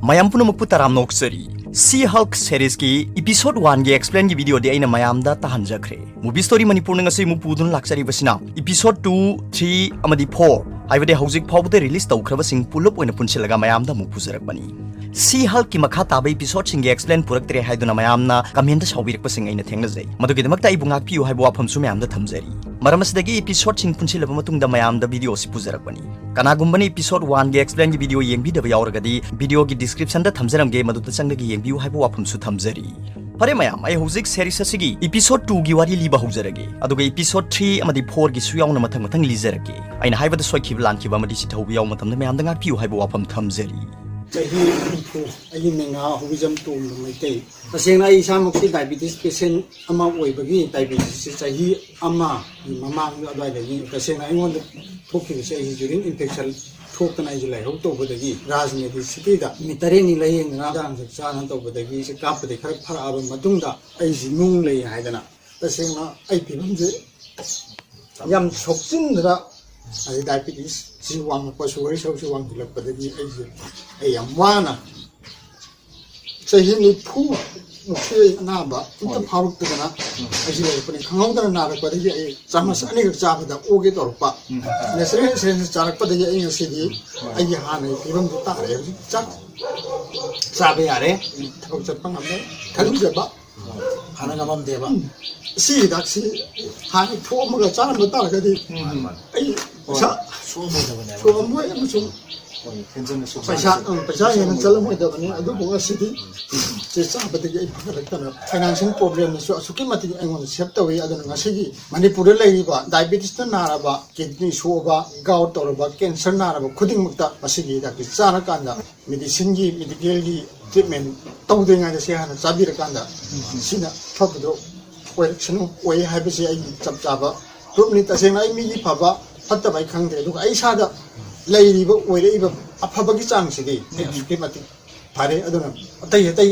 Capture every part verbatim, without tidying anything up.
ꯃꯌꯥꯝ ꯄꯨꯝꯅꯃꯛꯄꯨ ꯇꯔꯥꯝꯅ ꯑꯣꯛꯆꯔꯤ꯫ ꯁꯤ ꯍꯜꯛ ꯁꯦꯔꯤꯁꯀꯤ ꯏꯄꯤꯁꯣꯗ ꯋꯥꯟꯒꯤ ꯑꯦꯛꯁꯄ꯭ꯂꯦꯟꯒꯤ ꯚꯤꯗꯤꯑꯣꯗꯤ ꯑꯩꯅ ꯃꯌꯥꯝꯗ ꯇꯥꯍꯟꯖꯈ꯭ꯔꯦ꯫ ꯃꯨꯚꯤ ꯁ꯭ꯇꯣꯔꯤ ꯃꯅꯤꯄꯨꯔꯅ ꯉꯁꯤ ꯑꯃꯨꯛ ꯄꯨꯗꯨꯅ ꯂꯥꯛꯆꯔꯤꯕꯁꯤꯅ ꯏꯄꯤꯁꯣꯗ ꯇꯨ, ꯊ꯭ꯔꯤ ꯑꯃꯗꯤ ꯐꯣꯔ, ꯍꯥꯏꯕꯗꯤ ꯍꯧꯖꯤꯛ ꯐꯥꯎꯕꯗ ꯔꯤꯂꯤꯁ ꯇꯧꯈ꯭ꯔꯕꯁꯤꯡ ꯄꯨꯂꯞ ꯑꯣꯏꯅ ꯄꯨꯟꯁꯤꯜꯂꯒ ꯃꯌꯥꯝꯗ ꯑꯃꯨꯛ ꯄꯨꯖꯔꯛꯄꯅꯤ꯫ ꯁꯤ ꯍꯜꯛꯀꯤ ꯃꯈꯥ ꯇꯥꯕ ꯏꯄꯤꯁꯣꯗꯁꯤꯡꯒꯤ ꯑꯦꯛꯁꯄ꯭ꯂꯦꯟ ꯄꯨꯔꯛꯇ꯭ꯔꯦ ꯍꯥꯏꯗꯨꯅ ꯃꯌꯥꯝꯅ ꯀꯃꯦꯟꯗ ꯁꯥꯎꯕꯤꯔꯛꯄꯁꯤꯡ ꯑꯩꯅ ꯊꯦꯡꯅꯖꯩ꯫ ꯃꯗꯨꯒꯤꯗꯃꯛꯇ ꯑꯩꯕꯨ ꯉꯥꯛꯄꯤꯌꯨ ꯍꯥꯏꯕ ꯋꯥꯐꯝꯁꯨ ꯃꯌꯥꯝꯗ ꯊꯝꯖꯔꯤ꯫ ꯃꯔꯝ ꯑꯁꯤꯗꯒꯤ ꯏꯄꯤꯁꯣꯗꯁꯤꯡ ꯄꯨꯟꯁꯤꯜꯂꯕ ꯃꯇꯨꯡꯗ ꯃꯌꯥꯝꯗ ꯚꯤꯗꯤꯑꯣ ꯑꯁꯤ ꯄꯨꯖꯔꯛꯄꯅꯤ꯫ ꯀꯅꯥꯒꯨꯝꯕꯅ ꯏꯄꯤꯁꯣꯗ ꯋꯥꯟꯒꯤ ꯑꯦꯛꯁꯄ꯭ꯂꯦꯟꯒꯤ ꯚꯤꯗꯤꯑꯣ ꯌꯦꯡꯕꯤꯗꯕ ꯌꯥꯎꯔꯒꯗꯤ ꯚꯤꯗꯤꯑꯣꯒꯤ ꯗꯤꯁꯀ꯭ꯔꯤꯞꯁꯟꯗ ꯊꯝꯖꯔꯝꯒꯦ, ꯃꯗꯨꯗ ꯆꯪꯂꯒ ꯌꯦꯡꯕꯤꯌꯨ ꯍꯥꯏꯕ ꯋꯥꯐꯝꯁꯨ ꯊꯝꯖꯔꯤ꯫ ꯐꯔꯦ ꯃꯌꯥꯝ, ꯑꯩ ꯍꯧꯖꯤꯛ ꯁꯦꯔꯤꯁ ꯑꯁꯤꯒꯤ ꯏꯄꯤꯁꯣꯗ ꯇꯨꯒꯤ ꯋꯥꯔꯤ ꯂꯤꯕ ꯍꯧꯖꯔꯒꯦ, ꯑꯗꯨꯒ ꯏꯄꯤꯁꯣꯗ ꯊ꯭ꯔꯤ ꯑꯃꯗꯤ ꯐꯣꯔꯒꯤꯁꯨ ꯌꯥꯎꯅ ꯃꯊꯪ ꯃꯊꯪ ꯂꯤꯖꯔꯛꯀꯦ꯫ ꯑꯩꯅ ꯍꯥꯏꯕꯗ ꯁꯣꯏꯈꯤꯕ, ꯂꯥꯟꯈꯤꯕ ꯑꯃꯗꯤ ꯆꯤꯊꯍꯧꯕ ꯌꯥꯎꯕ ꯃꯇꯝꯗ ꯃꯌꯥꯝꯗ ꯉꯥꯛꯄꯤꯌꯨ ꯍꯥꯏꯕ ꯋꯥꯐꯝ ꯊꯝꯖꯔꯤ꯫ ꯆꯍꯤ ꯍꯨꯝꯐꯨ, ꯑꯩꯒꯤ ꯃꯤꯡꯅ ꯍꯨꯕꯤꯖꯝ ꯇꯣꯝꯕ ꯃꯩꯇꯩ꯫ ꯇꯁꯦꯡꯅ ꯑꯩ ꯏꯁꯥꯃꯛꯁꯤ ꯗꯥꯏꯕꯤꯇꯤꯁ ꯄꯦꯁꯦꯟ ꯑꯃ ꯑꯣꯏꯕꯒꯤ, ꯗꯥꯏꯕꯤꯇꯤꯁꯁꯤ ꯆꯍꯤ ꯑꯃꯒꯤ ꯃꯃꯥꯡꯗ ꯑꯗꯨꯋꯥꯏꯗꯒꯤ ꯇꯁꯦꯡꯅ ꯑꯩꯉꯣꯟꯗ ꯊꯣꯛꯈꯤꯕꯁꯦ, ꯑꯩꯁꯦ ꯌꯨꯔꯤꯟ ꯏꯟꯐꯦꯛꯁꯟ ꯊꯣꯛꯇꯅ ꯑꯩꯁꯦ ꯂꯥꯏꯍꯧ ꯇꯧꯕꯗꯒꯤ ꯔꯥꯖ ꯃꯦꯗꯤꯁꯤꯇꯤꯗ ꯅꯨꯃꯤꯠ ꯇꯔꯦꯠꯅꯤ ꯂꯥꯏꯌꯦꯡꯗꯅ ꯍꯤꯗꯥꯛ ꯂꯥꯡꯊꯛ ꯆꯥꯗꯅ ꯇꯧꯕꯗꯒꯤ, ꯏꯁꯦ ꯀꯥꯞꯄꯗꯒꯤ ꯈꯔ ꯐꯔꯛꯑꯕ ꯃꯇꯨꯡꯗ ꯑꯩꯁꯤ ꯅꯨꯡ ꯂꯩ ꯍꯥꯏꯗꯅ, ꯇꯁꯦꯡꯅ ꯑꯩ ꯐꯤꯕꯝꯁꯦ ꯌꯥꯝ ꯁꯣꯛꯆꯤꯟꯗꯅ, ꯑꯗꯩ ꯗꯥꯏꯕꯤꯇꯤꯁꯁꯤ ꯋꯥꯡꯉꯛꯄ, ꯁꯨꯒꯔ ꯁꯔꯨꯛꯁꯤ ꯋꯥꯡꯁꯤꯜꯂꯛꯄꯗꯒꯤ ꯑꯩꯁꯦ, ꯑꯩ ꯌꯥꯝ ꯋꯥꯅ ꯆꯍꯤ ꯅꯤꯐꯨ ꯃꯨꯛꯁꯦ ꯑꯩ ꯑꯅꯥꯕ ꯑꯝꯇ ꯍꯣꯏ꯫ ꯐꯥꯎꯔꯛꯇꯗꯅ ꯎꯝ꯫ ꯑꯩꯁꯦ ꯂꯩꯔꯛꯄꯅꯤ꯫ ꯈꯪꯍꯧꯗꯅ ꯅꯥꯔꯛꯄꯗꯒꯤ ꯑꯩ ꯆꯥꯃꯁ ꯎꯝ꯫ ꯑꯅꯤꯈꯛ ꯆꯥꯕꯗ ꯑꯣꯒꯦ ꯇꯧꯔꯛꯄ꯫ ꯎꯝ꯫ ꯅꯦꯆꯔꯦꯜ ꯏꯟꯁꯨꯔꯦꯟꯁ ꯆꯥꯔꯛꯄꯗꯒꯤ ꯑꯩ ꯉꯁꯤꯗꯤ ꯍꯣꯏ꯫ ꯑꯩꯒꯤ ꯍꯥꯟꯅꯒꯤ ꯐꯤꯕꯝꯗꯨ ꯇꯥꯔꯦ꯫ ꯍꯧꯖꯤꯛ ꯆꯥꯛ ꯆꯥꯕ ꯌꯥꯔꯦ, ꯊꯕꯛ ꯆꯠꯄ ꯉꯝꯃꯦ, ꯈꯟꯖꯕ꯫ ꯍꯥꯟꯅ ꯉꯝꯃꯝꯗꯦꯕ꯫ ꯁꯤ ꯍꯤꯗꯥꯛꯁꯤ ꯍꯥꯟꯅ ꯊꯣꯛꯑꯝꯃꯒ ꯆꯥꯔꯝꯕ ꯇꯥꯔꯒꯗꯤ ꯎꯝ꯫ ꯑꯩ ꯄꯩꯁꯥ ꯁꯣꯛꯑꯝꯃꯣꯏꯗꯕꯅꯦꯕ꯫ ꯁꯣꯛꯑꯝꯃꯣꯏ ꯑꯃꯁꯨꯡ ꯍꯣꯏ, ꯍꯦꯟꯖꯟꯅ ꯁꯣꯛ-, ꯄꯩꯁꯥ, ꯎꯝ, ꯄꯩꯁꯥ ꯍꯦꯟꯅ ꯆꯠꯂꯝꯃꯣꯏꯗꯕꯅꯤ꯫ ꯑꯗꯨꯕꯨ ꯉꯁꯤꯗꯤ ꯁꯤ ꯆꯥꯕꯗꯒꯤ ꯑꯩ ꯐꯒꯠꯂꯛꯇꯅ ꯐꯥꯏꯅꯥꯟꯁꯤꯌꯦꯜ ꯄ꯭ꯔꯣꯕ꯭ꯂꯦꯝꯗꯁꯨ ꯑꯁꯨꯛꯀꯤ ꯃꯇꯤꯛ ꯑꯩꯉꯣꯟꯗ ꯁꯦꯞ ꯇꯧꯏ꯫ ꯑꯗꯨꯅ ꯉꯁꯤꯒꯤ ꯃꯅꯤꯄꯨꯔꯗ ꯂꯩꯔꯤꯕ ꯗꯥꯏꯕꯦꯇꯤꯁꯅ ꯅꯥꯔꯕ, ꯀꯤꯗꯅꯤ ꯁꯣꯛꯑꯕ, ꯒꯥꯎꯠ ꯇꯧꯔꯕ, ꯀꯦꯟꯁꯔ ꯅꯥꯔꯕ ꯈꯨꯗꯤꯡꯃꯛꯇ ꯃꯁꯤꯒꯤ ꯍꯤꯗꯥꯛꯁꯤ ꯆꯥꯔꯀꯥꯟꯗ ꯃꯦꯗꯤꯁꯤꯟꯒꯤ, ꯃꯦꯗꯤꯀꯦꯜꯒꯤ ꯇ꯭ꯔꯤꯠꯃꯦꯟ ꯇꯧꯗ꯭ꯔꯤꯉꯩꯗ ꯁꯤ ꯍꯥꯟꯅ ꯆꯥꯕꯤꯔꯀꯥꯟꯗ ꯁꯤꯅ ꯐꯕꯗꯣ ꯑꯣꯏꯔꯛꯁꯅꯨ, ꯑꯣꯏ ꯍꯥꯏꯕꯁꯤ ꯑꯩꯒꯤ ꯆꯞ ꯆꯥꯕ ꯄ꯭ꯔꯨꯞꯅꯤ꯫ ꯇꯁꯦꯡꯅ ꯑꯩ ꯃꯤꯒꯤ ꯐꯕ ꯐꯠꯇꯕ ꯑꯩ ꯈꯪꯗꯦ, ꯑꯗꯨꯒ ꯑꯩ ꯏꯁꯥꯗ ꯂꯩꯔꯤꯕ, ꯑꯣꯏꯔꯛꯏꯕ ꯑꯐꯕꯒꯤ ꯆꯥꯡꯁꯤꯗꯤ ꯑꯩ ꯑꯁꯨꯛꯀꯤ ꯃꯇꯤꯛ ꯐꯔꯦ꯫ ꯑꯗꯨꯅ ꯑꯇꯩ ꯑꯇꯩ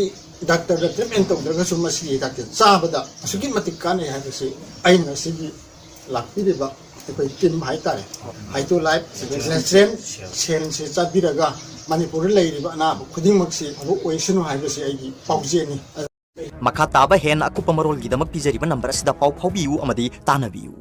ꯗꯥꯛꯇꯔꯗ ꯇ꯭ꯔꯤꯠꯃꯦꯟ ꯇꯧꯗ꯭ꯔꯒꯁꯨ ꯃꯁꯤꯒꯤ ꯍꯤꯗꯥꯛꯁꯦ ꯆꯥꯕꯗ ꯑꯁꯨꯛꯀꯤ ꯃꯇꯤꯛ ꯀꯥꯟꯅꯩ ꯍꯥꯏꯕꯁꯤ ꯑꯩꯅ ꯉꯁꯤꯒꯤ ꯂꯥꯛꯄꯤꯔꯤꯕ ꯑꯩꯈꯣꯏ ꯇꯤꯝ ꯍꯥꯏꯇꯥꯔꯦ, ꯍꯥꯏꯇꯣ ꯂꯥꯏꯐ ꯅꯦꯆꯔꯦꯜ ꯁꯦꯟꯁꯦ ꯆꯥꯕꯤꯔꯒ ꯃꯅꯤꯄꯨꯔꯗ ꯂꯩꯔꯤꯕ ꯑꯅꯥꯕ ꯈꯨꯗꯤꯡꯃꯛꯁꯤ ꯐꯕ ꯑꯣꯏꯁꯅꯨ ꯍꯥꯏꯕꯁꯤ ꯑꯩꯒꯤ ꯄꯥꯎꯖꯦꯜꯅꯤ꯫ ꯃꯈꯥ ꯇꯥꯕ ꯍꯦꯟꯅ ꯑꯀꯨꯞꯄ ꯃꯔꯣꯜꯒꯤꯗꯃꯛ ꯄꯤꯖꯔꯤꯕ ꯅꯝꯕꯔ ꯑꯁꯤꯗ ꯄꯥꯎ ꯐꯥꯎꯕꯤꯌꯨ ꯑꯃꯗꯤ ꯇꯥꯟꯅꯕꯤꯌꯨ꯫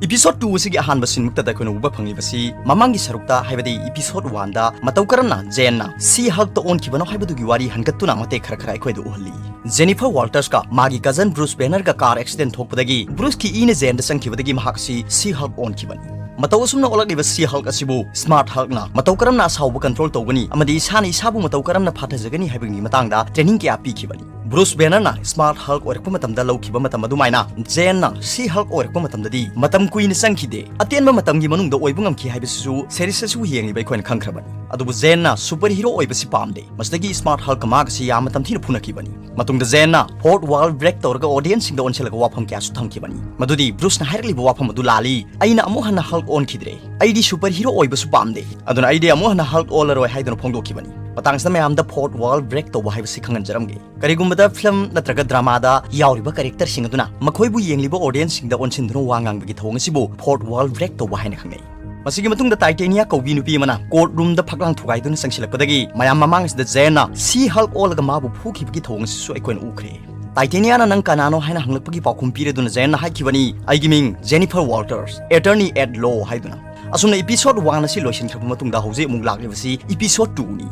Episode two ꯑꯁꯤꯒꯤ ꯑꯍꯥꯟꯕ ꯁꯤꯟꯃꯛꯇꯗ ꯑꯩꯈꯣꯏꯅ ꯎꯕ ꯐꯪꯂꯤꯕꯁꯤ ꯃꯃꯥꯡꯒꯤ ꯁꯔꯨꯛꯇ, ꯍꯥꯏꯕꯗꯤ episode one ꯗ ꯃꯇꯧ ꯀꯔꯝꯅ ꯖꯦꯟꯅ ꯁꯤ ꯍꯜꯛꯇ ꯑꯣꯟꯈꯤꯕꯅꯣ ꯍꯥꯏꯕꯗꯨꯒꯤ ꯋꯥꯔꯤ ꯍꯟꯒꯠꯇꯨꯅ ꯃꯇꯦꯛ ꯈꯔ ꯈꯔ ꯑꯩꯈꯣꯏꯗ ꯎꯍꯜꯂꯤ꯫ ꯖꯦꯅꯤꯐꯔ ꯋꯥꯜꯇꯔꯁꯀ ꯃꯥꯒꯤ ꯀꯖꯟ ꯕ꯭ꯔꯨꯁ ꯕꯦꯅꯔꯒ ꯀꯥꯔ ꯑꯦꯛꯁꯤꯗꯦꯟ ꯊꯣꯛꯄꯗꯒꯤ ꯕ꯭ꯔꯨꯁꯀꯤ ꯏꯅ ꯖꯦꯟꯗ ꯆꯪꯈꯤꯕꯗꯒꯤ ꯃꯍꯥꯛ ꯑꯁꯤ ꯁꯤ ꯍꯜꯛ ꯑꯣꯟꯈꯤꯕꯅꯤ꯫ ꯃꯇꯧ ꯑꯁꯨꯝꯅ ꯑꯣꯜꯂꯛꯂꯤꯕ ꯁꯤ ꯍꯜꯛ ꯑꯁꯤꯕꯨ ꯁ꯭ꯃꯥꯔꯠ ꯍꯜꯛꯅ ꯃꯇꯧ ꯀꯔꯝꯅ ꯑꯁꯥꯎꯕ ꯀꯟꯇ꯭ꯔꯣꯜ ꯇꯧꯒꯅꯤ ꯑꯃꯗꯤ ꯏꯁꯥꯅ ꯏꯁꯥꯕꯨ ꯃꯇꯧ ꯀꯔꯝꯅ ꯐꯥꯊꯖꯒꯅꯤ ꯍꯥꯏꯕꯒꯤ ꯃꯇꯥꯡꯗ ꯇ꯭ꯔꯦꯅꯤꯡ ꯀꯌꯥ ꯄꯤꯈꯤꯕꯅꯤ꯫ ꯕ꯭ꯔꯨꯁ ꯕꯦꯅꯔꯅ ꯁ꯭ꯃꯥꯔꯠ ꯍꯜꯛ ꯑꯣꯏꯔꯛꯄ ꯃꯇꯝꯗ ꯂꯧꯈꯤꯕ ꯃꯇꯝ ꯑꯗꯨꯃꯥꯏꯅ ꯖꯦꯟꯅ ꯁꯤ ꯍꯜꯛ ꯑꯣꯏꯔꯛꯄ ꯃꯇꯝꯗꯗꯤ ꯃꯇꯝ ꯀꯨꯏꯅ ꯆꯪꯈꯤꯗꯦ꯫ ꯑꯇꯦꯟꯕ ꯃꯇꯝꯒꯤ ꯃꯅꯨꯡꯗ ꯑꯣꯏꯕ ꯉꯝꯈꯤ ꯍꯥꯏꯕꯁꯤꯁꯨ ꯁꯦꯔꯤꯁ ꯑꯁꯤꯕꯨ ꯌꯦꯡꯂꯤꯕ ꯑꯩꯈꯣꯏꯅ ꯈꯪꯈ꯭ꯔꯕꯅꯤ꯫ ꯑꯗꯨꯕꯨ ꯖꯦꯟꯅ ꯁꯨꯄꯔ ꯍꯤꯔꯣ ꯑꯣꯏꯕꯁꯤ ꯄꯥꯝꯗꯦ꯫ ꯃꯁꯤꯗꯒꯤ ꯁ꯭ꯃꯥꯔꯠ ꯍꯜꯛꯀ ꯃꯥꯒꯁꯤ ꯌꯥꯝꯅ ꯇꯝꯊꯤꯅ ꯐꯨꯅꯈꯤꯕꯅꯤ꯫ ꯃꯇꯨꯡꯗ ꯖꯦꯟꯅ ꯐꯣꯔꯠ ꯋꯥꯜ ꯕ꯭ꯔꯦꯛ ꯇꯧꯔꯒ ꯑꯣꯗꯤꯌꯟꯁꯁꯤꯡꯗ ꯑꯣꯟꯁꯤꯜꯂꯒ ꯋꯥꯐꯝ ꯀꯌꯥꯁꯨ ꯊꯝꯈꯤꯕꯅꯤ꯫ ꯃꯗꯨꯗꯤ ꯕ꯭ꯔꯨꯁꯅ ꯍꯥꯏꯔꯛꯂꯤꯕ ꯋꯥꯐꯝ ꯑꯗꯨ ꯂꯥꯜꯂꯤ, "ꯑꯩꯅ ꯑꯃꯨꯛ ꯍꯟꯅ ꯍꯜꯛ ꯑꯣꯟꯈꯤꯗ꯭ꯔꯦ꯫ ꯑꯩꯗꯤ ꯁꯨꯄꯔ ꯍꯤꯔꯣ ꯑꯣꯏꯕꯁꯨ ꯄꯥꯝꯗꯦ꯫ ꯑꯗꯨꯅ ꯑꯩꯗꯤ ꯑꯃꯨꯛ ꯍꯟꯅ ꯍꯜꯛ ꯑꯣꯜꯂꯔꯣꯏ" ꯍꯥꯏꯗꯨꯅ ꯐꯣꯡꯗꯣꯛꯈꯤꯕꯅꯤ꯫ ꯃꯇꯥꯡꯁꯤꯗ ꯃꯌꯥꯝꯗ ꯐꯣꯔꯠ ꯋꯥꯜ ꯕ꯭ꯔꯦꯛ ꯇꯧꯕ ꯍꯥꯏꯕꯁꯤ ꯈꯪꯍꯟꯖꯔꯝꯒꯦ꯫ ꯀꯔꯤꯒꯨꯝꯕꯗ ꯐꯤꯂꯝ ꯅꯠꯇ꯭ꯔꯒ ꯗ꯭ꯔꯃꯥꯗ ꯌꯥꯎꯔꯤꯕ ꯀꯦꯔꯦꯛꯇꯔꯁꯤꯡ ꯑꯗꯨꯅ ꯃꯈꯣꯏꯕꯨ ꯌꯦꯡꯂꯤꯕ ꯑꯣꯗꯤꯌꯟꯁꯁꯤꯡꯗ ꯑꯣꯟꯁꯤꯟꯗꯨꯅ ꯋꯥ ꯉꯥꯡꯕꯒꯤ ꯊꯧꯑꯣꯡ ꯑꯁꯤꯕꯨ ꯐꯣꯔꯠ ꯋꯥꯜ ꯕ꯭ꯔꯦꯛ ꯇꯧꯕ ꯍꯥꯏꯅ ꯈꯪꯅꯩ꯫ ꯃꯁꯤꯒꯤ ꯃꯇꯨꯡꯗ ꯇꯥꯏꯇꯦꯅꯤꯌꯥ ꯀꯧꯕꯤ ꯅꯨꯄꯤ ꯑꯃꯅ ꯀꯣꯔꯠ ꯔꯨꯝꯗ ꯐꯛꯂꯥꯡ ꯊꯨꯒꯥꯏꯗꯨꯅ ꯆꯪꯁꯤꯜꯂꯛꯄꯗꯒꯤ ꯃꯌꯥꯝ ꯃꯃꯥꯡ ꯑꯁꯤꯗ ꯖꯦꯟꯅ ꯁꯤ ꯍꯜꯛ ꯑꯣꯜꯂꯒ ꯃꯥꯕꯨ ꯐꯨꯈꯤꯕꯒꯤ ꯊꯧꯑꯣꯡ ꯑꯁꯤꯁꯨ ꯑꯩꯈꯣꯏꯅ ꯎꯈ꯭ꯔꯦ꯫ ꯇꯥꯏꯇꯦꯅꯤꯌꯥꯅ "ꯅꯪ ꯀꯅꯥꯅꯣ?" ꯍꯥꯏꯅ ꯍꯪꯂꯛꯄꯒꯤ ꯄꯥꯎꯈꯨꯝ ꯄꯤꯔꯗꯨꯅ ꯖꯦꯟꯅ ꯍꯥꯏꯈꯤꯕꯅꯤ, "ꯑꯩꯒꯤ ꯃꯤꯡ ꯖꯦꯅꯤꯐꯔ ꯋꯥꯜꯇꯔꯁ, ꯑꯦꯇꯔꯅꯤ ꯑꯦꯠ ꯂꯣ" ꯍꯥꯏꯗꯨꯅ꯫ ꯑꯁꯨꯝꯅ episode one ꯑꯁꯤ ꯂꯣꯏꯁꯤꯟꯈ꯭ꯔꯕ ꯃꯇꯨꯡꯗ ꯍꯧꯖꯤꯛ ꯑꯃꯨꯛ ꯂꯥꯛꯂꯤꯕꯁꯤ episode two ꯅꯤ꯫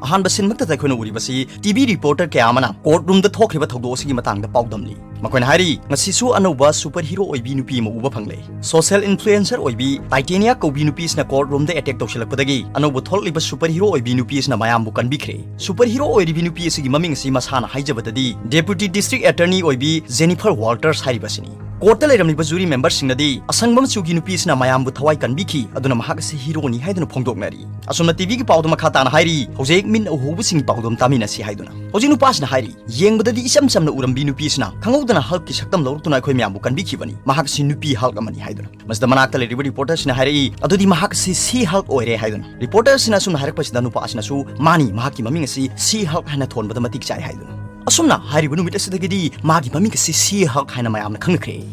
ꯑꯍꯥꯟꯕ ꯁꯤꯟꯃꯛꯇꯗ ꯑꯩꯈꯣꯏꯅ ꯎꯔꯤꯕꯁꯤ ꯇꯤ ꯚꯤ ꯔꯤꯄꯣꯔꯇꯔ ꯀꯌꯥ ꯑꯃꯅ ꯀꯣꯔꯠ ꯔꯨꯝꯗ ꯊꯣꯛꯈ꯭ꯔꯤꯕ ꯊꯧꯗꯣꯛ ꯑꯁꯤꯒꯤ ꯃꯇꯥꯡꯗ ꯄꯥꯎꯗꯝꯂꯤ꯫ ꯃꯈꯣꯏꯅ ꯍꯥꯏꯔꯤ, "ꯉꯁꯤꯁꯨ ꯑꯅꯧꯕ ꯁꯨꯄꯔ ꯍꯤꯔꯣ ꯑꯣꯏꯕꯤ ꯅꯨꯄꯤ ꯑꯃ ꯎꯕ ꯐꯪꯂꯦ꯫ ꯁꯣꯁꯤꯌꯦꯜ ꯏꯟꯐ꯭ꯂꯨꯑꯦꯟꯁꯔ ꯑꯣꯏꯕꯤ ꯇꯥꯏꯇꯦꯅꯤꯌꯥ ꯀꯧꯕꯤ ꯅꯨꯄꯤ ꯑꯁꯤꯅ ꯀꯣꯔꯠ ꯔꯨꯝꯗ ꯑꯦꯇꯦꯛ ꯇꯧꯁꯤꯜꯂꯛꯄꯗꯒꯤ ꯑꯅꯧꯕ ꯊꯣꯛꯂꯛꯂꯤꯕ ꯁꯨꯄꯔ ꯍꯤꯔꯣ ꯑꯣꯏꯕꯤ ꯅꯨꯄꯤ ꯑꯁꯤꯅ ꯃꯌꯥꯝꯕꯨ ꯀꯟꯕꯤꯈ꯭ꯔꯦ꯫ ꯁꯨꯄꯔ ꯍꯤꯔꯣ ꯑꯣꯏꯔꯤꯕꯤ ꯅꯨꯄꯤ ꯑꯁꯤꯒꯤ ꯃꯃꯤꯡ ꯑꯁꯤ ꯃꯁꯥꯅ ꯍꯥꯏꯖꯕꯗꯗꯤ ꯗꯦꯄꯨꯇꯤ ꯗꯤꯁꯇ꯭ꯔꯤꯛ ꯑꯦꯇꯔꯅꯤ ꯑꯣꯏꯕꯤ ꯖꯦꯅꯤꯐꯔ ꯋꯥꯜꯇꯔꯁ ꯍꯥꯏꯔꯤꯕ ꯑꯁꯤꯅꯤ꯫ ꯀꯣꯔꯠꯇ ꯂꯩꯔꯝꯂꯤꯕ ꯖꯨꯔꯤ ꯃꯦꯝꯕꯔꯁꯤꯡꯅꯗꯤ ꯑꯁꯪꯕ ꯃꯆꯨꯒꯤ ꯅꯨꯄꯤ ꯑꯁꯤꯅ ꯃꯌꯥꯝꯕꯨ ꯊꯋꯥꯏ ꯀꯟꯕꯤꯈꯤ, ꯑꯗꯨꯅ ꯃꯍꯥꯛ ꯑꯁꯤ ꯍꯤꯔꯣꯅꯤ ꯍꯥꯏꯗꯨꯅ ꯐꯣꯡꯗꯣꯛꯅꯔꯤ꯫ ꯑꯁꯨꯝꯅ ꯇꯤ ꯚꯤꯒꯤ ꯄꯥꯎꯗ ꯃꯈꯥ ꯇꯥꯅ ꯍꯥꯏꯔꯤ, ꯍꯧꯖꯤꯛ ꯃꯤꯠꯅ ꯎꯍꯧꯕꯁꯤꯡꯒꯤ ꯄꯥꯎꯗꯝ ꯇꯥꯃꯤꯟꯅꯁꯤ" ꯍꯥꯏꯗꯨꯅ꯫ ꯍꯧꯖꯤꯛ ꯅꯨꯄꯥꯁꯤꯅ ꯍꯥꯏꯔꯤ, "ꯌꯦꯡꯕꯗꯗꯤ ꯏꯆꯝ ꯆꯝꯅ ꯎꯔꯝꯕꯤ ꯅꯨꯄꯤꯁꯤꯅ ꯈꯪꯍꯧꯗꯅ ꯍꯜꯛꯀꯤ ꯁꯛꯇꯝ ꯂꯧꯔꯛꯇꯨꯅ ꯑꯩꯈꯣꯏ ꯃꯌꯥꯝꯕꯨ ꯀꯟꯕꯤꯈꯤꯕꯅꯤ꯫ ꯃꯍꯥꯛꯁꯤ ꯅꯨꯄꯤ ꯍꯜꯛ ꯑꯃꯅꯤ" ꯍꯥꯏꯗꯨꯅ꯫ ꯃꯁꯤꯗ ꯃꯅꯥꯛꯇ ꯂꯩꯔꯤꯕ ꯔꯤꯄꯣꯔꯇꯔꯁꯤꯅ ꯍꯥꯏꯔꯛꯏ, "ꯑꯗꯨꯗꯤ ꯃꯍꯥꯛ ꯑꯁꯤ ꯁꯤ ꯍꯜꯛ ꯑꯣꯏꯔꯦ" ꯍꯥꯏꯗꯨꯅ꯫ ꯔꯤꯄꯣꯔꯇꯔꯁꯤꯅ ꯑꯁꯨꯝꯅ ꯍꯥꯏꯔꯛꯄꯁꯤꯗ ꯅꯨꯄꯥ ꯑꯁꯤꯅꯁꯨ, "ꯃꯥꯅꯤ, ꯃꯍꯥꯛꯀꯤ ꯃꯃꯤꯡ ꯑꯁꯤ ꯁꯤ ꯍꯜꯛ ꯍꯥꯏꯅ ꯊꯣꯟꯕꯗ ꯃꯇꯤꯛ ꯆꯥꯏ" ꯍꯥꯏꯗꯨꯅ꯫ ꯑꯁꯨꯝꯅ ꯍꯥꯏꯔꯤꯕ ꯅꯨꯃꯤꯠ ꯑꯁꯤꯗꯒꯤꯗꯤ ꯃꯥꯒꯤ ꯃꯃꯤꯡ ꯑꯁꯤ ꯁꯤ ꯍꯜꯛ ꯍꯥꯏꯅ ꯃꯌꯥꯝꯅ ꯈꯪꯅꯈ꯭ꯔꯦ꯫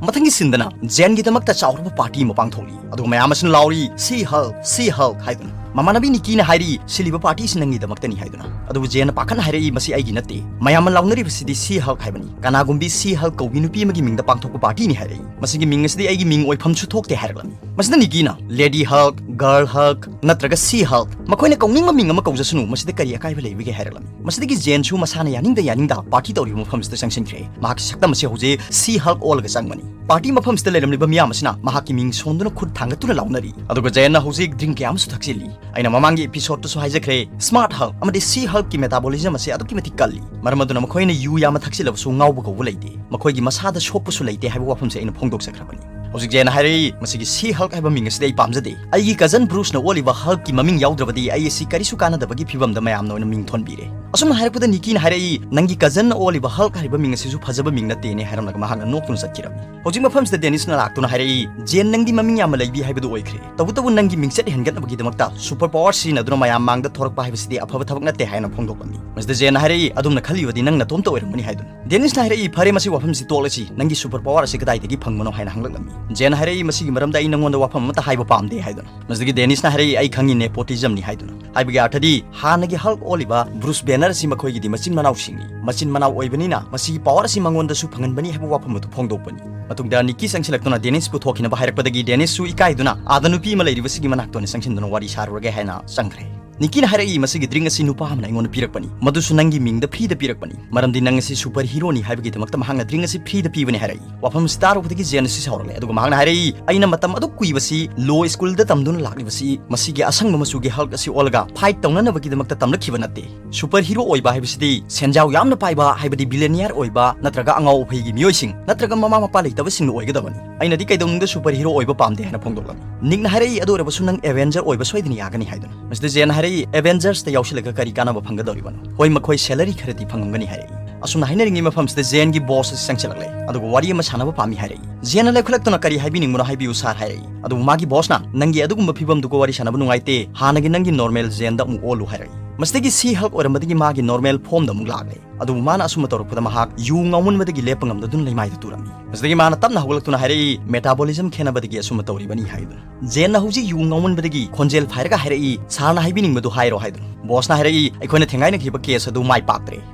ꯃꯊꯪꯒꯤ ꯁꯤꯟꯗꯅ ꯖꯦꯟꯒꯤꯗꯃꯛꯇ ꯆꯥꯎꯔꯕ ꯄꯥꯔꯇꯤ ꯑꯃ ꯄꯥꯡꯊꯣꯛꯂꯤ꯫ ꯑꯗꯨꯒ ꯃꯌꯥꯝ ꯑꯁꯤꯅ ꯂꯥꯎꯔꯤ, "ꯁꯤ ꯍꯜꯛ, ꯁꯤ ꯍꯜꯛ" ꯍꯥꯏꯗꯨꯅ꯫ ꯃꯃꯥꯟꯅꯕꯤ ꯅꯤꯀꯤꯅ ꯍꯥꯏꯔꯤ, "ꯁꯤꯜꯂꯤꯕ ꯄꯥꯔꯇꯤ ꯑꯁꯤ ꯅꯪꯒꯤꯗꯃꯛꯇꯅꯤ" ꯍꯥꯏꯗꯨꯅ꯫ ꯑꯗꯨꯕꯨ ꯖꯦꯟꯅ ꯄꯥꯈꯠꯅ ꯍꯥꯏꯔꯛꯏ, "ꯃꯁꯤ ꯑꯩꯒꯤ ꯅꯠꯇꯦ꯫ ꯃꯌꯥꯝꯅ ꯂꯥꯎꯅꯔꯤꯕꯁꯤꯗꯤ ꯁꯤ ꯍꯜꯛ ꯍꯥꯏꯕꯅꯤ꯫ ꯀꯅꯥꯒꯨꯝꯕꯤ ꯁꯤ ꯍꯜꯛ ꯀꯧꯕꯤ ꯅꯨꯄꯤ ꯑꯃꯒꯤ ꯃꯤꯡꯗ ꯄꯥꯡꯊꯣꯛꯄ ꯄꯥꯔꯇꯤꯅꯤ" ꯍꯥꯏꯔꯛꯏ꯫ "ꯃꯁꯤꯒꯤ ꯃꯤꯡ ꯑꯁꯤꯗꯤ ꯑꯩꯒꯤ ꯃꯤꯡ ꯑꯣꯏꯐꯝꯁꯨ ꯊꯣꯛꯇꯦ" ꯍꯥꯏꯔꯛꯂꯝꯃꯤ꯫ ꯃꯁꯤꯗ ꯅꯤꯀꯤꯅ, "ꯂꯦꯗꯤ ꯍꯜꯛ, ꯒꯔꯜ ꯍꯜꯛ, ꯅꯠꯇ꯭ꯔꯒ ꯁꯤ ꯍꯜꯛ, ꯃꯈꯣꯏꯅ ꯀꯧꯅꯤꯡꯕ ꯃꯤꯡ ꯑꯃ ꯀꯧꯖꯁꯅꯨ, ꯃꯁꯤꯗ ꯀꯔꯤ ꯑꯀꯥꯏꯕ ꯂꯩꯕꯒꯦ?" ꯍꯥꯏꯔꯛꯂꯝꯃꯤ꯫ ꯃꯁꯤꯗꯒꯤ ꯖꯦꯟꯁꯨ ꯃꯁꯥꯅ ꯌꯥꯅꯤꯡꯗ ꯌꯥꯅꯤꯡꯗ ꯄꯥꯔꯇꯤ ꯇꯧꯔꯤꯕ ꯃꯐꯝꯁꯤꯗ ꯆꯪꯁꯤꯟꯈ꯭ꯔꯦ꯫ ꯃꯍꯥꯛꯀꯤ ꯁꯛꯇꯝ ꯑꯁꯤ ꯍꯧꯖꯤꯛ ꯁꯤ ꯍꯜꯛ ꯑꯣꯜꯂꯒ ꯆꯪꯕꯅꯤ꯫ ꯄꯥꯔꯇꯤ ꯃꯐꯝꯁꯤꯗ ꯂꯩꯔꯝꯂꯤꯕ ꯃꯤꯌꯥꯝ ꯑꯁꯤꯅ ꯃꯍꯥꯛꯀꯤ ꯃꯤꯡ ꯁꯣꯟꯗꯨꯅ ꯈꯨꯠ ꯊꯥꯡꯒꯠꯇꯨꯅ ꯂꯥꯎꯅꯔꯤ꯫ ꯑꯗꯨꯒ ꯖꯦꯟꯅ ꯍꯧꯖꯤꯛ ꯗ꯭ꯔꯤꯡ ꯀꯌꯥ ꯑꯃꯁꯨ ꯊꯛꯆꯤꯜꯂꯤ꯫ ꯑꯩꯅ ꯃꯃꯥꯡꯒꯤ ꯏꯄꯤꯁꯣꯗꯇꯁꯨ ꯍꯥꯏꯖꯈ꯭ꯔꯦ, ꯁ꯭ꯃꯥꯔꯠ ꯍꯜꯛ ꯑꯃꯗꯤ ꯁꯤ ꯍꯜꯛꯀꯤ ꯃꯦꯇꯥꯕꯣꯂꯤꯖꯝ ꯑꯁꯤ ꯑꯗꯨꯛꯀꯤ ꯃꯇꯤꯛ ꯀꯜꯂꯤ꯫ ꯃꯔꯝ ꯑꯗꯨꯅ ꯃꯈꯣꯏꯅ ꯌꯨ ꯌꯥꯝꯅ ꯊꯛꯆꯤꯜꯂꯕꯁꯨ ꯉꯥꯎꯕ ꯀꯧꯕ ꯂꯩꯇꯦ꯫ ꯃꯈꯣꯏꯒꯤ ꯃꯁꯥꯗ ꯁꯣꯛꯄꯁꯨ ꯂꯩꯇꯦ ꯍꯥꯏꯕ ꯋꯥꯐꯝꯁꯦ ꯑꯩꯅ ꯐꯣꯡꯗꯣꯛꯆꯈ꯭ꯔꯕꯅꯤ꯫ ꯍꯧꯖꯤꯛ ꯖꯦꯟꯅ ꯍꯥꯏꯔꯛꯏ, "ꯃꯁꯤꯒꯤ ꯁꯤ ꯍꯜꯛ ꯍꯥꯏꯕ ꯃꯤꯡ ꯑꯁꯤꯗꯤ ꯑꯩ ꯄꯥꯝꯖꯗꯦ꯫ ꯑꯩꯒꯤ ꯀꯖꯟ ꯕ꯭ꯔꯨꯁꯅ ꯑꯣꯜꯂꯤꯕ ꯍꯜꯛꯀꯤ ꯃꯃꯤꯡ ꯌꯥꯎꯗ꯭ꯔꯕꯗꯤ ꯑꯩ ꯑꯁꯤ ꯀꯔꯤꯁꯨ ꯀꯥꯟꯅꯗꯕꯒꯤ ꯐꯤꯕꯝꯗ ꯃꯌꯥꯝꯅ ꯑꯣꯏꯅ ꯃꯤꯡ ꯊꯣꯟꯕꯤꯔꯦ꯫" ꯑꯁꯨꯝꯅ ꯍꯥꯏꯔꯛꯄꯗ ꯅꯤꯀꯤꯅ ꯍꯥꯏꯔꯛꯏ, "ꯅꯪꯒꯤ ꯀꯖꯟꯅ ꯑꯣꯜꯂꯤꯕ ꯍꯜꯛ ꯍꯥꯏꯔꯤꯕ ꯃꯤꯡ ꯑꯁꯤꯁꯨ ꯐꯖꯕ ꯃꯤꯡ ꯅꯠꯇꯦꯅꯦ" ꯍꯥꯏꯔꯝꯂꯒ ꯃꯍꯥꯛꯅ ꯅꯣꯛꯇꯨꯅ ꯆꯠꯈꯤꯔꯝꯃꯤ꯫ ꯍꯧꯖꯤꯛ ꯃꯐꯝꯁꯤꯗ ꯗꯦꯅꯤꯁꯅ ꯂꯥꯛꯇꯨꯅ ꯍꯥꯏꯔꯛꯏ, "ꯖꯦꯟ, ꯅꯪꯗꯤ ꯃꯃꯤꯡ ꯌꯥꯝꯅ ꯂꯩꯕꯤ ꯍꯥꯏꯕꯗꯨ ꯑꯣꯏꯈ꯭ꯔꯦ꯫ ꯇꯧꯕꯇꯕꯨ ꯅꯪꯒꯤ ꯃꯤꯡꯆꯠ ꯍꯦꯟꯒꯠꯅꯕꯒꯤꯗꯃꯛꯇ ꯁꯨꯄꯔ ꯄꯥꯋꯔ ꯁꯤꯖꯤꯟꯅꯗꯨꯅ ꯃꯌꯥꯝ ꯃꯥꯡꯗ ꯊꯣꯔꯛꯄ ꯍꯥꯏꯕꯁꯤꯗꯤ ꯑꯐꯕ ꯊꯕꯛ ꯅꯠꯇꯦ" ꯍꯥꯏꯅ ꯐꯣꯡꯗꯣꯛꯂꯝꯃꯤ꯫ ꯃꯁꯤꯗ ꯖꯦꯟꯅ ꯍꯥꯏꯔꯛꯏ, "ꯑꯗꯨꯝꯅ ꯈꯜꯂꯤꯕꯗꯤ ꯅꯪ ꯅꯇꯣꯝꯇ ꯑꯣꯏꯔꯝꯒꯅꯤ" ꯍꯥꯏꯗꯨꯅ꯫ ꯗꯦꯅꯤꯁꯅ ꯍꯥꯏꯔꯛꯏ, "ꯐꯔꯦ, ꯃꯁꯤ ꯋꯥꯐꯝꯁꯤ ꯇꯣꯛꯂꯁꯤ꯫ ꯅꯪꯒꯤ ꯁꯨꯄꯔ ꯄꯥꯋꯔ ꯑꯁꯤ ꯀꯗꯥꯏꯗꯒꯤ ꯐꯪꯕꯅꯣ?" ꯍꯥꯏꯅ ꯍꯪꯂꯛꯂꯝꯃꯤ꯫ ꯖꯦꯟꯅ ꯍꯥꯏꯔꯛꯏ, "ꯃꯁꯤꯒꯤ ꯃꯔꯝꯗ ꯑꯩ ꯅꯪꯉꯣꯟꯗ ꯋꯥꯐꯝ ꯑꯃꯠꯇ ꯍꯥꯏꯕ ꯄꯥꯝꯗꯦ" ꯍꯥꯏꯗꯨꯅ꯫ ꯃꯁꯤꯗꯒꯤ ꯗꯦꯅꯤꯁꯅ ꯍꯥꯏꯔꯛꯏ, "ꯑꯩ ꯈꯪꯉꯤ, ꯅꯦꯄꯣꯇꯤꯖꯝꯅꯤ" ꯍꯥꯏꯗꯨꯅ꯫ ꯍꯥꯏꯕꯒꯤ ꯑꯔꯊꯗꯤ, ꯍꯥꯟꯅꯒꯤ ꯍꯜꯛ ꯑꯣꯜꯂꯤꯕ ꯕ꯭ꯔꯨꯁ ꯕꯦꯅꯔ ꯑꯁꯤ ꯃꯈꯣꯏꯒꯤꯗꯤ ꯃꯆꯤꯟ ꯃꯅꯥꯎꯁꯤꯡꯅꯤ꯫ ꯃꯆꯤꯟ ꯃꯅꯥꯎ ꯑꯣꯏꯕꯅꯤꯅ ꯃꯁꯤꯒꯤ ꯄꯥꯋꯔ ꯑꯁꯤ ꯃꯉꯣꯟꯗꯁꯨ ꯐꯪꯍꯟꯕꯅꯤ ꯍꯥꯏꯕ ꯋꯥꯐꯝ ꯑꯗꯨ ꯐꯣꯡꯗꯣꯛꯄꯅꯤ꯫ ꯃꯇꯨꯡꯗ ꯅꯤꯀꯤ ꯆꯪꯁꯤꯜꯂꯛꯇꯨꯅ ꯗꯦꯅꯤꯁꯄꯨ ꯊꯣꯛꯈꯤꯅꯕ ꯍꯥꯏꯔꯛꯄꯗꯒꯤ ꯗꯦꯅꯤꯁꯁꯨ ꯏꯀꯥꯏꯗꯨꯅ, "ꯑꯥꯗ ꯅꯨꯄꯤ ꯑꯃ ꯂꯩꯔꯤꯕꯁꯤꯒꯤ ꯃꯅꯥꯛꯇ ꯑꯣꯏꯅ ꯆꯪꯁꯤꯟꯗꯨꯅ ꯋꯥꯔꯤ ꯁꯥꯔꯨꯔꯒꯦ" ꯍꯥꯏꯅ ꯆꯪꯈ꯭ꯔꯦ꯫ ꯅꯤꯀꯤꯅ ꯍꯥꯏꯔꯛꯏ, "ꯃꯁꯤꯒꯤ ꯗ꯭ꯔꯤꯡ ꯑꯁꯤ ꯅꯨꯄꯥ ꯑꯃꯅ ꯑꯩꯉꯣꯟꯗ ꯄꯤꯔꯛꯄꯅꯤ, ꯃꯗꯨꯁꯨ ꯅꯪꯒꯤ ꯃꯤꯡꯗ ꯐ꯭ꯔꯤꯗ ꯄꯤꯔꯛꯄꯅꯤ, ꯃꯔꯝꯗꯤ ꯅꯪ ꯑꯁꯤ ꯁꯨꯄꯔ ꯍꯤꯔꯣꯅꯤ ꯍꯥꯏꯕꯒꯤꯗꯃꯛꯇ ꯃꯍꯥꯛꯅ ꯗ꯭ꯔꯤꯡ ꯑꯁꯤ ꯐ꯭ꯔꯤꯗ ꯄꯤꯕꯅꯤ" ꯍꯥꯏꯔꯛꯏ꯫ ꯋꯥꯐꯝ ꯑꯁꯤ ꯇꯥꯔꯨꯕꯗꯒꯤ ꯖꯦꯟ ꯑꯁꯤ ꯁꯥꯎꯔꯛꯂꯦ, ꯑꯗꯨꯒ ꯃꯍꯥꯛꯅ ꯍꯥꯏꯔꯛꯏ, "ꯑꯩꯅ ꯃꯇꯝ ꯑꯗꯨꯛ ꯀꯨꯏꯕꯁꯤ ꯂꯣ ꯁ꯭ꯀꯨꯜꯗ ꯇꯝꯗꯨꯅ ꯂꯥꯛꯂꯤꯕꯁꯤ ꯃꯁꯤꯒꯤ ꯑꯁꯪꯕ ꯃꯆꯨꯒꯤ ꯍꯜꯛ ꯑꯁꯤ ꯑꯣꯜꯂꯒ ꯐꯥꯏꯠ ꯇꯧꯅꯅꯕꯒꯤꯗꯃꯛꯇ ꯇꯝꯂꯛꯈꯤꯕ ꯅꯠꯇꯦ꯫ ꯁꯨꯄꯔ ꯍꯤꯔꯣ ꯑꯣꯏꯕ ꯍꯥꯏꯕꯁꯤꯗꯤ ꯁꯦꯟꯖꯥꯎ ꯌꯥꯝꯅ ꯄꯥꯏꯕ, ꯍꯥꯏꯕꯗꯤ ꯕꯤꯂꯤꯌꯅꯤꯌꯔ ꯑꯣꯏꯕ ꯅꯠꯇ꯭ꯔꯒ ꯑꯉꯥꯎ ꯑꯐꯩꯒꯤ ꯃꯤꯑꯣꯏꯁꯤꯡ ꯅꯠꯇ꯭ꯔꯒ ꯃꯃꯥ ꯃꯄꯥ ꯂꯩꯇꯕꯁꯤꯡꯅ ꯑꯣꯏꯒꯗꯕꯅꯤ꯫ ꯑꯩꯅꯗꯤ ꯀꯩꯗꯧꯅꯨꯡꯗ ꯁꯨꯄꯔ ꯍꯤꯔꯣ ꯑꯣꯏꯕ ꯄꯥꯝꯗꯦ" ꯍꯥꯏꯅ ꯐꯣꯡꯗꯣꯛꯂꯝꯃꯤ꯫ ꯅꯤꯛꯅ ꯍꯥꯏꯔꯛꯏ, "ꯑꯗꯨ ꯑꯣꯏꯔꯕꯁꯨ ꯅꯪ ꯑꯦꯚꯦꯟꯖꯔ ꯑꯣꯏꯕ ꯁꯣꯏꯗꯅ ꯌꯥꯒꯅꯤ" ꯍꯥꯏꯗꯨꯅ꯫ ꯃꯁꯤꯗ ꯖꯦꯟꯅ ꯍꯥꯏꯔꯛꯏ, "ꯑꯦꯚꯦꯟꯖꯔꯁꯇ ꯌꯥꯎꯁꯤꯜꯂꯒ ꯀꯔꯤ ꯀꯥꯟꯅꯕ ꯐꯪꯒꯗꯧꯔꯤꯕꯅꯣ? ꯍꯣꯏ, ꯃꯈꯣꯏ ꯁꯦꯂꯔꯤ ꯈꯔꯗꯤ ꯐꯪꯉꯝꯒꯅꯤ" ꯍꯥꯏꯔꯛꯏ꯫ ꯑꯁꯨꯝꯅ ꯍꯥꯏꯅꯔꯤꯉꯩ ꯃꯐꯝꯁꯤꯗ ꯖꯦꯟꯒꯤ ꯕꯣꯁ ꯑꯁꯤ ꯆꯪꯁꯤꯜꯂꯛꯂꯦ, ꯑꯗꯨꯒ ꯋꯥꯔꯤ ꯑꯃ ꯁꯥꯟꯅꯕ ꯄꯥꯝꯃꯤ ꯍꯥꯏꯔꯛꯏ꯫ ꯖꯦꯟꯅ ꯂꯦꯞꯈꯠꯂꯛꯇꯨꯅ, "ꯀꯔꯤ ꯍꯥꯏꯕꯤꯅꯤꯡꯕꯅꯣ ꯍꯥꯏꯕꯤꯌꯨ ꯁꯥꯔ" ꯍꯥꯏꯔꯛꯏ꯫ ꯑꯗꯨꯕꯨ ꯃꯥꯒꯤ ꯕꯣꯁꯅ, "ꯅꯪꯒꯤ ꯑꯗꯨꯒꯨꯝꯕ ꯐꯤꯕꯝꯗꯨꯒ ꯋꯥꯔꯤ ꯁꯥꯟꯅꯕ ꯅꯨꯡꯉꯥꯏꯇꯦ, ꯍꯥꯟꯅꯒꯤ ꯅꯪꯒꯤ ꯅꯣꯔꯃꯦꯜ ꯖꯦꯟꯗ ꯑꯃꯨꯛ ꯑꯣꯜꯂꯨ" ꯍꯥꯏꯔꯛꯏ꯫ ꯃꯁꯤꯗꯒꯤ ꯁꯤ ꯍꯜꯛ ꯑꯣꯏꯔꯝꯕꯗꯒꯤ ꯃꯥꯒꯤ ꯅꯣꯔꯃꯦꯜ ꯐꯣꯝꯗ ꯑꯃꯨꯛ ꯂꯥꯛꯂꯦ꯫ ꯑꯗꯨꯕꯨ ꯃꯥꯅ ꯑꯁꯨꯝꯕ ꯇꯧꯔꯛꯄꯗ ꯃꯍꯥꯛ ꯌꯨ ꯉꯥꯎꯃꯟꯕꯗꯒꯤ ꯂꯦꯞꯄ ꯉꯝꯗꯗꯨꯅ ꯂꯩꯃꯥꯏꯗ ꯇꯨꯔꯝꯃꯤ꯫ ꯃꯁꯤꯗꯒꯤ ꯃꯥꯅ ꯇꯞꯅ ꯍꯧꯒꯠꯂꯛꯇꯨꯅ ꯍꯥꯏꯔꯛꯏ, "ꯃꯦꯇꯥꯕꯣꯂꯤꯖꯝ ꯈꯦꯠꯅꯕꯗꯒꯤ ꯑꯁꯨꯝꯕ ꯇꯧꯔꯤꯕꯅꯤ" ꯍꯥꯏꯗꯨꯅ꯫ ꯖꯦꯟꯅ ꯍꯧꯖꯤꯛ ꯌꯨ ꯉꯥꯎꯃꯟꯕꯗꯒꯤ ꯈꯣꯟꯖꯦꯜ ꯐꯥꯏꯔꯒ ꯍꯥꯏꯔꯛꯏ, "ꯁꯥꯔꯅ ꯍꯥꯏꯕꯤꯅꯤꯡꯕꯗꯨ ꯍꯥꯏꯔꯣ" ꯍꯥꯏꯗꯨꯅ꯫ ꯕꯣꯁꯅ ꯍꯥꯏꯔꯛꯏ, "ꯑꯩꯈꯣꯏꯅ ꯊꯦꯡꯒꯥꯏꯅꯈꯤꯕ ꯀꯦꯁ ꯑꯗꯨ ꯃꯥꯏ ꯄꯥꯛꯇ꯭ꯔꯦ"꯫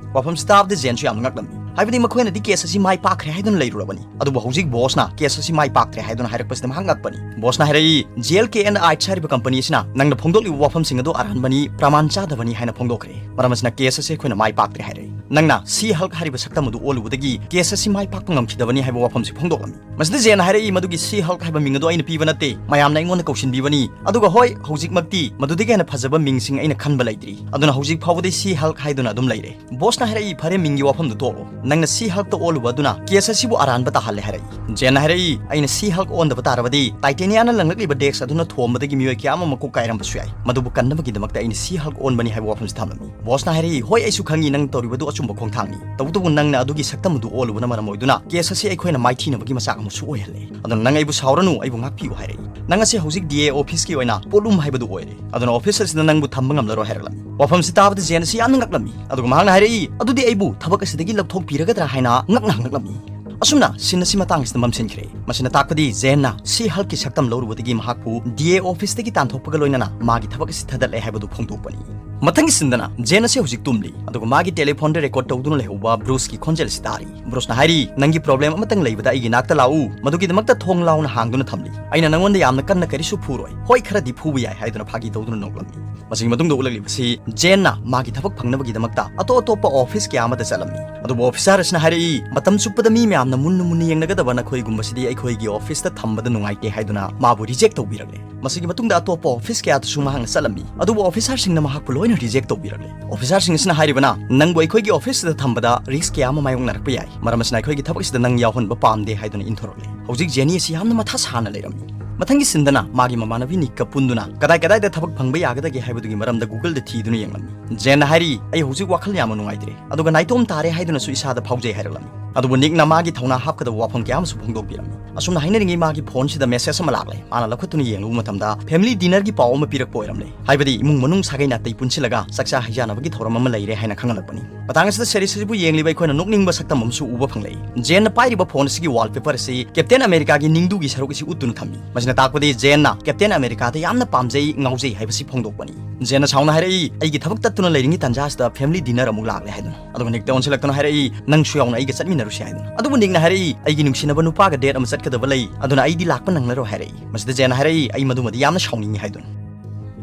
ꯋꯥꯐꯝꯁꯤ ꯇꯥꯕꯗ ꯖꯦꯟꯁꯨ ꯌꯥꯝꯅ ꯉꯛꯂꯝꯃꯤ꯫ ꯍꯥꯏꯕꯗꯤ ꯃꯈꯣꯏꯅꯗꯤ ꯀꯦꯁ ꯑꯁꯤ ꯃꯥꯏ ꯄꯥꯛꯈ꯭ꯔꯦ ꯍꯥꯏꯗꯨꯅ ꯂꯩꯔꯨꯔꯕꯅꯤ꯫ ꯑꯗꯨꯕꯨ ꯍꯧꯖꯤꯛ ꯕꯣꯁꯅ ꯀꯦꯁ ꯑꯁꯤ ꯃꯥꯏ ꯄꯥꯛꯇ꯭ꯔꯦ ꯍꯥꯏꯗꯨꯅ ꯍꯥꯏꯔꯛꯄꯁꯤꯗ ꯃꯍꯥꯛ ꯉꯛꯄꯅꯤ꯫ ꯕꯣꯁꯅ ꯍꯥꯏꯔꯛꯏ, "ꯖꯦ ꯑꯦꯜ ꯀꯦ ꯑꯦꯟ ꯑꯥꯏꯠꯁ ꯍꯥꯏꯔꯤꯕ ꯀꯝꯄꯅꯤ ꯑꯁꯤꯅ ꯅꯪꯅ ꯐꯣꯡꯗꯣꯛꯂꯤꯕ ꯋꯥꯐꯝꯁꯤꯡ ꯑꯗꯨ ꯑꯔꯥꯟꯕꯅꯤ, ꯄ꯭ꯔꯃꯥꯟ ꯆꯥꯗꯕꯅꯤ ꯍꯥꯏꯅ ꯐꯣꯡꯗꯣꯛꯈ꯭ꯔꯦ꯫ ꯃꯔꯝ ꯑꯁꯤꯅ ꯀꯦꯁ ꯑꯁꯤ ꯑꯩꯈꯣꯏꯅ ꯃꯥꯏ ꯄꯥꯛꯇ꯭ꯔꯦ ꯍꯥꯏꯔꯛꯏ꯫ ꯅꯪꯅ ꯁꯤ ꯍꯜꯛ ꯍꯥꯏꯔꯤꯕ ꯁꯛꯇꯝ ꯑꯗꯨ ꯑꯣꯜꯂꯨꯕꯗꯒꯤ ꯀꯦꯁ ꯑꯁꯤ ꯃꯥꯏ ꯄꯥꯛꯄ ꯉꯝꯈꯤꯗꯕꯅꯤ" ꯍꯥꯏꯕ ꯋꯥꯐꯝꯁꯤ ꯐꯣꯡꯗꯣꯛꯂꯝꯃꯤ꯫ ꯃꯁꯤꯗ ꯖꯦꯟꯅ ꯍꯥꯏꯔꯛꯏ, "ꯃꯗꯨꯒꯤ ꯁꯤ ꯍꯜꯛ ꯍꯥꯏꯕ ꯃꯤꯡ ꯑꯗꯨ ꯑꯩꯅ ꯄꯤꯕ ꯅꯠꯇꯦ, ꯃꯌꯥꯝꯅ ꯑꯩꯉꯣꯟꯗ ꯀꯧꯁꯤꯟꯕꯤꯕꯅꯤ꯫ ꯑꯗꯨꯒ ꯍꯣꯏ, ꯍꯧꯖꯤꯛꯃꯛꯇꯤ ꯃꯗꯨꯗꯒꯤ ꯍꯦꯟꯅ ꯐꯖꯕ ꯃꯤꯡꯁꯤꯡ ꯑꯩꯅ ꯈꯟꯕ ꯂꯩꯇ꯭ꯔꯤ꯫ ꯑꯗꯨꯅ ꯍꯧꯖꯤꯛ ꯐꯥꯎꯕꯗꯤ ꯁꯤ ꯍꯜꯛ ꯍꯥꯏꯗꯨꯅ ꯑꯗꯨꯝ ꯂꯩꯔꯦ"꯫ ꯕꯣꯁꯅ ꯍꯥꯏꯔꯛꯏ, "ꯐꯔꯦ, ꯃꯤꯡꯒꯤ ꯋꯥꯐꯝꯗꯨ ꯇꯣꯛꯂꯣ꯫ ꯅꯪꯅ ꯁꯤ ꯍꯜꯛꯇ ꯑꯣꯜꯂꯨꯕ ꯑꯗꯨꯅ ꯀꯦꯁ ꯑꯁꯤꯕꯨ ꯑꯔꯥꯟꯕ ꯇꯥꯍꯜꯂꯦ" ꯍꯥꯏꯔꯛꯏ꯫ ꯖꯦꯟꯅ ꯍꯥꯏꯔꯛꯏ, "ꯑꯩꯅ ꯁꯤ ꯍꯜꯛ ꯑꯣꯟꯗꯕ ꯇꯥꯔꯕꯗꯤ ꯇꯥꯏꯇꯦꯅꯤꯌꯥꯅ ꯂꯪꯂꯛꯂꯤꯕ ꯗꯦꯛꯁ ꯑꯗꯨꯅ ꯊꯣꯝꯕꯗꯒꯤ ꯃꯤꯑꯣꯏ ꯀꯌꯥ ꯑꯃ ꯃꯀꯣꯛ ꯀꯥꯏꯔꯝꯕꯁꯨ ꯌꯥꯏ꯫ ꯃꯗꯨꯕꯨ ꯀꯟꯅꯕꯒꯤꯗꯃꯛꯇ ꯑꯩꯅ ꯁꯤ ꯍꯜꯛ ꯑꯣꯟꯕꯅꯤ" ꯍꯥꯏꯕ ꯋꯥꯐꯝꯁꯤ ꯊꯝꯂꯝꯃꯤ꯫ ꯕꯣꯁꯅ ꯍꯥꯏꯔꯛꯏ, "ꯍꯣꯏ, ꯑꯩꯁꯨ ꯈꯪꯏ ꯅꯪ ꯇꯧꯔꯤꯕꯗꯨ ꯑꯆꯨꯝꯕ ꯈꯣꯡꯊꯥꯡꯅꯤ꯫ ꯇꯧꯕꯇꯕꯨ ꯅꯪꯅ ꯑꯗꯨꯒꯤ ꯁꯛꯇꯝ ꯑꯗꯨ ꯑꯣꯜꯂꯨꯕꯅ ꯃꯔꯝ ꯑꯣꯏꯗꯨꯅ ꯀꯦꯁ ꯑꯁꯤ ꯑꯩꯈꯣꯏꯅ ꯃꯥꯏꯊꯤꯅꯕꯒꯤ ꯃꯆꯥꯛ ꯑꯃꯁꯨ ꯑꯣꯏꯍꯜꯂꯦ꯫ ꯑꯗꯨꯅ ꯅꯪ ꯑꯩꯕꯨ ꯁꯥꯎꯔꯅꯨ, ꯑꯩꯕꯨ ꯉꯥꯛꯄꯤꯌꯨ" ꯍꯥꯏꯔꯛꯏ꯫ "ꯅꯪ ꯑꯁꯤ ꯍꯧꯖꯤꯛ ꯗꯤ ꯑꯦ ꯑꯣꯐꯤꯁꯀꯤ ꯑꯣꯏꯅ ꯄꯣꯠꯂꯨꯝ ꯍꯥꯏꯕꯗꯨ ꯑꯣꯏꯔꯦ꯫ ꯑꯗꯨꯅ ꯑꯣꯐꯤꯁ ꯑꯁꯤꯗ ꯅꯪꯕꯨ ꯊꯝꯕ ꯉꯝꯂꯔꯣꯏ" ꯍꯥꯏꯔꯛꯂꯝꯃꯤ꯫ ꯋꯥꯐꯝꯁꯤ ꯇꯥꯕꯗ ꯖꯦꯟ ꯑꯁꯤ ꯌꯥꯝꯅ ꯉꯛꯂꯝꯃꯤ꯫ ꯑꯗꯨꯒ ꯃꯍꯥꯛꯅ ꯍꯥꯏꯔꯛꯏ, "ꯑꯗꯨꯗꯤ ꯑꯩꯕꯨ ꯊꯕꯛ ꯑꯁꯤꯗꯒꯤ ꯂꯧꯊꯣꯛꯄꯤꯔꯒꯗ꯭ꯔꯥ?" ꯍꯥꯏꯅ ꯉꯛꯅ ꯍꯪꯂꯛꯂꯝꯃꯤ꯫ ꯑꯁꯨꯝꯅ ꯁꯤꯟ ꯑꯁꯤ ꯃꯇꯥꯡ ꯑꯁꯤꯗ ꯃꯝꯁꯤꯟꯈ꯭ꯔꯦ꯫ ꯃꯁꯤꯅ ꯇꯥꯛꯄꯗꯤ ꯖꯦꯟꯅ ꯁꯤ ꯍꯜꯛꯀꯤ ꯁꯛꯇꯝ ꯂꯧꯔꯨꯕꯗꯒꯤ ꯃꯍꯥꯛꯄꯨ ꯗꯤ ꯑꯦ ꯑꯣꯐꯤꯁꯇꯒꯤ ꯇꯥꯟꯊꯣꯛꯄꯒ ꯂꯣꯏꯅꯅ ꯃꯥꯒꯤ ꯊꯕꯛ ꯑꯁꯤ ꯊꯥꯗꯠꯂꯦ ꯍꯥꯏꯕꯗꯨ ꯐꯣꯡꯗꯣꯛꯄꯅꯤ꯫ ꯃꯊꯪꯒꯤ ꯁꯤꯟꯗꯅ ꯖꯦꯟ ꯑꯁꯤ ꯍꯧꯖꯤꯛ ꯇꯨꯝꯂꯤ, ꯑꯗꯨꯒ ꯃꯥꯒꯤ ꯇꯦꯂꯤꯐꯣꯟꯗ ꯔꯦꯀꯣꯔꯗ ꯇꯧꯗꯨꯅ ꯂꯩꯍꯧꯕ ꯕ꯭ꯔꯨꯁꯀꯤ ꯈꯣꯟꯖꯦꯜ ꯑꯁꯤ ꯇꯥꯔꯤ꯫ ꯕ꯭ꯔꯨꯁꯅ ꯍꯥꯏꯔꯤ, "ꯅꯪꯒꯤ ꯄ꯭ꯔꯣꯕ꯭ꯂꯦꯝ ꯑꯃꯇꯪ ꯂꯩꯕꯗ ꯑꯩꯒꯤ ꯅꯥꯛꯇ ꯂꯥꯛꯎ, ꯃꯗꯨꯒꯤꯗꯃꯛꯇ ꯊꯣꯡ ꯂꯥꯎꯅ ꯍꯥꯡꯗꯨꯅ ꯊꯝꯂꯤ꯫ ꯑꯩꯅ ꯅꯪꯉꯣꯟꯗ ꯌꯥꯝꯅ ꯀꯟꯅ ꯀꯔꯤꯁꯨ ꯐꯨꯔꯣꯏ, ꯍꯣꯏ, ꯈꯔꯗꯤ ꯐꯨꯕ ꯌꯥꯏ" ꯍꯥꯏꯗꯨꯅ ꯐꯥꯒꯤ ꯇꯧꯗꯨꯅ ꯅꯣꯛꯂꯝꯃꯤ꯫ ꯃꯁꯤꯒꯤ ꯃꯇꯨꯡꯗ ꯎꯠꯂꯛꯂꯤꯕꯁꯤ ꯖꯦꯟꯅ ꯃꯥꯒꯤ ꯊꯕꯛ ꯐꯪꯅꯕꯒꯤꯗꯃꯛꯇ ꯑꯇꯣꯞ ꯑꯇꯣꯞꯄ ꯑꯣꯐꯤꯁ ꯀꯌꯥ ꯑꯃꯗ ꯆꯠꯂꯝꯃꯤ꯫ ꯑꯗꯨꯕꯨ ꯑꯣꯐꯤꯁꯥꯔ ꯑꯁꯤꯅ ꯍꯥꯏꯔꯛꯏ, "ꯃꯇꯝ ꯆꯨꯞꯄꯗ ꯃꯤ ꯃꯌꯥꯝꯅ ꯃꯨꯟꯅ ꯃꯨꯟꯅ ꯌꯦꯡꯅꯒꯗꯕ ꯅꯈꯣꯏꯒꯨꯝꯕꯁꯤꯗꯤ ꯑꯩꯈꯣꯏꯒꯤ ꯑꯣꯐꯤꯁꯇ ꯊꯝꯕꯗ ꯅꯨꯡꯉꯥꯏꯇꯦ" ꯍꯥꯏꯗꯨꯅ ꯃꯥꯕꯨ ꯔꯤꯖꯦꯛ ꯇꯧꯕꯤꯔꯛꯂꯦ꯫ ꯃꯁꯤꯒꯤ ꯃꯇꯨꯡꯗ ꯑꯇꯣꯞꯄ ꯑꯣꯐꯤꯁ ꯀꯌꯥꯗꯁꯨ ꯃꯍꯥꯛꯅ ꯆꯠꯂꯝꯃꯤ, ꯑꯗꯨꯕꯨ ꯑꯣꯐꯤꯁꯥꯔꯁꯤꯡꯅ ꯃꯍꯥꯛꯄꯨ ꯂꯣꯏꯅ ꯔꯤꯖꯦꯛ ꯇꯧꯕꯤꯔꯛꯂꯦ꯫ ꯑꯣꯐꯤꯁꯥꯔꯁꯤꯡ ꯑꯁꯤꯅ ꯍꯥꯏꯔꯤꯕꯅ, "ꯅꯪꯕꯨ ꯑꯩꯈꯣꯏꯒꯤ ꯑꯣꯐꯤꯁꯇ ꯊꯝꯕꯗ ꯔꯤꯁꯛ ꯀꯌꯥ ꯑꯃ ꯃꯥꯌꯣꯛꯅꯔꯛꯄ ꯌꯥꯏ, ꯃꯔꯝ ꯑꯁꯤꯅ ꯑꯩꯈꯣꯏꯒꯤ ꯊꯕꯛ ꯑꯁꯤꯗ ꯅꯪ ꯌꯥꯎꯍꯟꯕ ꯄꯥꯝꯗꯦ" ꯍꯥꯏꯗꯨꯅ ꯏꯟꯊꯣꯔꯛꯂꯦ꯫ ꯍꯧꯖꯤꯛ ꯖꯦꯅꯤ ꯑꯁꯤ ꯌꯥꯝꯅ ꯃꯊꯥ ꯁꯥꯅ ꯂꯩꯔꯝꯃꯤ꯫ ꯃꯊꯪꯒꯤ ꯁꯤꯟꯗꯅ ꯃꯥꯒꯤ ꯃꯃꯥꯟꯅꯕꯤ ꯅꯤꯛꯀ ꯄꯨꯟꯗꯨꯅ ꯀꯗꯥꯏ ꯀꯗꯥꯏꯗ ꯊꯕꯛ ꯐꯪꯕ ꯌꯥꯒꯗꯒꯦ ꯍꯥꯏꯕꯗꯨꯒꯤ ꯃꯔꯝꯗ ꯒꯨꯒꯜꯗ ꯊꯤꯗꯨꯅ ꯌꯦꯡꯂꯝꯃꯤ꯫ ꯖꯦꯟꯅ ꯍꯥꯏꯔꯤ, "ꯑꯩ ꯍꯧꯖꯤꯛ ꯋꯥꯈꯜ ꯌꯥꯝꯅ ꯅꯨꯡꯉꯥꯏꯇ꯭ꯔꯦ, ꯑꯗꯨꯒ ꯅꯥꯏꯇꯣꯝ ꯇꯥꯔꯦ ꯍꯥꯏꯗꯨꯅꯁꯨ ꯏꯁꯥꯗ ꯐꯥꯎꯖꯩ" ꯍꯥꯏꯔꯛꯂꯝꯃꯤ꯫ ꯑꯗꯨꯕꯨ ꯅꯤꯛꯅ ꯃꯥꯒꯤ ꯊꯧꯅꯥ ꯍꯥꯞꯀꯗꯕ ꯋꯥꯐꯝ ꯀꯌꯥ ꯑꯃꯁꯨ ꯐꯣꯡꯗꯣꯛꯄꯤꯔꯝꯃꯤ꯫ ꯑꯁꯨꯝꯅ ꯍꯥꯏꯅꯔꯤꯉꯩ ꯃꯥꯒꯤ ꯐꯣꯟꯁꯤꯗ ꯃꯦꯁꯦꯖ ꯑꯃ ꯂꯥꯛꯂꯦ꯫ ꯃꯥꯅ ꯂꯧꯈꯠꯇꯨꯅ ꯌꯦꯡꯂꯨꯕ ꯃꯇꯝꯗ ꯐꯦꯃꯤꯂꯤ ꯗꯤꯅꯔꯒꯤ ꯄꯥꯎ ꯑꯃ ꯄꯤꯔꯛꯄ ꯑꯣꯏꯔꯝꯂꯦ꯫ ꯍꯥꯏꯕꯗꯤ ꯏꯃꯨꯡ ꯃꯅꯨꯡ ꯁꯥꯒꯩ ꯅꯥꯇꯩ ꯄꯨꯟꯁꯤꯜꯂꯒ ꯆꯥꯛꯆꯥ ꯍꯩꯖꯥꯅꯕꯒꯤ ꯊꯧꯔꯝ ꯑꯃ ꯂꯩꯔꯦ ꯍꯥꯏꯅ ꯈꯪꯍꯜꯂꯛꯄꯅꯤ꯫ ꯃꯇꯥꯡ ꯑꯁꯤꯗ ꯁꯦꯔꯤꯁ ꯑꯁꯤꯕꯨ ꯌꯦꯡꯂꯤꯕ ꯑꯩꯈꯣꯏꯅ ꯅꯣꯛꯅꯤꯡꯕ ꯁꯛꯇꯝ ꯑꯃꯁꯨ ꯎꯕ ꯐꯪꯂꯛꯏ꯫ ꯖꯦꯟꯅ ꯄꯥꯏꯔꯤꯕ ꯐꯣꯟ ꯑꯁꯤꯒꯤ ꯋꯥꯜꯄꯦꯄꯔ ꯑꯁꯤ ꯀꯦꯞꯇꯦꯟ ꯑꯃꯦꯔꯤꯀꯥꯒꯤ ꯅꯤꯡꯗꯨꯒꯤ ꯁꯔꯨꯛ ꯑꯁꯤ ꯎꯠꯇꯨꯅ ꯊꯝꯃꯤ꯫ ꯃꯁꯤꯅ ꯇꯥꯛꯄꯗꯤ ꯖꯦꯟꯅ ꯀꯦꯞꯇꯦꯟ ꯑꯃꯦꯔꯤꯀꯥꯗ ꯌꯥꯝꯅ ꯄꯥꯝꯖꯩ, ꯉꯥꯎꯖꯩ ꯍꯥꯏꯕꯁꯤ ꯐꯣꯡꯗꯣꯛꯄꯅꯤ꯫ ꯖꯦꯟꯅ ꯁꯥꯎꯅ ꯍꯥꯏꯔꯛꯏ, "ꯑꯩꯒꯤ ꯊꯕꯛ ꯇꯠꯇꯨꯅ ꯂꯩꯔꯤꯉꯩ ꯇꯥꯟꯖꯥ ꯑꯁꯤꯗ ꯐꯦꯃꯤꯂꯤ ꯗꯤꯅꯔ ꯑꯃꯨꯛ ꯂꯥꯛꯂꯦ" ꯍꯥꯏꯗꯨꯅ꯫ ꯑꯗꯨꯒ ꯅꯤꯛꯇ ꯑꯣꯟꯁꯤꯜꯂꯛꯇꯨꯅ ꯍꯥꯏꯔꯛꯏ, "ꯅꯪꯁꯨ ꯌꯥꯎꯅ ꯑꯩꯒ ꯆꯠꯃꯤꯟꯅꯔꯨꯁꯤ" ꯍꯥꯏꯗꯨꯅ꯫ ꯑꯗꯨꯕꯨ ꯅꯤꯛꯅ ꯍꯥꯏꯔꯛꯏ, "ꯑꯩꯒꯤ ꯅꯨꯡꯁꯤꯅꯕ ꯅꯨꯄꯥꯒ ꯗꯦꯠ ꯑꯃ ꯆꯠꯀꯗꯕ ꯂꯩ, ꯑꯗꯨꯅ ꯑꯩꯗꯤ ꯂꯥꯛꯄ ꯅꯪꯂꯔꯣꯏ" ꯍꯥꯏꯔꯛꯏ꯫ ꯃꯁꯤꯗ ꯖꯦꯟꯅ ꯍꯥꯏꯔꯛꯏ, "ꯑꯩ ꯃꯗꯨꯃꯗꯤ ꯌꯥꯝꯅ ꯁꯥꯎꯅꯤꯡꯉꯤ" ꯍꯥꯏꯗꯨꯅ꯫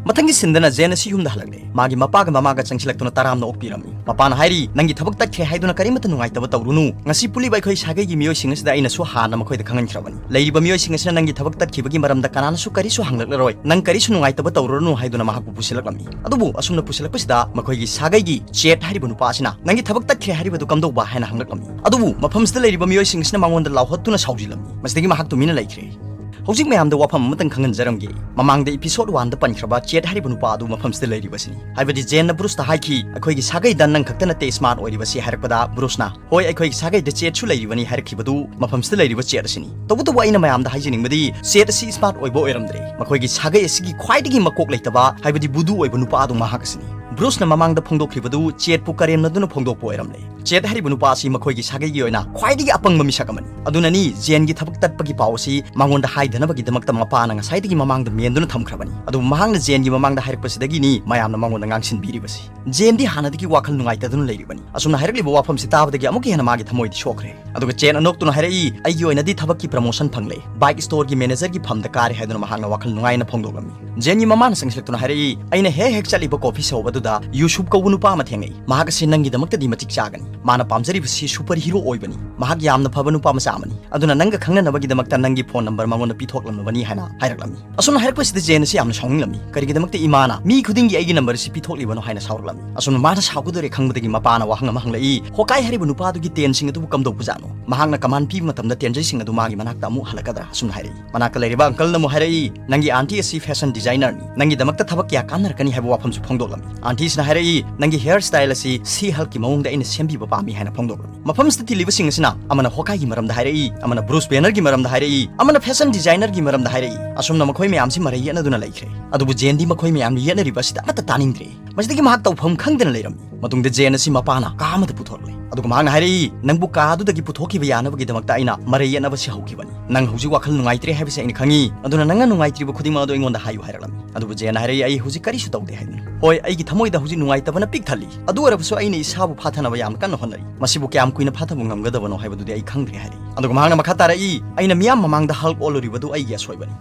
ꯃꯊꯪꯒꯤ ꯁꯤꯟꯗꯅ ꯖꯦꯟ ꯑꯁꯤ ꯌꯨꯝꯗ ꯍꯜꯂꯛꯂꯦ꯫ ꯃꯥꯒꯤ ꯃꯄꯥꯒ ꯃꯃꯥꯒ ꯆꯪꯁꯤꯜꯂꯛꯇꯨꯅ ꯇꯔꯥꯝꯅ ꯑꯣꯛꯄꯤꯔꯝꯃꯤ꯫ ꯃꯄꯥꯅ ꯍꯥꯏꯔꯤ, "ꯅꯪꯒꯤ ꯊꯕꯛ ꯇꯠꯈ꯭ꯔꯦ ꯍꯥꯏꯗꯨꯅ ꯀꯔꯤꯃꯠꯇ ꯅꯨꯡꯉꯥꯏꯇꯕ ꯇꯧꯔꯨꯅꯨ꯫ ꯉꯁꯤ ꯄꯨꯜꯂꯤꯕ ꯑꯩꯈꯣꯏ ꯁꯥꯒꯩꯒꯤ ꯃꯤꯑꯣꯏꯁꯤꯡ ꯑꯁꯤꯗ ꯑꯩꯅꯁꯨ ꯍꯥꯟꯅ ꯃꯈꯣꯏꯗ ꯈꯪꯍꯟꯈ꯭ꯔꯕꯅꯤ꯫ ꯂꯩꯔꯤꯕ ꯃꯤꯑꯣꯏꯁꯤꯡ ꯑꯁꯤꯅ ꯅꯪꯒꯤ ꯊꯕꯛ ꯇꯠꯈꯤꯕꯒꯤ ꯃꯔꯝꯗ ꯀꯅꯥꯅꯁꯨ ꯀꯔꯤꯁꯨ ꯍꯪꯂꯛꯂꯔꯣꯏ꯫ ꯅꯪ ꯀꯔꯤꯁꯨ ꯅꯨꯡꯉꯥꯏꯇꯕ ꯇꯧꯔꯨꯔꯅꯨ" ꯍꯥꯏꯗꯨꯅ ꯃꯍꯥꯛꯄꯨ ꯄꯨꯁꯤꯜꯂꯛꯂꯝꯃꯤ꯫ ꯑꯗꯨꯕꯨ ꯑꯁꯨꯝꯅ ꯄꯨꯁꯤꯜꯂꯛꯄꯁꯤꯗ ꯃꯈꯣꯏꯒꯤ ꯁꯥꯒꯩꯒꯤ ꯆꯦꯠ ꯍꯥꯏꯔꯤꯕ ꯅꯨꯄꯥ ꯑꯁꯤꯅ, "ꯅꯪꯒꯤ ꯊꯕꯛ ꯇꯠꯈ꯭ꯔꯦ ꯍꯥꯏꯔꯤꯕꯗꯨ ꯀꯝꯗꯧꯕ?" ꯍꯥꯏꯅ ꯍꯪꯂꯛꯂꯝꯃꯤ꯫ ꯑꯗꯨꯕꯨ ꯃꯐꯝꯁꯤꯗ ꯂꯩꯔꯤꯕ ꯃꯤꯑꯣꯏꯁꯤꯡ ꯑꯁꯤꯅ ꯃꯉꯣꯟꯗ ꯂꯥꯎꯍꯠꯇꯨꯅ ꯁꯥꯎꯖꯤꯜꯂꯝꯃꯤ꯫ ꯃꯁꯤꯗꯒꯤ ꯃꯍꯥꯛ ꯇꯨꯃꯤꯟꯅ ꯂꯩꯈ꯭ꯔꯦ꯫ ꯍꯧꯖꯤꯛ ꯃꯌꯥꯝꯗ ꯋꯥꯐꯝ ꯑꯃꯇꯪ ꯈꯪꯍꯟꯖꯔꯝꯒꯦ꯫ ꯃꯃꯥꯡꯗ ꯏꯄꯤꯁꯣꯗ ꯋꯥꯟꯗ ꯄꯟꯈ꯭ꯔꯕ ꯆꯦꯠ ꯍꯥꯏꯔꯤꯕ ꯅꯨꯄꯥ ꯑꯗꯨ ꯃꯐꯝꯁꯤꯗ ꯂꯩꯔꯤꯕꯁꯤꯅꯤ꯫ ꯍꯥꯏꯕꯗꯤ ꯖꯦꯟꯅ ꯕ꯭ꯔꯨꯁꯇ ꯍꯥꯏꯈꯤ, "ꯑꯩꯈꯣꯏꯒꯤ ꯁꯥꯒꯩꯗ ꯅꯪ ꯈꯛꯇ ꯅꯠꯇꯦ ꯁ꯭ꯃꯥꯔꯠ ꯑꯣꯏꯔꯤꯕꯁꯤ" ꯍꯥꯏꯔꯛꯄꯗ ꯕ꯭ꯔꯨꯁꯅ, "ꯍꯣꯏ, ꯑꯩꯈꯣꯏꯒꯤ ꯁꯥꯒꯩꯗ ꯆꯦꯠꯁꯨ ꯂꯩꯔꯤꯕꯅꯤ" ꯍꯥꯏꯔꯛꯈꯤꯕꯗꯨ ꯃꯐꯝꯁꯤꯗ ꯂꯩꯔꯤꯕ ꯆꯦꯠ ꯑꯁꯤꯅꯤ꯫ ꯇꯧꯕꯇꯕꯨ ꯑꯩꯅ ꯃꯌꯥꯝꯗ ꯍꯥꯏꯖꯅꯤꯡꯕꯗꯤ ꯆꯦꯠ ꯑꯁꯤ ꯁ꯭ꯃꯥꯔꯠ ꯑꯣꯏꯕ ꯑꯣꯏꯔꯝꯗ꯭ꯔꯦ꯫ ꯃꯈꯣꯏꯒꯤ ꯁꯥꯒꯩ ꯑꯁꯤꯒꯤ ꯈ꯭ꯋꯥꯏꯗꯒꯤ ꯃꯀꯣꯛ ꯂꯩꯇꯕ, ꯍꯥꯏꯕꯗꯤ ꯚꯨꯗꯨ ꯑꯣꯏꯕ ꯅꯨꯄꯥ ꯑꯗꯨ ꯃꯍꯥꯛ ꯑꯁꯤꯅꯤ꯫ ꯕ꯭ꯔꯨꯁꯅ ꯃꯃꯥꯡꯗ ꯐꯣꯡꯗꯣꯛꯈꯤꯕꯗꯨ ꯆꯦꯠꯄꯨ ꯀꯔꯦꯝꯅꯗꯨꯅ ꯐꯣꯡꯗꯣꯛꯄ ꯑꯣꯏꯔꯝꯂꯦ꯫ ꯆꯦꯠ ꯍꯥꯏꯔꯤꯕ ꯅꯨꯄꯥ ꯑꯁꯤ ꯃꯈꯣꯏꯒꯤ ꯁꯥꯒꯩꯒꯤ ꯑꯣꯏꯅ ꯈ꯭ꯋꯥꯏꯗꯒꯤ ꯑꯄꯪꯕ ꯃꯤꯁꯛ ꯑꯃꯅꯤ꯫ ꯑꯗꯨꯅꯅꯤ ꯖꯦꯟꯒꯤ ꯊꯕꯛ ꯇꯠꯄꯒꯤ ꯄꯥꯎ ꯑꯁꯤ ꯃꯉꯣꯟꯗ ꯍꯥꯏꯗꯅꯕꯒꯤꯗꯃꯛꯇ ꯃꯄꯥꯅ ꯉꯁꯥꯏꯗꯒꯤ ꯃꯃꯥꯡꯗ ꯃꯦꯟꯗꯨꯅ ꯊꯝꯈ꯭ꯔꯕꯅꯤ꯫ ꯑꯗꯨꯕꯨ ꯃꯍꯥꯛꯅ ꯖꯦꯟꯒꯤ ꯃꯃꯥꯡꯗ ꯍꯥꯏꯔꯛꯄꯁꯤꯗꯒꯤꯅꯤ ꯃꯌꯥꯝꯅ ꯃꯉꯣꯟꯗ ꯉꯥꯡꯁꯤꯟꯕꯤꯔꯤꯕꯁꯤ꯫ ꯖꯦꯟꯗꯤ ꯍꯥꯟꯅꯗꯒꯤ ꯋꯥꯈꯜ ꯅꯨꯡꯉꯥꯏꯇꯗꯨꯅ ꯂꯩꯔꯤꯕꯅꯤ꯫ ꯑꯁꯨꯝꯅ ꯍꯥꯏꯔꯛꯂꯤꯕ ꯋꯥꯐꯝꯁꯤ ꯇꯥꯕꯗꯒꯤ ꯑꯃꯨꯛꯀ ꯍꯦꯟꯅ ꯃꯥꯒꯤ ꯊꯃꯣꯏꯗꯤ ꯁꯣꯛꯈ꯭ꯔꯦ꯫ ꯑꯗꯨꯒ ꯆꯦꯠ ꯑꯅꯣꯛꯇꯨꯅ ꯍꯥꯏꯔꯛꯏ, "ꯑꯩꯒꯤ ꯑꯣꯏꯅꯗꯤ ꯊꯕꯛꯀꯤ ꯄ꯭ꯔꯃꯣꯁꯟ ꯐꯪꯂꯦ꯫ ꯕꯥꯏꯛ ꯁ꯭ꯇꯣꯔꯒꯤ ꯃꯦꯅꯦꯖꯔꯒꯤ ꯐꯝꯗ ꯀꯥꯔꯦ" ꯍꯥꯏꯗꯨꯅ ꯃꯍꯥꯛꯅ ꯋꯥꯈꯜ ꯅꯨꯡꯉꯥꯏꯅ ꯐꯣꯡꯗꯣꯛꯂꯝꯃꯤ꯫ ꯖꯦꯟꯒꯤ ꯃꯃꯥꯅ ꯆꯪꯁꯤꯜꯂꯛꯇꯨꯅ ꯍꯥꯏꯔꯛꯏ, "ꯑꯩꯅ ꯍꯦꯛ ꯍꯦꯛ ꯆꯠꯂꯤꯕ ꯀꯣꯐꯤ ꯁꯣꯞ ꯑꯗꯨꯗ ꯌꯨꯁꯨꯞ ꯀꯧꯕ ꯅꯨꯄꯥ ꯑꯃ ꯊꯦꯡꯅꯩ꯫ ꯃꯍꯥꯛ ꯑꯁꯤ ꯅꯪꯒꯤꯗꯃꯛꯇꯗꯤ ꯃꯇꯤꯛ ꯆꯥꯒꯅꯤ꯫ ꯃꯥꯅ ꯄꯥꯝꯖꯔꯤꯕꯁꯤ ꯁꯨꯄꯔ ꯍꯤꯔꯣ ꯑꯣꯏꯕꯅꯤ꯫ ꯃꯍꯥꯛ ꯌꯥꯝꯅ ꯐꯕ ꯅꯨꯄꯥ ꯃꯆꯥ ꯑꯃꯅꯤ꯫ ꯑꯗꯨꯅ ꯅꯪꯒ ꯈꯪꯅꯅꯕꯒꯤꯗꯃꯛꯇ ꯅꯪꯒꯤ ꯐꯣꯟ ꯅꯝꯕꯔ ꯃꯉꯣꯟꯗ ꯄꯤꯊꯣꯛꯂꯝꯂꯕꯅꯤ" ꯍꯥꯏꯅ ꯍꯥꯏꯔꯛꯂꯝꯃꯤ꯫ ꯑꯁꯨꯝꯅ ꯍꯥꯏꯔꯛꯄꯁꯤꯗ ꯖꯦꯟ ꯑꯁꯤ ꯌꯥꯝꯅ ꯁꯥꯎꯅꯤꯡꯂꯝꯃꯤ꯫ ꯀꯔꯤꯒꯤꯗꯃꯛꯇ ꯏꯃꯥꯅ ꯃꯤ ꯈꯨꯗꯤꯡꯒꯤ ꯑꯩꯒꯤ ꯅꯝꯕꯔ ꯑꯁꯤ ꯄꯤꯊꯣꯛꯂꯤꯕꯅꯣ ꯍꯥꯏꯅ ꯁꯥꯎꯔꯛꯂꯝꯃꯤ꯫ ꯑꯁꯨꯝꯅ ꯃꯥꯅ ꯁꯥꯎꯒꯗꯧꯔꯦ ꯈꯪꯕꯗꯒꯤ ꯃꯄꯥꯅ ꯋꯥꯍꯪ ꯑꯃ ꯍꯪꯂꯛꯏ, "ꯍꯣꯀꯥꯏ ꯍꯥꯏꯔꯤꯕ ꯅꯨꯄꯥꯗꯨꯒꯤ ꯇꯦꯟꯁꯤꯡ ꯑꯗꯨꯕꯨ ꯀꯝꯗꯧꯕꯖꯥꯠꯅꯣ? ꯃꯍꯥꯛꯅ ꯀꯃꯥꯟ ꯄꯤꯕ ꯃꯇꯝꯗ ꯇꯦꯟꯖꯩꯁꯤꯡ ꯑꯗꯨ ꯃꯥꯒꯤ ꯃꯅꯥꯛꯇ ꯑꯃꯨꯛ ꯍꯜꯂꯛꯀꯗ꯭ꯔꯥ?" ꯑꯁꯨꯝꯅ ꯍꯥꯏꯔꯛꯏ꯫ ꯃꯅꯥꯛꯇ ꯂꯩꯔꯤꯕ ꯑꯪꯀꯜꯅ ꯑꯃꯨꯛ ꯍꯥꯏꯔꯛꯏ, "ꯅꯪꯒꯤ ꯑꯥꯟꯇꯤ ꯑꯁꯤ ꯐꯦꯁꯟ ꯗꯤꯖꯥꯏꯅꯔꯅꯤ꯫ ꯅꯪꯒꯤꯗꯃꯛꯇ ꯊꯕꯛ ꯀꯌꯥ ꯀꯥꯟꯅꯔꯛꯀꯅꯤ" ꯍꯥꯏꯕ ꯋꯥꯐꯝꯁꯨ ꯐꯣꯡꯗꯣꯛꯂꯝꯃꯤ꯫ ꯑꯟꯇꯤꯁꯤꯅ ꯍꯥꯏꯔꯛꯏ, "ꯅꯪꯒꯤ ꯍꯦꯌꯔ ꯁ꯭ꯇꯥꯏꯜ ꯑꯁꯤ ꯁꯤ ꯍꯜꯛꯀꯤ ꯃꯑꯣꯡꯗ ꯑꯩꯅ ꯁꯦꯝꯕꯤꯕ ꯄꯥꯝꯃꯤ" ꯍꯥꯏꯅ ꯐꯣꯡꯗꯣꯛꯂꯝꯃꯤ꯫ ꯃꯐꯝꯁꯤꯗ ꯇꯤꯜꯂꯤꯕꯁꯤꯡ ꯑꯁꯤꯅ ꯑꯃꯅ ꯍꯣꯀꯥꯏꯒꯤ ꯃꯔꯝꯗ ꯍꯥꯏꯔꯛꯏ, ꯑꯃꯅ ꯕ꯭ꯔꯨꯁ ꯕꯦꯅꯔꯒꯤ ꯃꯔꯝꯗ ꯍꯥꯏꯔꯛꯏ, ꯑꯃꯅ ꯐꯦꯁꯟ ꯗꯤꯖꯥꯏꯅꯔꯒꯤ ꯃꯔꯝꯗ ꯍꯥꯏꯔꯛꯏ꯫ ꯑꯁꯨꯝꯅ ꯃꯈꯣꯏ ꯃꯌꯥꯝꯁꯤ ꯃꯔꯩ ꯌꯦꯠꯅꯗꯨꯅ ꯂꯩꯈ꯭ꯔꯦ꯫ ꯑꯗꯨꯕꯨ ꯖꯦꯟꯗꯤ ꯃꯈꯣꯏ ꯃꯌꯥꯝꯅ ꯌꯦꯠꯅꯔꯤꯕ ꯑꯁꯤꯗ ꯑꯃꯠꯇ ꯇꯥꯅꯤꯡꯗ꯭ꯔꯦ꯫ ꯃꯁꯤꯗꯒꯤ ꯃꯍꯥꯛ ꯇꯧꯐꯝ ꯈꯪꯗꯅ ꯂꯩꯔꯝꯃꯤ꯫ ꯃꯇꯨꯡꯗ ꯖꯦꯟ ꯑꯁꯤ ꯃꯄꯥꯅ ꯀꯥ ꯑꯃꯗ ꯄꯨꯊꯣꯔꯛꯂꯦ꯫ ꯑꯗꯨꯒ ꯃꯍꯥꯛꯅ ꯍꯥꯏꯔꯛꯏ, "ꯅꯪꯕꯨ ꯀꯥ ꯑꯗꯨꯗꯒꯤ ꯄꯨꯊꯣꯛꯈꯤꯕ ꯌꯥꯅꯕꯒꯤꯗꯃꯛꯇ ꯑꯩꯅ ꯃꯔꯩ ꯌꯦꯠꯅꯕꯁꯤ ꯍꯧꯈꯤꯕꯅꯤ꯫ ꯅꯪ ꯍꯧꯖꯤꯛ ꯋꯥꯈꯜ ꯅꯨꯡꯉꯥꯏꯇ꯭ꯔꯦ ꯍꯥꯏꯕꯁꯤ ꯑꯩꯅ ꯈꯪꯉꯤ꯫ ꯑꯗꯨꯅ ꯅꯪꯅ ꯅꯨꯡꯉꯥꯏꯇ꯭ꯔꯤꯕ ꯈꯨꯗꯤꯡꯃꯛ ꯑꯗꯨ ꯑꯩꯉꯣꯟꯗ ꯍꯥꯏꯌꯨ" ꯍꯥꯏꯔꯛꯂꯝꯃꯤ꯫ ꯑꯗꯨꯕꯨ ꯖꯦꯟꯅ ꯍꯥꯏꯔꯛꯏ, "ꯑꯩ ꯍꯧꯖꯤꯛ ꯀꯔꯤꯁꯨ ꯇꯧꯗꯦ" ꯍꯥꯏꯗꯨꯅ꯫ "ꯍꯣꯏ, ꯑꯩꯒꯤ ꯊꯃꯣꯏꯗ ꯍꯧꯖꯤꯛ ꯅꯨꯡꯉꯥꯏꯇꯕꯅ ꯄꯤꯛ ꯊꯜꯂꯤ꯫ ꯑꯗꯨ ꯑꯣꯏꯔꯕꯁꯨ ꯑꯩꯅ ꯏꯁꯥꯕꯨ ꯐꯥꯊꯅꯕ ꯌꯥꯝꯅ ꯀꯟꯅ ꯍꯣꯠꯅꯔꯤ꯫ ꯃꯁꯤꯕꯨ ꯀꯌꯥꯝ ꯀꯨꯏꯅ ꯐꯥꯊꯕ ꯉꯝꯒꯗꯕꯅꯣ ꯍꯥꯏꯕꯗꯨꯗꯤ ꯑꯩ ꯈꯪꯗ꯭ꯔꯦ" ꯍꯥꯏꯔꯛꯏ꯫ ꯑꯗꯨꯒ ꯃꯍꯥꯛꯅ ꯃꯈꯥ ꯇꯥꯔꯛꯏ, "ꯑꯩꯅ ꯃꯤꯌꯥꯝ ꯃꯃꯥꯡꯗ ꯍꯜꯛ ꯑꯣꯜꯂꯨꯔꯤꯕꯗꯨ ꯑꯩꯒꯤ ꯑꯁꯣꯏꯕꯅꯤ꯫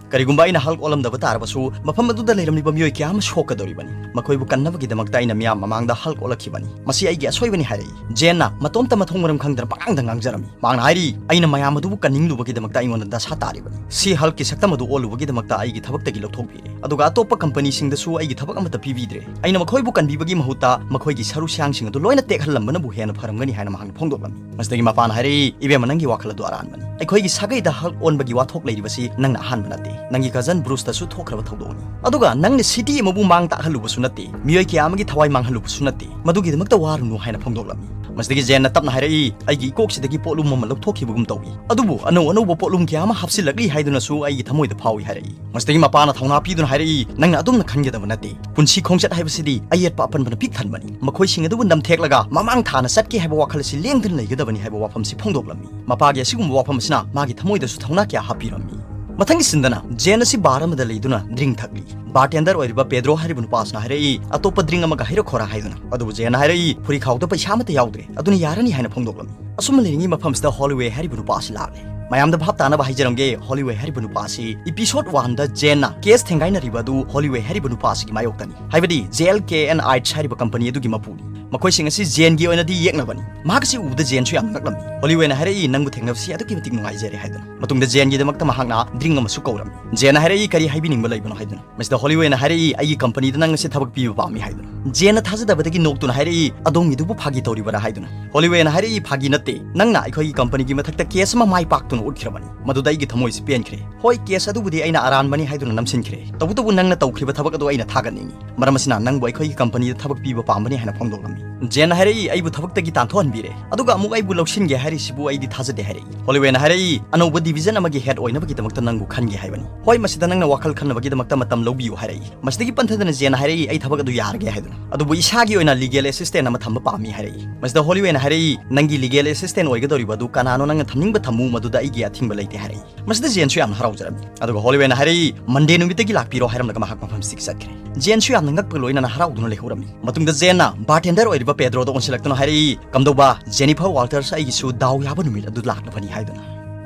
ꯀꯔꯤꯒꯨꯝꯕ ꯑꯩꯅ ꯍꯜꯛ ꯑꯣꯜꯂꯝꯗꯕ ꯇꯥꯔꯕꯁꯨ, ꯃꯐꯝ ꯑꯗꯨꯗ ꯂꯩꯔꯝꯂꯤꯕ ꯃꯤꯑꯣꯏ ꯀꯌꯥ ꯑꯃ ꯁꯣꯛꯀꯗꯧꯔꯤꯕꯅꯤ꯫ ꯃꯈꯣꯏꯕꯨ ꯀꯟꯅꯕꯒꯤꯗꯃꯛꯇ ꯑꯩꯅ ꯃꯤꯌꯥꯝ ꯃꯃꯥꯡꯗ ꯍꯜꯛ ꯑꯣꯜꯂꯛꯈꯤꯕꯅꯤ꯫ ꯃꯁꯤ ꯑꯩꯒꯤ ꯑꯁꯣꯏꯕꯅꯤ" ꯍꯥꯏꯔꯛꯏ꯫ ꯖꯦꯟꯅ ꯃꯇꯣꯝꯇ ꯃꯊꯣꯡ ꯃꯔꯝ ꯈꯪꯗꯅ ꯄꯉꯥꯡꯗ ꯉꯥꯡꯖꯔꯝꯃꯤ꯫ ꯃꯍꯥꯛꯅ ꯍꯥꯏꯔꯤ, "ꯑꯩꯅ ꯃꯌꯥꯝ ꯑꯗꯨꯕꯨ ꯀꯟꯅꯤꯡꯂꯨꯕꯒꯤꯗꯃꯛꯇ ꯑꯩꯉꯣꯟꯗ ꯗꯁꯥ ꯇꯥꯔꯤꯕꯅꯤ꯫ ꯁꯤ ꯍꯜꯛꯀꯤ ꯁꯛꯇꯝ ꯑꯗꯨ ꯑꯣꯜꯂꯨꯕꯒꯤꯗꯃꯛꯇ ꯑꯩꯒꯤ ꯊꯕꯛꯇꯒꯤ ꯂꯧꯊꯣꯛꯄꯤꯔꯦ꯫ ꯑꯗꯨꯒ ꯑꯇꯣꯞꯄ ꯀꯝꯄꯅꯤꯁꯤꯡꯗꯁꯨ ꯑꯩꯒꯤ ꯊꯕꯛ ꯑꯃꯠꯇ ꯄꯤꯕꯤꯗ꯭ꯔꯦ꯫ ꯑꯩꯅ ꯃꯈꯣꯏꯕꯨ ꯀꯟꯕꯤꯕꯒꯤ ꯃꯍꯨꯠꯇ ꯃꯈꯣꯏꯒꯤ ꯁꯔꯨ ꯁꯌꯥꯡꯁꯤꯡ ꯑꯗꯨ ꯂꯣꯏꯅ ꯇꯦꯛꯍꯜꯂꯝꯕꯅꯕꯨ ꯍꯦꯟꯅ ꯐꯔꯝꯒꯅꯤ" ꯍꯥꯏꯅ ꯃꯍꯥꯛꯅ ꯐꯣꯡꯗꯣꯛꯂꯝꯃꯤ꯫ ꯃꯁꯤꯗꯒꯤ ꯃꯄꯥꯅ ꯍꯥꯏꯔꯛꯏ, "ꯏꯕꯦꯝꯃ, ꯅꯪꯒꯤ ꯋꯥꯈꯜ ꯑꯗꯨ ꯑꯔꯥꯟꯕꯅꯤ꯫ ꯑꯩꯈꯣꯏꯒꯤ ꯁꯥꯒꯩꯗ ꯍꯜꯛ ꯑꯣꯟꯕꯒꯤ ꯋꯥꯊꯣꯛ ꯂꯩꯔꯤꯕꯁꯤ ꯅꯪꯅ ꯑꯍꯥꯟꯕ ꯅꯠꯇꯦ꯫ ꯅꯪꯒꯤ ꯀꯖꯟ ꯕ꯭ꯔꯨꯁꯇꯁꯨ ꯊꯣꯛꯈ꯭ꯔꯕ ꯊꯧꯗꯣꯛꯅꯤ꯫ ꯑꯗꯨꯒ ꯅꯪꯅ ꯁꯤꯇꯤ ꯑꯃꯕꯨ ꯃꯥꯡ ꯇꯥꯛꯍꯜꯂꯨꯕꯁꯨ ꯅꯠꯇꯦ, ꯃꯤꯑꯣꯏ ꯀꯌꯥ ꯑꯃꯒꯤ ꯊꯋꯥꯏ ꯃꯥꯡꯍꯜꯂꯨꯕꯁꯨ ꯅꯠꯇꯦ꯫ ꯃꯗꯨꯒꯤꯗꯃꯛꯇ ꯋꯥꯔꯨꯅꯨ" ꯍꯥꯏꯅ ꯐꯣꯡꯗꯣꯛꯂꯝꯃꯤ꯫ ꯃꯁꯤꯗꯒꯤ ꯖꯦꯟꯅ ꯇꯞꯅ ꯍꯥꯏꯔꯛꯏ, "ꯑꯩꯒꯤ ꯏꯀꯣꯛꯁꯤꯗꯒꯤ ꯄꯣꯠꯂꯨꯝ ꯑꯃ ꯂꯧꯊꯣꯛꯈꯤꯕꯒꯨꯝ ꯇꯧꯏ꯫ ꯑꯗꯨꯕꯨ ꯑꯅꯧ ꯑꯅꯧꯕ ꯄꯣꯠꯂꯨꯝ ꯀꯌꯥ ꯑꯃ ꯍꯥꯞꯆꯤꯜꯂꯛꯂꯤ ꯍꯥꯏꯗꯨꯅꯁꯨ ꯑꯩꯒꯤ ꯊꯃꯣꯏꯗ ꯐꯥꯎꯏ" ꯍꯥꯏꯔꯛꯏ꯫ ꯃꯁꯤꯗꯒꯤ ꯃꯄꯥꯅ ꯊꯧꯅꯥ ꯄꯤꯗꯨꯅ ꯍꯥꯏꯔꯛꯏ, "ꯅꯪꯅ ꯑꯗꯨꯝꯅ ꯈꯟꯒꯗꯕ ꯅꯠꯇꯦ꯫ ꯄꯨꯟꯁꯤ ꯈꯣꯡꯆꯠ ꯍꯥꯏꯕꯁꯤꯗꯤ ꯑꯌꯦꯠꯄ ꯑꯄꯟꯕꯅ ꯄꯤꯛ ꯊꯟꯕꯅꯤ꯫ ꯃꯈꯣꯏꯁꯤꯡ ꯑꯗꯨꯕꯨ ꯅꯝꯊꯦꯛꯂꯒ ꯃꯃꯥꯡ ꯊꯥꯅ ꯆꯠꯀꯦ ꯍꯥꯏꯕ ꯋꯥꯈꯜ ꯑꯁꯤ ꯂꯦꯡꯗꯅ ꯂꯩꯒꯗꯕꯅꯤ" ꯍꯥꯏꯕ ꯋꯥꯐꯝꯁꯤ ꯐꯣꯡꯗꯣꯛꯂꯝꯃꯤ꯫ ꯃꯄꯥꯒꯤ ꯑꯁꯤꯒꯨꯝꯕ ꯋꯥꯐꯝ ꯑꯁꯤꯅ ꯃꯥꯒꯤ ꯊꯃꯣꯏꯗꯁꯨ ꯊꯧꯅꯥ ꯀꯌꯥ ꯍꯥꯞꯄꯤꯔꯝꯃꯤ꯫ ꯃꯊꯪꯒꯤ ꯁꯤꯟꯗꯅ ꯖꯦꯟ ꯑꯁꯤ ꯕꯥꯔ ꯑꯃꯗ ꯂꯩꯗꯨꯅ ꯗ꯭ꯔꯤꯡ ꯊꯛꯂꯤ꯫ ꯕꯥꯔꯇꯦꯟꯗꯔ ꯑꯣꯏꯔꯤꯕ ꯄꯦꯗ꯭ꯔꯣ ꯍꯥꯏꯔꯤꯕ ꯅꯨꯄꯥ ꯑꯁꯤꯅ ꯍꯥꯏꯔꯛꯏ, "ꯑꯇꯣꯞꯄ ꯗ꯭ꯔꯤꯡ ꯑꯃꯒ ꯍꯩꯔꯛꯈꯣꯔꯥ" ꯍꯥꯏꯗꯨꯅ꯫ ꯑꯗꯨꯕꯨ ꯖꯦꯟꯅ ꯍꯥꯏꯔꯛꯏ, "ꯐꯨꯔꯤꯈꯥꯎꯗ ꯄꯩꯁꯥ ꯑꯃꯠꯇ ꯌꯥꯎꯗ꯭ꯔꯦ, ꯑꯗꯨꯅ ꯌꯥꯔꯅꯤ" ꯍꯥꯏꯅ ꯐꯣꯡꯗꯣꯛꯂꯝꯃꯤ꯫ ꯑꯁꯨꯝꯅ ꯂꯩꯔꯤꯉꯩ ꯃꯐꯝꯁꯤꯗ ꯍꯣꯂꯤꯋꯦ ꯍꯥꯏꯔꯤꯕ ꯅꯨꯄꯥ ꯑꯁꯤ ꯂꯥꯛꯂꯦ꯫ ꯃꯌꯥꯝꯗ ꯚꯥꯞ ꯇꯥꯅꯕ ꯍꯥꯏꯖꯔꯝꯒꯦ, ꯍꯣꯂꯤꯋꯦ ꯍꯥꯏꯔꯤꯕ ꯅꯨꯄꯥ ꯑꯁꯤ ꯏꯄꯤꯁꯣꯗ ꯋꯥꯟꯗ ꯖꯦꯟꯅ ꯀꯦꯁ ꯊꯦꯡꯒꯥꯏꯅꯔꯤꯕ ꯑꯗꯨ ꯍꯣꯂꯤꯋꯦ ꯍꯥꯏꯔꯤꯕ ꯅꯨꯄꯥ ꯑꯁꯤꯒꯤ ꯃꯥꯌꯣꯛꯇꯅꯤ꯫ ꯍꯥꯏꯕꯗꯤ ꯖꯦ ꯑꯦꯜ ꯀꯦ ꯑꯦꯟ ꯑꯥꯏꯠꯁ ꯍꯥꯏꯔꯤꯕ ꯀꯝꯄꯅꯤ ꯑꯗꯨꯒꯤ ꯃꯄꯨꯅꯤ꯫ ꯃꯈꯣꯏꯁꯤꯡ ꯑꯁꯤ ꯖꯦꯟꯒꯤ ꯑꯣꯏꯅꯗꯤ ꯌꯦꯛꯅꯕꯅꯤ꯫ ꯃꯍꯥꯛ ꯑꯁꯤ ꯎꯕꯗ ꯖꯦꯟꯁꯨ ꯌꯥꯝꯅ ꯉꯛꯂꯝꯃꯤ꯫ ꯍꯣꯂꯤꯋꯦꯅ ꯍꯥꯏꯔꯛꯏ, "ꯅꯪꯕꯨ ꯊꯦꯡꯅꯕꯁꯤ ꯑꯗꯨꯛꯀꯤ ꯃꯇꯤꯛ ꯅꯨꯡꯉꯥꯏꯖꯔꯦ" ꯍꯥꯏꯗꯨꯅ꯫ ꯃꯇꯨꯡꯗ ꯖꯦꯟꯒꯤꯗꯃꯛꯇ ꯃꯍꯥꯛꯅ ꯗ꯭ꯔꯤꯡ ꯑꯃꯁꯨ ꯀꯧꯔꯝꯃꯤ꯫ ꯖꯦꯟꯅ ꯍꯥꯏꯔꯛꯏ, "ꯀꯔꯤ ꯍꯥꯏꯕꯤꯅꯤꯡꯕ ꯂꯩꯕꯅꯣ?" ꯍꯥꯏꯗꯨꯅ꯫ ꯃꯁꯤꯗ ꯍꯣꯂꯤꯋꯦꯅ ꯍꯥꯏꯔꯛꯏ, "ꯑꯩꯒꯤ ꯀꯝꯄꯅꯤꯗ ꯅꯪ ꯑꯁꯤ ꯊꯕꯛ ꯄꯤꯕ ꯄꯥꯝꯃꯤ" ꯍꯥꯏꯗꯨꯅ꯫ ꯖꯦꯟꯅ ꯊꯥꯖꯗꯕꯗꯒꯤ ꯅꯣꯛꯇꯨꯅ ꯍꯥꯏꯔꯛꯏ, "ꯑꯗꯣꯝꯒꯤꯗꯨꯕꯨ ꯐꯥꯒꯤ ꯇꯧꯔꯤꯕꯔꯥ?" ꯍꯥꯏꯗꯨꯅ꯫ ꯍꯣꯂꯤꯋꯦꯅ ꯍꯥꯏꯔꯛꯏ, "ꯐꯥꯒꯤ ꯅꯠꯇꯦ, ꯅꯪꯅ ꯑꯩꯈꯣꯏꯒꯤ ꯀꯝꯄꯅꯤꯒꯤ ꯃꯊꯛꯇ ꯀꯦꯁ ꯑꯃ ꯃꯥꯏ ꯄꯥꯛꯇꯨꯅ ꯎꯠꯈ꯭ꯔꯕꯅꯤ, ꯃꯗꯨꯗ ꯑꯩꯒꯤ ꯊꯃꯣꯏꯁꯤ ꯄꯦꯟꯈ꯭ꯔꯦ꯫ ꯍꯣꯏ, ꯀꯦꯁ ꯑꯗꯨꯕꯨꯗꯤ ꯑꯩꯅ ꯑꯔꯥꯟꯕꯅꯤ ꯍꯥꯏꯗꯨꯅ ꯅꯝꯁꯤꯟꯈ꯭ꯔꯦ, ꯇꯧꯕꯇꯕꯨ ꯅꯪꯅ ꯇꯧꯈ꯭ꯔꯤꯕ ꯊꯕꯛ ꯑꯗꯨ ꯑꯩꯅ ꯊꯥꯒꯠꯅꯤꯡꯏ꯫ ꯃꯔꯝ ꯑꯁꯤꯅ ꯅꯪꯕꯨ ꯑꯩꯈꯣꯏꯒꯤ ꯀꯝꯄꯅꯤꯗ ꯊꯕꯛ ꯄꯤꯕ ꯄꯥꯝꯕꯅꯤ" ꯍꯥꯏꯅ ꯐꯣꯡꯗꯣꯛꯂꯝꯃꯤ꯫ ꯖꯦꯟꯅ ꯍꯥꯏꯔꯛꯏ, "ꯑꯩꯕꯨ ꯊꯕꯛꯇꯒꯤ ꯇꯥꯟꯊꯣꯛꯍꯟꯕꯤꯔꯦ, ꯑꯗꯨꯒ ꯑꯃꯨꯛ ꯑꯩꯕꯨ ꯂꯧꯁꯤꯟꯒꯦ ꯍꯥꯏꯔꯤꯁꯤꯕꯨ ꯑꯩꯗꯤ ꯊꯥꯖꯗꯦ" ꯍꯥꯏꯔꯛꯏ꯫ ꯍꯣꯂꯤꯋꯦꯅ ꯍꯥꯏꯔꯛꯏ, "ꯑꯅꯧꯕ ꯗꯤꯕꯤꯖꯟ ꯑꯃꯒꯤ ꯍꯦꯗ ꯑꯣꯏꯅꯕꯒꯤꯗꯃꯛꯇ ꯅꯪꯕꯨ ꯈꯟꯒꯦ ꯍꯥꯏꯕꯅꯤ꯫ ꯍꯣꯏ, ꯃꯁꯤꯗ ꯅꯪꯅ ꯋꯥꯈꯜ ꯈꯟꯅꯕꯒꯤꯗꯃꯛꯇ ꯃꯇꯝ ꯂꯧꯕꯤꯌꯨ" ꯍꯥꯏꯔꯛꯏ꯫ ꯃꯁꯤꯗꯒꯤ ꯄꯟꯊꯗꯅ ꯖꯦꯟꯅ ꯍꯥꯏꯔꯛꯏ, "ꯑꯩ ꯊꯕꯛ ꯑꯗꯨ ꯌꯥꯔꯒꯦ" ꯍꯥꯏꯗꯨꯅ꯫ "ꯑꯗꯨꯕꯨ ꯏꯁꯥꯒꯤ ꯑꯣꯏꯅ ꯂꯤꯒꯦꯜ ꯑꯦꯁꯤꯁꯇꯦꯟ ꯑꯃ ꯊꯝꯕ ꯄꯥꯝꯃꯤ" ꯍꯥꯏꯔꯛꯏ꯫ ꯃꯁꯤꯗ ꯍꯣꯂꯤꯋꯦꯅ ꯍꯥꯏꯔꯛꯏ, "ꯅꯪꯒꯤ ꯂꯤꯒꯦꯜ ꯑꯦꯁꯤꯁꯇꯦꯟ ꯑꯣꯏꯒꯗꯧꯔꯤꯕ ꯑꯗꯨ ꯀꯅꯥꯅꯣ ꯅꯪꯅ ꯊꯝꯅꯤꯡꯕ ꯊꯝꯃꯨ, ꯃꯗꯨꯗ ꯑꯩꯒꯤ ꯑꯊꯤꯡꯕ ꯂꯩꯇꯦ" ꯍꯥꯏꯔꯛꯏ꯫ ꯃꯁꯤꯗ ꯖꯦꯟꯁꯨ ꯌꯥꯝꯅ ꯍꯔꯥꯎꯖꯔꯝꯃꯤ꯫ ꯑꯗꯨꯒ ꯍꯣꯂꯤꯋꯦꯅ ꯍꯥꯏꯔꯛꯏ, "ꯃꯟꯗꯦ ꯅꯨꯃꯤꯠꯇꯒꯤ ꯂꯥꯛꯄꯤꯔꯣ" ꯍꯥꯏꯔꯝꯂꯒ ꯃꯍꯥꯛ ꯃꯐꯝꯁꯤꯗꯒꯤ ꯆꯠꯈ꯭ꯔꯦ꯫ ꯖꯦꯟꯁꯨ ꯌꯥꯝꯅ ꯉꯛꯄꯒ ꯂꯣꯏꯅꯅ ꯍꯔꯥꯎꯗꯨꯅ ꯂꯩꯍꯧꯔꯝꯃꯤ꯫ ꯃꯇꯨꯡꯗ ꯖꯦꯟꯅ ꯕꯥꯔꯇꯦꯟꯗꯔ ꯑꯣꯏꯔꯤꯕ ꯄꯦꯗ꯭ꯔꯣꯗ ꯑꯣꯟꯁꯤꯜꯂꯛꯇꯨꯅ ꯍꯥꯏꯔꯛꯏ, "ꯀꯝꯗꯧꯕ, ꯖꯦꯅꯤꯐꯔ ꯋꯥꯜꯇꯔꯁ, ꯑꯩꯒꯤꯁꯨ ꯗꯥꯎ ꯌꯥꯕ ꯅꯨꯃꯤꯠ ꯑꯗꯨ ꯂꯥꯛꯂꯕꯅꯤ" ꯍꯥꯏꯗꯨꯅ꯫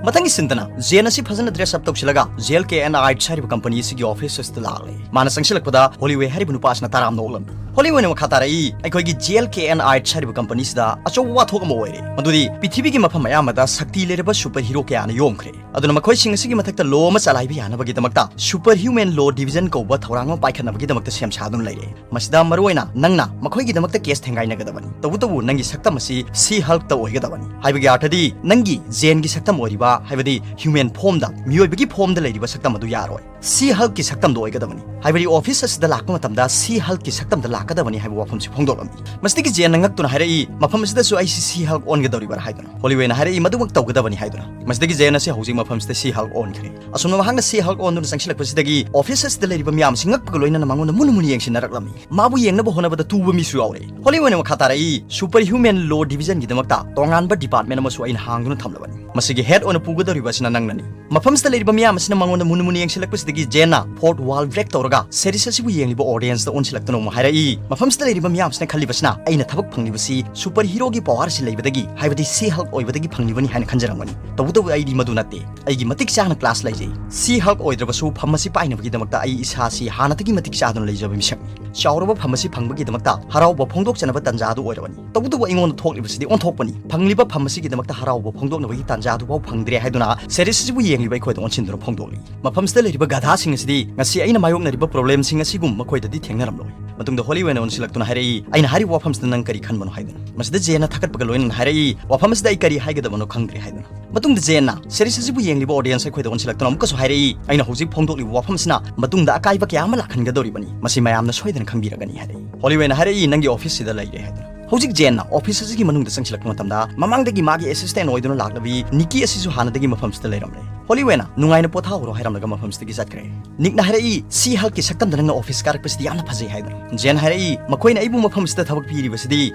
ꯃꯊꯪꯒꯤ ꯁꯤꯟꯗꯅ ꯖꯦꯟ ꯑꯁꯤ ꯐꯖꯅ ꯗ꯭ꯔꯦꯁ ꯑꯞ ꯇꯧꯁꯤꯜꯂꯒ ꯖꯦꯜ ꯀꯦ ꯑꯦꯟ ꯑꯥꯔꯠꯁ ꯍꯥꯏꯔꯤꯕ ꯀꯝꯄꯅꯤ ꯑꯁꯤꯒꯤ ꯑꯣꯐꯤꯁ ꯑꯁꯤꯗ ꯂꯥꯛꯂꯦ꯫ ꯃꯥꯅ ꯆꯪꯁꯤꯜꯂꯛꯄꯗ ꯍꯣꯂꯤꯋꯦ ꯍꯥꯏꯔꯤꯕ ꯅꯨꯄꯥ ꯑꯁꯤꯅ ꯇꯔꯥꯝꯅ ꯑꯣꯛꯂꯝꯃꯤ꯫ ꯍꯣꯂꯤꯋꯦꯅ ꯃꯈꯥ ꯇꯥꯔꯛꯏ, "ꯑꯩꯈꯣꯏꯒꯤ ꯖꯦꯜ ꯀꯦ ꯑꯦꯟ ꯑꯥꯔꯠꯁ ꯍꯥꯏꯔꯤꯕ ꯀꯝꯄꯅꯤ ꯑꯁꯤꯗ ꯑꯆꯧꯕ ꯋꯥꯊꯣꯛ ꯑꯃ ꯑꯣꯏꯔꯦ, ꯃꯗꯨꯗꯤ ꯄ꯭ꯔꯤꯊꯤꯕꯤꯒꯤ ꯃꯐꯝ ꯑꯌꯥꯝꯕꯗ ꯁꯛꯇꯤ ꯂꯩꯔꯕ ꯁꯨꯄꯔ ꯍꯤꯔꯣ ꯀꯌꯥꯅ ꯌꯣꯝꯈ꯭ꯔꯦ꯫ ꯑꯗꯨꯅ ꯃꯈꯣꯏꯁꯤꯡ ꯑꯁꯤꯒꯤ ꯃꯊꯛꯇ ꯂꯣ ꯑꯃ ꯆꯂꯥꯏꯕ ꯌꯥꯅꯕꯒꯤꯗꯃꯛꯇ ꯁꯨꯄꯔ ꯍ꯭ꯌꯨꯃꯦꯟ ꯂꯣ ꯗꯤꯕꯤꯖꯟ ꯀꯧꯕ ꯊꯧꯔꯥꯡ ꯑꯃ ꯄꯥꯏꯈꯠꯅꯕꯒꯤꯗꯃꯛꯇ ꯁꯦꯝ ꯁꯥꯗꯨꯅ ꯂꯩꯔꯦ꯫ ꯃꯁꯤꯗ ꯃꯔꯨꯑꯣꯏꯅ ꯅꯪꯅ ꯃꯈꯣꯏꯒꯤꯗꯃꯛꯇ ꯀꯦꯁ ꯊꯦꯡꯒꯥꯏꯅꯒꯗꯕꯅꯤ꯫ ꯇꯧꯕꯇꯕꯨ ꯅꯪꯒꯤ ꯁꯛꯇꯝ ꯑꯁꯤ ꯁꯤ ꯍꯜꯛꯇ ꯑꯣꯏꯒꯗꯕꯅꯤ꯫ ꯍꯥꯏꯕꯒꯤ ꯑꯥꯔꯊꯗꯤ ꯅꯪꯒꯤ ꯖꯦꯟꯒꯤ ꯁꯛꯇꯝ ꯑꯣꯏꯔꯤꯕ, ꯍꯥꯏꯕꯗꯤ ꯍ꯭ꯌꯨꯃꯦꯟ ꯐꯣꯝꯗ, ꯃꯤꯑꯣꯏꯕꯒꯤ ꯐꯣꯝꯗ ꯂꯩꯔꯤꯕ ꯁꯛꯇꯝ ꯑꯗꯨ ꯌꯥꯔꯣꯏ꯫ ꯁꯤ ꯍꯜꯛꯀꯤ ꯁꯛꯇꯝꯗ ꯑꯣꯏꯒꯗꯕꯅꯤ꯫ ꯍꯥꯏꯕꯗꯤ ꯑꯣꯐꯤꯁ ꯑꯁꯤꯗ ꯂꯥꯛꯄ ꯃꯇꯝꯗ ꯁꯤ ꯍꯜꯛꯀꯤ ꯁꯛꯇꯝꯗ ꯂꯥꯛꯀꯗꯕꯅꯤ" ꯍꯥꯏꯕ ꯋꯥꯐꯝꯁꯤ ꯐꯣꯡꯗꯣꯛꯂꯝꯃꯤ꯫ ꯃꯁꯤꯗꯒꯤ ꯖꯦꯟꯅ ꯉꯛꯇꯨꯅ ꯍꯥꯏꯔꯛꯏ, "ꯃꯐꯝ ꯑꯁꯤꯗꯁꯨ ꯑꯩꯁꯤ ꯁꯤ ꯍꯜꯛ ꯑꯣꯟꯒꯗꯧꯔꯤꯕ꯭ꯔꯥ?" ꯍꯥꯏꯗꯨꯅ꯫ ꯍꯣꯂꯤꯋꯦꯅ ꯍꯥꯏꯔꯛꯏ, "ꯃꯗꯨꯃꯛ ꯇꯧꯒꯗꯕꯅꯤ" ꯍꯥꯏꯗꯨꯅ꯫ ꯃꯁꯤꯗꯒꯤ ꯖꯦꯟ ꯑꯁꯤ ꯍꯧꯖꯤꯛ ꯃꯐꯝꯁꯤꯗ ꯁꯤ ꯍꯜꯛ ꯑꯣꯟꯈ꯭ꯔꯦ꯫ ꯑꯁꯨꯝꯅ ꯃꯍꯥꯛꯅ ꯁꯤ ꯍꯜꯛ ꯑꯣꯟꯗꯨꯅ ꯆꯪꯁꯤꯜꯂꯛꯄꯁꯤꯗꯒꯤ ꯑꯣꯐꯤꯁ ꯑꯁꯤꯗ ꯂꯩꯔꯤꯕ ꯃꯤꯌꯥꯝ ꯑꯁꯤ ꯉꯛꯄꯒ ꯂꯣꯏꯅꯅ ꯃꯉꯣꯟꯗ ꯃꯨꯟꯅ ꯃꯨꯟꯅ ꯌꯦꯡꯁꯤꯟꯅꯔꯛꯂꯝꯃꯤ꯫ ꯃꯥꯕꯨ ꯌꯦꯡꯅꯕ ꯍꯣꯠꯅꯕꯗ ꯇꯨꯕ ꯃꯤꯁꯨ ꯌꯥꯎꯔꯦ꯫ ꯍꯣꯂꯤꯋꯦꯅ ꯃꯈꯥ ꯇꯥꯔꯛꯏ, "ꯁꯨꯄꯔ ꯍ꯭ꯌꯨꯃꯦꯟ ꯂꯣ ꯗꯤꯕꯤꯖꯟꯒꯤꯗꯃꯛꯇ ꯇꯣꯉꯥꯟꯕ ꯗꯤꯄꯥꯔꯠꯃꯦꯟ ꯑꯃꯁꯨ ꯑꯩꯅ ꯍꯥꯡꯗꯨꯅ ꯊꯝꯂꯕꯅꯤ꯫ ꯃꯁꯤꯒꯤ ꯍꯦꯗ ꯑꯣꯏꯅ ꯄꯨꯒꯗꯧꯔꯤꯕ ꯑꯁꯤꯅ ꯅꯪꯅꯅꯤ"꯫ ꯃꯐꯝꯁꯤꯗ ꯂꯩꯔꯤꯕ ꯃꯤꯌꯥꯝ ꯑꯁꯤꯅ ꯃꯉꯣꯟꯗ ꯃꯨꯟꯅ ꯃꯨꯟꯅ ꯌꯦꯡꯁꯤꯜꯂꯛꯄꯁꯤꯗꯒꯤ ꯖꯦꯟꯅ ꯐꯣꯔꯠ ꯋꯥꯜ ꯕ꯭ꯔꯦꯛ ꯇꯧꯔꯒ ꯁꯦꯔꯤꯁ ꯑꯁꯤꯕꯨ ꯌꯦꯡꯂꯤꯕ ꯑꯣꯗꯤꯌꯦꯟꯁꯇ ꯑꯣꯟꯁꯤꯜꯂꯛꯇꯨꯅ ꯑꯃꯨꯛ ꯍꯥꯏꯔꯛꯏ, "ꯃꯐꯝꯁꯤꯗ ꯂꯩꯔꯤꯕ ꯃꯤꯌꯥꯝꯁꯤꯅ ꯈꯜꯂꯤꯕꯁꯤꯅ ꯑꯩꯅ ꯊꯕꯛ ꯐꯪꯂꯤꯕꯁꯤ ꯁꯨꯄꯔ ꯍꯤꯔꯣꯒꯤ ꯄꯋꯥꯔ ꯑꯁꯤ ꯂꯩꯕꯗꯒꯤ, ꯍꯥꯏꯕꯗꯤ ꯁꯤ ꯍꯜꯛ ꯑꯣꯏꯕꯗꯒꯤ ꯐꯪꯂꯤꯕꯅꯤ ꯍꯥꯏꯅ ꯈꯟꯖꯔꯝꯒꯅꯤ꯫ ꯇꯧꯕꯇꯕꯨ ꯑꯩꯗꯤ ꯃꯗꯨ ꯅꯠꯇꯦ꯫ ꯑꯩꯒꯤ ꯃꯇꯤꯛ ꯆꯥꯅ ꯀ꯭ꯂꯥꯁ ꯂꯩꯖꯩ꯫ ꯁꯤ ꯍꯜꯛ ꯑꯣꯏꯗ꯭ꯔꯕꯁꯨ ꯐꯝ ꯑꯁꯤ ꯄꯥꯏꯅꯕꯒꯤꯗꯃꯛꯇ ꯑꯩ ꯏꯁꯥꯁꯤ ꯍꯥꯟꯅꯗꯒꯤ ꯃꯇꯤꯛ ꯆꯥꯗꯨꯅ ꯂꯩꯖꯕ ꯃꯤꯁꯛꯅꯤ꯫ ꯆꯥꯎꯔꯕ ꯐꯝ ꯑꯁꯤ ꯐꯪꯕꯒꯤꯗꯃꯛꯇ ꯍꯔꯥꯎꯕ ꯐꯣꯡꯗꯣꯛꯆꯅꯕ ꯇꯥꯟꯖꯥ ꯑꯗꯨ ꯑꯣꯏꯔꯕꯅꯤ꯫ ꯇꯧꯕꯇꯕꯨ ꯑꯩꯉꯣꯟꯗ ꯊꯣꯛꯂꯤꯕꯁꯤꯗꯤ ꯑꯣꯟꯊꯣꯛꯄꯅꯤ꯫ ꯐꯪꯂꯤꯕ ꯐꯝ ꯑꯁꯤꯒꯤꯗꯃꯛꯇ ꯍꯔꯥꯎꯕ ꯐꯣꯡꯗꯣꯛꯅꯕꯒꯤ ꯇꯥꯟꯖꯥ ꯄ꯭ꯔꯖꯥꯗꯨꯐꯥꯎ ꯐꯪꯗ꯭ꯔꯦ ꯍꯥꯏꯗꯨꯅ series ꯑꯁꯤꯕꯨ ꯌꯦꯡꯂꯤꯕ ꯑꯩꯈꯣꯏꯗ ꯑꯣꯟꯁꯤꯟꯗꯨꯅ ꯐꯣꯡꯗꯣꯛꯂꯤ꯫ ꯃꯐꯝꯁꯤꯗ ꯂꯩꯔꯤꯕ ꯒꯙꯥꯁꯤꯡ ꯑꯁꯤꯗꯤ ꯉꯁꯤ ꯑꯩꯅ ꯃꯥꯌꯣꯛꯅꯔꯤꯕ problemꯁꯤꯡ ꯑꯁꯤꯒꯨꯝ ꯃꯈꯣꯏꯗꯗꯤ ꯊꯦꯡꯅꯔꯝꯂꯣꯏ꯫ ꯃꯇꯨꯡꯗ ꯍꯣꯂꯤꯋꯦꯅ ꯑꯣꯟꯁꯤꯜꯂꯛꯇꯨꯅ ꯍꯥꯏꯔꯛꯏ, "ꯑꯩꯅ ꯍꯥꯏꯔꯤꯕ ꯋꯥꯐꯝꯁꯤꯗ ꯅꯪ ꯀꯔꯤ ꯈꯟꯕꯅꯣ?" ꯍꯥꯏꯗꯨꯅ꯫ ꯃꯁꯤꯗ ꯖꯦꯟꯅ ꯊꯥꯒꯠꯄꯒ ꯂꯣꯏꯅꯅ ꯍꯥꯏꯔꯛꯏ, "ꯋꯥꯐꯝ ꯑꯁꯤꯗ ꯑꯩ ꯀꯔꯤ ꯍꯥꯏꯒꯗꯕꯅꯣ ꯈꯪꯗ꯭ꯔꯦ" ꯍꯥꯏꯗꯨꯅ꯫ ꯃꯇꯨꯡꯗ ꯖꯦꯟꯅ series ꯑꯁꯤꯕꯨ ꯌꯦꯡꯂꯤꯕ audience ꯑꯩꯈꯣꯏꯗ ꯑꯣꯟꯁꯤꯜꯂꯛꯇꯨꯅ ꯑꯃꯨꯛꯀꯁꯨ ꯍꯥꯏꯔꯛꯏ, "ꯑꯩꯅ ꯍꯧꯖꯤꯛ ꯐꯣꯡꯗꯣꯛꯂꯤꯕ ꯋꯥꯐꯝ ꯑꯁꯤꯅ ꯃꯇꯨꯡꯗ ꯑꯀꯥꯏꯕ ꯀꯌꯥ ꯑꯃ ꯂꯥꯛꯍꯟꯒꯗꯧꯔꯤꯕꯅꯤ, ꯃꯁꯤ ꯃꯌꯥꯝꯅ ꯁꯣꯏꯗꯅ ꯈꯪꯕꯤꯔꯒꯅꯤ" ꯍꯥꯏꯔꯛꯏ꯫ ꯍꯣꯂꯤꯋꯦꯅ ꯍꯥꯏꯔꯛꯏ, "ꯅꯪꯒꯤ officeꯁꯤꯗ ꯂꯩꯔꯦ" ꯍꯥꯏꯗꯨꯅ꯫ ꯍꯧꯖꯤꯛ ꯖꯦꯟꯅ office ꯑꯁꯤꯒꯤ ꯃꯅꯨꯡꯗ ꯆꯪꯁꯤꯜꯂꯛꯄ ꯃꯇꯝꯗ ꯃꯃꯥꯡꯗꯒꯤ ꯃꯥꯒꯤ assistant ꯑꯣꯏꯗꯨꯅ ꯂꯥꯛꯂꯕꯤ ꯅꯤꯛꯀꯤ ꯑꯁꯤꯁꯨ ꯍꯥꯟꯅꯗꯒꯤ ꯃꯐꯝꯁꯤꯗ ꯂꯩꯔꯝꯂꯦ꯫ ꯍꯣꯂꯤꯋꯦꯅ ꯅꯨꯡꯉꯥꯏꯅ ꯄꯣꯊꯥꯍꯧꯔꯣ ꯍꯥꯏꯔꯝꯂꯒ ꯃꯐꯝꯁꯤꯗ ꯆꯠꯈ꯭ꯔꯦ꯫ ꯅꯤꯛꯅ ꯍꯥꯏꯔꯛꯏ, "She-Hulkꯀꯤ ꯁꯛꯇꯝꯗ ꯅꯪꯅ office ꯀꯥꯔꯛꯄꯁꯤꯗꯤ ꯌꯥꯝꯅ ꯐꯖꯩ" ꯍꯥꯏꯗꯨꯅ꯫ ꯖꯦꯟ ꯍꯥꯏꯔꯛꯏ, "ꯃꯈꯣꯏꯅ ꯑꯩꯕꯨ ꯃꯐꯝꯁꯤꯗ ꯊꯕꯛ ꯄꯤꯔꯤꯕꯁꯤꯗꯤ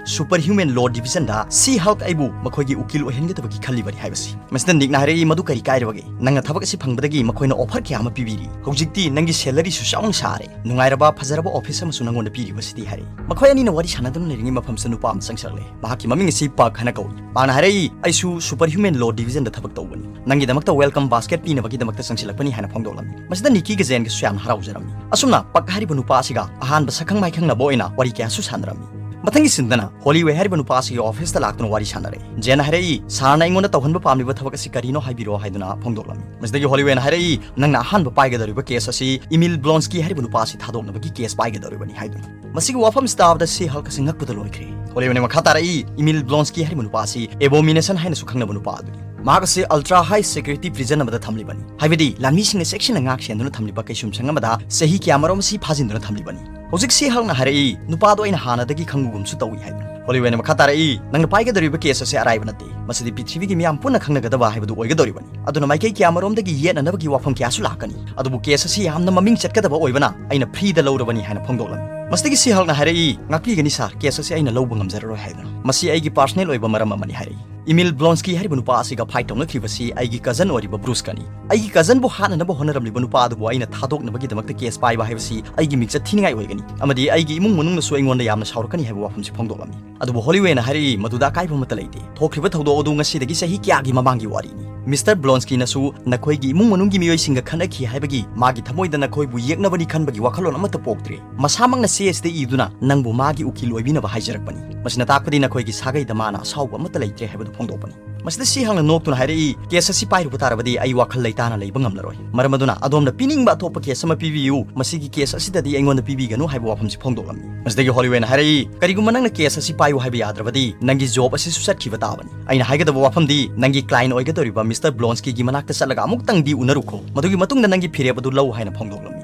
Superhuman Law Divisionꯗ She-Hulk ꯑꯩꯕꯨ ꯃꯈꯣꯏꯒꯤ ꯎꯀꯤꯜ ꯑꯣꯏꯍꯟꯒꯗꯕꯒꯤ ꯈꯜꯂꯤꯕꯅꯤ" ꯍꯥꯏꯕꯁꯤ꯫ ꯃꯁꯤꯗ ꯅꯤꯛꯅ ꯍꯥꯏꯔꯛꯏ, "ꯃꯗꯨ ꯀꯔꯤ ꯀꯥꯏꯔꯕꯒꯦ? ꯅꯪꯅ ꯊꯕꯛ ꯑꯁꯤ ꯐꯪꯕꯗꯒꯤ ꯃꯈꯣꯏꯅ offer ꯀꯌꯥ ꯑꯃ ꯄꯤꯕꯤꯔꯤ꯫ ꯍꯧꯖꯤꯛꯇꯤ ꯅꯪꯒꯤ salaryꯁꯨ ꯆꯥꯎꯅ ꯁꯥꯔꯦ꯫ ꯅꯨꯡꯉꯥꯏꯔꯕ, ꯐꯖꯔꯕ office ꯑꯃꯁꯨ ꯅꯪꯉꯣꯟꯗ ꯄꯤꯔꯤꯕꯁꯤꯗꯤ" ꯍꯥꯏꯔꯛꯏ꯫ ꯃꯈꯣꯏ ꯑꯅꯤꯅ ꯋꯥꯔꯤ ꯁꯥꯟꯅꯗꯨꯅ ꯂꯩꯔꯤꯉꯩ ꯃꯐꯝꯁꯤꯗ ꯅꯨꯄꯥ ꯑꯃ ꯆꯪꯁꯤꯜꯂꯛꯂꯦ꯫ ꯃꯍꯥꯛꯀꯤ ꯃꯃꯤꯡ ꯑꯁꯤ ꯄꯛ ꯍꯥꯏꯅ ꯀꯧꯏ꯫ ꯃꯥꯅ ꯍꯥꯏꯔꯛꯏ, "ꯑꯩꯁꯨ Superhuman Law Divisionꯗ ꯊꯕꯛ ꯇꯧꯕꯅꯤ꯫ ꯅꯪꯒꯤꯗꯃꯛꯇ welcome basket ꯄꯤꯅꯕꯒꯤꯗꯃꯛꯇ ꯆꯪꯁꯤꯜꯂꯛꯄꯅꯤ" ꯍꯥꯏꯅ ꯐꯣꯡꯗꯣꯛꯂꯝꯃꯤ꯫ ꯃꯁꯤꯗ ꯅꯤꯛꯀꯤꯒ ꯖꯦꯟꯒꯁꯨ ꯌꯥꯝꯅ ꯍꯔꯥꯎꯖꯔꯝꯃꯤ꯫ ꯑꯁꯨꯝꯅ ꯄꯛ ꯍꯥꯏꯔꯤꯕ ꯅꯨꯄꯥ ꯑꯁꯤꯒ ꯑꯍꯥꯟꯕ ꯁꯛꯈꯪ ꯃꯥꯏꯈꯪꯅꯕ ꯑꯣꯏꯅ ꯋꯥꯔꯤ ꯀꯌꯥꯁꯨ ꯁꯥꯟꯅꯔꯝꯃꯤ꯫ ꯃꯊꯪꯒꯤ sceneꯗꯅ ꯍꯣꯂꯤꯋꯦ ꯍꯥꯏꯔꯤꯕ ꯅꯨꯄꯥ ꯑꯁꯤꯒꯤ officeꯇ ꯂꯥꯛꯇꯨꯅ ꯋꯥꯔꯤ ꯁꯥꯟꯅꯔꯦ꯫ ꯖꯦꯟꯅ ꯍꯥꯏꯔꯛꯏ, "Sirꯅ ꯑꯩꯉꯣꯟꯗ ꯇꯧꯍꯟꯕ ꯄꯥꯝꯂꯤꯕ ꯊꯕꯛ ꯑꯁꯤ ꯀꯔꯤꯅꯣ ꯍꯥꯏꯕꯤꯔꯣ" ꯍꯥꯏꯗꯨꯅ ꯐꯣꯡꯗꯣꯛꯂꯝꯃꯤ꯫ ꯃꯁꯤꯗꯒꯤ ꯍꯣꯂꯤꯋꯦꯅ ꯍꯥꯏꯔꯛꯏ, "ꯅꯪꯅ ꯑꯍꯥꯟꯕ ꯄꯥꯏꯒꯗꯧꯔꯤꯕ case ꯑꯁꯤ Emil Blonsky ꯍꯥꯏꯔꯤꯕ ꯅꯨꯄꯥ ꯑꯁꯤ ꯊꯥꯗꯣꯛꯅꯕꯒꯤ case ꯄꯥꯏꯒꯗꯧꯔꯤꯕꯅꯤ" ꯍꯥꯏꯗꯨꯅ꯫ ꯃꯁꯤꯒꯤ ꯋꯥꯐꯝꯁꯤ ꯇꯥꯕꯗ She-Hulk ꯑꯁꯤ ꯉꯛꯄꯗ ꯂꯣꯏꯈ꯭ꯔꯦ꯫ ꯍꯣꯂꯤꯋꯦꯅ ꯃꯈꯥ ꯇꯥꯔꯛꯏ, "Emil Blonsky ꯍꯥꯏꯔꯤꯕ ꯅꯨꯄꯥ ꯑꯁꯤ Abomination ꯍꯥꯏꯅꯁꯨ ꯈꯪꯅꯕ ꯅꯨꯄꯥ ꯑꯗꯨꯅꯤ꯫ ꯃꯍꯥꯛ ꯑꯁꯤ ultra high security prison ꯑꯃꯗ ꯊꯝꯂꯤꯕꯅꯤ, ꯍꯥꯏꯕꯗꯤ ꯂꯥꯟꯃꯤꯁꯤꯡꯅ ꯆꯦꯛꯁꯤꯟꯅ ꯉꯥꯛ ꯁꯦꯟꯗꯨꯅ ꯊꯝꯂꯤꯕ ꯀꯩꯁꯨꯝꯁꯪ ꯑꯃꯗ ꯆꯍꯤ ꯀꯌꯥꯃꯔꯨꯝ ꯑꯁꯤ ꯐꯥꯖꯤꯟꯗꯨꯅ ꯊꯝꯂꯤꯕꯅꯤ꯫ ꯍꯧꯖꯤꯛ She-Hulkꯅ ꯍꯥꯏꯔꯛꯏ, ꯅꯨꯄꯥꯗꯣ ꯑꯩꯅ ꯍꯥꯟꯅꯗꯒꯤ ꯈꯪꯕꯒꯨꯝꯁꯨ ꯇꯧꯏ" ꯍꯥꯏꯗꯨꯅ꯫ ꯍꯣꯂꯤꯋꯦꯅ ꯃꯈꯥ ꯇꯥꯔꯛꯏ, "ꯅꯪꯅ ꯄꯥꯏꯒꯗꯧꯔꯤꯕ case ꯑꯁꯤ ꯑꯔꯥꯏꯕ ꯅꯠꯇꯦ꯫ ꯃꯁꯤꯗꯤ ꯄ꯭ꯔꯤꯊꯤꯕꯤꯒꯤ ꯃꯤꯌꯥꯝ ꯄꯨꯟꯅ ꯈꯪꯅꯒꯗꯕ ꯍꯥꯏꯕꯗꯨ ꯑꯣꯏꯒꯗꯧꯔꯤꯕꯅꯤ꯫ ꯑꯗꯨꯅ ꯃꯥꯏꯀꯩ ꯀꯌꯥꯃꯔꯣꯝꯗꯒꯤ ꯌꯦꯠꯅꯅꯕꯒꯤ ꯋꯥꯐꯝ ꯀꯌꯥꯁꯨ ꯂꯥꯛꯀꯅꯤ꯫ ꯑꯗꯨꯕꯨ case ꯑꯁꯤ ꯌꯥꯝꯅ ꯃꯃꯤꯡ ꯆꯠꯀꯗꯕ ꯑꯣꯏꯕꯅ ꯑꯩꯅ freeꯗ ꯂꯧꯔꯕꯅꯤ" ꯍꯥꯏꯅ ꯐꯣꯡꯗꯣꯛꯂꯝꯃꯤ꯫ ꯃꯁꯤꯗꯒꯤ She-Hulkꯅ ꯍꯥꯏꯔꯛꯏ, "ꯉꯥꯛꯄꯤꯒꯅꯤ sir, case ꯑꯁꯤ ꯑꯩꯅ ꯂꯧꯕ ꯉꯝꯖꯔꯔꯣꯏ" ꯍꯥꯏꯗꯨꯅ꯫ "ꯃꯁꯤ ꯑꯩꯒꯤ personal ꯑꯣꯏꯕ ꯃꯔꯝ ꯑꯃꯅꯤ" ꯍꯥꯏꯔꯛꯏ꯫ Emil Blonsky ꯍꯥꯏꯔꯤꯕ ꯅꯨꯄꯥ ꯑꯁꯤꯒ fight ꯇꯧꯅꯈ꯭ꯔꯤꯕꯁꯤ ꯑꯩꯒꯤ cousin ꯑꯣꯏꯔꯤꯕ Bruceꯀꯅꯤ꯫ ꯑꯩꯒꯤ cousinꯕꯨ ꯍꯥꯠꯅꯅꯕ ꯍꯣꯠꯅꯔꯝꯂꯤꯕ ꯅꯨꯄꯥ ꯑꯗꯨꯕꯨ ꯑꯩꯅ ꯊꯥꯗꯣꯛꯅꯕꯒꯤꯗꯃꯛꯇ case ꯄꯥꯏꯕ ꯍꯥꯏꯕꯁꯤ ꯑꯩꯒꯤ ꯃꯤꯡꯆꯠ ꯊꯤꯅꯤꯡꯉꯥꯏ ꯑꯣꯏꯒꯅꯤ, ꯑꯃꯗꯤ ꯑꯩꯒꯤ ꯏꯃꯨꯡ ꯃꯅꯨꯡꯅꯁꯨ ꯑꯩꯉꯣꯟꯗ ꯌꯥꯝꯅ ꯁꯥꯎꯔꯛꯀꯅꯤ ꯍꯥꯏꯕ ꯋꯥꯐꯝꯁꯤ ꯐꯣꯡꯗꯣꯛꯂꯝꯃꯤ꯫ ꯑꯗꯨꯕꯨ ꯍꯣꯂꯤꯋꯦꯅ ꯍꯥꯏꯔꯛꯏ, "ꯃꯗꯨꯗ ꯑꯀꯥꯏꯕ ꯑꯃꯠꯇ ꯂꯩꯇꯦ꯫ ꯊꯣꯛꯈ꯭ꯔꯤꯕ ꯊꯧꯗꯣꯛ ꯑꯗꯨ ꯉꯁꯤꯗꯒꯤ ꯆꯍꯤ ꯀꯌꯥꯒꯤ ꯃꯃꯥꯡꯒꯤ ꯋꯥꯔꯤꯅꯤ꯫ Mister Blonskyꯅꯁꯨ ꯅꯈꯣꯏꯒꯤ ꯏꯃꯨꯡ ꯃꯅꯨꯡꯒꯤ ꯃꯤꯑꯣꯏꯁꯤꯡꯒ ꯈꯠꯅꯈꯤ ꯍꯥꯏꯕꯒꯤ ꯃꯥꯒꯤ ꯊꯃꯣꯏꯗ ꯅꯈꯣꯏꯕꯨ ꯌꯦꯛꯅꯕꯅꯤ ꯈꯟꯕꯒꯤ ꯋꯥꯈꯜꯂꯣꯟ ꯑꯃꯠꯇ ꯄꯣꯛꯇ꯭ꯔꯦ꯫ ꯃꯁꯥꯃꯛꯅ ꯆꯦ ꯑꯁꯤꯗ ꯏꯗꯨꯅ ꯅꯪꯕꯨ ꯃꯥꯒꯤ ꯎꯀꯤꯜ ꯑꯣꯏꯕꯤꯅꯕ ꯍꯥꯏꯖꯔꯛꯄꯅꯤ꯫ ꯃꯁꯤꯅ ꯇꯥꯛꯄꯗꯤ ꯅꯈꯣꯏꯒꯤ ꯁꯥꯒꯩꯗ ꯃꯥꯅ ꯑꯁꯥꯎꯕ ꯑꯃꯠꯇ ꯂꯩꯇ꯭ꯔꯦ ꯍꯥꯏꯕꯗꯨ ꯐꯣꯡꯗꯣꯛꯄꯅꯤ"꯫ ꯃꯁꯤꯗ ꯁꯤ ꯍꯪꯅ ꯅꯣꯛꯇꯨꯅ ꯍꯥꯏꯔꯛꯏ, "ꯀꯦꯁ ꯑꯁꯤ ꯄꯥꯏꯔꯨꯕ ꯇꯥꯔꯕꯗꯤ ꯑꯩ ꯋꯥꯈꯜ ꯂꯩꯇꯥꯅ ꯂꯩꯕ ꯉꯝꯂꯔꯣꯏ꯫ ꯃꯔꯝ ꯑꯗꯨꯅ ꯑꯗꯣꯝꯅ ꯄꯤꯅꯤꯡꯕ ꯑꯇꯣꯞꯄ ꯀꯦꯁ ꯑꯃ ꯄꯤꯕꯤꯌꯨ, ꯃꯁꯤꯒꯤ ꯀꯦꯁ ꯑꯁꯤꯗꯗꯤ ꯑꯩꯉꯣꯟꯗ ꯄꯤꯕꯤꯒꯅꯨ" ꯍꯥꯏꯕ ꯋꯥꯐꯝꯁꯤ ꯐꯣꯡꯗꯣꯛꯂꯝꯃꯤ꯫ ꯃꯁꯤꯗꯒꯤ ꯍꯣꯂꯤꯋꯦꯅ ꯍꯥꯏꯔꯛꯏ, "ꯀꯔꯤꯒꯨꯝꯕ ꯅꯪꯅ ꯀꯦꯁ ꯑꯁꯤ ꯄꯥꯏꯌꯨ ꯍꯥꯏꯕ ꯌꯥꯗ꯭ꯔꯕꯗꯤ ꯅꯪꯒꯤ ꯖꯣꯕ ꯑꯁꯤꯁꯨ ꯆꯠꯈꯤꯕ ꯇꯥꯕꯅꯤ꯫ ꯑꯩꯅ ꯍꯥꯏꯒꯗꯕ ꯋꯥꯐꯝꯗꯤ ꯅꯪꯒꯤ ꯀ꯭ꯂꯥꯏꯟ ꯑꯣꯏꯒꯗꯧꯔꯤꯕ ꯃꯤꯁꯇꯔ ꯕ꯭ꯂꯣꯟꯁꯀꯤꯒꯤ ꯃꯅꯥꯛꯇ ꯆꯠꯂꯒ ꯑꯃꯨꯛꯇꯪꯗꯤ ꯎꯅꯔꯨꯈꯣ꯫ ꯃꯗꯨꯒꯤ ꯃꯇꯨꯡꯗ ꯅꯪꯒꯤ ꯐꯤꯔꯦꯞ ꯑꯗꯨ ꯂꯧ" ꯍꯥꯏꯅ ꯐꯣꯡꯗꯣꯛꯂꯝꯃꯤ꯫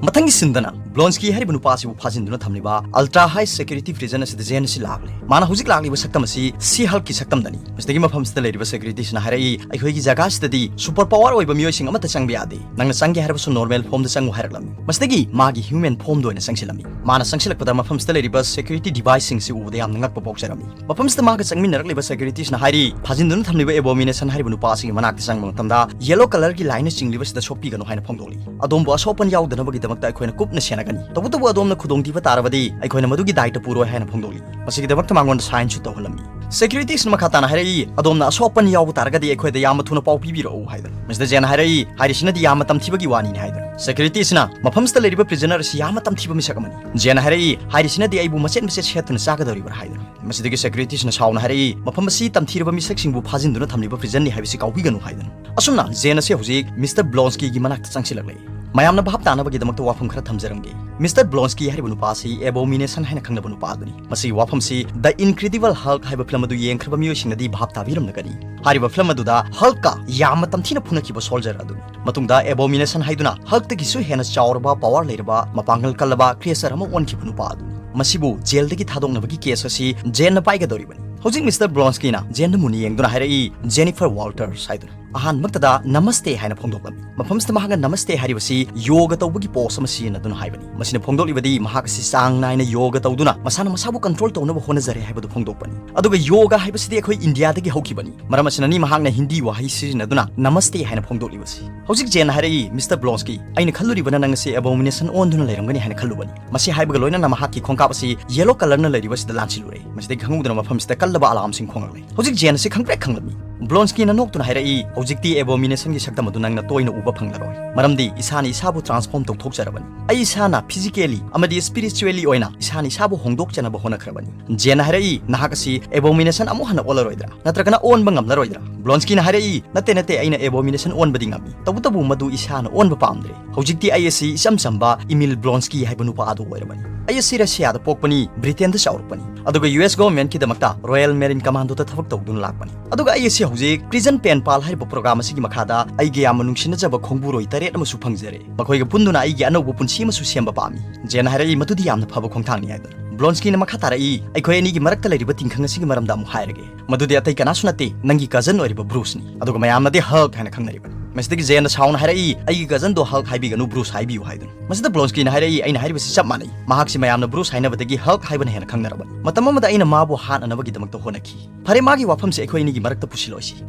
ꯃꯊꯪꯒꯤ ꯁꯤꯟꯗꯅ ꯕ꯭ꯂꯣꯟꯁꯀꯤ ꯍꯥꯏꯔꯤꯕ ꯅꯨꯄꯥ ꯑꯁꯤꯕꯨ ꯐꯥꯖꯤꯟꯗꯨꯅ ꯊꯝꯂꯤꯕ ꯑꯜꯇ꯭ꯔꯥ ꯍꯥꯏ ꯁꯦꯀ꯭ꯌꯨꯔꯤꯇꯤ ꯄ꯭ꯔꯤꯖꯟ ꯑꯁꯤꯗ ꯖꯦꯟ ꯑꯁꯤ ꯂꯥꯛꯂꯦ꯫ ꯃꯥꯅ ꯍꯧꯖꯤꯛ ꯂꯥꯛꯂꯤꯕ ꯁꯛꯇꯝ ꯑꯁꯤ ꯁꯤ ꯍꯜꯛꯀꯤ ꯁꯛꯇꯝꯗꯅꯤ꯫ ꯃꯁꯤꯗꯒꯤ ꯃꯐꯝꯁꯤꯗ ꯂꯩꯔꯤꯕ ꯁꯦꯀ꯭ꯌꯨꯔꯤꯇꯤꯁꯤꯅ ꯍꯥꯏꯔꯛꯏ, "ꯑꯩꯈꯣꯏꯒꯤ ꯖꯒꯥꯁꯤꯗꯗꯤ ꯁꯨꯄꯔ ꯄꯥꯋꯔ ꯑꯣꯏꯕ ꯃꯤꯑꯣꯏꯁꯤꯡ ꯑꯃꯠꯇ ꯆꯪꯕ ꯌꯥꯗꯦ꯫ ꯅꯪꯅ ꯆꯪꯒꯦ ꯍꯥꯏꯔꯕꯁꯨ ꯅꯣꯔꯃꯦꯜ ꯐꯣꯝꯗ ꯆꯪꯉꯨ" ꯍꯥꯏꯔꯛꯂꯝꯃꯤ꯫ ꯃꯁꯤꯗꯒꯤ ꯃꯥꯒꯤ ꯍ꯭ꯌꯨꯃꯦꯟ ꯐꯣꯝꯗ ꯑꯣꯏꯅ ꯆꯪꯁꯤꯜꯂꯝꯃꯤ꯫ ꯃꯥꯅ ꯆꯪꯁꯤꯜꯂꯛꯄꯗ ꯃꯐꯝꯁꯤꯗ ꯂꯩꯔꯤꯕ ꯁꯦꯀ꯭ꯌꯨꯔꯤꯇꯤ ꯗꯤꯚꯥꯏꯁꯁꯤꯡꯁꯤ ꯎꯕꯗ ꯌꯥꯝꯅ ꯉꯛꯄ ꯄꯣꯛꯆꯔꯝꯃꯤ꯫ ꯃꯐꯝꯁꯤꯗ ꯃꯥꯒ ꯆꯪꯃꯤꯟꯅꯔꯛꯂꯤꯕ ꯁꯦꯀ꯭ꯌꯨꯔꯤꯇꯤꯁꯤꯅ ꯍꯥꯏꯔꯤ, "ꯐꯥꯖꯤꯟꯗꯨꯅ ꯊꯝꯂꯤꯕ ꯑꯦꯕꯣꯃꯤꯅꯦꯁꯟ ꯍꯥꯏꯔꯤꯕ ꯅꯨꯄꯥ ꯑꯁꯤꯒꯤ ꯃꯅꯥꯛꯇ ꯆꯪꯕ ꯃꯇꯝꯗ ꯌꯦꯂꯣ ꯀꯂꯔꯒꯤ ꯂꯥꯏꯟꯅ ꯆꯤꯡꯂꯤꯕꯁꯤꯗ ꯁꯣꯛꯄꯤꯒꯅꯨ" ꯍꯥꯏꯅ ꯐꯣꯡꯗꯣꯛꯂꯤ꯫ "ꯑꯗꯣꯝꯕꯨ ꯑꯁꯣꯛ ꯑꯄꯟ ꯌꯥꯎꯗꯅꯕꯒꯤꯗꯃꯛꯇ ꯑꯩꯈꯣꯏꯅ ꯀꯨꯞꯅ ꯁꯦꯟꯅꯒꯅꯤ꯫ ꯇꯧꯕꯇꯕꯨ ꯑꯗꯣꯝꯅ ꯈꯨꯗꯣꯡꯊꯤꯕ ꯇꯥꯔꯕꯗꯤ ꯑꯩꯈꯣꯏꯅ ꯃꯗꯨꯒꯤ ꯗꯥꯏꯇ ꯄꯨꯔꯣꯏ" ꯍꯥꯏꯅ ꯐꯣꯡꯗꯣꯛꯂꯤ꯫ ꯃꯁꯤꯒꯤꯗꯃꯛꯇ ꯃꯉꯣꯟꯗ ꯁꯥꯏꯟꯁꯨ ꯇꯧꯍꯜꯂꯝꯃꯤ꯫ ꯁꯦꯀ꯭ꯌꯨꯔꯤꯇꯤꯁꯤꯅ ꯃꯈꯥ ꯇꯥꯅ ꯍꯥꯏꯔꯛꯏ, "ꯑꯗꯣꯝꯅ ꯑꯁꯣꯛ ꯑꯄꯟ ꯌꯥꯎꯕ ꯇꯥꯔꯒꯗꯤ ꯑꯩꯈꯣꯏꯗ ꯌꯥꯝꯅ ꯊꯨꯅ ꯄꯥꯎ ꯄꯤꯕꯤꯔꯛꯎ" ꯍꯥꯏꯗꯅ꯫ ꯃꯁꯤꯗ ꯖꯦꯟꯅ ꯍꯥꯏꯔꯛꯏ, "ꯍꯥꯏꯔꯤꯁꯤꯅꯗꯤ ꯌꯥꯝꯅ ꯇꯝꯊꯤꯕꯒꯤ ꯋꯥꯅꯤꯅꯤ" ꯍꯥꯏꯗꯅ꯫ ꯁꯦꯀ꯭ꯌꯨꯔꯤꯇꯤꯁꯤꯅ, "ꯃꯐꯝꯁꯤꯗ ꯂꯩꯔꯤꯕ ꯄ꯭ꯔꯤꯖꯅꯔ ꯑꯁꯤ ꯌꯥꯝꯅ ꯇꯝꯊꯤꯕ ꯃꯤꯁꯛ ꯑꯃꯅꯤ"꯫ ꯖꯦꯟꯅ ꯍꯥꯏꯔꯛꯏ, "ꯍꯥꯏꯔꯤꯁꯤꯅꯗꯤ ꯑꯩꯕꯨ ꯃꯆꯦꯠ ꯃꯆꯦꯠ ꯁꯦꯠꯇꯨꯅ ꯆꯥꯒꯗꯧꯔꯤꯕ꯭ꯔꯥ" ꯍꯥꯏꯗꯅ꯫ ꯃꯁꯤꯗꯒꯤ ꯁꯦꯀ꯭ꯌꯨꯔꯤꯇꯤꯁꯤꯅ ꯁꯥꯎꯅ ꯍꯥꯏꯔꯛꯏ, "ꯃꯐꯝ ꯑꯁꯤ ꯇꯝꯊꯤꯔꯕ ꯃꯤꯁꯛꯁꯤꯡꯕꯨ ꯐꯥꯖꯤꯟꯗꯨꯅ ꯊꯝꯂꯤꯕ ꯄ꯭ꯔꯤꯖꯟꯅꯤ ꯍꯥꯏꯕꯁꯤ ꯀꯥꯎꯕꯤꯒꯅꯨ" ꯍꯥꯏꯗꯅ꯫ ꯑꯁꯨꯝꯅ ꯖꯦꯟ ꯑꯁꯤ ꯍꯧꯖꯤꯛ ꯃꯤꯁꯇꯔ ꯕ꯭ꯂꯣꯟꯁꯀꯤꯒꯤ ꯃꯅꯥꯛꯇ ꯆꯪꯁꯤꯜꯂꯛꯂꯦ꯫ ꯃꯌꯥꯝꯅ ꯚꯥꯞ ꯇꯥꯅꯕꯒꯤꯗꯃꯛꯇ ꯋꯥꯐꯝ ꯈꯔ ꯊꯝꯖꯔꯝꯒꯦ꯫ ꯃꯤꯁꯇꯔ ꯕ꯭ꯂꯣꯟꯁꯀꯤ ꯍꯥꯏꯔꯤꯕ ꯅꯨꯄꯥ ꯑꯁꯤ ꯑꯦꯕꯣꯃꯤꯅꯦꯁꯟ ꯍꯥꯏꯅ ꯈꯪꯅꯕ ꯅꯨꯄꯥ ꯑꯗꯨꯅꯤ꯫ ꯃꯁꯤꯒꯤ ꯋꯥꯐꯝꯁꯤ ꯗ ꯏꯟꯀ꯭ꯔꯤꯗꯤꯕꯜ ꯍꯜꯛ ꯍꯥꯏꯕ ꯐꯤꯂꯝ ꯑꯗꯨ ꯌꯦꯡꯈ꯭ꯔꯕ ꯃꯤꯑꯣꯏꯁꯤꯡꯅꯗꯤ ꯚꯥꯞ ꯇꯥꯕꯤꯔꯝꯂꯒꯅꯤ꯫ ꯍꯥꯏꯔꯤꯕ ꯐꯤꯂꯝ ꯑꯗꯨꯗ ꯍꯜꯛꯀ ꯌꯥꯝꯅ ꯇꯝꯊꯤꯅ ꯐꯨꯅꯈꯤꯕ ꯁꯣꯜꯖꯔ ꯑꯗꯨꯅꯤ꯫ ꯃꯇꯨꯡꯗ ꯑꯦꯕꯣꯃꯤꯅꯦꯁꯟ ꯍꯥꯏꯗꯨꯅ ꯍꯜꯛꯇꯒꯤꯁꯨ ꯍꯦꯟꯅ ꯆꯥꯎꯔꯕ, ꯄꯋꯥꯔ ꯂꯩꯔꯕ, ꯃꯄꯥꯡꯒꯜ ꯀꯜꯂꯕ ꯀ꯭ꯔꯤꯌꯦꯆꯔ ꯑꯃ ꯑꯣꯟꯈꯤꯕ ꯅꯨꯄꯥ ꯑꯗꯨꯅꯤ꯫ ꯃꯁꯤꯕꯨ ꯖꯦꯜꯗꯒꯤ ꯊꯥꯗꯣꯛꯅꯕꯒꯤ ꯀꯦꯁ ꯑꯁꯤ ꯖꯦꯟꯅ ꯄꯥꯏꯒꯗꯧꯔꯤꯕꯅꯤ꯫ ꯍꯧꯖꯤꯛ ꯃꯤꯁꯇꯔ ꯕ꯭ꯂꯣꯟꯁꯀꯤꯅ ꯖꯦꯟꯗ ꯃꯨꯟꯅ ꯌꯦꯡꯗꯨꯅ ꯍꯥꯏꯔꯛꯏ, "ꯖꯦꯅꯤꯐꯔ ꯋꯥꯜꯇꯔꯁ" ꯍꯥꯏꯗꯨꯅ꯫ ꯑꯍꯥꯟꯕꯃꯛꯇꯗ "ꯅꯃꯁꯇꯦ" ꯍꯥꯏꯅ ꯐꯣꯡꯗꯣꯛꯂꯝꯃꯤ꯫ ꯃꯐꯝꯁꯤꯗ ꯃꯍꯥꯛꯅ "ꯅꯃꯁꯇꯦ" ꯍꯥꯏꯔꯤꯕꯁꯤ ꯌꯣꯒ ꯇꯧꯕꯒꯤ ꯄꯣꯁ ꯑꯃ ꯁꯤꯖꯤꯟꯅꯗꯨꯅ ꯍꯥꯏꯕꯅꯤ꯫ ꯃꯁꯤꯅ ꯐꯣꯡꯗꯣꯛꯂꯤꯕꯗꯤ ꯃꯍꯥꯛ ꯑꯁꯤ ꯆꯥꯡ ꯅꯥꯏꯅ ꯌꯣꯒ ꯇꯧꯗꯨꯅ ꯃꯁꯥꯅ ꯃꯁꯥꯕꯨ ꯀꯟꯇ꯭ꯔꯣꯜ ꯇꯧꯅꯕ ꯍꯣꯠꯅꯖꯔꯦ ꯍꯥꯏꯕꯗꯨ ꯐꯣꯡꯗꯣꯛꯄꯅꯤ꯫ ꯑꯗꯨꯒ ꯌꯣꯒ ꯍꯥꯏꯕꯁꯤꯗꯤ ꯑꯩꯈꯣꯏ ꯏꯟꯗꯤꯌꯥꯗꯒꯤ ꯍꯧꯈꯤꯕꯅꯤ꯫ ꯃꯔꯝ ꯑꯁꯤꯅꯅꯤ ꯃꯍꯥꯛꯅ ꯍꯤꯟꯗꯤ ꯋꯥꯍꯩ ꯁꯤꯖꯤꯟꯅꯗꯨꯅ "ꯅꯃꯁꯇꯦ" ꯍꯥꯏꯅ ꯐꯣꯡꯗꯣꯛꯂꯤꯕꯁꯤ꯫ ꯍꯧꯖꯤꯛ ꯖꯦꯟꯅ ꯍꯥꯏꯔꯛꯏ, "ꯃꯤꯁꯇꯔ ꯕ꯭ꯂꯣꯟꯁꯀꯤ, ꯑꯩꯅ ꯈꯜꯂꯨꯔꯤꯕꯅ ꯅꯪ ꯑꯁꯤ ꯑꯦꯕꯣꯃꯤꯅꯦꯁꯟ ꯑꯣꯟꯗꯨꯅ ꯂꯩꯔꯝꯒꯅꯤ ꯍꯥꯏꯅ ꯈꯜꯂꯨꯕꯅꯤ꯫ ꯃꯁꯤ ꯍꯥꯏꯕꯒ ꯂꯣꯏꯅꯅ ꯃꯍꯥꯛꯀꯤ ꯈꯣꯡꯀꯥꯞ ꯑꯁꯤ ꯌꯦꯂꯣ ꯀꯂꯔꯅ ꯂꯩꯔꯤꯕꯁꯤꯗ ꯂꯥꯟꯁꯤꯜꯂꯨꯔꯦ꯫ ꯃꯁꯤꯗꯒꯤ ꯈꯪꯍꯧꯗꯅ ꯃꯐꯝꯁꯤꯗ ꯀꯜꯂꯕ ꯑꯂꯥꯔꯝꯁꯤꯡ ꯈꯣꯡꯂꯛꯂꯦ꯫ ꯍꯧꯖꯤꯛ ꯖꯦꯟ ꯑꯁꯤ ꯈꯪꯄ꯭ꯔꯦꯛ ꯈꯪꯂꯝꯃꯤ꯫ ꯕ꯭ꯂꯣꯟꯁꯀꯤꯅ ꯅꯣꯛꯇꯨꯅ ꯍꯥꯏꯔꯛꯏ, "ꯍꯧꯖꯤꯛꯇꯤ ꯑꯦꯕꯣꯃꯤꯅꯦꯁꯟꯒꯤ ꯁꯛꯇꯝ ꯑꯗꯨ ꯅꯪꯅ ꯇꯣꯏꯅ ꯎꯕ ꯐꯪꯂꯔꯣꯏ, ꯃꯔꯝꯗꯤ ꯏꯁꯥꯅ ꯏꯁꯥꯕꯨ ꯇ꯭ꯔꯥꯟꯁꯐꯣꯔꯝ ꯇꯧꯊꯣꯛꯆꯔꯕꯅꯤ꯫ ꯑꯩ ꯏꯁꯥꯅ ꯐꯤꯖꯤꯀꯦꯂꯤ ꯑꯃꯗꯤ ꯁ꯭ꯄꯤꯔꯤꯆꯨꯋꯦꯂꯤ ꯑꯣꯏꯅ ꯏꯁꯥꯅ ꯏꯁꯥꯕꯨ ꯍꯣꯡꯗꯣꯛꯆꯅꯕ ꯍꯣꯠꯅꯈ꯭ꯔꯕꯅꯤ꯫" ꯖꯦꯟꯅ ꯍꯥꯏꯔꯛꯏ, "ꯅꯍꯥꯛ ꯑꯁꯤ ꯑꯦꯕꯣꯃꯤꯅꯦꯁꯟ ꯑꯃꯨꯛ ꯍꯟꯅ ꯑꯣꯜꯂꯔꯣꯏꯗ꯭ꯔꯥ? ꯅꯠꯇ꯭ꯔꯒꯅ ꯑꯣꯟꯕ ꯉꯝꯂꯔꯣꯏꯗ꯭ꯔꯥ?" ꯕ꯭ꯂꯣꯟꯁꯀꯤꯅ ꯍꯥꯏꯔꯛꯏ, "ꯅꯠꯇꯦ, ꯅꯠꯇꯦ, ꯑꯩꯅ ꯑꯦꯕꯣꯃꯤꯅꯦꯁꯟ ꯑꯣꯟꯕꯗꯤ ꯉꯝꯃꯤ, ꯇꯧꯕꯇꯕꯨ ꯃꯗꯨ ꯏꯁꯥꯅ ꯑꯣꯟꯕ ꯄꯥꯝꯗ꯭ꯔꯦ꯫ ꯍꯧꯖꯤꯛꯇꯤ ꯑꯩ ꯑꯁꯤ ꯏꯆꯝ ꯆꯝꯕ ꯏꯃꯤꯜ ꯕ꯭ꯂꯣꯟꯁꯀꯤ ꯍꯥꯏꯕ ꯅꯨꯄꯥ ꯑꯗꯨ ꯑꯣꯏꯔꯕꯅꯤ꯫ ꯑꯩ ꯑꯁꯤ ꯔꯁꯤꯌꯥꯗ ꯄꯣꯛꯄꯅꯤ, ꯕ꯭ꯔꯤꯇꯦꯟꯗ ꯆꯥꯎꯔꯛꯄꯅꯤ, ꯑꯗꯨꯒ ꯌꯨ ꯑꯦꯁ ꯒꯣꯚꯔꯟꯃꯦꯟꯠꯀꯤꯗꯃꯛꯇ ꯔꯣꯌꯦꯜ ꯃꯦꯔꯤꯟ ꯀꯃꯥꯟꯗꯣꯗ ꯊꯕꯛ ꯇꯧꯗꯨꯅ ꯂꯥꯛꯄꯅꯤ꯫ ꯑꯗꯨꯒ ꯑꯩ ꯑꯁꯤ ꯍꯧꯖꯤꯛ ꯄ꯭ꯔꯤꯖꯟ ꯄꯦꯟ ꯄꯥꯜ ꯍꯥꯏꯔꯤꯕ ꯄ꯭ꯔꯣꯒ꯭ꯔꯥꯝ ꯑꯁꯤꯒꯤ ꯃꯈꯥꯗ ꯑꯩꯒꯤ ꯌꯥꯝꯅ ꯅꯨꯡꯁꯤꯅꯖꯕ ꯈꯣꯡꯕꯨꯔꯣꯏ ꯇꯔꯦꯠ ꯑꯃꯁꯨ ꯐꯪꯖꯔꯦ꯫ ꯃꯈꯣꯏꯒ ꯄꯨꯟꯗꯨꯅ ꯑꯩꯒꯤ ꯑꯅꯧꯕ ꯄꯨꯟꯁꯤ ꯑꯃꯁꯨ ꯁꯦꯝꯕ ꯄꯥꯝꯃꯤ꯫" ꯖꯦꯟꯅ ꯍꯥꯏꯔꯛꯏ, "ꯃꯗꯨꯗꯤ ꯌꯥꯝꯅ ꯐꯕ ꯈꯣꯡꯊꯥꯡꯅꯤ" ꯍꯥꯏꯗꯨꯅ꯫ ꯕ꯭ꯂꯣꯟꯁꯀꯤꯅ ꯃꯈꯥ ꯇꯥꯔꯛꯏ, "ꯑꯩꯈꯣꯏ ꯑꯅꯤꯒꯤ ꯃꯔꯛꯇ ꯂꯩꯔꯤꯕ ꯇꯤꯟꯈꯪ ꯑꯁꯤꯒꯤ ꯃꯔꯝꯗ ꯑꯃꯨꯛ ꯍꯥꯏꯔꯒꯦ꯫ ꯃꯗꯨꯗꯤ ꯑꯇꯩ ꯀꯅꯥꯁꯨ ꯅꯠꯇꯦ, ꯅꯪꯒꯤ ꯀꯖꯟ ꯑꯣꯏꯔꯤꯕ ꯕ꯭ꯔꯨꯁꯅꯤ꯫ ꯑꯗꯨꯒ ꯃꯌꯥꯝꯅꯗꯤ ꯍꯜꯛ ꯍꯥꯏꯅ ꯈꯪꯅꯔꯤꯕꯅꯤ꯫" ꯃꯁꯤꯗꯒꯤ ꯖꯦꯟꯅ ꯁꯥꯎꯅ ꯍꯥꯏꯔꯛꯏ, "ꯑꯩꯒꯤ ꯀꯖꯟꯗꯣ ꯍꯜꯛ ꯍꯥꯏꯕꯤꯒꯅꯨ, ꯕ꯭ꯔꯨꯁ ꯍꯥꯏꯕꯤꯌꯨ" ꯍꯥꯏꯗꯨꯅ꯫ ꯃꯁꯤꯗ ꯕ꯭ꯂꯣꯟꯁꯀꯤꯅ ꯍꯥꯏꯔꯛꯏ, "ꯑꯩꯅ ꯍꯥꯏꯔꯤꯕꯁꯤ ꯆꯞ ꯃꯥꯟꯅꯩ꯫ ꯃꯍꯥꯛꯁꯤ ꯃꯌꯥꯝꯅ ꯕ꯭ꯔꯨꯁ ꯍꯥꯏꯅꯕꯗꯒꯤ ꯍꯜꯛ ꯍꯥꯏꯕꯅ ꯍꯦꯟꯅ ꯈꯪꯅꯔꯕꯅꯤ꯫ ꯃꯇꯝ ꯑꯃꯗ ꯑꯩꯅ ꯃꯥꯕꯨ ꯍꯥꯠꯅꯅꯕꯒꯤꯗꯃꯛꯇ ꯍꯣꯠꯅꯈꯤ꯫ ꯐꯔꯦ, ꯃꯥꯒꯤ ꯋꯥꯐꯝꯁꯦ ꯑꯩꯈꯣꯏ ꯑꯅꯤꯒꯤ ꯃꯔꯛꯇ ꯄꯨꯁꯤꯜꯂꯣꯏꯁꯤ,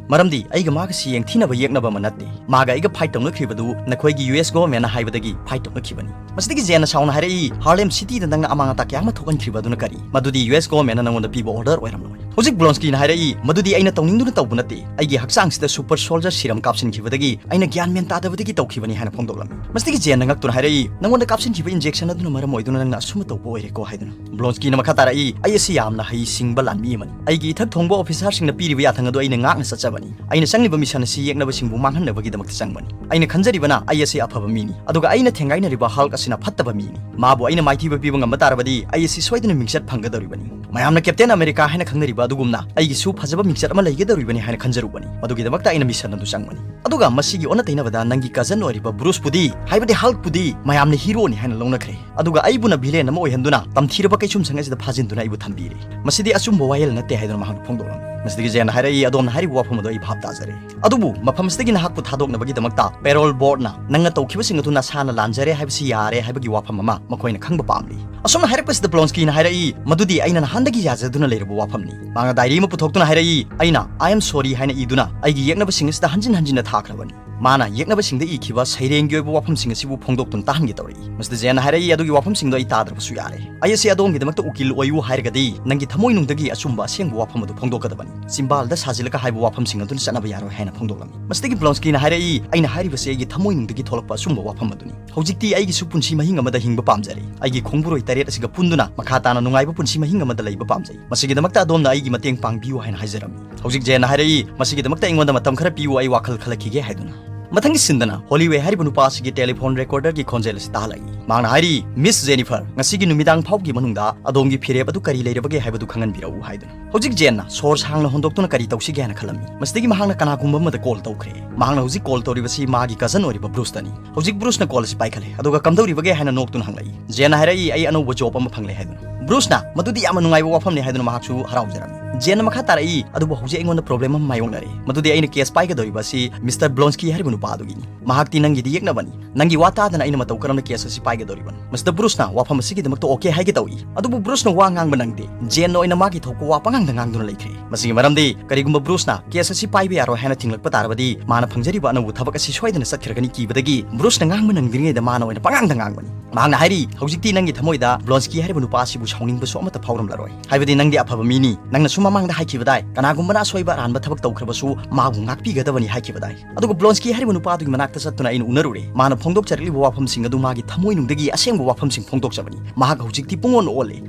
ꯃꯔꯝꯗꯤ ꯑꯩꯒ ꯃꯥꯒꯁꯤ ꯌꯦꯡꯊꯤꯅꯕ ꯌꯦꯛꯅꯕ ꯑꯃ ꯅꯠꯇꯦ꯫ ꯃꯥꯒ ꯑꯩꯒ ꯐꯥꯏꯠ ꯇꯧꯅꯈ꯭ꯔꯤꯕꯗꯨ ꯅꯈꯣꯏꯒꯤ ꯌꯨ ꯑꯦꯁ ꯒꯣꯚꯔꯟꯃꯦꯟꯠꯅ ꯍꯥꯏꯕꯗꯒꯤ ꯐꯥꯏꯠ ꯇꯧꯅꯈꯤꯕꯅꯤ꯫" ꯃꯁꯤꯗꯒꯤ ꯖꯦꯟꯅ ꯁꯥꯎꯅ ꯍꯥꯏꯔꯛꯏ, "ꯍꯥꯔꯂꯦꯝ ꯁꯤꯇꯤꯗ ꯅꯪꯅ ꯑꯃꯥꯡ ꯑꯇꯥ ꯀꯌꯥ ꯑꯃ ꯊꯣꯛꯍꯟꯈ꯭ꯔꯤꯕ ꯑꯗꯨꯅ ꯀꯔꯤ? ꯃꯗꯨꯗꯤ ꯌꯨ ꯑꯦꯁ ꯒꯣꯚꯔꯟꯃꯦꯟꯠꯅ ꯅꯪꯉꯣꯟꯗ ꯄꯤꯕ ꯑꯣꯔꯗꯔ ꯑꯣꯏꯔꯝꯂꯣꯏ꯫" ꯍꯧꯖꯤꯛ ꯕ꯭ꯂꯣꯟꯁꯀꯤꯅ ꯍꯥꯏꯔꯛꯏ, "ꯃꯗꯨꯗꯤ ꯑꯩꯅ ꯇꯧꯅꯤꯡꯗꯨꯅ ꯇꯧꯕ ꯅꯠꯇꯦ꯫ ꯑꯩꯒꯤ ꯍꯛꯆꯥꯡꯁꯤꯗ ꯁꯨꯄꯔ ꯁꯣꯜꯖꯔ ꯁꯤꯔꯝ ꯀꯥꯞꯁꯤꯟꯈꯤꯕꯗꯒꯤ ꯑꯩꯅ ꯒ꯭ꯌꯥꯟ ꯃꯦꯟ ꯇꯥꯗꯕꯗꯒꯤ ꯇꯧꯈꯤꯕꯅꯤ" ꯍꯥꯏꯅ ꯐꯣꯡꯗꯣꯛꯂꯝꯃꯤ꯫ ꯃꯁꯤꯗꯒꯤ ꯖꯦꯟꯅ ꯉꯛꯇꯨꯅ ꯍꯥꯏꯔꯛꯏ, "ꯅꯪꯉꯣꯟꯗ ꯀꯥꯞꯁꯤꯟꯈꯤꯕ ꯏꯟꯖꯦꯛꯁꯟ ꯑꯗꯨꯅ ꯃꯔꯝ ꯑꯣꯏꯗꯨꯅ ꯅꯪꯅ ꯑꯁꯨꯝꯅ ꯇꯧꯕ ꯑꯣꯏꯔꯦꯀꯣ" ꯍꯥꯏꯗꯨꯅ꯫ ꯕ꯭ꯂꯣꯟꯁꯀꯤꯅ ꯃꯈꯥ ꯇꯥꯔꯛꯏ, "ꯑꯩ ꯑꯁꯤ ꯌꯥꯝꯅ ꯍꯩꯁꯤꯡꯕ ꯂꯥꯟꯃꯤ ꯑꯃꯅꯤ꯫ ꯑꯩꯒꯤ ꯏꯊꯛ ꯊꯣꯡꯕ ꯑꯣꯐꯤꯁꯥꯔꯁꯤꯡꯅ ꯄꯤꯔꯤꯕ ꯌꯥꯊꯪ ꯑꯗꯨ ꯑꯩꯅ ꯉꯥꯛꯅ ꯆꯠꯆꯕꯅꯤ꯫ ꯑꯩꯅ ꯆꯪꯂꯤꯕ ꯃꯤꯁꯟ ꯑꯁꯤ ꯌꯦꯛꯅꯕꯁꯤꯡꯕꯨ ꯃꯥꯡꯍꯟꯅꯕꯒꯤꯗꯃꯛꯇ ꯆꯪꯕꯅꯤ꯫ ꯑꯩꯅ ꯈꯟꯖꯔꯤꯕꯅ ꯑꯩ ꯑꯁꯤ ꯑꯐꯕ ꯃꯤꯅꯤ, ꯑꯗꯨꯒ ꯑꯩꯅ ꯊꯦꯡꯒꯥꯏꯅꯔꯤꯕ ꯍꯜꯛ ꯑꯁꯤꯅ ꯐꯠꯇꯕ ꯃꯤꯅꯤ꯫ ꯃꯥꯕꯨ ꯑꯩꯅ ꯃꯥꯏꯊꯤꯕ ꯄꯤꯕ ꯉꯝꯕ ꯇꯥꯔꯕꯗꯤ ꯑꯩ ꯑꯁꯤ ꯁꯣꯏꯗꯅ ꯃꯤꯡꯆꯠ ꯐꯪꯒꯗꯧꯔꯤꯕꯅꯤ꯫ ꯃꯌꯥꯝꯅ ꯀꯦꯞꯇꯦꯟ ꯑꯃꯦꯔꯤꯀꯥ ꯍꯥꯏꯅ ꯈꯪꯅꯔꯤꯕ ꯑꯗꯨꯒꯨꯝꯅ ꯑꯩꯒꯤꯁꯨ ꯐꯖꯕ ꯃꯤꯡꯆꯠ ꯑꯃ ꯂꯩꯒꯗꯧꯔꯤꯕꯅꯤ ꯍꯥꯏꯅ ꯈꯟꯖꯔꯨꯕꯅꯤ꯫ ꯃꯗꯨꯒꯤꯗꯃꯛꯇ ꯑꯩꯅ ꯃꯤꯁꯟ ꯑꯗꯨ ꯆꯪꯕꯅꯤ꯫ ꯑꯗꯨꯒ ꯃꯁꯤꯒꯤ ꯑꯣꯟꯅ ꯇꯩꯅꯕꯗ ꯅꯪꯒꯤ ꯀꯖꯟ ꯑꯣꯏꯔꯤꯕ ꯕ꯭ꯔꯨꯁꯄꯨꯗꯤ, ꯍꯥꯏꯕꯗꯤ ꯍꯜꯛꯄꯨꯗꯤ ꯃꯌꯥꯝꯅ ꯍꯤꯔꯣꯅꯤ ꯍꯥꯏꯅ ꯂꯧꯅꯈ꯭ꯔꯦ꯫ ꯑꯗꯨꯒ ꯑꯩꯕꯨꯅ ꯚꯤꯂꯦꯟ ꯑꯃ ꯑꯣꯏꯍꯟꯗꯨꯅ ꯇꯝꯊꯤꯔꯕ ꯀꯩꯁꯨꯝꯁꯪ ꯑꯁꯤꯗ ꯐꯥꯖꯤꯟꯗꯨꯅ ꯑꯩꯕꯨ ꯊꯝꯕꯤꯔꯦ꯫ ꯃꯁꯤꯗꯤ ꯑꯆꯨꯝꯕ ꯋꯥꯌꯦꯜ ꯅꯠꯇꯦ" ꯍꯥꯏꯗꯨꯅ ꯃꯍꯥꯛꯅ ꯐꯣꯡꯗꯣꯛꯂꯝꯃꯤ꯫ ꯃꯁꯤꯗꯒꯤ ꯖꯦꯟꯅ ꯍꯥꯏꯔꯛꯏ, "ꯑꯗꯣꯝꯅ ꯍꯥꯏꯔꯤꯕ ꯋꯥꯐꯝ ꯑꯗꯨ ꯑꯩ ꯚꯥꯞ ꯇꯥꯖꯔꯦ꯫ ꯑꯗꯨꯕꯨ ꯃꯐꯝ ꯑꯁꯤꯗꯒꯤ ꯅꯍꯥꯛꯄꯨ ꯊꯥꯗꯣꯛꯅꯕꯒꯤꯗꯃꯛꯇ ꯄꯦꯔꯣꯜ ꯕꯣꯔꯗꯅ ꯅꯪꯅ ꯇꯧꯈꯤꯕꯁꯤꯡ ꯑꯗꯨ ꯅꯁꯥꯅ ꯂꯥꯟꯖꯔꯦ ꯍꯥꯏꯕꯁꯤ ꯌꯥꯔꯦ ꯍꯥꯏꯕꯒꯤ ꯋꯥꯐꯝ ꯑꯃ ꯃꯈꯣꯏꯅ ꯈꯪꯕ ꯄꯥꯝꯂꯤ꯫" ꯑꯁꯨꯝꯅ ꯍꯥꯏꯔꯛꯄꯁꯤꯗ ꯕ꯭ꯂꯣꯟꯁꯀꯤꯅ ꯍꯥꯏꯔꯛꯏ, "ꯃꯗꯨꯗꯤ ꯑꯩꯅ ꯅꯍꯥꯟꯗꯒꯤ ꯌꯥꯖꯗꯨꯅ ꯂꯩꯔꯕ ꯋꯥꯐꯝꯅꯤ꯫" ꯃꯥꯅ ꯗꯥꯏꯔꯤ ꯑꯃ ꯄꯨꯊꯣꯛꯇꯨꯅ ꯍꯥꯏꯔꯛꯏ, "ꯑꯩꯅ I am sorry ꯍꯥꯏꯅ ꯏꯗꯨꯅ ꯑꯩꯒꯤ ꯌꯦꯛꯅꯕꯁꯤꯡ ꯑꯁꯤꯗ ꯍꯟꯖꯤꯟ ꯍꯟꯖꯤꯟꯅ ꯊꯥꯈ꯭ꯔꯕꯅꯤ꯫ ꯃꯥꯅ ꯌꯦꯛꯅꯕꯁꯤꯡꯗ ꯏꯈꯤꯕ ꯁꯩꯔꯦꯡꯒꯤ ꯑꯣꯏꯕ ꯋꯥꯐꯝꯁꯤꯡ ꯑꯁꯤꯕꯨ ꯐꯣꯡꯗꯣꯛꯇꯨꯅ ꯇꯥꯍꯟꯒꯦ ꯇꯧꯔꯛꯏ꯫ ꯃꯁꯤꯗ ꯖꯦꯟꯅ ꯍꯥꯏꯔꯛꯏ, "ꯑꯗꯨꯒꯤ ꯋꯥꯐꯝꯁꯤꯡꯗꯣ ꯑꯩ ꯇꯥꯗ꯭ꯔꯕꯁꯨ ꯌꯥꯔꯦ꯫ ꯑꯩ ꯑꯁꯤ ꯑꯗꯣꯝꯒꯤꯗꯃꯛꯇ ꯎꯀꯤꯜ ꯑꯣꯏꯌꯨ ꯍꯥꯏꯔꯒꯗꯤ ꯅꯪꯒꯤ ꯊꯃꯣꯏꯅꯨꯡꯗꯒꯤ ꯑꯆꯨꯝꯕ ꯑꯁꯦꯡꯕ ꯋꯥꯐꯝ ꯑꯗꯨ ꯐꯣꯡꯗꯣꯛꯀꯗꯕꯅꯤ꯫ ꯆꯤꯝꯕꯥꯜꯗ ꯁꯥꯖꯤꯜꯂꯒ ꯍꯥꯏꯕ ꯋꯥꯐꯝꯁꯤꯡ ꯑꯗꯨꯅ ꯆꯠꯅꯕ ꯌꯥꯔꯣꯏ" ꯍꯥꯏꯅ ꯐꯣꯡꯗꯣꯛꯂꯝꯃꯤ꯫ ꯃꯁꯤꯗꯒꯤ ꯕ꯭ꯂꯣꯟꯁꯀꯤꯅ ꯍꯥꯏꯔꯛꯏ, "ꯑꯩꯅ ꯍꯥꯏꯔꯤꯕꯁꯤ ꯑꯩꯒꯤ ꯊꯃꯣꯏꯅꯨꯡꯗꯒꯤ ꯊꯣꯛꯂꯛꯄ ꯑꯆꯨꯝꯕ ꯋꯥꯐꯝ ꯑꯗꯨꯅꯤ꯫ ꯍꯧꯖꯤꯛꯇꯤ ꯑꯩꯒꯤꯁꯨ ꯄꯨꯟꯁꯤ ꯃꯍꯤꯡ ꯑꯃꯗ ꯍꯤꯡꯕ ꯄꯥꯝꯖꯔꯤ꯫ ꯑꯩꯒꯤ ꯈꯣꯡꯕꯨꯔꯣꯏ ꯇꯔꯦꯠ ꯑꯁꯤꯒ ꯄꯨꯟꯗꯨꯅ ꯃꯈꯥ ꯇꯥꯅ ꯅꯨꯡꯉꯥꯏꯕ ꯄꯨꯟꯁꯤ ꯃꯍꯤꯡ ꯑꯃꯗ ꯂꯩꯕ ꯄꯥꯝꯖꯩ꯫ ꯃꯁꯤꯒꯤꯗꯃꯛꯇ ꯑꯗꯣꯝꯅ ꯑꯩꯒꯤ ꯃꯇꯦꯡ ꯄꯥꯡꯕꯤꯌꯨ" ꯍꯥꯏꯅ ꯍꯥꯏꯖꯔꯝꯃꯤ꯫ ꯍꯧꯖꯤꯛ ꯖꯦꯟꯅ ꯍꯥꯏꯔꯛꯏ, "ꯃꯁꯤꯒꯤꯗꯃꯛꯇ ꯑꯩꯉꯣꯟꯗ ꯃꯇꯝ ꯈꯔ ꯄꯤꯌꯨ, ꯑꯩ ꯋꯥꯈꯜ ꯈꯜꯂꯛꯈꯤꯒꯦ" ꯍꯥꯏꯗꯨꯅ꯫ ꯃꯊꯪꯒꯤ ꯁꯤꯟꯗꯅ ꯍꯣꯂꯤꯋꯦ ꯍꯥꯏꯔꯤꯕ ꯅꯨꯄꯥ ꯑꯁꯤꯒꯤ ꯇꯦꯂꯤꯐꯣꯟ ꯔꯦꯀꯣꯔꯗꯔꯒꯤ ꯈꯣꯟꯖꯦꯜ ꯑꯁꯤ ꯇꯥꯍꯜꯂꯛꯏ꯫ ꯃꯍꯥꯛꯅ ꯍꯥꯏꯔꯤ, "ꯃꯤꯁ ꯖꯦꯅꯤꯐꯔ, ꯉꯁꯤꯒꯤ ꯅꯨꯃꯤꯗꯥꯡ ꯐꯥꯎꯒꯤ ꯃꯅꯨꯡꯗ ꯑꯗꯣꯝꯒꯤ ꯐꯤꯔꯦꯞ ꯑꯗꯨ ꯀꯔꯤ ꯂꯩꯔꯕꯒꯦ ꯍꯥꯏꯕꯗꯨ ꯈꯪꯍꯟꯕꯤꯔꯛꯎ" ꯍꯥꯏꯗꯨꯅ꯫ ꯍꯧꯖꯤꯛ ꯖꯦꯟꯅ ꯁꯣꯔ ꯁꯥꯡꯅ ꯍꯣꯟꯗꯣꯛꯇꯨꯅ ꯀꯔꯤ ꯇꯧꯁꯤꯒꯦ ꯍꯥꯏꯅ ꯈꯜꯂꯝꯃꯤ꯫ ꯃꯁꯤꯗꯒꯤ ꯃꯍꯥꯛꯅ ꯀꯅꯥꯒꯨꯝꯕ ꯑꯃꯗ ꯀꯣꯜ ꯇꯧꯈ꯭ꯔꯦ꯫ ꯃꯍꯥꯛꯅ ꯍꯧꯖꯤꯛ ꯀꯣꯜ ꯇꯧꯔꯤꯕꯁꯤ ꯃꯥꯒꯤ ꯀꯖꯟ ꯑꯣꯏꯔꯤꯕ ꯕ꯭ꯔꯨꯁꯇꯅꯤ꯫ ꯍꯧꯖꯤꯛ ꯕ꯭ꯔꯨꯁꯅ ꯀꯣꯜ ꯑꯁꯤ ꯄꯥꯏꯈꯠꯂꯦ, ꯑꯗꯨꯒ "ꯀꯝꯗꯧꯔꯤꯕꯒꯦ?" ꯍꯥꯏꯅ ꯅꯣꯛꯇꯨꯅ ꯍꯪꯂꯛꯏ꯫ ꯖꯦꯟꯅ ꯍꯥꯏꯔꯛꯏ, "ꯑꯩ ꯑꯅꯧꯕ ꯖꯣꯕ ꯑꯃ ꯐꯪꯂꯦ" ꯍꯥꯏꯗꯨꯅ꯫ ꯕ꯭ꯔꯨꯁꯅ, "ꯃꯗꯨꯗꯤ ꯌꯥꯝꯅ ꯅꯨꯡꯉꯥꯏꯕ ꯋꯥꯐꯝꯅꯤ" ꯍꯥꯏꯗꯨꯅ ꯃꯍꯥꯛꯁꯨ ꯍꯔꯥꯎꯖꯔꯝꯃꯤ꯫ ꯖꯦꯟꯅ ꯃꯈꯥ ꯇꯥꯔꯛꯏ, "ꯑꯗꯨꯕꯨ ꯍꯧꯖꯤꯛ ꯑꯩꯉꯣꯟꯗ ꯄ꯭ꯔꯣꯕ꯭ꯂꯦꯝ ꯑꯃ ꯃꯥꯌꯣꯛꯅꯔꯦ꯫ ꯃꯗꯨꯗꯤ ꯑꯩꯅ ꯀꯦꯁ ꯄꯥꯏꯒꯗꯧꯔꯤꯕ ꯑꯁꯤ ꯃꯤꯁꯇꯔ ꯕ꯭ꯂꯣꯟꯁꯀꯤ ꯍꯥꯏꯔꯤꯕ ꯅꯨꯄꯥ ꯑꯗꯨꯒꯤꯅꯤ꯫ ꯃꯍꯥꯛꯇꯤ ꯅꯪꯒꯤꯗꯤ ꯌꯦꯛꯅꯕꯅꯤ꯫ ꯅꯪꯒꯤ ꯋꯥ ꯇꯥꯗꯅ ꯑꯩꯅ ꯃꯇꯧ ꯀꯔꯝꯅ ꯀꯦꯁ ꯑꯁꯤ ꯄꯥꯏꯒꯗꯧꯔꯤꯕꯅꯣ?" ꯃꯁꯤꯗ ꯕ꯭ꯔꯨꯁꯅ ꯋꯥꯐꯝ ꯑꯁꯤꯒꯤꯗꯃꯛꯇ "ꯑꯣꯀꯦ" ꯍꯥꯏꯒꯦ ꯇꯧꯏ꯫ ꯑꯗꯨꯕꯨ ꯕ꯭ꯔꯨꯁꯅ ꯋꯥ ꯉꯥꯡꯕ ꯅꯪꯗꯦ꯫ ꯖꯦꯟꯅ ꯑꯣꯏꯅ ꯃꯥꯒꯤ ꯊꯣꯛꯄ ꯋꯥ ꯄꯉꯥꯡꯗ ꯉꯥꯡꯗꯨꯅ ꯂꯩꯈ꯭ꯔꯦ꯫ ꯃꯁꯤꯒꯤ ꯃꯔꯝꯗꯤ, ꯀꯔꯤꯒꯨꯝꯕ ꯕ꯭ꯔꯨꯁꯅ ꯀꯦꯁ ꯑꯁꯤ ꯄꯥꯏꯕ ꯌꯥꯔꯣꯏ ꯍꯥꯏꯅ ꯊꯤꯡꯂꯛꯄ ꯇꯥꯔꯕꯗꯤ, ꯃꯥꯅ ꯐꯪꯖꯔꯤꯕ ꯑꯅꯧꯕ ꯊꯕꯛ ꯑꯁꯤ ꯁꯣꯏꯗꯅ ꯆꯠꯈ꯭ꯔꯒꯅꯤ ꯀꯤꯕꯗꯒꯤ ꯕ꯭ꯔꯨꯁꯅ ꯉꯥꯡꯕ ꯅꯪꯗ꯭ꯔꯤꯉꯩꯗ ꯃꯥꯅ ꯑꯣꯏꯅ ꯄꯉꯥꯡꯗ ꯉꯥꯡꯕꯅꯤ꯫ ꯃꯍꯥꯛꯅ ꯍꯥꯏꯔꯤ, "ꯍꯧꯖꯤꯛꯇꯤ ꯅꯪꯒꯤ ꯊꯃꯣꯏꯗ ꯕ꯭ꯂꯣꯟꯁꯀꯤ ꯍꯥꯏꯔꯤꯕ ꯅꯨꯄꯥ ꯑꯁꯤꯕꯨ ꯁꯥꯎꯅꯤꯡꯕꯁꯨ ꯑꯃꯠꯇ ꯐꯥꯎꯔꯝꯂꯔꯣꯏ꯫ ꯍꯥꯏꯕꯗꯤ ꯅꯪꯗꯤ ꯑꯐꯕ ꯃꯤꯅꯤ꯫ ꯅꯪꯅꯁꯨ ꯃꯃꯥꯡꯗ ꯍꯥꯏꯈꯤꯕꯗꯥꯏ, ꯀꯅꯥꯒꯨꯝꯕꯅ ꯑꯁꯣꯏꯕ ꯑꯔꯥꯟꯕ ꯊꯕꯛ ꯇꯧꯈ꯭ꯔꯕꯁꯨ ꯃꯥꯕꯨ ꯉꯥꯛꯄꯤꯒꯗꯕꯅꯤ ꯍꯥꯏꯈꯤꯕꯗꯥꯏ꯫ ꯑꯗꯨꯒ ꯕ꯭ꯂꯣꯟꯁꯀꯤ ꯍꯥꯏꯔꯤꯕ ꯅꯨꯄꯥꯗꯨꯒꯤ ꯃꯅꯥꯛꯇ ꯆꯠꯇꯨꯅ ꯑꯩꯅ ꯎꯅꯔꯨꯔꯦ꯫ ꯃꯥꯅ ꯐꯣꯡꯗꯣꯛꯆꯔꯛꯂꯤꯕ ꯋꯥꯐꯝꯁꯤꯡ ꯑꯗꯨ ꯃꯥꯒꯤ ꯊꯃꯣꯏꯅꯨꯡꯗꯒꯤ ꯑꯁꯦꯡꯕ ꯋꯥꯐꯝꯁꯤꯡ ꯐꯣꯡꯗꯣꯛꯆꯕꯅꯤ꯫ ꯃꯍꯥꯛ ꯍꯧꯖꯤꯛꯇꯤ ꯄꯨꯡꯑꯣꯟ ꯑꯣꯜꯂꯦ꯫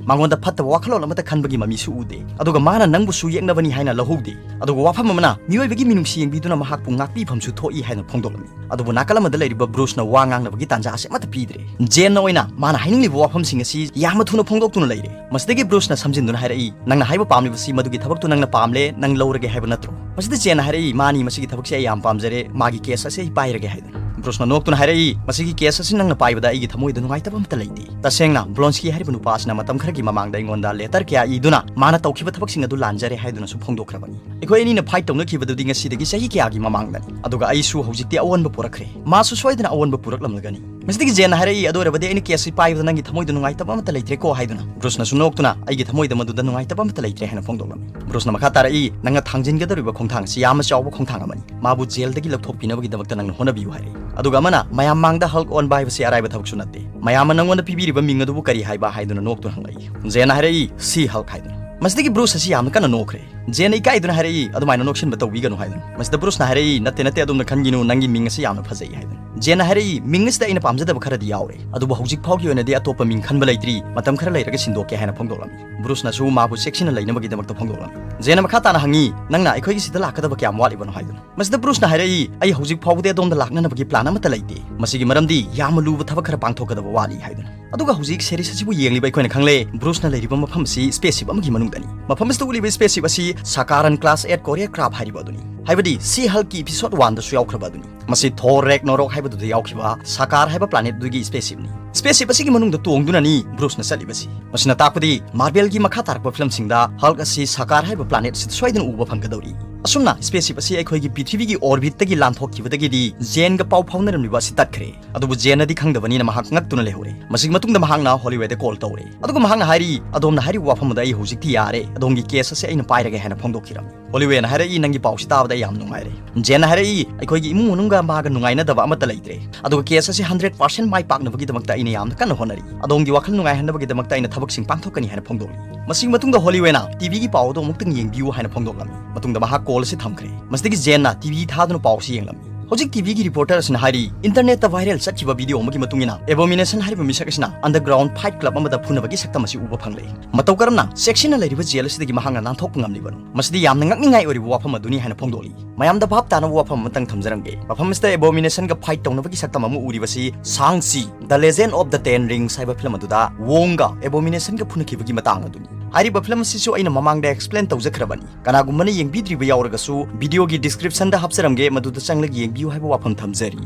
ꯃꯉꯣꯟꯗ ꯐꯠꯇꯕ ꯋꯥꯈꯜꯂꯣꯟ ꯑꯃꯠꯇ ꯈꯟꯕꯒꯤ ꯃꯃꯤꯁꯨ ꯎꯗꯦ꯫ ꯑꯗꯨꯒ ꯃꯥꯅ ꯅꯪꯕꯨꯁꯨ ꯌꯦꯛꯅꯕꯅꯤ ꯍꯥꯏꯅ ꯂꯧꯍꯧꯗꯦ꯫ ꯑꯗꯨꯒ ꯋꯥꯐꯝ ꯑꯃꯅ, ꯃꯤꯑꯣꯏꯕꯒꯤ ꯃꯤꯅꯨꯡꯁꯤ ꯌꯦꯡꯕꯤꯗꯨꯅ ꯃꯍꯥꯛꯄꯨ ꯉꯥꯛꯄꯤꯐꯝꯁꯨ ꯊꯣꯛꯏ" ꯍꯥꯏꯅ ꯐꯣꯡꯗꯣꯛꯂꯝꯃꯤ꯫ ꯑꯗꯨꯕꯨ ꯅꯥꯀꯜ ꯑꯃꯗ ꯂꯩꯔꯤꯕ ꯕ꯭ꯔꯨꯁꯅ ꯋꯥ ꯉꯥꯡꯅꯕꯒꯤ ꯇꯥꯟꯖꯥ ꯑꯁꯤ ꯑꯃꯠꯇ ꯄꯤꯗ꯭ꯔꯦ꯫ ꯖꯦꯟꯅ ꯑꯣꯏꯅ ꯃꯥꯅ ꯍꯥꯏꯅꯤꯡꯂꯤꯕ ꯋꯥꯐꯝꯁꯤꯡ ꯑꯁꯤ ꯌꯥꯝꯅ ꯊꯨꯅ ꯐꯣꯡꯗꯣꯛꯇꯨꯅ ꯂꯩꯔꯦ꯫ ꯃꯁꯤꯗꯒꯤ ꯕ꯭ꯔꯨꯁꯅ ꯁꯝꯖꯤꯟꯗꯨꯅ ꯍꯥꯏꯔꯛꯏ, "ꯅꯪꯅ ꯍꯥꯏꯕ ꯄꯥꯝꯂꯤꯕꯁꯤ ꯃꯗꯨꯒꯤ ꯊꯕꯛꯇꯨ ꯅꯪꯅ ꯄꯥꯝꯂꯦ, ꯅꯪ ꯂꯧꯔꯒꯦ ꯍꯥꯏꯕ ꯅꯠꯇ꯭ꯔꯣ?" ꯃꯁꯤꯗ ꯖꯦꯟꯅ ꯍꯥꯏꯔꯛꯏ, "ꯃꯥꯅꯤ, ꯃꯁꯤꯒꯤ ꯊꯕꯛꯁꯤ ꯑꯩ ꯌꯥꯝ ꯄꯥꯝꯖꯔꯦ, ꯃꯥꯒꯤ ꯀꯦꯁ ꯑꯁꯤ ꯑꯩ ꯄꯥꯏꯔꯒꯦ" ꯍꯥꯏꯗꯨꯅ꯫ ꯕ꯭ꯔꯨꯁꯅ ꯅꯣꯛꯇꯨꯅ ꯍꯥꯏꯔꯛꯏ, "ꯃꯁꯤꯒꯤ ꯀꯦꯁ ꯑꯁꯤ ꯅꯪꯅ ꯄꯥꯏꯕꯗ ꯑꯩꯒꯤ ꯊꯃꯣꯏꯗ ꯅꯨꯡꯉꯥꯏꯇꯕ ꯑꯃꯠꯇ ꯂꯩꯇꯦ꯫ ꯇꯁꯦꯡꯅ, ꯕ꯭ꯂꯣꯟꯁꯀꯤ ꯍꯥꯏꯔꯤꯕ ꯅꯨꯄꯥ ꯑꯁꯤꯅ ꯃꯇꯝ ꯈꯔꯒꯤ ꯃꯃꯥꯡꯗ ꯑꯩꯉꯣꯟꯗ ꯂꯦꯇꯔ ꯀꯌꯥ ꯏꯗꯨꯅ ꯃꯥꯅ ꯇꯧꯈꯤꯕ ꯊꯕꯛꯁꯤꯡ ꯑꯗꯨ ꯂꯥꯟꯖꯔꯦ ꯍꯥꯏꯗꯨꯅꯁꯨ ꯐꯣꯡꯗꯣꯛꯈ꯭ꯔꯕꯅꯤ꯫ ꯑꯩꯈꯣꯏ ꯑꯅꯤꯅ ꯐꯥꯏꯠ ꯇꯧꯅꯈꯤꯕꯗꯨꯗꯤ ꯉꯁꯤꯗꯒꯤ ꯆꯍꯤ ꯀꯌꯥꯒꯤ ꯃꯃꯥꯡꯗꯅꯤ꯫ ꯑꯗꯨꯒ ꯑꯩꯁꯨ ꯍꯧꯖꯤꯛꯇꯤ ꯑꯑꯣꯟꯕ ꯄꯨꯔꯛꯈ꯭ꯔꯦ꯫ ꯃꯥꯁꯨ ꯁꯣꯏꯗꯅ ꯑꯑꯣꯟꯕ ꯄꯨꯔꯛꯂꯝꯂꯒꯅꯤ꯫ ꯃꯁꯤꯗꯒꯤ ꯖꯦꯟꯅ ꯍꯥꯏꯔꯛꯏ, "ꯑꯗꯨ ꯑꯣꯏꯔꯕꯗꯤ ꯑꯩꯅ ꯀꯦꯁꯁꯤ ꯄꯥꯏꯕꯗ ꯅꯪꯒꯤ ꯊꯃꯣꯏꯗ ꯅꯨꯡꯉꯥꯏꯇꯕ ꯑꯃꯠꯇ ꯂꯩꯇ꯭ꯔꯦꯀꯣ?" ꯍꯥꯏꯗꯨꯅ꯫ ꯕ꯭ꯔꯨꯁꯅꯁꯨ ꯅꯣꯛꯇꯨꯅ, "ꯑꯩꯒꯤ ꯊꯃꯣꯏꯗ ꯃꯗꯨꯗ ꯅꯨꯡꯉꯥꯏꯇꯕ ꯑꯃꯠꯇ ꯂꯩꯇ꯭ꯔꯦ" ꯍꯥꯏꯅ ꯐꯣꯡꯗꯣꯛꯂꯝꯃꯤ꯫ ꯕ꯭ꯔꯨꯁꯅ ꯃꯈꯥ ꯇꯥꯔꯛꯏ, "ꯅꯪꯅ ꯊꯥꯡꯖꯤꯟꯒꯗꯧꯔꯤꯕ ꯈꯣꯡꯊꯥꯡ ꯑꯁꯤ ꯌꯥꯝꯅ ꯆꯥꯎꯕ ꯈꯣꯡꯊꯥꯡ ꯑꯃꯅꯤ꯫ ꯃꯥꯕꯨ ꯖꯦꯜꯗꯒꯤ ꯂꯧꯊꯣꯛꯄꯤꯅꯕꯒꯤꯗꯃꯛꯇ ꯅꯪꯅ ꯍꯣꯠꯅꯕꯤꯌꯨ" ꯍꯥꯏꯔꯛꯏ꯫ ꯑꯗꯨꯒ ꯑꯃꯅ, "ꯃꯌꯥꯝ ꯃꯥꯡꯗ ꯍꯜꯛ ꯑꯣꯟꯕ ꯍꯥꯏꯕꯁꯤ ꯑꯔꯥꯏꯕ ꯊꯕꯛꯁꯨ ꯅꯠꯇꯦ꯫ ꯃꯌꯥꯝꯅ ꯅꯪꯉꯣꯟꯗ ꯄꯤꯕꯤꯔꯤꯕ ꯃꯤꯡ ꯑꯗꯨꯕꯨ ꯀꯔꯤ ꯍꯥꯏꯕ?" ꯍꯥꯏꯗꯨꯅ ꯅꯣꯛꯇꯨꯅ ꯍꯪꯂꯛꯏ꯫ ꯖꯦꯟꯅ ꯍꯥꯏꯔꯛꯏ, "ꯁꯤ ꯍꯜꯛ" ꯍꯥꯏꯗꯨꯅ꯫ ꯃꯁꯤꯗꯒꯤ ꯕ꯭ꯔꯨꯁ ꯑꯁꯤ ꯌꯥꯝꯅ ꯀꯟꯅ ꯅꯣꯛꯈ꯭ꯔꯦ꯫ ꯖꯦꯟꯅ ꯏꯀꯥꯏꯗꯨꯅ ꯍꯥꯏꯔꯛꯏ, "ꯑꯗꯨꯃꯥꯏꯅ ꯅꯣꯛꯁꯤꯟꯕ ꯇꯧꯕꯤꯒꯅꯨ" ꯍꯥꯏꯗꯨꯅ꯫ ꯃꯁꯤꯗ ꯕ꯭ꯔꯨꯁꯅ ꯍꯥꯏꯔꯛꯏ, "ꯅꯠꯇꯦ, ꯅꯠꯇꯦ, ꯑꯗꯣꯝꯅ ꯈꯟꯒꯤꯅꯨ, ꯅꯪꯒꯤ ꯃꯤꯡ ꯑꯁꯤ ꯌꯥꯝꯅ ꯐꯖꯩ" ꯍꯥꯏꯗꯨꯅ꯫ ꯖꯦꯟꯅ ꯍꯥꯏꯔꯛꯏ, "ꯃꯤꯡ ꯑꯁꯤꯗ ꯑꯩꯅ ꯄꯥꯝꯖꯗꯕ ꯈꯔꯗꯤ ꯌꯥꯎꯔꯦ, ꯑꯗꯨꯕꯨ ꯍꯧꯖꯤꯛ ꯐꯥꯎꯒꯤ ꯑꯣꯏꯅꯗꯤ ꯑꯇꯣꯞꯄ ꯃꯤꯡ ꯈꯟꯕ ꯂꯩꯇ꯭ꯔꯤ, ꯃꯇꯝ ꯈꯔ ꯂꯩꯔꯒ ꯁꯤꯟꯗꯣꯛꯀꯦ" ꯍꯥꯏꯅ ꯐꯣꯡꯗꯣꯛꯂꯝꯃꯤ꯫ ꯕ꯭ꯔꯨꯁꯅꯁꯨ ꯃꯥꯕꯨ ꯆꯦꯛꯁꯤꯟꯅ ꯂꯩꯅꯕꯒꯤꯗꯃꯛꯇ ꯐꯣꯡꯗꯣꯛꯂꯝꯃꯤ꯫ ꯖꯦꯟꯅ ꯃꯈꯥ ꯇꯥꯅ ꯍꯪꯉꯤ, "ꯅꯪꯅ ꯑꯩꯈꯣꯏꯒꯤ ꯁꯤꯗ ꯂꯥꯛꯀꯗꯕ ꯀꯌꯥꯝ ꯋꯥꯠꯂꯤꯕꯅꯣ?" ꯍꯥꯏꯗꯨꯅ꯫ ꯃꯁꯤꯗ ꯕ꯭ꯔꯨꯁꯅ ꯍꯥꯏꯔꯛꯏ, "ꯑꯩ ꯍꯧꯖꯤꯛ ꯐꯥꯎꯕꯗꯤ ꯑꯗꯣꯝꯗ ꯂꯥꯛꯅꯅꯕꯒꯤ ꯄ꯭ꯂꯥꯟ ꯑꯃꯠꯇ ꯂꯩꯇꯦ, ꯃꯁꯤꯒꯤ ꯃꯔꯝꯗꯤ ꯌꯥꯝꯅ ꯂꯨꯕ ꯊꯕꯛ ꯈꯔ ꯄꯥꯡꯊꯣꯛꯀꯗꯕ ꯋꯥꯠꯂꯤ" ꯍꯥꯏꯗꯨꯅ꯫ ꯑꯗꯨꯒ ꯍꯧꯖꯤꯛ ꯁꯦꯔꯤꯁ ꯑꯁꯤꯕꯨ ꯌꯦꯡꯂꯤꯕ ꯑꯩꯈꯣꯏꯅ ꯈꯪꯂꯦ, ꯕ꯭ꯔꯨꯁꯅ ꯂꯩꯔꯤꯕ ꯃꯐꯝ ꯑꯁꯤ ꯁ꯭ꯄꯦꯁꯁꯤꯞ ꯑꯃꯒꯤ ꯃꯅꯨꯡꯗꯅꯤ꯫ ꯃꯐꯝ ꯑꯁꯤꯗ ꯎꯠꯂꯤꯕ ꯁ꯭ꯄꯦꯁꯁꯤꯞ ꯑꯁꯤ ꯁꯥꯀꯥꯔꯟ ꯀ꯭ꯂꯥꯁ ꯑꯦꯠ ꯀꯣꯔꯤꯌꯔ ꯀ꯭ꯔꯥꯐ ꯍꯥꯏꯔꯤꯕ ꯑꯗꯨꯅꯤ, ꯍꯥꯏꯕꯗꯤ ꯁꯤ ꯍꯜꯛꯀꯤ ꯏꯄꯤꯁꯣꯗ ꯋꯥꯟꯗꯁꯨ ꯌꯥꯎꯈ꯭ꯔꯕ ꯑꯗꯨꯅꯤ꯫ ꯃꯁꯤ ꯊꯣꯔ ꯔꯦꯒꯅꯣꯔꯣꯛ ꯍꯥꯏꯕꯗꯨꯗ ꯌꯥꯎꯈꯤꯕ ꯁꯥꯀꯥꯔ ꯍꯥꯏꯕ ꯄ꯭ꯂꯥꯅꯦꯠ ꯑꯗꯨꯒꯤ ꯁ꯭ꯄꯦꯁꯁꯤꯞꯅꯤ꯫ ꯁ꯭ꯄꯦꯁꯁꯤꯞ ꯑꯁꯤꯒꯤ ꯃꯅꯨꯡꯗ ꯇꯣꯡꯗꯨꯅꯅꯤ ꯕ꯭ꯔꯨꯁꯅ ꯆꯠꯂꯤꯕꯁꯤ꯫ ꯃꯁꯤꯅ ꯇꯥꯛꯄꯗꯤ ꯃꯥꯔꯕꯦꯜꯒꯤ ꯃꯈꯥ ꯇꯥꯔꯛꯄ ꯐꯤꯂꯝꯁꯤꯡꯗ ꯍꯜꯛ ꯑꯁꯤ ꯁꯥꯀꯥꯔ ꯍꯥꯏꯕ ꯄ꯭ꯂꯥꯅꯦꯠ ꯑꯁꯤꯗ ꯁꯣꯏꯗꯅ ꯎꯕ ꯐꯪꯒꯗꯧꯔꯤ꯫ ꯑꯁꯨꯝꯅ ꯁ꯭ꯄꯦꯁꯁꯤꯞ ꯑꯁꯤ ꯑꯩꯈꯣꯏꯒꯤ ꯄ꯭ꯔꯤꯊꯤꯕꯤꯒꯤ ꯑꯣꯔꯕꯤꯠꯇꯒꯤ ꯂꯥꯟꯊꯣꯛꯈꯤꯕꯗꯒꯤꯗꯤ ꯖꯦꯟꯒ ꯄꯥꯎ ꯐꯥꯎꯅꯔꯝꯂꯤꯕ ꯑꯁꯤ ꯇꯠꯈ꯭ꯔꯦ꯫ ꯑꯗꯨꯕꯨ ꯖꯦꯟꯅꯗꯤ ꯈꯪꯗꯕꯅꯤꯅ ꯃꯍꯥꯛ ꯉꯛꯇꯨꯅ ꯂꯩꯍꯧꯔꯦ꯫ ꯃꯁꯤꯒꯤ ꯃꯇꯨꯡꯗ ꯃꯍꯥꯛꯅ ꯍꯣꯂꯤꯋꯦꯗ ꯀꯣꯜ ꯇꯧꯔꯦ꯫ ꯑꯗꯨꯒ ꯃꯍꯥꯛꯅ ꯍꯥꯏꯔꯤ, "ꯑꯗꯣꯝꯅ ꯍꯥꯏꯔꯤꯕ ꯋꯥꯐꯝ ꯑꯗꯨ ꯑꯩ ꯍꯧꯖꯤꯛꯇꯤ ꯌꯥꯔꯦ, ꯑꯗꯣꯝꯒꯤ ꯀꯦꯁ ꯑꯁꯤ ꯑꯩꯅ ꯄꯥꯏꯔꯒꯦ" ꯍꯥꯏꯅ ꯐꯣꯡꯗꯣꯛꯈꯤꯔꯝꯃꯤ꯫ ꯍꯣꯂꯤꯋꯦꯅ ꯍꯥꯏꯔꯛꯏ, "ꯅꯪꯒꯤ ꯄꯥꯎꯁꯤ ꯇꯥꯕꯗ ꯑꯩ ꯌꯥꯝ ꯅꯨꯡꯉꯥꯏꯔꯦ"꯫ ꯖꯦꯟꯅ ꯍꯥꯏꯔꯛꯏ, "ꯑꯩꯈꯣꯏꯒꯤ ꯏꯃꯨꯡ ꯃꯅꯨꯡꯒ ꯃꯥꯒ ꯅꯨꯡꯉꯥꯏꯅꯗꯕ ꯑꯃꯠꯇ ꯂꯩꯇ꯭ꯔꯦ, ꯑꯗꯨꯒ ꯀꯦꯁ ꯑꯁꯤ ꯍꯟꯗ꯭ꯔꯦꯠ ꯄꯥꯔꯁꯦꯟ ꯃꯥꯏ ꯄꯥꯛꯅꯕꯒꯤꯗꯃꯛꯇ ꯑꯩꯅ ꯌꯥꯝꯅ ꯀꯟꯅ ꯍꯣꯠꯅꯔꯤ꯫ ꯑꯗꯣꯝꯒꯤ ꯋꯥꯈꯜ ꯅꯨꯡꯉꯥꯏꯍꯟꯅꯕꯒꯤꯗꯃꯛꯇ ꯑꯩꯅ ꯊꯕꯛꯁꯤꯡ ꯄꯥꯡꯊꯣꯛꯀꯅꯤ" ꯍꯥꯏꯅ ꯐꯣꯡꯗꯣꯛꯂꯤ꯫ ꯃꯁꯤꯒꯤ ꯃꯇꯨꯡꯗ ꯍꯣꯂꯤꯋꯦꯅ, "ꯇꯤꯚꯤꯒꯤ ꯄꯥꯎ ꯑꯗꯨ ꯑꯃꯨꯛꯇꯪ ꯌꯦꯡꯕꯤꯌꯨ" ꯍꯥꯏꯅ ꯐꯣꯡꯗꯣꯛꯂꯝꯃꯤ꯫ ꯃꯇꯨꯡꯗ ꯃꯍꯥꯛ ꯀꯣꯜ ꯑꯁꯤ ꯊꯝꯈ꯭ꯔꯦ꯫ ꯃꯁꯤꯗꯒꯤ ꯖꯦꯟꯅ ꯇꯤꯚꯤ ꯊꯥꯗꯨꯅ ꯄꯥꯎ ꯑꯁꯤ ꯌꯦꯡꯂꯝꯃꯤ꯫ ꯍꯧꯖꯤꯛ ꯇꯤꯚꯤꯒꯤ ꯔꯤꯄꯣꯔꯇꯔ ꯑꯁꯤꯅ ꯍꯥꯏꯔꯤ, ꯏꯟꯇꯔꯅꯦꯠꯇ ꯚꯥꯏꯔꯦꯜ ꯆꯠꯈꯤꯕ ꯚꯤꯗꯤꯑꯣ ꯑꯃꯒꯤ ꯃꯇꯨꯡ ꯏꯟꯅ, ꯑꯦꯕꯣꯃꯤꯅꯦꯁꯟ ꯍꯥꯏꯔꯤꯕ ꯃꯤꯁꯛ ꯑꯁꯤꯅ ꯑꯟꯗꯔꯒ꯭ꯔꯥꯎꯟ ꯐꯥꯏꯠ ꯀ꯭ꯂꯕ ꯑꯃꯗ ꯐꯨꯅꯕꯒꯤ ꯁꯛꯇꯝ ꯑꯁꯤ ꯎꯕ ꯐꯪꯂꯦ꯫ ꯃꯇꯧ ꯀꯔꯝꯅ ꯆꯦꯛꯁꯤꯟꯅ ꯂꯩꯔꯤꯕ ꯖꯦꯜ ꯑꯁꯤꯗꯒꯤ ꯃꯍꯥꯛꯅ ꯅꯥꯟꯊꯣꯛꯄ ꯉꯝꯂꯤꯕꯅꯣ? ꯃꯁꯤꯗꯤ ꯌꯥꯝꯅ ꯉꯛꯅꯤꯡꯉꯥꯏ ꯑꯣꯏꯔꯤꯕ ꯋꯥꯐꯝ ꯑꯗꯨꯅꯤ ꯍꯥꯏꯅ ꯐꯣꯡꯗꯣꯛꯂꯤ꯫ ꯃꯌꯥꯝꯗ ꯚꯥꯞ ꯇꯥꯅꯕ ꯋꯥꯐꯝ ꯑꯃꯇꯪ ꯊꯝꯖꯔꯝꯒꯦ꯫ ꯃꯐꯝ ꯑꯁꯤꯗ ꯑꯦꯕꯣꯃꯤꯅꯦꯁꯟꯒ ꯐꯥꯏꯠ ꯇꯧꯅꯕꯒꯤ ꯁꯛꯇꯝ ꯑꯃ ꯎꯔꯤꯕꯁꯤ ꯁꯥꯡ-ꯆꯤ, The Legend of the Ten Rings ꯍꯥꯏꯕ ꯐꯤꯂꯝ ꯑꯗꯨꯗ ꯋꯣꯡꯒ ꯑꯦꯕꯣꯃꯤꯅꯦꯁꯟꯒ ꯐꯨꯅꯈꯤꯕꯒꯤ ꯃꯇꯥꯡ ꯑꯗꯨꯅꯤ꯫ ꯍꯥꯏꯔꯤꯕ ꯐꯤꯂꯝ ꯑꯁꯤꯁꯨ ꯑꯩꯅ ꯃꯃꯥꯡꯗ ꯑꯦꯛꯁꯄ꯭ꯂꯦꯟ ꯇꯧꯖꯈ꯭ꯔꯕꯅꯤ꯫ ꯀꯅꯥꯒꯨꯝꯕꯅ ꯌꯦꯡꯕꯤꯗ꯭ꯔꯤꯕ ꯌꯥꯎꯔꯒꯁꯨ, ꯚꯤꯗꯤꯑꯣꯒꯤ ꯗꯤꯁꯀ꯭ꯔꯤꯞꯁꯟꯗ ꯍꯥꯞꯆꯔꯝꯒꯦ, ꯃꯗꯨꯗ ꯆꯪꯂꯒ ꯌꯦꯡꯕꯤꯌꯨ ꯍꯥꯏꯕ ꯋꯥꯐꯝ ꯊꯝꯖꯔꯤ꯫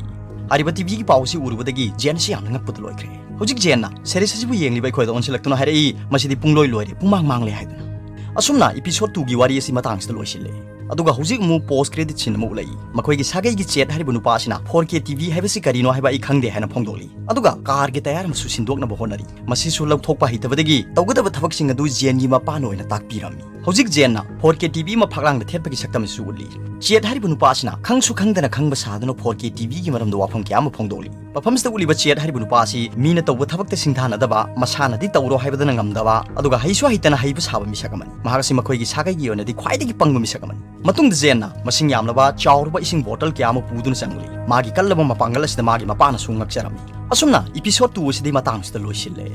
ꯍꯥꯏꯔꯤꯕ ꯇꯤꯚꯤꯒꯤ ꯄꯥꯎ ꯑꯁꯤ ꯎꯔꯨꯕꯗꯒꯤ ꯖꯦꯟ ꯑꯁꯤ ꯌꯥꯝꯅ ꯉꯛꯄꯗ ꯂꯣꯏꯈ꯭ꯔꯦ꯫ ꯍꯧꯖꯤꯛ ꯖꯦꯟꯅ ꯁꯦꯔꯤꯁ ꯑꯁꯤꯕꯨ ꯌꯦꯡꯂꯤꯕ ꯑꯩꯈꯣꯏꯗ ꯑꯣꯟꯁꯤꯜꯂꯛꯇꯨꯅ ꯍꯥꯏꯔꯛꯏ, "ꯃꯁꯤꯗꯤ ꯄꯨꯡꯂꯣꯏ ꯂꯣꯏꯔꯦ, ꯄꯨꯡꯃꯥꯡ ꯃꯥꯡꯂꯦ" ꯍꯥꯏꯗꯨꯅ꯫ ꯑꯁꯨꯝꯅ ꯏꯄꯤꯁꯣꯗ ꯇꯨꯒꯤ ꯋꯥꯔꯤ ꯑꯁꯤ ꯃꯇꯥꯡꯁꯤꯗ ꯂꯣꯏꯁꯤꯜꯂꯦ꯫ ꯑꯗꯨꯒ ꯍꯧꯖꯤꯛ ꯑꯃꯨꯛ post credit scene ꯑꯃ ꯎꯠꯂꯛꯏ꯫ ꯃꯈꯣꯏꯒꯤ ꯁꯥꯒꯩꯒꯤ ꯆꯦꯠ ꯍꯥꯏꯔꯤꯕ ꯅꯨꯄꯥ ꯑꯁꯤꯅ "ꯐꯣꯔ ꯀꯦ ꯇꯤ ꯚꯤ ꯍꯥꯏꯕꯁꯤ ꯀꯔꯤꯅꯣ ꯍꯥꯏꯕ ꯑꯩ ꯈꯪꯗꯦ" ꯍꯥꯏꯅ ꯐꯣꯡꯗꯣꯛꯂꯤ꯫ ꯑꯗꯨꯒ ꯀꯥꯔꯒꯤ ꯇꯌꯥꯔ ꯑꯃꯁꯨ ꯁꯤꯟꯗꯣꯛꯅꯕ ꯍꯣꯠꯅꯔꯤ꯫ ꯃꯁꯤꯁꯨ ꯂꯧꯊꯣꯛꯄ ꯍꯩꯇꯕꯗꯒꯤ ꯇꯧꯒꯗꯕ ꯊꯕꯛꯁꯤꯡ ꯑꯗꯨ ꯖꯦꯟꯒꯤ ꯃꯄꯥꯅ ꯑꯣꯏꯅ ꯇꯥꯛꯄꯤꯔꯝꯃꯤ꯫ ꯍꯧꯖꯤꯛ ꯖꯦꯟꯅ ꯐꯣꯔ ꯀꯦ ꯇꯤ ꯚꯤ ꯑꯃ ꯐꯛꯂꯥꯡꯗ ꯊꯦꯠꯄꯒꯤ ꯁꯛꯇꯝ ꯑꯁꯤꯁꯨ ꯎꯠꯂꯤ꯫ ꯆꯦꯠ ꯍꯥꯏꯔꯤꯕ ꯅꯨꯄꯥ ꯑꯁꯤꯅ ꯈꯪꯁꯨ ꯈꯪꯗꯅ ꯈꯪꯕ ꯁꯥꯗꯨꯅ ꯐꯣꯔ ꯀꯦ ꯇꯤ ꯚꯤꯒꯤ ꯃꯔꯝꯗ ꯋꯥꯐꯝ ꯀꯌꯥ ꯑꯃ ꯐꯣꯡꯗꯣꯛꯂꯤ꯫ ꯃꯐꯝꯁꯤꯗ ꯎꯠꯂꯤꯕ ꯆꯦꯠ ꯍꯥꯏꯔꯤꯕ ꯅꯨꯄꯥ ꯑꯁꯤ ꯃꯤꯅ ꯇꯧꯕ ꯊꯕꯛꯇ ꯁꯤꯡꯊꯥꯅꯗꯕ, ꯃꯁꯥꯅꯗꯤ ꯇꯧꯔꯣ ꯍꯥꯏꯕꯗꯅ ꯉꯝꯗꯕ, ꯑꯗꯨꯒ ꯍꯩꯁꯨ ꯍꯩꯇꯅ ꯍꯩꯕ ꯁꯥꯕ ꯃꯤꯁꯛ ꯑꯃꯅꯤ꯫ ꯃꯍꯥꯛ ꯑꯁꯤ ꯃꯈꯣꯏꯒꯤ ꯁꯥꯒꯩꯒꯤ ꯑꯣꯏꯅꯗꯤ ꯈ꯭ꯋꯥꯏꯗꯒꯤ ꯄꯪꯕ ꯃꯤꯁꯛ ꯑꯃꯅꯤ꯫ ꯃꯇꯨꯡꯗ ꯖꯦꯟꯅ ꯃꯁꯤꯡ ꯌꯥꯝꯂꯕ ꯆꯥꯎꯔꯕ ꯏꯁꯤꯡ ꯕꯣꯇꯜ ꯀꯌꯥ ꯑꯃ ꯄꯨꯗꯨꯅ ꯆꯪꯂꯤ꯫ ꯃꯥꯒꯤ ꯀꯜꯂꯕ ꯃꯄꯥꯡꯒꯜ ꯑꯁꯤꯗ ꯃꯥꯒꯤ ꯃꯄꯥꯅꯁꯨ ꯉꯛꯆꯔꯝꯃꯤ꯫ ꯑꯁꯨꯝꯅ episode two ꯑꯁꯤꯗꯤ ꯃꯇꯥꯡ ꯑꯁꯤꯗ ꯂꯣꯏꯁꯤꯜꯂꯦ꯫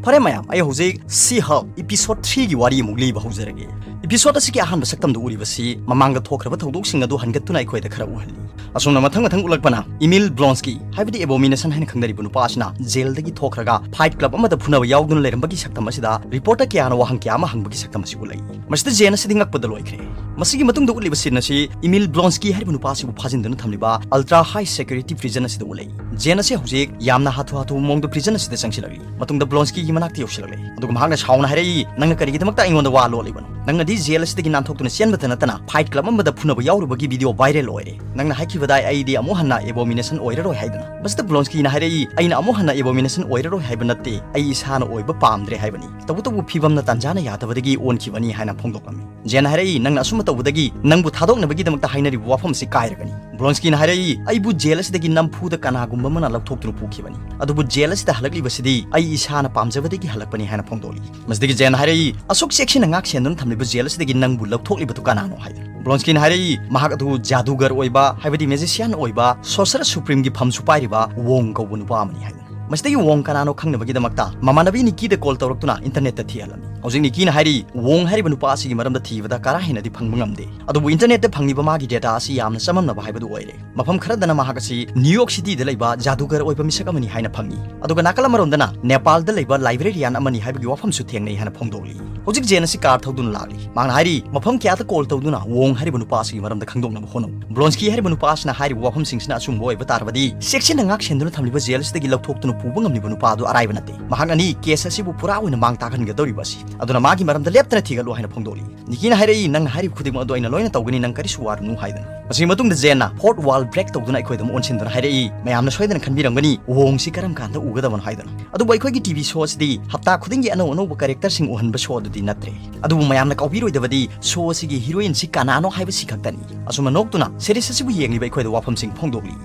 ꯐꯔꯦ ꯃꯌꯥꯝ, ꯑꯩ ꯍꯧꯖꯤꯛ She-Hulk episode three ꯒꯤ ꯋꯥꯔꯤ ꯑꯃꯨꯛ ꯂꯤꯕ ꯍꯧꯖꯔꯒꯦ꯫ Episode ꯑꯁꯤꯒꯤ ꯑꯍꯥꯟꯕ ꯁꯛꯇꯝꯗ ꯎꯔꯤꯕꯁꯤ ꯃꯃꯥꯡꯗ ꯊꯣꯛꯈ꯭ꯔꯕ ꯊꯧꯗꯣꯛꯁꯤꯡ ꯑꯗꯨ ꯍꯟꯒꯠꯇꯨꯅ ꯑꯩꯈꯣꯏꯗ ꯈꯔ ꯎꯍꯜꯂꯤ꯫ ꯑꯁꯨꯝꯅ ꯃꯊꯪ ꯃꯊꯪ ꯎꯠꯂꯛꯄꯅ ꯏꯃꯤꯜ ꯕ꯭ꯂꯣꯟꯁꯀꯤ, ꯍꯥꯏꯕꯗꯤ ꯑꯦꯕꯣꯃꯤꯅꯦꯁꯟ ꯍꯥꯏꯅ ꯈꯪꯅꯔꯤꯕ ꯅꯨꯄꯥ ꯑꯁꯤꯅ ꯖꯦꯜꯗꯒꯤ ꯊꯣꯛꯈ꯭ꯔꯒ fight club ꯑꯃꯗ ꯐꯨꯅꯕ ꯌꯥꯎꯗꯨꯅ ꯂꯩꯔꯝꯕꯒꯤ ꯁꯛꯇꯝ ꯑꯁꯤꯗ reporter ꯀꯌꯥꯅ ꯋꯥꯍꯪ ꯀꯌꯥ ꯑꯃ ꯍꯪꯕꯒꯤ ꯁꯛꯇꯝ ꯑꯁꯤ ꯎꯠꯂꯛꯏ꯫ ꯃꯁꯤꯗ ꯖꯦꯟ ꯑꯁꯤꯗꯤ ꯉꯛꯄꯗ ꯂꯣꯏꯈ꯭ꯔꯦ꯫ ꯃꯁꯤꯒꯤ ꯃꯇꯨꯡꯗ ꯎꯠꯂꯤꯕ scene ꯑꯁꯤ ꯏꯃꯤꯜ ꯕ꯭ꯂꯣꯟꯁꯀꯤ ꯍꯥꯏꯔꯤꯕ ꯅꯨꯄꯥ ꯑꯁꯤꯕꯨ ꯐꯥꯖꯤꯟꯗꯨꯅ ꯊꯝꯂꯤꯕ ultra high security prison ꯑꯁꯤꯗ ꯎꯠꯂꯛꯏ꯫ ꯖꯦꯟ ꯑꯁꯤ ꯍꯧꯖꯤꯛ ꯌꯥꯝꯅ ꯍꯥꯊꯨ ꯍꯥꯊꯨ ꯃꯑꯣꯡꯗ prison ꯑꯁꯤꯗ ꯆꯪꯁꯤꯜꯂꯛꯂꯤ꯫ ꯃꯇꯨꯡꯗ ꯕ꯭ꯂꯣꯟꯁꯀꯤꯒꯤ ꯃꯅꯥꯛꯇ ꯌꯧꯁꯤꯜꯂꯛꯂꯦ꯫ ꯑꯗꯨꯒ ꯃꯍꯥꯛꯅ ꯁꯥꯎꯅ ꯍꯥꯏꯔꯛꯏ, "ꯅꯪꯅ ꯀꯔꯤꯒꯤꯗꯃꯛꯇ ꯑꯩꯉꯣꯟꯗ ꯋꯥ ꯂꯣꯠꯂꯤꯕꯅꯣ? ꯅꯪꯅꯗꯤ ꯖꯦꯜ ꯑꯁꯤꯗꯒꯤ ꯅꯥꯟꯊꯣꯛꯇꯨꯅ ꯆꯦꯟꯕꯇ ꯅꯠꯇꯅ fight club ꯑꯃꯗ ꯐꯨꯅꯕ ꯌꯥꯎꯔꯨꯕꯒꯤ video viral ꯑꯣꯏꯔꯦ꯫ ꯅꯪꯅ ꯍꯥꯏꯈꯤꯕꯗꯥꯏ ꯑꯩꯗꯤ ꯑꯃꯨꯛ ꯍꯟꯅ ꯑꯦꯕꯣꯃꯤꯅꯦꯁꯟ ꯑꯣꯏꯔꯔꯣꯏ ꯍꯥꯏꯗꯨꯅ?" ꯃꯁꯤꯗ ꯕ꯭ꯂꯣꯟꯁꯀꯤꯅ ꯍꯥꯏꯔꯛꯏ, "ꯑꯩꯅ ꯑꯃꯨꯛ ꯍꯟꯅ ꯑꯦꯕꯣꯃꯤꯅꯦꯁꯟ ꯑꯣꯏꯔꯔꯣꯏ ꯍꯥꯏꯕ ꯅꯠꯇꯦ, ꯑꯩ ꯏꯁꯥꯅ ꯑꯣꯏꯕ ꯄꯥꯝꯗ꯭ꯔꯦ ꯍꯥꯏꯕꯅꯤ꯫ ꯇꯧꯕꯇꯕꯨ ꯐꯤꯕꯝꯅ ꯇꯥꯟꯖꯥꯅ ꯌꯥꯗꯕꯗꯒꯤ ꯑꯣꯟꯈꯤꯕꯅꯤ" ꯍꯥꯏꯅ ꯐꯣꯡꯗꯣꯛꯂꯝꯃꯤ꯫ ꯖꯦꯟ ꯍꯥꯏꯔꯛꯏ, "ꯅꯪꯅ ꯑꯁꯨꯝꯅ ꯇꯧꯕꯗꯒꯤ ꯅꯪꯕꯨ ꯊꯥꯗꯣꯛꯅꯕꯒꯤꯗꯃꯛꯇ ꯍꯥꯏꯅꯔꯤꯕ ꯋꯥꯐꯝ ꯑꯁꯤ ꯀꯥꯏꯔꯒꯅꯤ꯫" ꯕ꯭ꯂꯣꯟꯁꯀꯤꯅ ꯍꯥꯏꯔꯛꯏ, "ꯑꯩꯕꯨ ꯖꯦꯜ ꯑꯁꯤꯗꯒꯤ ꯅꯝꯐꯨꯗ ꯀꯅꯥꯒꯨꯝꯕ ꯑꯃꯅ ꯂꯧꯊꯣꯛꯇꯨꯅ ꯄꯨꯈꯤꯕꯅꯤ꯫ ꯑꯗꯨꯕꯨ ꯖꯦꯜ ꯑꯁꯤꯗ ꯍꯜꯂꯛꯂꯤꯕꯁꯤꯗꯤ ꯑꯩ ꯏꯁꯥꯅ ꯄꯥꯝꯖꯕꯗꯒꯤ ꯍꯜꯂꯛꯄꯅꯤ" ꯍꯥꯏꯅ ꯐꯣꯡꯗꯣꯛꯂꯤ꯫ ꯃꯁꯤꯗꯒꯤ ꯖꯦꯟ ꯍꯥꯏꯔꯛꯏ, "ꯑꯁꯨꯛ ꯆꯦꯛꯁꯤꯟꯅ ꯉꯥꯛ ꯁꯦꯟꯗꯨꯅ ꯊꯝꯂꯤꯕ ꯖꯦꯜ ꯑꯁꯤꯗꯒꯤ ꯅꯪꯕꯨ ꯂꯧꯊꯣꯛꯂꯤꯕꯗꯨ ꯀꯅꯥꯅꯣ?" ꯍꯥꯏꯗꯨꯅ꯫ ꯕ꯭ꯂꯣꯟꯁꯀꯤꯅ ꯍꯥꯏꯔꯛꯏ, ꯃꯍꯥꯛ ꯑꯗꯨ ꯖꯥꯗꯨꯒꯔ ꯑꯣꯏꯕ, ꯍꯥꯏꯕꯗꯤ magician ꯑꯣꯏꯕ, sorcerer supreme ꯒꯤ ꯐꯝꯁꯨ ꯄꯥꯏꯔꯤꯕ ꯋꯣꯡ ꯀꯧꯕ ꯅꯨꯄꯥ ꯑꯃꯅꯤ ꯍꯥꯏꯗꯨꯅ꯫ ꯃꯁꯤꯗꯒꯤ ꯋꯣꯡ ꯀꯅꯥꯅꯣ ꯈꯪꯅꯕꯒꯤꯗꯃꯛꯇ ꯃꯃꯥꯟꯅꯕꯤ ꯅꯤꯀꯤꯗ call ꯇꯧꯔꯛꯇꯨꯅ internet ꯇ ꯊꯤꯍꯜꯂꯝꯃꯤ꯫ ꯍꯧꯖꯤꯛ ꯅꯤꯀꯤꯅ ꯍꯥꯏꯔꯤ, "ꯋꯣꯡ ꯍꯥꯏꯔꯤꯕ ꯅꯨꯄꯥ ꯑꯁꯤꯒꯤ ꯃꯔꯝꯗ ꯊꯤꯕꯗ ꯀꯔꯥ ꯍꯦꯟꯅꯗꯤ ꯐꯪꯕ ꯉꯝꯗꯦ꯫ ꯑꯗꯨꯕꯨ internet ꯇ ꯐꯪꯂꯤꯕ ꯃꯥꯒꯤ data ꯑꯁꯤ ꯌꯥꯝꯅ ꯆꯃꯝꯅꯕ ꯍꯥꯏꯕꯗꯨ ꯑꯣꯏꯔꯦ꯫ ꯃꯐꯝ ꯈꯔꯗꯅ ꯃꯍꯥꯛ ꯑꯁꯤ ꯅ꯭ꯌꯨ ꯌꯣꯔꯛ ꯁꯤꯇꯤꯗ ꯂꯩꯕ ꯖꯥꯗꯨꯒꯔ ꯑꯣꯏꯕ ꯃꯤꯁꯛ ꯑꯃꯅꯤ ꯍꯥꯏꯅ ꯐꯪꯏ꯫ ꯑꯗꯨꯒ ꯅꯥꯀꯜ ꯑꯃꯔꯣꯝꯗꯅ ꯅꯦꯄꯥꯜꯗ ꯂꯩꯕ librarian ꯑꯃꯅꯤ ꯍꯥꯏꯕꯒꯤ ꯋꯥꯐꯝꯁꯨ ꯊꯦꯡꯅꯩ" ꯍꯥꯏꯅ ꯐꯣꯡꯗꯣꯛꯂꯤ꯫ ꯍꯧꯖꯤꯛ ꯖꯦꯟ ꯑꯁꯤ car ꯊꯧꯗꯨꯅ ꯂꯥꯛꯂꯤ꯫ ꯃꯍꯥꯛꯅ ꯍꯥꯏꯔꯤ, ꯃꯐꯝ ꯀꯌꯥꯗ call ꯇꯧꯗꯨꯅ ꯋꯣꯡ ꯍꯥꯏꯔꯤꯕ ꯅꯨꯄꯥ ꯑꯁꯤꯒꯤ ꯃꯔꯝꯗ ꯈꯪꯗꯣꯛꯅꯕ ꯍꯣꯠꯅꯧ꯫ ꯕ꯭ꯂꯣꯟꯁꯀꯤ ꯍꯥꯏꯔꯤꯕ ꯅꯨꯄꯥ ꯑꯁꯤꯅ ꯍꯥꯏꯔꯤꯕ ꯋꯥꯐꯝꯁꯤꯡꯁꯤꯅ ꯑꯆꯨꯝꯕ ꯑꯣꯏꯕ ꯇꯥꯔꯕꯗꯤ, ꯆꯦꯛꯁꯤꯟꯅ ꯉꯥꯛ ꯁꯦꯟꯗꯨꯅ ꯊꯝꯂꯤꯕ ꯖꯦꯜ ꯑꯁꯤꯗꯒꯤ ꯂꯧꯊꯣꯛꯇꯨꯅ ꯄꯨꯕ ꯉꯝꯂꯤꯕ ꯅꯨꯄꯥ ꯑꯗꯨ ꯑꯔꯥꯏꯕ ꯅꯠꯇꯦ꯫ ꯃꯍꯥꯛꯅꯅꯤ case ꯑꯁꯤꯕꯨ ꯄꯨꯔꯥ ꯑꯣꯏꯅ ꯃꯥꯡ ꯇꯥꯛꯍꯟꯒꯗꯧꯔꯤꯕ ꯑꯁꯤ꯫ ꯑꯗꯨꯅ ꯃꯥꯒꯤ ꯃꯔꯝꯗ ꯂꯦꯞꯇꯅ ꯊꯤꯒꯠꯂꯨ ꯍꯥꯏꯅ ꯐꯣꯡꯗꯣꯛꯂꯤ꯫ ꯅꯤꯀꯤꯅ ꯍꯥꯏꯔꯛꯏ, "ꯅꯪꯅ ꯍꯥꯏꯔꯤꯕ ꯈꯨꯗꯤꯡꯃꯛ ꯑꯗꯨ ꯑꯩꯅ ꯂꯣꯏꯅ ꯇꯧꯒꯅꯤ, ꯅꯪ ꯀꯔꯤꯁꯨ ꯋꯥꯔꯨꯅꯨ" ꯍꯥꯏꯗꯨꯅ꯫ ꯃꯁꯤꯒꯤ ꯃꯇꯨꯡꯗ ꯖꯦꯟꯅ fourth wall break ꯇꯧꯗꯨꯅ ꯑꯩꯈꯣꯏꯗ ꯑꯃꯨꯛ ꯑꯣꯟꯁꯤꯟꯗꯨꯅ ꯍꯥꯏꯔꯛꯏ, "ꯃꯌꯥꯝꯅ ꯁꯣꯏꯗꯅ ꯈꯟꯕꯤꯔꯝꯒꯅꯤ, ꯋꯣꯡꯁꯤ ꯀꯔꯝ ꯀꯥꯟꯗ ꯎꯒꯗꯕꯅꯣ ꯍꯥꯏꯗꯨꯅ꯫ ꯑꯗꯨꯕꯨ ꯑꯩꯈꯣꯏꯒꯤ ꯇꯤ ꯚꯤ ꯁꯣ ꯑꯁꯤꯗꯤ ꯍꯞꯇꯥ ꯈꯨꯗꯤꯡꯒꯤ ꯑꯅꯧ ꯑꯅꯧꯕ ꯀꯦꯔꯦꯛꯇꯔꯁꯤꯡ ꯎꯍꯟꯕ ꯁꯣ ꯑꯗꯨꯗꯤ ꯅꯠꯇ꯭ꯔꯦ꯫ ꯑꯗꯨꯕꯨ ꯃꯌꯥꯝꯅ ꯀꯥꯎꯕꯤꯔꯣꯏꯗꯕꯗꯤ ꯁꯣ ꯑꯁꯤꯒꯤ ꯍꯤꯔꯣꯏꯟꯁꯤ ꯀꯅꯥꯅꯣ ꯍꯥꯏꯕꯁꯤ ꯈꯛꯇꯅꯤ꯫" ꯑꯁꯨꯝꯅ ꯅꯣꯛꯇꯨꯅ ꯁꯦꯔꯤꯁ ꯑꯁꯤꯕꯨ ꯌꯦꯡꯂꯤꯕ ꯑꯩꯈꯣꯏꯗ ꯋꯥꯐꯝꯁꯤꯡ ꯐꯣꯡꯗꯣꯛꯂꯤ꯫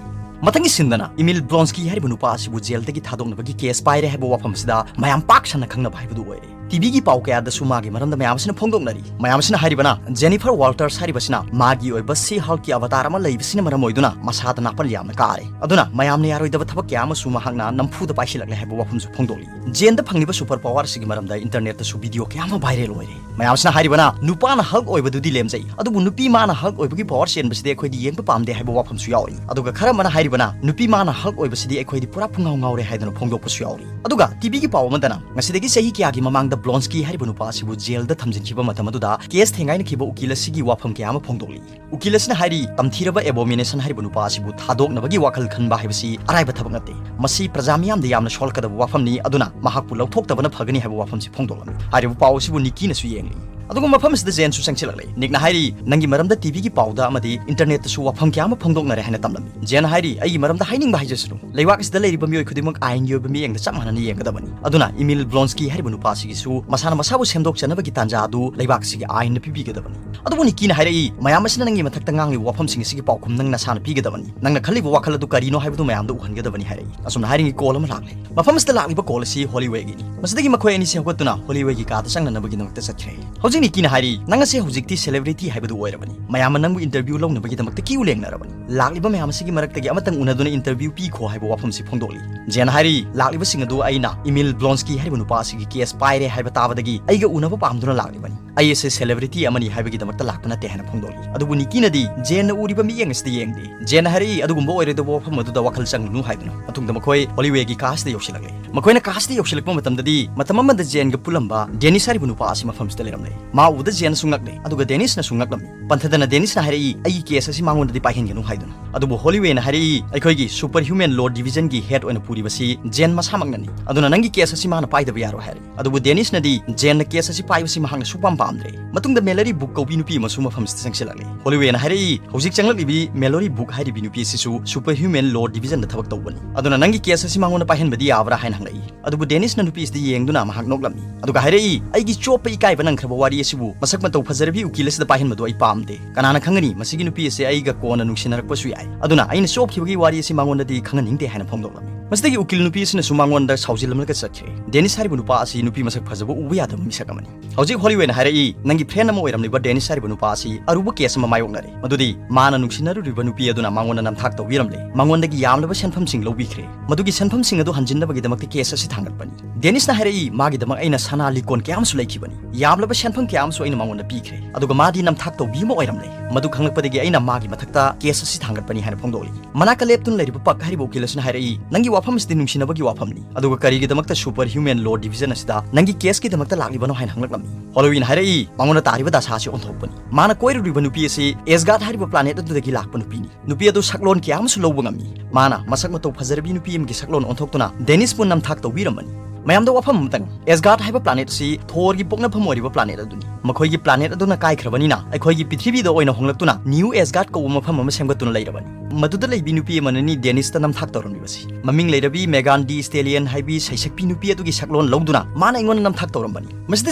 ꯃꯊꯪꯒꯤ ꯁꯤꯟꯗꯅ ꯏꯃꯤꯜ ꯕ꯭ꯂꯣꯟꯁꯀꯤ ꯍꯥꯏꯔꯤꯕ ꯅꯨꯄꯥ ꯑꯁꯤꯕꯨ ꯖꯦꯜꯗꯒꯤ ꯊꯥꯗꯣꯛꯅꯕꯒꯤ ꯀꯦꯁ ꯄꯥꯏꯔꯦ ꯍꯥꯏꯕ ꯋꯥꯐꯝ ꯑꯁꯤꯗ ꯃꯌꯥꯝ ꯄꯥꯛ ꯁꯟꯅ ꯈꯪꯅꯕ ꯍꯥꯏꯕꯗꯨ ꯑꯣꯏꯔꯦ꯫ ꯇꯤ ꯚꯤꯒꯤ ꯄꯥꯎ ꯀꯌꯥꯗꯁꯨ ꯃꯥꯒꯤ ꯃꯔꯝꯗ ꯃꯌꯥꯝ ꯑꯁꯤꯅ ꯐꯣꯡꯗꯣꯛꯅꯔꯤ꯫ ꯃꯌꯥꯝ ꯑꯁꯤꯅ ꯍꯥꯏꯔꯤꯕꯅ ꯖꯦꯅꯤꯐꯔ ꯋꯥꯜꯇꯔꯁ ꯍꯥꯏꯔꯤꯕꯁꯤꯅ ꯃꯥꯒꯤ ꯑꯣꯏꯕ ꯁꯤ ꯍꯜꯛꯀꯤ ꯑꯕꯇꯥꯔ ꯑꯃ ꯂꯩꯕꯁꯤꯅ ꯃꯔꯝ ꯑꯣꯏꯗꯨꯅ ꯃꯁꯥꯗ ꯅꯥꯄꯜ ꯌꯥꯝꯅ ꯀꯥꯔꯦ꯫ ꯑꯗꯨꯅ ꯃꯌꯥꯝꯅ ꯌꯥꯔꯣꯏꯗꯕ ꯊꯕꯛ ꯀꯌꯥ ꯑꯃꯁꯨ ꯃꯍꯥꯛꯅ ꯅꯝꯐꯨꯗ ꯄꯥꯏꯁꯤꯜꯂꯛꯂꯦ ꯍꯥꯏꯕ ꯋꯥꯐꯝꯁꯨ ꯐꯣꯡꯗꯣꯛꯂꯤ꯫ ꯖꯦꯟꯗ ꯐꯪꯂꯤꯕ ꯁꯨꯄꯔ ꯄꯋꯥꯔꯁꯤꯒꯤ ꯃꯔꯝꯗ ꯏꯟꯇꯔꯅꯦꯠꯇꯁꯨ ꯚꯤꯗꯤꯑꯣ ꯀꯌꯥ ꯑꯃ ꯚꯥꯏꯔꯦꯜ ꯑꯣꯏꯔꯦ꯫ ꯃꯌꯥꯝꯁꯤꯅ ꯍꯥꯏꯔꯤꯕꯅ ꯅꯨꯄꯥꯅ ꯍꯜꯛ ꯑꯣꯏꯕꯗꯨꯗꯤ ꯂꯦꯝꯖꯩ, ꯑꯗꯨꯕꯨ ꯅꯨꯄꯤ ꯃꯥꯅ ꯍꯜꯛ ꯑꯣꯏꯕꯒꯤ ꯄꯋꯥꯔ ꯆꯦꯟꯕꯁꯤꯗꯤ ꯑꯩꯈꯣꯏꯗꯤ ꯌꯦꯡꯕ ꯄꯥꯝꯗꯦ ꯍꯥꯏꯕ ꯋꯥꯐꯝꯁꯨ ꯌꯥꯎꯔꯤ꯫ ꯑꯗꯨꯒ ꯈꯔ ꯑꯃꯅ ꯍꯥꯏꯔꯤꯕꯅ ꯅꯨꯄꯤ ꯃꯥꯅ ꯍꯜꯛ ꯑꯣꯏꯕꯁꯤꯗꯤ ꯑꯩꯈꯣꯏꯗꯤ ꯄꯨꯔꯥ ꯄꯨꯡꯉꯥꯎ ꯉꯥꯎꯔꯦ ꯍꯥꯏꯗꯨꯅ ꯐꯣꯡꯗꯣꯛꯄꯁꯨ ꯌꯥꯎꯔꯤ꯫ ꯑꯗꯨꯒ ꯇꯤ ꯚꯤꯒꯤ ꯄꯥꯎ ꯑꯃꯗꯅ ꯉꯁꯤꯗꯒꯤ ꯆꯍꯤ ꯀꯌꯥꯒꯤ ꯃꯃꯥꯡꯗ ꯕ꯭ꯂꯣꯟꯁꯀꯤ ꯍꯥꯏꯔꯤꯕ ꯅꯨꯄꯥ ꯑꯁꯤꯕꯨ ꯖꯦꯜꯗ ꯊꯝꯖꯤꯟꯈꯤꯕ ꯃꯇꯝ ꯑꯗꯨꯗ ꯀꯦꯁ ꯊꯦꯡꯒꯥꯏꯅꯈꯤꯕ ꯎꯀꯤꯜ ꯑꯁꯤꯒꯤ ꯋꯥꯐꯝ ꯀꯌꯥ ꯑꯃ ꯐꯣꯡꯗꯣꯛꯂꯤ꯫ ꯎꯀꯤꯜ ꯑꯁꯤꯅ ꯍꯥꯏꯔꯤ, ꯇꯝꯊꯤꯔꯕ ꯑꯦꯕꯣꯃꯤꯅꯦꯁꯟ ꯍꯥꯏꯔꯤꯕ ꯅꯨꯄꯥ ꯑꯁꯤꯕꯨ ꯊꯥꯗꯣꯛꯅꯕꯒꯤ ꯋꯥꯈꯜ ꯈꯟꯕ ꯍꯥꯏꯕꯁꯤ ꯑꯔꯥꯏꯕ ꯊꯕꯛ ꯅꯠꯇꯦ꯫ ꯃꯁꯤ ꯄ꯭ꯔꯖꯥ ꯃꯤꯌꯥꯝꯗ ꯌꯥꯝꯅ ꯁꯣꯛꯂꯛꯀꯗꯕ ꯋꯥꯐꯝꯅꯤ, ꯑꯗꯨꯅ ꯃꯍꯥꯛꯄꯨ ꯂꯧꯊꯣꯛꯇꯕꯅ ꯐꯒꯅꯤ ꯍꯥꯏꯕ ꯋꯥꯐꯝꯁꯤ ꯐꯣꯡꯗꯣꯛꯂꯝꯃꯤ꯫ ꯍꯥꯏꯔꯤꯕ ꯄꯥꯎ ꯑꯁꯤꯕꯨ ꯅꯤꯀꯤꯅꯁꯨ ꯌꯦꯡꯂꯤ꯫ ꯑꯗꯨꯒ ꯃꯐꯝ ꯑꯁꯤꯗ ꯖꯦꯟꯁꯨ ꯆꯪꯁꯤꯜꯂꯛꯂꯦ꯫ ꯅꯤꯛꯅ ꯍꯥꯏꯔꯤ, "ꯅꯪꯒꯤ ꯃꯔꯝꯗ ꯇꯤ ꯚꯤꯒꯤ ꯄꯥꯎꯗ ꯑꯃꯗꯤ ꯏꯟꯇꯔꯅꯦꯠꯇꯁꯨ ꯋꯥꯐꯝ ꯀꯌꯥ ꯑꯃ ꯐꯣꯡꯗꯣꯛꯅꯔꯦ ꯍꯥꯏꯅ ꯇꯝꯂꯝꯃꯤ꯫" ꯖꯦꯟ ꯍꯥꯏꯔꯤ, "ꯑꯩꯒꯤ ꯃꯔꯝꯗ ꯍꯥꯏꯅꯤꯡꯕ ꯍꯥꯏꯖꯁꯅꯨ꯫ ꯂꯩꯕꯥꯛ ꯑꯁꯤꯗ ꯂꯩꯔꯤꯕ ꯃꯤꯑꯣꯏ ꯈꯨꯗꯤꯡꯃꯛ ꯑꯥꯏꯟꯒꯤ ꯑꯣꯏꯕ ꯃꯤꯠꯌꯦꯡꯗ ꯆꯞ ꯃꯥꯟꯅꯅ ꯌꯦꯡꯒꯗꯕꯅꯤ꯫ ꯑꯗꯨꯅ ꯏꯃꯤꯜ ꯕ꯭ꯂꯣꯟꯁꯀꯤ ꯍꯥꯏꯔꯤꯕ ꯅꯨꯄꯥ ꯑꯁꯤꯒꯤꯁꯨ ꯃꯁꯥꯅ ꯃꯁꯥꯕꯨ ꯁꯦꯝꯗꯣꯛꯆꯅꯕꯒꯤ ꯇꯥꯟꯖꯥ ꯑꯗꯨ ꯂꯩꯕꯥꯛ ꯑꯁꯤꯒꯤ ꯑꯥꯏꯟꯅ ꯄꯤꯕꯤꯒꯗꯕꯅꯤ꯫" ꯑꯗꯨꯕꯨ ꯅꯤꯀꯤꯅ ꯍꯥꯏꯔꯛꯏ, "ꯃꯌꯥꯝ ꯑꯁꯤꯅ ꯅꯪꯒꯤ ꯃꯊꯛꯇ ꯉꯥꯡꯂꯤꯕ ꯋꯥꯐꯝꯁꯤꯡ ꯑꯁꯤꯒꯤ ꯄꯥꯎꯈꯨꯝ ꯅꯪ ꯅꯁꯥꯅ ꯄꯤꯒꯗꯕꯅꯤ꯫ ꯅꯪꯅ ꯈꯜꯂꯤꯕ ꯋꯥꯈꯜ ꯑꯗꯨ ꯀꯔꯤꯅꯣ ꯍꯥꯏꯕꯗꯨ ꯃꯌꯥꯝꯗ ꯎꯍꯟꯒꯗꯕꯅꯤ" ꯍꯥꯏꯔꯛꯏ꯫ ꯑꯁꯨꯝꯅ ꯍꯥꯏꯔꯤꯉꯩ ꯀꯣꯜ ꯑꯃ ꯂꯥꯛꯂꯦ꯫ ꯃꯐꯝ ꯑꯁꯤꯗ ꯂꯥꯛꯂꯤꯕ ꯀꯣꯜ ꯑꯁꯤ ꯍꯣꯂꯤꯋꯦꯒꯤꯅꯤ꯫ ꯃꯁꯤꯗꯒꯤ ꯃꯈꯣꯏ ꯑꯅꯤꯁꯤ ꯍꯧꯒꯠꯇꯨꯅ ꯍꯣꯂꯤꯋꯦꯒꯤ ꯀꯥꯗ ꯆꯪꯅꯅꯕꯒꯤꯗꯃꯛꯇ ꯆꯠꯈ꯭ꯔꯦ꯫ ꯍꯧꯖꯤꯛ ꯅꯤꯀꯤꯅ ꯍꯥꯏꯔꯤ, "ꯅꯪ ꯑꯁꯤ ꯍꯧꯖꯤꯛꯇꯤ ꯁꯦꯂꯦꯕ꯭ꯔꯤꯇꯤ ꯍꯥꯏꯕꯗꯨ ꯑꯣꯏꯔꯕꯅꯤ꯫ ꯃꯌꯥꯝꯅ ꯅꯪꯕꯨ ꯏꯟꯇꯔꯚ꯭ꯌꯨ ꯂꯧꯅꯕꯒꯤꯗꯃꯛꯇ ꯀ꯭ꯌꯨ ꯂꯦꯡꯅꯔꯕꯅꯤ꯫ ꯂꯥꯛꯂꯤꯕ ꯃꯌꯥꯝ ꯑꯁꯤꯒꯤ ꯃꯔꯛꯇꯒꯤ ꯑꯃꯇꯪ ꯎꯅꯗꯨꯅ ꯏꯟꯇꯔꯚ꯭ꯌꯨ ꯄꯤꯈꯣ" ꯍꯥꯏꯕ ꯋꯥꯐꯝꯁꯤ ꯐꯣꯡꯗꯣꯛꯂꯤ꯫ ꯖꯦꯟ ꯍꯥꯏꯔꯤ, "ꯂꯥꯛꯂꯤꯕꯁꯤꯡ ꯑꯗꯨ ꯑꯩꯅ ꯏꯃꯤꯜ ꯕ꯭ꯂꯣꯟꯁꯀꯤ ꯍꯥꯏꯔꯤꯕ ꯅꯨꯄꯥ ꯑꯁꯤꯒꯤ ꯀꯦꯁ ꯄꯥꯏꯔꯦ ꯍꯥꯏꯕ ꯇꯥꯕꯗꯒꯤ ꯑꯩꯒ ꯎꯅꯕ ꯄꯥꯝꯗꯨꯅ ꯂꯥꯛꯂꯤꯕꯅꯤ꯫ ꯑꯩ ꯑꯁꯤ ꯁꯦꯂꯦꯕ꯭ꯔꯤꯇꯤ ꯑꯃꯅꯤ ꯍꯥꯏꯕꯒꯤꯗꯃꯛꯇ ꯂꯥꯛꯄ ꯅꯠꯇꯦ" ꯍꯥꯏꯅ ꯐꯣꯡꯗꯣꯛꯂꯤ꯫ ꯑꯗꯨꯕꯨ ꯅꯤꯀꯤꯅꯗꯤ ꯖꯦꯟꯅ ꯎꯔꯤꯕ ꯃꯤꯠꯌꯦꯡ ꯑꯁꯤꯗ ꯌꯦꯡꯗꯦ꯫ ꯖꯦꯟꯅ ꯍꯥꯏꯔꯛꯏ, "ꯑꯗꯨꯒꯨꯝꯕ ꯑꯣꯏꯔꯣꯏꯗꯕ ꯋꯥꯐꯝ ꯑꯗꯨꯗ ꯋꯥꯈꯜ ꯆꯪꯂꯨꯅꯨ" ꯍꯥꯏꯗꯨꯅ꯫ ꯃꯇꯨꯡꯗ ꯃꯈꯣꯏ ꯍꯣꯂꯤꯋꯦꯒꯤ ꯀꯥ ꯑꯁꯤꯗ ꯌꯧꯁꯤꯜꯂꯛꯂꯦ꯫ ꯃꯈꯣꯏꯅ ꯀꯥ ꯑꯁꯤꯗ ꯌꯧꯁꯤꯜꯂꯛꯄ ꯃꯇꯝꯗꯗꯤ ꯃꯇꯝ ꯑꯃꯗ ꯖꯦꯟꯒ ꯄꯨꯜꯂꯝꯕ ꯗꯦꯅꯤꯁ ꯍꯥꯏꯔꯤꯕ ꯅꯨꯄꯥ ꯑꯁꯤ ꯃꯐꯝꯁꯤꯗ ꯂꯩꯔꯝꯂꯦ꯫ ꯃꯥ ꯎꯕꯗ ꯖꯦꯟꯁꯨ ꯉꯛꯂꯦ, ꯑꯗꯨꯒ ꯗꯦꯅꯤꯁꯅꯁꯨ ꯉꯛꯂꯝꯃꯤ꯫ ꯄꯟꯊꯗꯅ ꯗꯦꯅꯤꯁꯅ ꯍꯥꯏꯔꯛꯏ, "ꯑꯩꯒꯤ ꯀꯦꯁ ꯑꯁꯤ ꯃꯉꯣꯟꯗꯗꯤ ꯄꯥꯏꯍꯟꯒꯅꯨ" ꯍꯥꯏꯗꯨꯅ꯫ ꯑꯗꯨꯕꯨ ꯍꯣꯂꯤꯋꯦꯅ ꯍꯥꯏꯔꯛꯏ, "ꯑꯩꯈꯣꯏꯒꯤ ꯁꯨꯄꯔ ꯍ꯭ꯌꯨꯃꯦꯟ ꯂꯣ ꯗꯤꯕꯤꯖꯟꯒꯤ ꯍꯦꯗ ꯑꯣꯏꯅ ꯄꯨꯔꯤꯕꯁꯤ ꯖꯦꯟ ꯃꯁꯥꯃꯛꯅꯅꯤ, ꯑꯗꯨꯅ ꯅꯪꯒꯤ ꯀꯦꯁ ꯑꯁꯤ ꯃꯥꯅ ꯄꯥꯏꯗꯕ ꯌꯥꯔꯣꯏ" ꯍꯥꯏꯔꯛꯏ꯫ ꯑꯗꯨꯕꯨ ꯗꯦꯅꯤꯁꯅꯗꯤ ꯖꯦꯟꯅ ꯀꯦꯁ ꯑꯁꯤ ꯄꯥꯏꯕꯁꯤ ꯃꯍꯥꯛꯅ ꯁꯨꯄꯥꯝ ꯄꯥꯝꯗ꯭ꯔꯦ꯫ ꯃꯇꯨꯡꯗ ꯃꯦꯂꯣꯔꯤ ꯕꯨꯛ ꯀꯧꯕꯤ ꯅꯨꯄꯤ ꯑꯃꯁꯨ ꯃꯐꯝꯁꯤꯗ ꯆꯪꯁꯤꯜꯂꯛꯂꯦ꯫ ꯍꯣꯂꯤꯋꯦꯅ ꯍꯥꯏꯔꯛꯏ, "ꯍꯧꯖꯤꯛ ꯆꯪꯂꯛꯂꯤꯕꯤ ꯃꯦꯂꯣꯔꯤ ꯕꯨꯛ ꯍꯥꯏꯔꯤꯕꯤ ꯅꯨꯄꯤ ꯑꯁꯤꯁꯨ ꯁꯨꯄꯔ ꯍ꯭ꯌꯨꯃꯦꯟ ꯂꯣ ꯗꯤꯕꯤꯖꯟꯗ ꯊꯕꯛ ꯇꯧꯕꯅꯤ, ꯑꯗꯨꯅ ꯅꯪꯒꯤ ꯀꯦꯁ ꯑꯁꯤ ꯃꯉꯣꯟꯗ ꯄꯥꯏꯍꯟꯕꯗꯤ ꯌꯥꯕ꯭ꯔꯥ?" ꯍꯥꯏꯅ ꯍꯪꯂꯛꯏ꯫ ꯑꯗꯨꯕꯨ ꯗꯦꯅꯤꯁꯅ ꯅꯨꯄꯤ ꯑꯁꯤꯗ ꯌꯦꯡꯗꯨꯅ ꯃꯍꯥꯛ ꯅꯣꯛꯂꯝꯃꯤ, ꯑꯗꯨꯒ ꯍꯥꯏꯔꯛꯏ, "ꯑꯩꯒꯤ ꯆꯣꯞꯄ ꯏꯀꯥꯏꯕ ꯅꯪꯈ꯭ꯔꯕ ꯋꯥꯔꯤ ꯑꯁꯤꯕꯨ ꯃꯁꯛ ꯃꯇꯧ ꯐꯖꯔꯕꯤ ꯎꯀꯤꯜ ꯑꯁꯤꯗ ꯄꯥꯏꯍꯟꯕꯗꯨ ꯑꯩ ꯄꯥꯝꯗꯦ꯫ ꯀꯅꯥꯅ ꯈꯪꯒꯅꯤ, ꯃꯁꯤꯒꯤ ꯅꯨꯄꯤ ꯑꯁꯤ ꯑꯩꯒ ꯀꯣꯟꯅ ꯅꯨꯡꯁꯤꯅꯔꯛꯄꯁꯨ ꯌꯥꯏ꯫ ꯑꯗꯨꯅ ꯑꯩꯅ ꯆꯣꯞꯈꯤꯕꯒꯤ ꯋꯥꯔꯤ ꯑꯁꯤ ꯃꯉꯣꯟꯗꯗꯤ ꯈꯪꯍꯟꯅꯤꯡꯗꯦ" ꯍꯥꯏꯅ ꯐꯣꯡꯗꯣꯛꯂꯝꯃꯤ꯫ ꯃꯁꯤꯗꯒꯤ ꯎꯀꯤꯜ ꯅꯨꯄꯤ ꯑꯁꯤꯅꯁꯨ ꯃꯉꯣꯟꯗ ꯁꯥꯎꯖꯤꯜꯂꯝꯂꯒ ꯆꯠꯈ꯭ꯔꯦ꯫ ꯗꯦꯅꯤꯁ ꯍꯥꯏꯔꯤꯕ ꯅꯨꯄꯥ ꯑꯁꯤ ꯅꯨꯄꯤ ꯃꯁꯛ ꯐꯖꯕ ꯎꯕ ꯌꯥꯗꯕ ꯃꯤꯁꯛ ꯑꯃꯅꯤ꯫ ꯍꯧꯖꯤꯛ ꯍꯣꯂꯤꯋꯦꯅ ꯍꯥꯏꯔꯛꯏ, "ꯅꯪꯒꯤ ꯐ꯭ꯔꯦꯟ ꯑꯃ ꯑꯣꯏꯔꯝꯂꯤꯕ ꯗꯦꯅꯤꯁ ꯍꯥꯏꯔꯤꯕ ꯅꯨꯄꯥ ꯑꯁꯤ ꯑꯔꯨꯕ ꯀꯦꯁ ꯑꯃ ꯃꯥꯌꯣꯛꯅꯔꯦ, ꯃꯗꯨꯗꯤ ꯃꯥꯅ ꯅꯨꯡꯁꯤꯅꯔꯨꯔꯤꯕ ꯅꯨꯄꯤ ꯑꯗꯨꯅ ꯃꯉꯣꯟꯗ ꯅꯝꯊꯥꯛ ꯇꯧꯕꯤꯔꯝꯂꯦ, ꯃꯉꯣꯟꯗꯒꯤ ꯌꯥꯝꯂꯕ ꯁꯦꯟꯐꯝꯁꯤꯡ ꯂꯧꯕꯤꯈ꯭ꯔꯦ꯫ ꯃꯗꯨꯒꯤ ꯁꯦꯟꯐꯝꯁꯤꯡ ꯑꯗꯨ ꯍꯟꯖꯤꯟꯅꯕꯒꯤꯗꯃꯛꯇ ꯀꯦꯁ ꯑꯁꯤ ꯊꯥꯡꯒꯠꯄꯅꯤ꯫" ꯗꯦꯅꯤꯁꯅ ꯍꯥꯏꯔꯛꯏ, "ꯃꯥꯒꯤꯗꯃꯛ ꯑꯩꯅ ꯁꯅꯥ ꯂꯤꯛꯀꯣꯟ ꯀꯌꯥ ꯑꯃꯁꯨ ꯂꯩꯈꯤꯕꯅꯤ, ꯌꯥꯝꯂꯕ ꯁꯦꯟꯐꯝ ꯀꯌꯥ ꯑꯃꯁꯨ ꯑꯩꯅ ꯃꯉꯣꯟꯗ ꯄꯤꯈ꯭ꯔꯦ, ꯑꯗꯨꯒ ꯃꯥꯗꯤ ꯅꯝꯊꯥꯛ ꯇꯧꯕꯤ ꯑꯃ ꯑꯣꯏꯔꯝꯂꯦ꯫ ꯃꯗꯨ ꯈꯪꯂꯛꯄꯗꯒꯤ ꯑꯩꯅ ꯃꯥꯒꯤ ꯃꯊꯛꯇ ꯀꯦꯁ ꯑꯁꯤ ꯊꯥꯡꯒꯠꯄꯅꯤ" ꯍꯥꯏꯅ ꯐꯣꯡꯗꯣꯛꯂꯤ꯫ ꯃꯅꯥꯛꯇ ꯂꯦꯞꯇꯨꯅ ꯂꯩꯔꯤꯕ ꯄꯛ ꯍꯥꯏꯔꯤꯕ ꯎꯀꯤꯜ ꯑꯁꯤꯅ ꯍꯥꯏꯔꯛꯏ, "ꯅꯪꯒꯤ ꯋꯥꯐꯝ ꯑꯁꯤꯗꯤ ꯅꯨꯡꯁꯤꯅꯕꯒꯤ ꯋꯥꯐꯝꯅꯤ, ꯑꯗꯨꯒ ꯀꯔꯤꯒꯤꯗꯃꯛꯇ ꯁꯨꯄꯔ ꯍ꯭ꯌꯨꯃꯦꯟ ꯂꯣ ꯗꯤꯕꯤꯖꯟ ꯑꯁꯤꯗ ꯅꯪꯒꯤ ꯀꯦꯁꯀꯤꯗꯃꯛꯇ ꯂꯥꯛꯂꯤꯕꯅꯣ?" ꯍꯥꯏꯅ ꯍꯪꯂꯛꯂꯝꯃꯤ꯫ ꯍꯣꯂꯣꯋꯤꯟ ꯍꯥꯏꯔꯛꯏ, "ꯃꯉꯣꯟꯗ ꯇꯥꯔꯤꯕ ꯗꯁꯥ ꯑꯁꯤ ꯑꯣꯟꯊꯣꯛꯄꯅꯤ꯫ ꯃꯥꯅ ꯀꯣꯏꯔꯨꯔꯤꯕ ꯅꯨꯄꯤ ꯑꯁꯤ ꯑꯦꯁꯒꯥꯔꯗ ꯍꯥꯏꯔꯤꯕ ꯄ꯭ꯂꯥꯅꯦꯠ ꯑꯗꯨꯗꯒꯤ ꯂꯥꯛꯄ ꯅꯨꯄꯤꯅꯤ꯫ ꯅꯨꯄꯤ ꯑꯗꯨ ꯁꯛꯂꯣꯟ ꯀꯌꯥ ꯑꯃꯁꯨ ꯂꯧꯕ ꯉꯝꯃꯤ꯫ ꯃꯥꯅ ꯃꯁꯛ ꯃꯇꯧ ꯐꯖꯔꯕꯤ ꯅꯨꯄꯤ ꯑꯃꯒꯤ ꯁꯛꯂꯣꯟ ꯑꯣꯟꯊꯣꯛꯇꯨꯅ ꯗꯦꯅꯤꯁꯄꯨ ꯅꯝꯊꯥꯛ ꯇꯧꯕꯤꯔꯝꯕꯅꯤ꯫" ꯃꯌꯥꯝꯗ ꯋꯥꯐꯝ ꯑꯃꯇꯪ, ꯑꯦꯁꯒꯥꯔꯗ ꯍꯥꯏꯕ ꯄ꯭ꯂꯥꯅꯦꯠ ꯑꯁꯤ ꯊꯣꯔꯒꯤ ꯄꯣꯛꯅꯐꯝ ꯑꯣꯏꯔꯤꯕ ꯄ꯭ꯂꯥꯅꯦꯠ ꯑꯗꯨꯅꯤ꯫ ꯃꯈꯣꯏꯒꯤ ꯄ꯭ꯂꯥꯅꯦꯠ ꯑꯗꯨꯅ ꯀꯥꯏꯈ꯭ꯔꯕꯅꯤꯅ ꯑꯩꯈꯣꯏꯒꯤ ꯄ꯭ꯔꯤꯊꯤꯕꯤꯗ ꯑꯣꯏꯅ ꯍꯣꯡꯂꯛꯇꯨꯅ ꯅ꯭ꯌꯨ ꯑꯦꯁꯒꯥꯔꯗ ꯀꯧꯕ ꯃꯐꯝ ꯑꯃ ꯁꯦꯝꯒꯠꯇꯨꯅ ꯂꯩꯔꯕꯅꯤ꯫ ꯃꯗꯨꯗ ꯂꯩꯕꯤ ꯅꯨꯄꯤ ꯑꯃꯅꯅꯤ ꯗꯦꯅꯤꯁꯇ ꯅꯝꯊꯥꯛ ꯇꯧꯔꯝꯂꯤꯕꯁꯤ꯫ ꯃꯃꯤꯡ ꯂꯩꯔꯕꯤ ꯃꯦꯒꯥꯟ ꯗꯤ ꯁ꯭ꯇꯦꯂꯤꯌꯟ ꯍꯥꯏꯕꯤ ꯁꯩꯁꯛꯄꯤ ꯅꯨꯄꯤ ꯑꯗꯨꯒꯤ ꯁꯛꯂꯣꯟ ꯂꯧꯗꯨꯅ ꯃꯥꯅ ꯑꯩꯉꯣꯟꯗ ꯅꯝꯊꯥꯛ ꯇꯧꯔꯝꯕꯅꯤ꯫ ꯃꯁꯤꯗ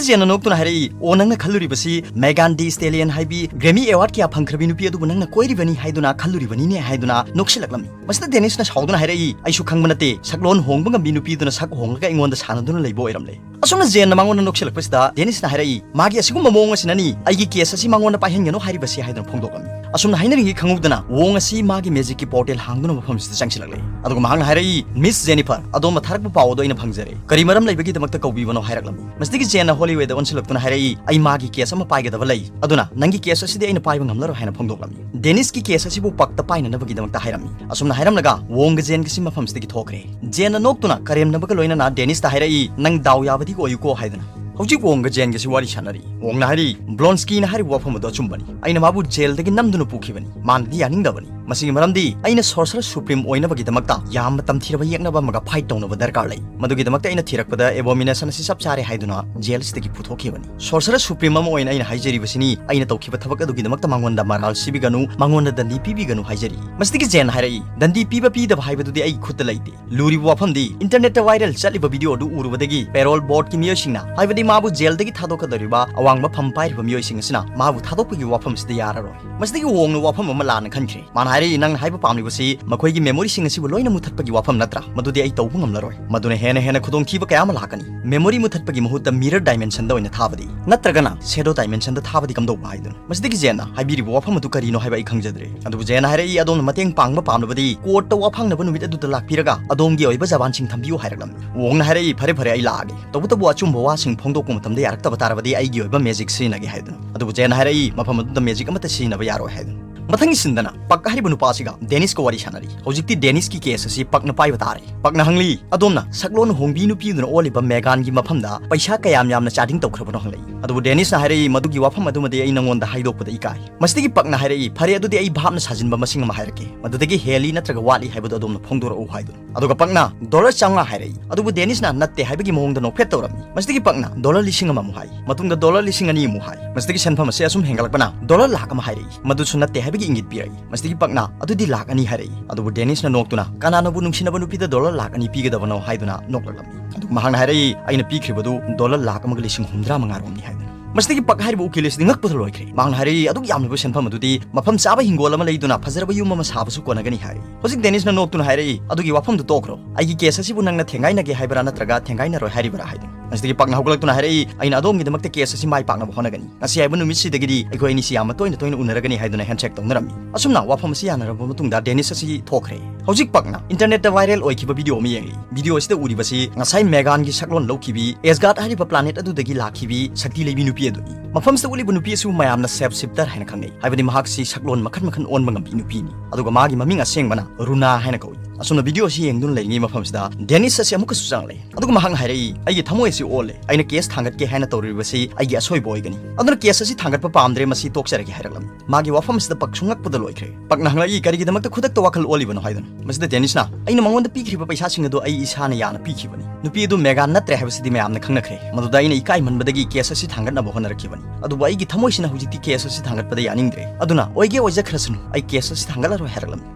ꯖꯦꯟꯅ ꯅꯣꯛꯇꯨꯅ ꯍꯥꯏꯔꯛꯏ, "ꯑꯣ, ꯅꯪꯅ ꯈꯜꯂꯨꯔꯤꯕꯁꯤ ꯃꯦꯒꯥꯟ ꯗꯤ ꯁ꯭ꯇꯦꯂꯤꯌꯟ ꯍꯥꯏꯕꯤ ꯒ꯭ꯔꯦꯃꯤ ꯑꯦꯋꯥꯔꯗ ꯀꯌꯥ ꯐꯪꯈ꯭ꯔꯕꯤ ꯅꯨꯄꯤ ꯑꯗꯨꯕꯨ ꯅꯪꯅ ꯀꯣꯏꯔꯤꯕꯅꯤꯅꯦ" ꯍꯥꯏꯗꯨꯅ ꯅꯣꯛꯁꯤꯜꯂꯛꯂꯝꯃꯤ꯫ ꯃꯁꯤꯗ ꯗꯦꯅꯤꯁꯅ ꯁꯥꯎꯗꯨꯅ ꯍꯥꯏꯔꯛꯏ, "ꯑꯩꯁꯨ ꯈꯪꯕ ꯅꯠꯇꯦ, ꯁꯛꯂꯣꯟ ꯍꯣꯡꯕ ꯉꯝꯕꯤ ꯅꯨꯄꯤꯗꯨꯅ ꯁꯛ ꯍꯣꯡꯂꯒ ꯑꯩꯉꯣꯟꯗ ꯁꯥꯟꯅꯗꯨꯅ ꯂꯩꯕ ꯑꯣꯏꯔꯝꯂꯦ꯫" ꯑꯁꯨꯝꯅ ꯖꯦꯟꯅ ꯃꯉꯣꯟꯗ ꯅꯣꯛꯁꯤꯜꯂꯛꯄꯁꯤꯗ ꯗꯦꯅꯤꯁꯅ ꯍꯥꯏꯔꯛꯏ, "ꯃꯥꯒꯤ ꯑꯁꯤꯒꯨꯝꯕ ꯃꯑꯣꯡ ꯑꯁꯤꯅꯅꯤ ꯑꯩꯒꯤ ꯀꯦꯁ ꯑꯁꯤ ꯃꯉꯣꯟꯗ ꯄꯥꯏꯍꯟꯒꯅꯨ ꯍꯥꯏꯔꯤꯕꯁꯤ" ꯍꯥꯏꯗꯨꯅ ꯐꯣꯡꯗꯣꯛꯂꯝꯃꯤ꯫ ꯑꯁꯨꯝꯅ ꯍꯥꯏꯅꯔꯤꯉꯩ ꯈꯪꯍꯧꯗꯅ ꯋꯣꯡ ꯑꯁꯤ ꯃꯥꯒꯤ ꯃꯦꯖꯤꯛꯀꯤ ꯄꯣꯔꯇꯦꯜ ꯍꯥꯡꯗꯨꯅ ꯃꯐꯝꯁꯤꯗ ꯆꯪꯁꯤꯜꯂꯛꯂꯦ꯫ ꯑꯗꯨꯒ ꯃꯍꯥꯛꯅ ꯍꯥꯏꯔꯛꯏ, "ꯃꯤꯁ ꯖꯦꯅꯤꯐꯔ, ꯑꯗꯣꯝꯅ ꯊꯥꯔꯛꯄ ꯄꯥꯎ ꯑꯗꯨ ꯑꯩꯅ ꯐꯪꯖꯔꯦ꯫ ꯀꯔꯤ ꯃꯔꯝ ꯂꯩꯕꯒꯤꯗꯃꯛꯇ ꯀꯧꯕꯤꯕꯅꯣ?" ꯍꯥꯏꯔꯛꯂꯝꯃꯤ꯫ ꯃꯁꯤꯗꯒꯤ ꯖꯦꯟꯅ ꯍꯣꯂꯤꯋꯦꯗ ꯑꯣꯟꯁꯤꯜꯂꯛꯇꯨꯅ ꯍꯥꯏꯔꯛꯏ, "ꯑꯩ ꯃꯥꯒꯤ ꯀꯦꯁ ꯑꯃ ꯄꯥꯏꯒꯗꯕ ꯂꯩ, ꯑꯗꯨꯅ ꯅꯪꯒꯤ ꯀꯦꯁ ꯑꯁꯤꯗꯤ ꯑꯩꯅ ꯄꯥꯏꯕ ꯉꯝꯂꯔꯣꯏ" ꯍꯥꯏꯅ ꯐꯣꯡꯗꯣꯛꯂꯝꯃꯤ꯫ ꯗꯦꯅꯤꯁꯀꯤ ꯀꯦꯁ ꯑꯁꯤꯕꯨ ꯄꯛꯇ ꯄꯥꯏꯅꯅꯕꯒꯤꯗꯃꯛꯇ ꯍꯥꯏꯔꯝꯃꯤ꯫ ꯑꯁꯨꯝꯅ ꯍꯥꯏꯔꯝꯂꯒ ꯋꯣꯡꯒ ꯖꯦꯟꯒꯁꯤ ꯃꯐꯝꯁꯤꯗꯒꯤ ꯊꯣꯛꯈ꯭ꯔꯦ꯫ ꯖꯦꯟꯅ ꯅꯣꯛꯇꯨꯅ ꯀꯔꯦꯝꯅꯕꯒ ꯂꯣꯏꯅꯅ ꯗꯦꯅꯤꯁꯇ ꯍꯥꯏꯔꯛꯏ, "ꯅꯪ ꯗꯥꯎ ꯌꯥꯕꯗꯤ ꯑꯣꯏꯌꯨꯀꯣ" ꯍꯥꯏꯗꯨꯅ꯫ ꯍꯧꯖꯤꯛ ꯋꯣꯡꯒ ꯖꯦꯟꯒꯁꯤ ꯋꯥꯔꯤ ꯁꯥꯟꯅꯔꯤ꯫ ꯋꯣꯡꯅ ꯍꯥꯏꯔꯤ, "ꯕ꯭ꯂꯣꯟꯁꯀꯤꯅ ꯍꯥꯏꯔꯤꯕ ꯋꯥꯐꯝ ꯑꯗꯨ ꯑꯆꯨꯝꯕꯅꯤ꯫ ꯑꯩꯅ ꯃꯥꯕꯨ ꯖꯦꯜꯗꯒꯤ ꯅꯝꯗꯨꯅ ꯄꯨꯈꯤꯕꯅꯤ꯫ ꯃꯥꯅꯗꯤ ꯌꯥꯅꯤꯡꯗꯕꯅꯤ꯫ ꯃꯁꯤꯒꯤ ꯃꯔꯝꯗꯤ ꯑꯩꯅ ꯁꯣꯔꯁꯔ ꯁꯨꯄ꯭ꯔꯤꯝ ꯑꯣꯏꯅꯕꯒꯤꯗꯃꯛꯇ ꯌꯥꯝꯅ ꯇꯝꯊꯤꯔꯕ ꯌꯦꯛꯅꯕ ꯑꯃꯒ ꯐꯥꯏꯠ ꯇꯧꯅꯕ ꯗꯔꯀꯥꯔ ꯂꯩ꯫ ꯃꯗꯨꯒꯤꯗꯃꯛꯇ ꯑꯩꯅ ꯊꯤꯔꯛꯄꯗ ꯑꯦꯕꯣꯃꯤꯅꯦꯁꯟ ꯑꯁꯤ ꯆꯞ ꯆꯥꯔꯦ ꯍꯥꯏꯗꯨꯅ ꯖꯦꯜꯁꯤꯗꯒꯤ ꯄꯨꯊꯣꯛꯈꯤꯕꯅꯤ꯫ ꯁꯣꯔꯁꯔ ꯁꯨꯄ꯭ꯔꯤꯝ ꯑꯃ ꯑꯣꯏꯅ ꯑꯩꯅ ꯍꯥꯏꯖꯔꯤꯕꯁꯤꯅꯤ, ꯑꯩꯅ ꯇꯧꯈꯤꯕ ꯊꯕꯛ ꯑꯗꯨꯒꯤꯗꯃꯛꯇ ꯃꯉꯣꯟꯗ ꯃꯔꯥꯜ ꯁꯤꯕꯤꯒꯅꯨ, ꯃꯉꯣꯟꯗ ꯗꯟꯗꯤ ꯄꯤꯕꯤꯒꯅꯨ ꯍꯥꯏꯖꯔꯤ꯫" ꯃꯁꯤꯗꯒꯤ ꯖꯦꯟꯅ ꯍꯥꯏꯔꯛꯏ, "ꯗꯟꯗꯤ ꯄꯤꯕ ꯄꯤꯗꯕ ꯍꯥꯏꯕꯗꯨꯗꯤ ꯑꯩꯒꯤ ꯈꯨꯠꯇ ꯂꯩꯇꯦ꯫ ꯂꯨꯔꯤꯕ ꯋꯥꯐꯝꯗꯤ ꯏꯟꯇꯔꯅꯦꯠꯇ ꯚꯥꯏꯔꯦꯜ ꯆꯠꯂꯤꯕ ꯚꯤꯗꯤꯑꯣ ꯑꯗꯨ ꯎꯔꯨꯕꯗꯒꯤ ꯄꯦꯔꯣꯜ ꯕꯣꯔꯗꯀꯤ ꯃꯤꯑꯣꯏꯁꯤꯡꯅ, ꯍꯥꯏꯕꯗꯤ ꯃꯥꯕꯨ ꯖꯦꯜꯗꯒꯤ ꯊꯥꯗꯣꯛꯀꯗꯧꯔꯤꯕ ꯑꯋꯥꯡꯕ ꯐꯝ ꯄꯥꯏꯔꯤꯕ ꯃꯤꯑꯣꯏꯁꯤꯡ ꯑꯁꯤꯅ ꯃꯥꯕꯨ ꯊꯥꯗꯣꯛꯄꯒꯤ ꯋꯥꯐꯝ ꯑꯁꯤꯗ ꯌꯥꯔꯔꯣꯏ꯫" ꯃꯁꯤꯗꯒꯤ ꯋꯣꯡꯅ ꯋꯥꯐꯝ ꯑꯃ ꯂꯥꯟꯅ ꯈꯟꯈ꯭ꯔꯦ꯫ ꯃꯥꯅ ꯍꯥꯏꯔꯛꯏ, "ꯅꯪꯅ ꯍꯥꯏꯕ ꯄꯥꯝꯂꯤꯕꯁꯤ ꯃꯈꯣꯏꯒꯤ ꯃꯦꯃꯣꯔꯤꯁꯤꯡ ꯑꯁꯤꯕꯨ ꯂꯣꯏꯅ ꯃꯨꯊꯠꯄꯒꯤ ꯋꯥꯐꯝ ꯅꯠꯇ꯭ꯔꯥ? ꯃꯗꯨꯗꯤ ꯑꯩ ꯇꯧꯕ ꯉꯝꯂꯔꯣꯏ꯫ ꯃꯗꯨꯅ ꯍꯦꯟꯅ ꯍꯦꯟꯅ ꯈꯨꯗꯣꯡꯊꯤꯕ ꯀꯌꯥ ꯑꯃ ꯂꯥꯛꯀꯅꯤ꯫ ꯃꯦꯃꯣꯔꯤ ꯃꯨꯊꯠꯄꯒꯤ ꯃꯍꯨꯠꯇ ꯃꯤꯔꯔ ꯗꯥꯏꯃꯦꯟꯁꯟꯗ ꯑꯣꯏꯅ ꯊꯥꯕꯗꯤ, ꯅꯠꯇ꯭ꯔꯒꯅ ꯁꯦꯗꯣ ꯗꯥꯏꯃꯦꯟꯁꯟꯗ ꯊꯥꯕꯗꯤ ꯀꯝꯗꯧꯕ ꯍꯥꯏꯗꯨꯅ?" ꯃꯁꯤꯗꯒꯤ ꯖꯦꯟꯅ ꯍꯥꯏꯕꯤꯔꯤꯕ ꯋꯥꯐꯝ ꯑꯗꯨ ꯀꯔꯤꯅꯣ ꯍꯥꯏꯕ ꯑꯩ ꯈꯪꯖꯗ꯭ꯔꯦ꯫ ꯑꯗꯨꯕꯨ ꯖꯦꯟꯅ ꯍꯥꯏꯔꯛꯏ, "ꯑꯗꯣꯝꯅ ꯃꯇꯦꯡ ꯄꯥꯡꯕ ꯄꯥꯝꯂꯕꯗꯤ ꯀꯣꯔꯠꯇ ꯋꯥ ꯐꯥꯡꯅꯕ ꯅꯨꯃꯤꯠ ꯑꯗꯨꯗ ꯂꯥꯛꯄꯤꯔꯒ ꯑꯗꯣꯝꯒꯤ ꯑꯣꯏꯕ ꯖꯕꯥꯟꯁꯤꯡ ꯊꯝꯕꯤꯌꯨ" ꯍꯥꯏꯔꯛꯂꯝꯃꯤ꯫ ꯋꯣꯡꯅ ꯍꯥꯏꯔꯛꯏ, "ꯐꯔꯦ, ꯐꯔꯦ, ꯑꯩ ꯂꯥꯛꯑꯒꯦ꯫ ꯇꯧꯕꯇꯕꯨ ꯑꯆꯨꯝꯕ ꯋꯥꯁꯤꯡ ꯐꯣꯡꯗꯣꯛꯄ ꯃꯇꯝꯗ ꯌꯥꯔꯛꯇꯕ ꯇꯥꯔꯕꯗꯤ ꯑꯩꯒꯤ ꯑꯣꯏꯕ ꯃꯦꯖꯤꯛ ꯁꯤꯖꯤꯟꯅꯒꯦ" ꯍꯥꯏꯗꯨꯅ꯫ ꯑꯗꯨꯕꯨ ꯖꯦꯟꯅ ꯍꯥꯏꯔꯛꯏ, "ꯃꯐꯝ ꯑꯗꯨꯗ ꯃꯦꯖꯤꯛ ꯑꯃꯠꯇ ꯁꯤꯖꯤꯟꯅꯕ ꯌꯥꯔꯣꯏ" ꯍꯥꯏꯗꯨꯅ꯫ ꯃꯊꯪꯒꯤ ꯁꯤꯟꯗꯅ ꯄꯛ ꯍꯥꯏꯔꯤꯕ ꯅꯨꯄꯥ ꯑꯁꯤꯒ ꯗꯦꯅꯤꯁꯀ ꯋꯥꯔꯤ ꯁꯥꯟꯅꯔꯤ꯫ ꯍꯧꯖꯤꯛꯇꯤ ꯗꯦꯅꯤꯁꯀꯤ ꯀꯦꯁ ꯑꯁꯤ ꯄꯛꯅ ꯄꯥꯏꯕ ꯇꯥꯔꯦ꯫ ꯄꯛꯅ ꯍꯪꯂꯤ, "ꯑꯗꯣꯝꯅ ꯁꯛꯂꯣꯟ ꯍꯣꯡꯕꯤ ꯅꯨꯄꯤꯗꯨꯅ ꯑꯣꯜꯂꯤꯕ ꯃꯦꯒꯥꯟꯒꯤ ꯃꯐꯝꯗ ꯄꯩꯁꯥ ꯀꯌꯥꯝ ꯌꯥꯝꯅ ꯆꯥꯗꯤꯡ ꯇꯧꯈ꯭ꯔꯕꯅꯣ?" ꯍꯪꯂꯛꯏ꯫ ꯑꯗꯨꯕꯨ ꯗꯦꯅꯤꯁꯅ ꯍꯥꯏꯔꯛꯏ, "ꯃꯗꯨꯒꯤ ꯋꯥꯐꯝ ꯑꯗꯨꯃꯗꯤ ꯑꯩ ꯅꯉꯣꯟꯗ ꯍꯥꯏꯗꯣꯛꯄꯗ ꯏꯀꯥꯏ꯫" ꯃꯁꯤꯗꯒꯤ ꯄꯛꯅ ꯍꯥꯏꯔꯛꯏ, "ꯐꯔꯦ, ꯑꯗꯨꯗꯤ ꯑꯩ ꯚꯥꯞꯅ ꯁꯥꯖꯤꯟꯕ ꯃꯁꯤꯡ ꯑꯃ ꯍꯥꯏꯔꯛꯀꯦ꯫ ꯃꯗꯨꯗꯒꯤ ꯍꯦꯜꯂꯤ ꯅꯠꯇ꯭ꯔꯒ ꯋꯥꯠꯂꯤ ꯍꯥꯏꯕꯗꯨ ꯑꯗꯣꯝꯅ ꯐꯣꯡꯗꯣꯔꯛꯎ" ꯍꯥꯏꯗꯨꯅ꯫ ꯑꯗꯨꯒ ꯄꯛꯅ ꯗꯣꯂꯔ ꯆꯥꯝꯃꯉꯥ ꯍꯥꯏꯔꯛꯏ꯫ ꯑꯗꯨꯕꯨ ꯗꯦꯅꯤꯁꯅ ꯅꯠꯇꯦ ꯍꯥꯏꯕꯒꯤ ꯃꯑꯣꯡꯗ ꯅꯣꯛꯐꯦꯠ ꯇꯧꯔꯝꯃꯤ꯫ ꯃꯁꯤꯗꯒꯤ ꯄꯛꯅ ꯗꯣꯂꯔ ꯂꯤꯁꯤꯡ ꯑꯃ ꯑꯃꯨꯛ ꯍꯥꯏ꯫ ꯃꯇꯨꯡꯗ ꯗꯣꯂꯔ ꯂꯤꯁꯤꯡ ꯑꯅꯤ ꯑꯃꯨꯛ ꯍꯥꯏ꯫ ꯃꯁꯤꯗꯒꯤ ꯁꯦꯟꯐꯝ ꯑꯁꯤ ꯑꯁꯨꯝ ꯍꯦꯟꯒꯠꯂꯛꯄꯅ ꯗꯣꯂꯔ ꯂꯥꯈ ꯑꯃ ꯍꯥꯏꯔꯛꯏ꯫ ꯃꯗꯨꯁꯨ ꯅꯠꯇꯦ ꯍꯥꯏꯕꯒꯤ ꯏꯪꯒꯤꯠ ꯄꯤꯔꯛꯏ꯫ ꯃꯁꯤꯗꯒꯤ ꯄꯛꯅ, "ꯑꯗꯨꯗꯤ ꯂꯥꯈ ꯑꯅꯤ" ꯍꯥꯏꯔꯛꯏ꯫ ꯑꯗꯨꯕꯨ ꯗꯦꯅꯤꯁꯅ ꯅꯣꯛꯇꯨꯅ, "ꯀꯅꯥꯅꯕꯨ ꯅꯨꯡꯁꯤꯅꯕ ꯅꯨꯄꯤꯗ ꯗꯣꯂꯔ ꯂꯥꯈ ꯑꯅꯤ ꯄꯤꯒꯗꯕꯅꯣ?" ꯍꯥꯏꯗꯨꯅ ꯅꯣꯛꯂꯛꯂꯝꯃꯤ꯫ ꯑꯗꯨꯒ ꯃꯍꯥꯛꯅ ꯍꯥꯏꯔꯛꯏ, "ꯑꯩꯅ ꯄꯤꯈ꯭ꯔꯤꯕꯗꯨ ꯗꯣꯂꯔ ꯂꯥꯈ ꯑꯃꯒ ꯂꯤꯁꯤꯡ ꯍꯨꯝꯗ꯭ꯔꯥ ꯃꯉꯥ ꯔꯣꯝꯅꯤ" ꯍꯥꯏꯗꯨꯅ꯫ ꯃꯁꯤꯗꯒꯤ ꯄꯛ ꯍꯥꯏꯔꯤꯕ ꯎꯀꯤꯜ ꯑꯁꯤꯗꯤ ꯉꯛꯄꯗ ꯂꯣꯏꯈ꯭ꯔꯦ꯫ ꯃꯍꯥꯛꯅ ꯍꯥꯏꯔꯛꯏ, "ꯑꯗꯨꯛ ꯌꯥꯝꯂꯕ ꯁꯦꯟꯐꯝ ꯑꯗꯨꯗꯤ ꯃꯐꯝ ꯆꯥꯕ ꯍꯤꯡꯒꯣꯜ ꯑꯃ ꯂꯩꯗꯨꯅ ꯐꯖꯔꯕ ꯌꯨꯝ ꯑꯃ ꯁꯥꯕꯁꯨ ꯀꯣꯟꯅꯒꯅꯤ" ꯍꯥꯏꯔꯛꯏ꯫ ꯍꯧꯖꯤꯛ ꯗꯦꯅꯤꯁꯅ ꯅꯣꯛꯇꯨꯅ ꯍꯥꯏꯔꯛꯏ, "ꯑꯗꯨꯒꯤ ꯋꯥꯐꯝꯗꯨ ꯇꯣꯛꯈ꯭ꯔꯣ꯫ ꯑꯩꯒꯤ ꯀꯦꯁ ꯑꯁꯤꯕꯨ ꯅꯪꯅ ꯊꯦꯡꯒꯥꯏꯅꯒꯦ ꯍꯥꯏꯕ꯭ꯔꯥ ꯅꯠꯇ꯭ꯔꯒ ꯊꯦꯡꯒꯥꯏꯅꯔꯣꯏ ꯍꯥꯏꯔꯤꯕ꯭ꯔꯥ?" ꯍꯥꯏꯗꯨꯅ꯫ ꯃꯁꯤꯗꯒꯤ ꯄꯛꯅ ꯍꯧꯒꯠꯂꯛꯇꯨꯅ ꯍꯥꯏꯔꯛꯏ, "ꯑꯩꯅ ꯑꯗꯣꯝꯒꯤꯗꯃꯛꯇ ꯀꯦꯁ ꯑꯁꯤ ꯃꯥꯏ ꯄꯥꯛꯅꯕ ꯍꯣꯠꯅꯒꯅꯤ꯫ ꯉꯁꯤ ꯍꯥꯏꯕ ꯅꯨꯃꯤꯠꯁꯤꯗꯒꯤꯗꯤ ꯑꯩꯈꯣꯏ ꯑꯅꯤꯁꯤ ꯌꯥꯝꯅ ꯇꯣꯏꯅ ꯇꯣꯏꯅ ꯎꯅꯔꯒꯅꯤ" ꯍꯥꯏꯗꯨꯅ ꯍꯦꯟꯁꯦꯛ ꯇꯧꯅꯔꯝꯃꯤ꯫ ꯑꯁꯨꯝꯅ ꯋꯥꯐꯝ ꯑꯁꯤ ꯌꯥꯅꯔꯕ ꯃꯇꯨꯡꯗ ꯗꯦꯅꯤꯁ ꯑꯁꯤ ꯊꯣꯛꯈ꯭ꯔꯦ꯫ ꯍꯧꯖꯤꯛ ꯄꯛꯅ ꯏꯟꯇꯔꯅꯦꯠꯇ ꯚꯥꯏꯔꯦꯜ ꯑꯣꯏꯈꯤꯕ ꯚꯤꯗꯤꯑꯣ ꯑꯃ ꯌꯦꯡꯂꯤ꯫ ꯚꯤꯗꯤꯑꯣ ꯑꯁꯤꯗ ꯎꯔꯤꯕꯁꯤ ꯉꯁꯥꯏ ꯃꯦꯒꯥꯟꯒꯤ ꯁꯛꯂꯣꯟ ꯂꯧꯈꯤꯕꯤ ꯑꯦꯁꯒꯥꯔꯗ ꯍꯥꯏꯔꯤꯕ ꯄ꯭ꯂꯥꯅꯦꯠ ꯑꯗꯨꯗꯒꯤ ꯂꯥꯛꯈꯤꯕꯤ ꯁꯛꯇꯤ ꯂꯩꯕꯤ ꯅꯨꯄꯤ ꯑꯗꯨꯅꯤ꯫ ꯃꯐꯝꯁꯤꯗ ꯎꯠꯂꯤꯕ ꯅꯨꯄꯤ ꯑꯁꯤꯕꯨ ꯃꯌꯥꯝꯅ shape shifter ꯍꯥꯏꯅ ꯈꯪꯅꯩ, ꯍꯥꯏꯕꯗꯤ ꯃꯍꯥꯛꯁꯤ ꯁꯛꯂꯣꯟ ꯃꯈꯜ ꯃꯈꯜ ꯑꯣꯟꯕ ꯉꯝꯕꯤ ꯅꯨꯄꯤꯅꯤ꯫ ꯑꯗꯨꯒ ꯃꯥꯒꯤ ꯃꯃꯤꯡ ꯑꯁꯦꯡꯕꯅ ꯔꯨꯅꯥ ꯍꯥꯏꯅ ꯀꯧꯏ꯫ ꯑꯁꯨꯝꯅ video ꯑꯁꯤ ꯌꯦꯡꯗꯨꯅ ꯂꯩꯔꯤꯉꯩ ꯃꯐꯝꯁꯤꯗ ꯗꯦꯅꯤꯁ ꯑꯁꯤ ꯑꯃꯨꯛꯀꯁꯨ ꯆꯪꯂꯛꯂꯦ꯫ ꯑꯗꯨꯒ ꯃꯍꯥꯛꯅ ꯍꯥꯏꯔꯛꯏ, "ꯑꯩꯒꯤ ꯊꯃꯣꯏ ꯑꯁꯤ ꯑꯣꯜꯂꯦ꯫ ꯑꯩꯅ case ꯊꯥꯡꯒꯠꯀꯦ ꯍꯥꯏꯅ ꯇꯧꯔꯤꯕꯁꯤ ꯑꯩꯒꯤ ꯑꯁꯣꯏꯕ ꯑꯣꯏꯒꯅꯤ꯫ ꯑꯗꯨꯅ case ꯑꯁꯤ ꯊꯥꯡꯒꯠꯄ ꯄꯥꯝꯗ꯭ꯔꯦ, ꯃꯁꯤ ꯇꯣꯛꯆꯔꯒꯦ" ꯍꯥꯏꯔꯛꯂꯝꯃꯤ꯫ ꯃꯥꯒꯤ ꯋꯥꯐꯝ ꯑꯁꯤꯗ ꯄꯛꯁꯨ ꯉꯛꯄꯗ ꯂꯣꯏꯈ꯭ꯔꯦ꯫ ꯄꯛꯅ ꯍꯪꯂꯛꯏ, "ꯀꯔꯤꯒꯤꯗꯃꯛꯇ ꯈꯨꯗꯛꯇ ꯋꯥꯈꯜ ꯑꯣꯜꯂꯤꯕꯅꯣ?" ꯍꯥꯏꯗꯨꯅ꯫ ꯃꯁꯤꯗ ꯗꯦꯅꯤꯁꯅ, "ꯑꯩꯅ ꯃꯉꯣꯟꯗ ꯄꯤꯈ꯭ꯔꯤꯕ ꯄꯩꯁꯥꯁꯤꯡ ꯑꯗꯨ ꯑꯩ ꯏꯁꯥꯅ ꯌꯥꯅ ꯄꯤꯈꯤꯕꯅꯤ꯫ ꯅꯨꯄꯤ ꯑꯗꯨ ꯃꯦꯒꯥꯟ ꯅꯠꯇ꯭ꯔꯦ ꯍꯥꯏꯕꯁꯤꯗꯤ ꯃꯌꯥꯝꯅ ꯈꯪꯅꯈ꯭ꯔꯦ꯫ ꯃꯗꯨꯗ ꯑꯩꯅ ꯏꯀꯥꯏꯃꯟꯕꯗꯒꯤ case ꯑꯁꯤ ꯊꯥꯡꯒꯠꯅꯕ ꯍꯣꯠꯅꯔꯛꯈꯤꯕꯅꯤ꯫ ꯑꯗꯨꯕꯨ ꯑꯩꯒꯤ ꯊꯃꯣꯏꯁꯤꯅ ꯍꯧꯖꯤꯛꯇꯤ case ꯑꯁꯤ ꯊꯥꯡꯒꯠꯄꯗ ꯌꯥꯅꯤꯡꯗ꯭ꯔꯦ꯫ ꯑꯗꯨꯅ ꯑꯣꯏꯒꯦ ꯑꯣꯏꯖꯈ꯭ꯔꯁꯅꯨ, ꯑꯩ case ꯑꯁꯤ ꯊꯥꯡꯒꯠꯂꯔꯣꯏ" ꯍꯥꯏꯔꯛꯂꯝꯃꯤ꯫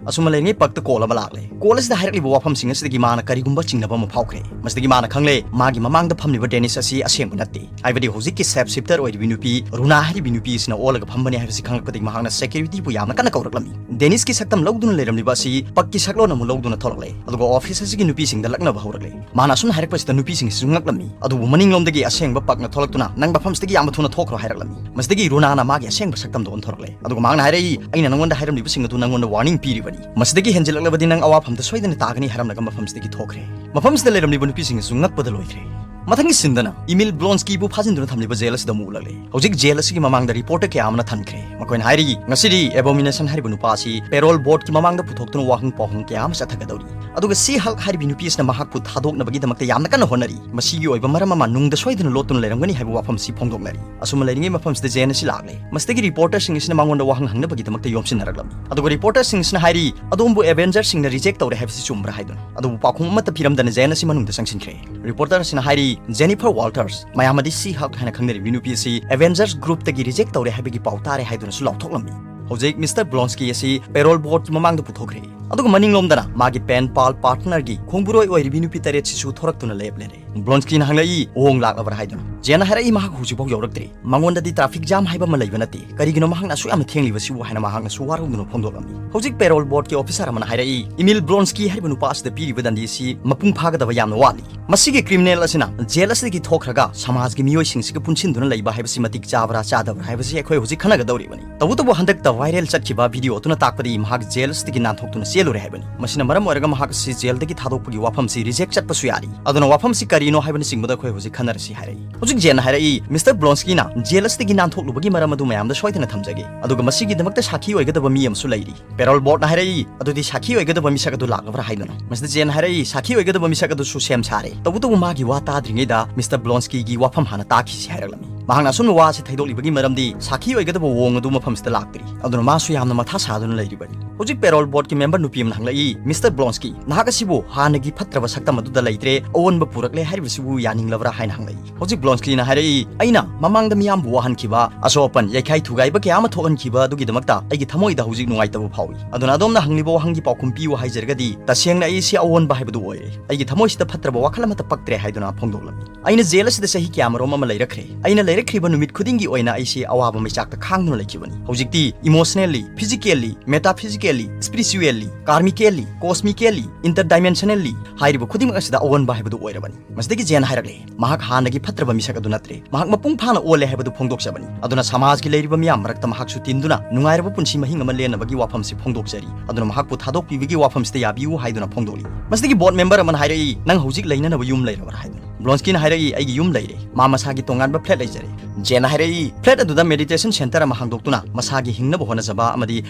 ꯑꯁꯨꯝꯅ ꯂꯩꯔꯤꯉꯩ ꯄꯛꯇ call ꯑꯃ ꯂꯥꯛꯂꯦ꯫ Call ꯑꯁꯤꯗ ꯍꯥꯏꯔꯛꯂꯤꯕ ꯋꯥꯐꯝꯁꯤꯡ ꯑꯁꯤꯗꯒꯤ ꯃꯥꯅ ꯀꯔꯤꯒꯨꯝꯕ ꯆꯤꯡꯅꯕ ꯑꯃ ꯐꯥꯎꯈ꯭ꯔꯦ꯫ ꯃꯁꯤꯗꯒꯤ ꯃꯥꯅ ꯈꯪꯂꯦ, ꯃꯥꯒꯤ ꯃꯃꯥꯡꯗ ꯐꯝꯂꯤꯕ ꯗꯦꯅꯤꯁ ꯑꯁꯤ ꯑꯁꯦꯡꯕ ꯅꯠꯇꯦ, ꯍꯥꯏꯕꯗꯤ ꯍꯧꯖꯤꯛꯀꯤ shape shifter ꯑꯣꯏꯔꯤꯕꯤ ꯅꯨꯄꯤ ꯔꯨꯅꯥ ꯍꯥꯏꯔꯤꯕꯤ ꯅꯨꯄꯤ ꯑꯁꯤꯅ ꯑꯣꯜꯂꯒ ꯐꯝꯕꯅꯤ ꯍꯥꯏꯕꯁꯤ ꯈꯪꯂꯛꯄꯗꯒꯤ ꯃꯍꯥꯛꯅ securityꯕꯨ ꯌꯥꯝꯅ ꯀꯟꯅ ꯀꯧꯔꯛꯂꯝꯃꯤ꯫ ꯗꯦꯅꯤꯁꯀꯤ ꯁꯛꯇꯝ ꯂꯧꯗꯨꯅ ꯂꯩꯔꯝꯂꯤꯕ ꯑꯁꯤ ꯄꯛꯀꯤ ꯁꯛꯂꯣꯟ ꯑꯃꯨꯛ ꯂꯧꯗꯨꯅ ꯊꯣꯛꯂꯛꯂꯦ꯫ ꯑꯗꯨꯒ office ꯑꯁꯤꯒꯤ ꯅꯨꯄꯤꯁꯤꯡꯗ ꯂꯛꯅꯕ ꯍꯧꯔꯛꯂꯦ꯫ ꯃꯥꯅ ꯑꯁꯨꯝꯅ ꯍꯥꯏꯔꯛꯄꯁꯤꯗ ꯅꯨꯄꯤꯁꯤꯡ ꯑꯁꯤꯁꯨ ꯉꯛꯂꯝꯃꯤ꯫ ꯑꯗꯨꯕꯨ ꯃꯅꯤꯡꯂꯣꯝꯗꯒꯤ ꯑꯁꯦꯡꯕ ꯄꯛꯅ ꯊꯣꯛꯂꯛꯇꯨꯅ, "ꯅꯪ ꯃꯐꯝꯁꯤꯗꯒꯤ ꯌꯥꯝꯅ ꯊꯨꯅ ꯊꯣꯛꯈ꯭ꯔꯣ" ꯍꯥꯏꯔꯛꯂꯝꯃꯤ꯫ ꯃꯁꯤꯗꯒꯤ ꯔꯨꯅꯥꯅ ꯃꯥꯒꯤ ꯑꯁꯦꯡꯕ ꯁꯛꯇꯝꯗ ꯑꯣꯟꯊꯣꯔꯛꯂꯦ꯫ ꯑꯗꯨꯒ ꯃꯍꯥꯛꯅ ꯍꯥꯏꯔꯛꯏ, "ꯑꯩꯅ ꯅꯪꯉꯣꯟꯗ ꯍꯥꯏꯔꯝꯂꯤꯕꯁꯤꯡ ꯑꯗꯨ ꯅꯪꯉꯣꯟꯗ warning ꯄꯤꯔꯤꯕꯅꯤ꯫ ꯃꯁꯤꯗꯒꯤ ꯍꯦꯟꯖꯤꯜꯂꯛꯂꯕꯗꯤ ꯅꯪ ꯑꯋꯥꯐꯝꯗ ꯁꯣꯏꯗꯅ ꯇꯥꯒꯅꯤ" ꯍꯥꯏꯔꯝꯂꯒ ꯃꯐꯝꯁꯤꯗꯒꯤ ꯊꯣꯛꯈ꯭ꯔꯦ꯫ ꯃꯐꯝꯁꯤꯗ ꯂꯩꯔꯝꯂꯤꯕ ꯅꯨꯄꯤꯁꯤꯡ ꯑꯁꯤꯁꯨ ꯉꯛꯄꯗ ꯂꯣꯏꯈ꯭ꯔꯦ꯫ ꯃꯊꯪꯒꯤ sceneꯗꯅ ꯏꯃꯤꯜ ꯕ꯭ꯂꯣꯟꯁꯀꯤꯕꯨ ꯐꯥꯖꯤꯟꯗꯨꯅ ꯊꯝꯂꯤꯕ jail ꯑꯁꯤꯗ ꯑꯃꯨꯛ ꯎꯠꯂꯛꯂꯦ꯫ ꯍꯧꯖꯤꯛ jail ꯑꯁꯤꯒꯤ ꯃꯃꯥꯡꯗ reporter ꯀꯌꯥ ꯑꯃꯅ ꯊꯟꯈ꯭ꯔꯦ꯫ ꯃꯈꯣꯏꯅ ꯍꯥꯏꯔꯤ, "ꯉꯁꯤꯗꯤ Abomination ꯍꯥꯏꯔꯤꯕ ꯅꯨꯄꯥ ꯑꯁꯤ parole boardꯀꯤ ꯃꯃꯥꯡꯗ ꯄꯨꯊꯣꯛꯇꯨꯅ ꯋꯥꯍꯪ ꯄꯥꯎꯍꯪ ꯀꯌꯥ ꯑꯃ ꯆꯠꯊꯒꯗꯧꯔꯤ꯫ ꯑꯗꯨꯒ She-Hulk ꯍꯥꯏꯔꯤꯕꯤ ꯅꯨꯄꯤ ꯑꯁꯤꯅ ꯃꯍꯥꯛꯄꯨ ꯊꯥꯗꯣꯛꯅꯕꯒꯤꯗꯃꯛꯇ ꯌꯥꯝꯅ ꯀꯟꯅ ꯍꯣꯠꯅꯔꯤ꯫ ꯃꯁꯤꯒꯤ ꯑꯣꯏꯕ ꯃꯔꯝ ꯑꯃ ꯅꯨꯡꯗ ꯁꯣꯏꯗꯅ ꯂꯣꯠꯇꯨꯅ ꯂꯩꯔꯝꯒꯅꯤ ꯍꯥꯏꯕ ꯋꯥꯐꯝꯁꯤ ꯐꯣꯡꯗꯣꯛꯅꯔꯤ꯫ ꯑꯁꯨꯝꯅ ꯂꯩꯔꯤꯉꯩ ꯃꯐꯝꯁꯤꯗ Jane ꯑꯁꯤ ꯂꯥꯛꯂꯦ꯫ ꯃꯁꯤꯗꯒꯤ reporterꯁꯤꯡ ꯑꯁꯤꯅ ꯃꯉꯣꯟꯗ ꯋꯥꯍꯪ ꯍꯪꯅꯕꯒꯤꯗꯃꯛꯇ ꯌꯣꯝꯁꯤꯟꯅꯔꯛꯂꯝꯃꯤ꯫ ꯑꯗꯨꯒ reporterꯁꯤꯡ ꯑꯁꯤꯅ ꯍꯥꯏꯔꯤ, "ꯑꯗꯣꯝꯕꯨ Avengersꯁꯤꯡꯅ reject ꯇꯧꯔꯦ ꯍꯥꯏꯕꯁꯤ ꯆꯨꯝꯕ꯭ꯔꯥ?" ꯍꯥꯏꯗꯨꯅ꯫ ꯑꯗꯨꯕꯨ ꯄꯥꯎꯈꯨꯝ ꯑꯃꯠꯇ ꯄꯤꯔꯝꯗꯅ Jane ꯑꯁꯤ ꯃꯅꯨꯡꯗ ꯆꯪꯁꯤꯟꯈ꯭ꯔꯦ꯫ Reporter ꯑꯁꯤꯅ ꯍꯥꯏꯔꯤ, "Jennifer Walters, ꯃꯌꯥꯝ ꯑꯗꯤ She-Hulk ꯍꯥꯏꯅ ꯈꯪꯅꯔꯤꯕꯤ ꯅꯨꯄꯤ ꯑꯁꯤ Avengers groupꯇꯒꯤ reject ꯇꯧꯔꯦ ꯍꯥꯏꯕꯒꯤ ꯄꯥꯎ ꯇꯥꯔꯦ" ꯍꯥꯏꯗꯨꯅꯁꯨ ꯂꯥꯎꯊꯣꯛꯂꯝꯃꯤ꯫ ꯍꯧꯖꯤꯛ Mister Blonsky ꯑꯁꯤ parole boardꯀꯤ ꯃꯃꯥꯡꯗ ꯄꯨꯊꯣꯛꯈ꯭ꯔꯦ꯫ ꯑꯗꯨꯒ ꯃꯅꯤꯡꯂꯣꯝꯗꯅ ꯃꯥꯒꯤ pen pal partnerꯒꯤ ꯈꯣꯡꯕꯨꯔꯣꯏ ꯑꯣꯏꯔꯤꯕꯤ ꯅꯨꯄꯤ ꯇꯔꯦꯠꯁꯤꯁꯨ ꯊꯣꯔꯛꯇꯨꯅ ꯂꯦꯞꯂꯦ꯫ Blonskyꯅ ꯍꯪꯂꯛꯏ, "ꯑꯣꯡ ꯂꯥꯛꯂꯕ꯭ꯔꯥ?" ꯍꯥꯏꯗꯨꯅ꯫ Janeꯅ ꯍꯥꯏꯔꯛꯏ, "ꯃꯍꯥꯛ ꯍꯧꯖꯤꯛꯐꯥꯎ ꯌꯧꯔꯛꯇ꯭ꯔꯤ꯫ ꯃꯉꯣꯟꯗꯗꯤ traffic jam ꯍꯥꯏꯕ ꯑꯃ ꯂꯩꯕ ꯅꯠꯇꯦ꯫ ꯀꯔꯤꯒꯤꯅꯣ ꯃꯍꯥꯛꯅ ꯑꯁꯨꯛ ꯌꯥꯝꯅ ꯊꯦꯡꯂꯤꯕꯁꯤꯕꯨ?" ꯍꯥꯏꯅ ꯃꯍꯥꯛꯅꯁꯨ ꯋꯥꯔꯧꯗꯨꯅ ꯐꯣꯡꯗꯣꯛꯂꯝꯃꯤ꯫ ꯍꯧꯖꯤꯛ parole boardꯀꯤ officer ꯑꯃꯅ ꯍꯥꯏꯔꯛꯏ, "ꯏꯃꯤꯜ ꯕ꯭ꯂꯣꯟꯁꯀꯤ ꯍꯥꯏꯔꯤꯕ ꯅꯨꯄꯥ ꯑꯁꯤꯗ ꯄꯤꯔꯤꯕ ꯗꯟꯗꯤ ꯑꯁꯤ ꯃꯄꯨꯡ ꯐꯥꯒꯗꯕ ꯌꯥꯝꯅ ꯋꯥꯠꯂꯤ꯫ ꯃꯁꯤꯒꯤ criminal ꯑꯁꯤꯅ jail ꯑꯁꯤꯗꯒꯤ ꯊꯣꯛꯈ꯭ꯔꯒ ꯁꯃꯥꯖꯒꯤ ꯃꯤꯑꯣꯏꯁꯤꯡꯁꯤꯒ ꯄꯨꯟꯁꯤꯟꯗꯨꯅ ꯂꯩꯕ ꯍꯥꯏꯕꯁꯤ ꯃꯇꯤꯛ ꯆꯥꯕ꯭ꯔꯥ ꯆꯥꯗꯕ꯭ꯔꯥ ꯍꯥꯏꯕꯁꯤ ꯑꯩꯈꯣꯏ ꯍꯧꯖꯤꯛ ꯈꯟꯅꯒꯗꯧꯔꯤꯕꯅꯤ꯫ ꯇꯧꯕꯇꯕꯨ ꯍꯟꯗꯛꯇ viral ꯆꯠꯈꯤꯕ video ꯑꯗꯨꯅ ꯇꯥꯛꯄꯗꯤ ꯃꯍꯥꯛ jail ꯑꯁꯤꯗꯒꯤ ꯅꯥꯟꯊꯣꯛꯇꯨꯅ ꯆꯦꯜꯂꯨꯔꯦ ꯍꯥꯏꯕꯅꯤ꯫ ꯃꯁꯤꯅ ꯃꯔꯝ ꯑꯣꯏꯔꯒ ꯃꯍꯥꯛ ꯑꯁꯤ jailꯗꯒꯤ ꯊꯥꯗꯣꯛꯄꯒꯤ ꯋꯥꯐꯝꯁꯤ reject ꯆꯠꯄꯁꯨ ꯌꯥꯔꯤ꯫ ꯑꯗꯨꯅ ꯋꯥꯐꯝꯁꯤ ꯀꯔꯤꯅꯣ ꯍꯥꯏꯕꯅꯆꯤꯡꯕꯗ ꯑꯩꯈꯣꯏ ꯍꯧꯖꯤꯛ ꯈꯟꯅꯔꯁꯤ" ꯍꯥꯏꯔꯛꯏ꯫ ꯍꯧꯖꯤꯛ ꯖꯦꯟꯅ ꯍꯥꯏꯔꯛꯏ, "ꯃꯤꯁꯇꯔ ꯕ꯭ꯂꯣꯟꯁꯀꯤꯅ ꯖꯦꯜ ꯑꯁꯤꯗꯒꯤ ꯅꯥꯟꯊꯣꯛꯂꯨꯕꯒꯤ ꯃꯔꯝ ꯑꯗꯨ ꯃꯌꯥꯝꯗ ꯁꯣꯏꯗꯅ ꯊꯝꯖꯒꯦ, ꯑꯗꯨꯒ ꯃꯁꯤꯒꯤꯗꯃꯛꯇ ꯁꯥꯈꯤ ꯑꯣꯏꯒꯗꯕ ꯃꯤ ꯑꯃꯁꯨ ꯂꯩꯔꯤ꯫" ꯄꯦꯔꯣꯜ ꯕꯣꯔꯗꯅ ꯍꯥꯏꯔꯛꯏ, "ꯑꯗꯨꯗꯤ ꯁꯥꯈꯤ ꯑꯣꯏꯒꯗꯕ ꯃꯤꯁꯛ ꯑꯗꯨ ꯂꯥꯛꯂꯕ꯭ꯔꯥ?" ꯍꯥꯏꯗꯨꯅ꯫ ꯃꯁꯤꯗ ꯖꯦꯟꯅ ꯍꯥꯏꯔꯛꯏ, "ꯁꯥꯈꯤ ꯑꯣꯏꯒꯗꯕ ꯃꯤꯁꯛ ꯑꯗꯨꯁꯨ ꯁꯦꯝ ꯁꯥꯔꯦ, ꯇꯧꯕꯇꯕꯨ ꯃꯥꯒꯤ ꯋꯥ ꯇꯥꯗ꯭ꯔꯤꯉꯩꯗ ꯃꯤꯁꯇꯔ ꯕ꯭ꯂꯣꯟꯁꯀꯤꯒꯤ ꯋꯥꯐꯝ ꯍꯥꯟꯅ ꯇꯥꯈꯤꯁꯤ" ꯍꯥꯏꯔꯛꯂꯝꯃꯤ꯫ ꯃꯍꯥꯛꯅ ꯑꯁꯨꯝꯅ ꯋꯥ ꯑꯁꯤ ꯊꯩꯗꯣꯛꯂꯤꯕꯒꯤ ꯃꯔꯝꯗꯤ ꯁꯥꯈꯤ ꯑꯣꯏꯒꯗꯕ ꯋꯣꯡ ꯑꯗꯨ ꯃꯐꯝꯁꯤꯗ ꯂꯥꯛꯇ꯭ꯔꯤ, ꯑꯗꯨꯅ ꯃꯥꯁꯨ ꯌꯥꯝꯅ ꯃꯊꯥ ꯁꯥꯗꯨꯅ ꯂꯩꯔꯤꯕꯅꯤ꯫ ꯍꯧꯖꯤꯛ ꯄꯦꯔꯣꯜ ꯕꯣꯔꯗꯀꯤ ꯃꯦꯝꯕꯔ ꯅꯨꯄꯤ ꯑꯃꯅ ꯍꯪꯂꯛꯏ, "ꯃꯤꯁꯇꯔ ꯕ꯭ꯂꯣꯟꯁꯀꯤ, ꯅꯍꯥꯛ ꯑꯁꯤꯕꯨ ꯍꯥꯟꯅꯒꯤ ꯐꯠꯇ꯭ꯔꯕ ꯁꯛꯇꯝ ꯑꯗꯨꯗ ꯂꯩꯇ꯭ꯔꯦ, ꯑꯑꯣꯟꯕ ꯄꯨꯔꯛꯂꯦ ꯍꯥꯏꯔꯤꯕꯁꯤꯕꯨ ꯌꯥꯅꯤꯡꯂꯕ꯭ꯔꯥ?" ꯍꯥꯏꯅ ꯍꯪꯂꯛꯏ꯫ ꯍꯧꯖꯤꯛ ꯕ꯭ꯂꯣꯟꯁꯀꯤꯅ ꯍꯥꯏꯔꯛꯏ, "ꯑꯩꯅ ꯃꯃꯥꯡꯗ ꯃꯤꯌꯥꯝꯕꯨ ꯋꯥꯍꯟꯈꯤꯕ, ꯑꯁꯣꯛ ꯑꯄꯟ, ꯌꯩꯈꯥꯏ ꯊꯨꯒꯥꯏꯕ ꯀꯌꯥ ꯑꯃ ꯊꯣꯛꯍꯟꯈꯤꯕ ꯑꯗꯨꯒꯤꯗꯃꯛꯇ ꯑꯩꯒꯤ ꯊꯃꯣꯏꯗ ꯍꯧꯖꯤꯛ ꯅꯨꯡꯉꯥꯏꯇꯕ ꯐꯥꯎꯏ꯫ ꯑꯗꯨꯅ ꯑꯗꯣꯝꯅ ꯍꯪꯂꯤꯕ ꯋꯥꯍꯪꯒꯤ ꯄꯥꯎꯈꯨꯝ ꯄꯤꯌꯨ ꯍꯥꯏꯖꯔꯒꯗꯤ, ꯇꯁꯦꯡꯅ ꯑꯩꯁꯤ ꯑꯑꯣꯟꯕ ꯍꯥꯏꯕꯗꯨ ꯑꯣꯏꯔꯦ꯫ ꯑꯩꯒꯤ ꯊꯃꯣꯏꯁꯤꯗ ꯐꯠꯇ꯭ꯔꯕ ꯋꯥꯈꯜ ꯑꯃꯠꯇ ꯄꯛꯇ꯭ꯔꯦ" ꯍꯥꯏꯗꯨꯅ ꯐꯣꯡꯗꯣꯛꯂꯝꯃꯤ꯫ "ꯑꯩꯅ ꯖꯦꯜ ꯑꯁꯤꯗ ꯆꯍꯤ ꯀꯌꯥꯃꯔꯣꯝ ꯑꯃ ꯂꯩꯔꯛꯈ꯭ꯔꯦ꯫ ꯑꯩꯅ ꯂꯩꯔꯛꯈ꯭ꯔꯤꯕ ꯅꯨꯃꯤꯠ ꯈꯨꯗꯤꯡꯒꯤ ꯑꯣꯏꯅ ꯑꯩꯁꯤ ꯑꯋꯥꯕ ꯃꯩꯆꯥꯛꯇ ꯈꯥꯡꯗꯨꯅ ꯂꯩꯈꯤꯕꯅꯤ꯫ ꯍꯧꯖꯤꯛꯇꯤ emotionally, physically, metaphysically, spiritually, karmically, cosmically, interdimensionally ꯍꯥꯏꯔꯤꯕ ꯈꯨꯗꯤꯡꯃꯛ ꯑꯁꯤꯗ ꯑꯑꯣꯟꯕ ꯍꯥꯏꯕꯗꯨ ꯑꯣꯏꯔꯕꯅꯤ꯫" ꯃꯁꯤꯗꯒꯤ ꯖꯦꯟ ꯍꯥꯏꯔꯛꯂꯦ, ꯃꯍꯥꯛ ꯍꯥꯟꯅꯒꯤ ꯐꯠꯇ꯭ꯔꯕ ꯃꯤꯁꯛ ꯑꯗꯨ ꯅꯠꯇ꯭ꯔꯦ, ꯃꯍꯥꯛ ꯃꯄꯨꯡ ꯐꯥꯅ ꯑꯣꯜꯂꯦ ꯍꯥꯏꯕꯗꯨ ꯐꯣꯡꯗꯣꯛꯆꯕꯅꯤ꯫ ꯑꯗꯨꯅ ꯁꯃꯥꯖꯀꯤ ꯂꯩꯔꯤꯕ ꯃꯤꯌꯥꯝ ꯃꯔꯛꯇ ꯃꯍꯥꯛꯁꯨ ꯇꯤꯟꯗꯨꯅ ꯅꯨꯡꯉꯥꯏꯔꯕ ꯄꯨꯟꯁꯤ ꯃꯍꯤꯡ ꯑꯃ ꯂꯦꯟꯅꯕꯒꯤ ꯋꯥꯐꯝꯁꯤ ꯐꯣꯡꯗꯣꯛꯆꯔꯤ꯫ ꯑꯗꯨꯅ ꯃꯍꯥꯛꯄꯨ ꯊꯥꯗꯣꯛꯄꯤꯕꯒꯤ ꯋꯥꯐꯝꯁꯤꯗ ꯌꯥꯕꯤꯌꯨ ꯍꯥꯏꯗꯨꯅ ꯐꯣꯡꯗꯣꯛꯂꯤ꯫ ꯃꯁꯤꯗꯒꯤ ꯕꯣꯔꯗ ꯃꯦꯝꯕꯔ ꯑꯃꯅ ꯍꯥꯏꯔꯛꯏ, "ꯅꯪ ꯍꯧꯖꯤꯛ ꯂꯩꯅꯅꯕ ꯌꯨꯝ ꯂꯩꯔꯕ꯭ꯔꯥ?" ꯍꯥꯏꯗꯨꯅ꯫ ꯕ꯭ꯂꯣꯟꯁꯀꯤꯅ ꯍꯥꯏꯔꯛꯏ, "ꯑꯩꯒꯤ ꯌꯨꯝ ꯂꯩꯔꯦ, ꯃꯥ ꯃꯁꯥꯒꯤ ꯇꯣꯉꯥꯟꯕ ꯐ꯭ꯂꯦꯠ ꯂꯩꯖꯔꯦ꯫" ꯖꯦꯟꯅ ꯍꯥꯏꯔꯛꯏ, "ꯐ꯭ꯂꯦꯠ ꯑꯗꯨꯗ ꯃꯦꯗꯤꯇꯦꯁꯟ ꯁꯦꯟꯇꯔ ꯑꯃ ꯍꯥꯡꯗꯣꯛꯇꯨꯅ ꯃꯁꯥꯒꯤ ꯍꯤꯡꯅꯕ ꯍꯣꯠꯅꯖꯕ ꯑꯃꯗꯤ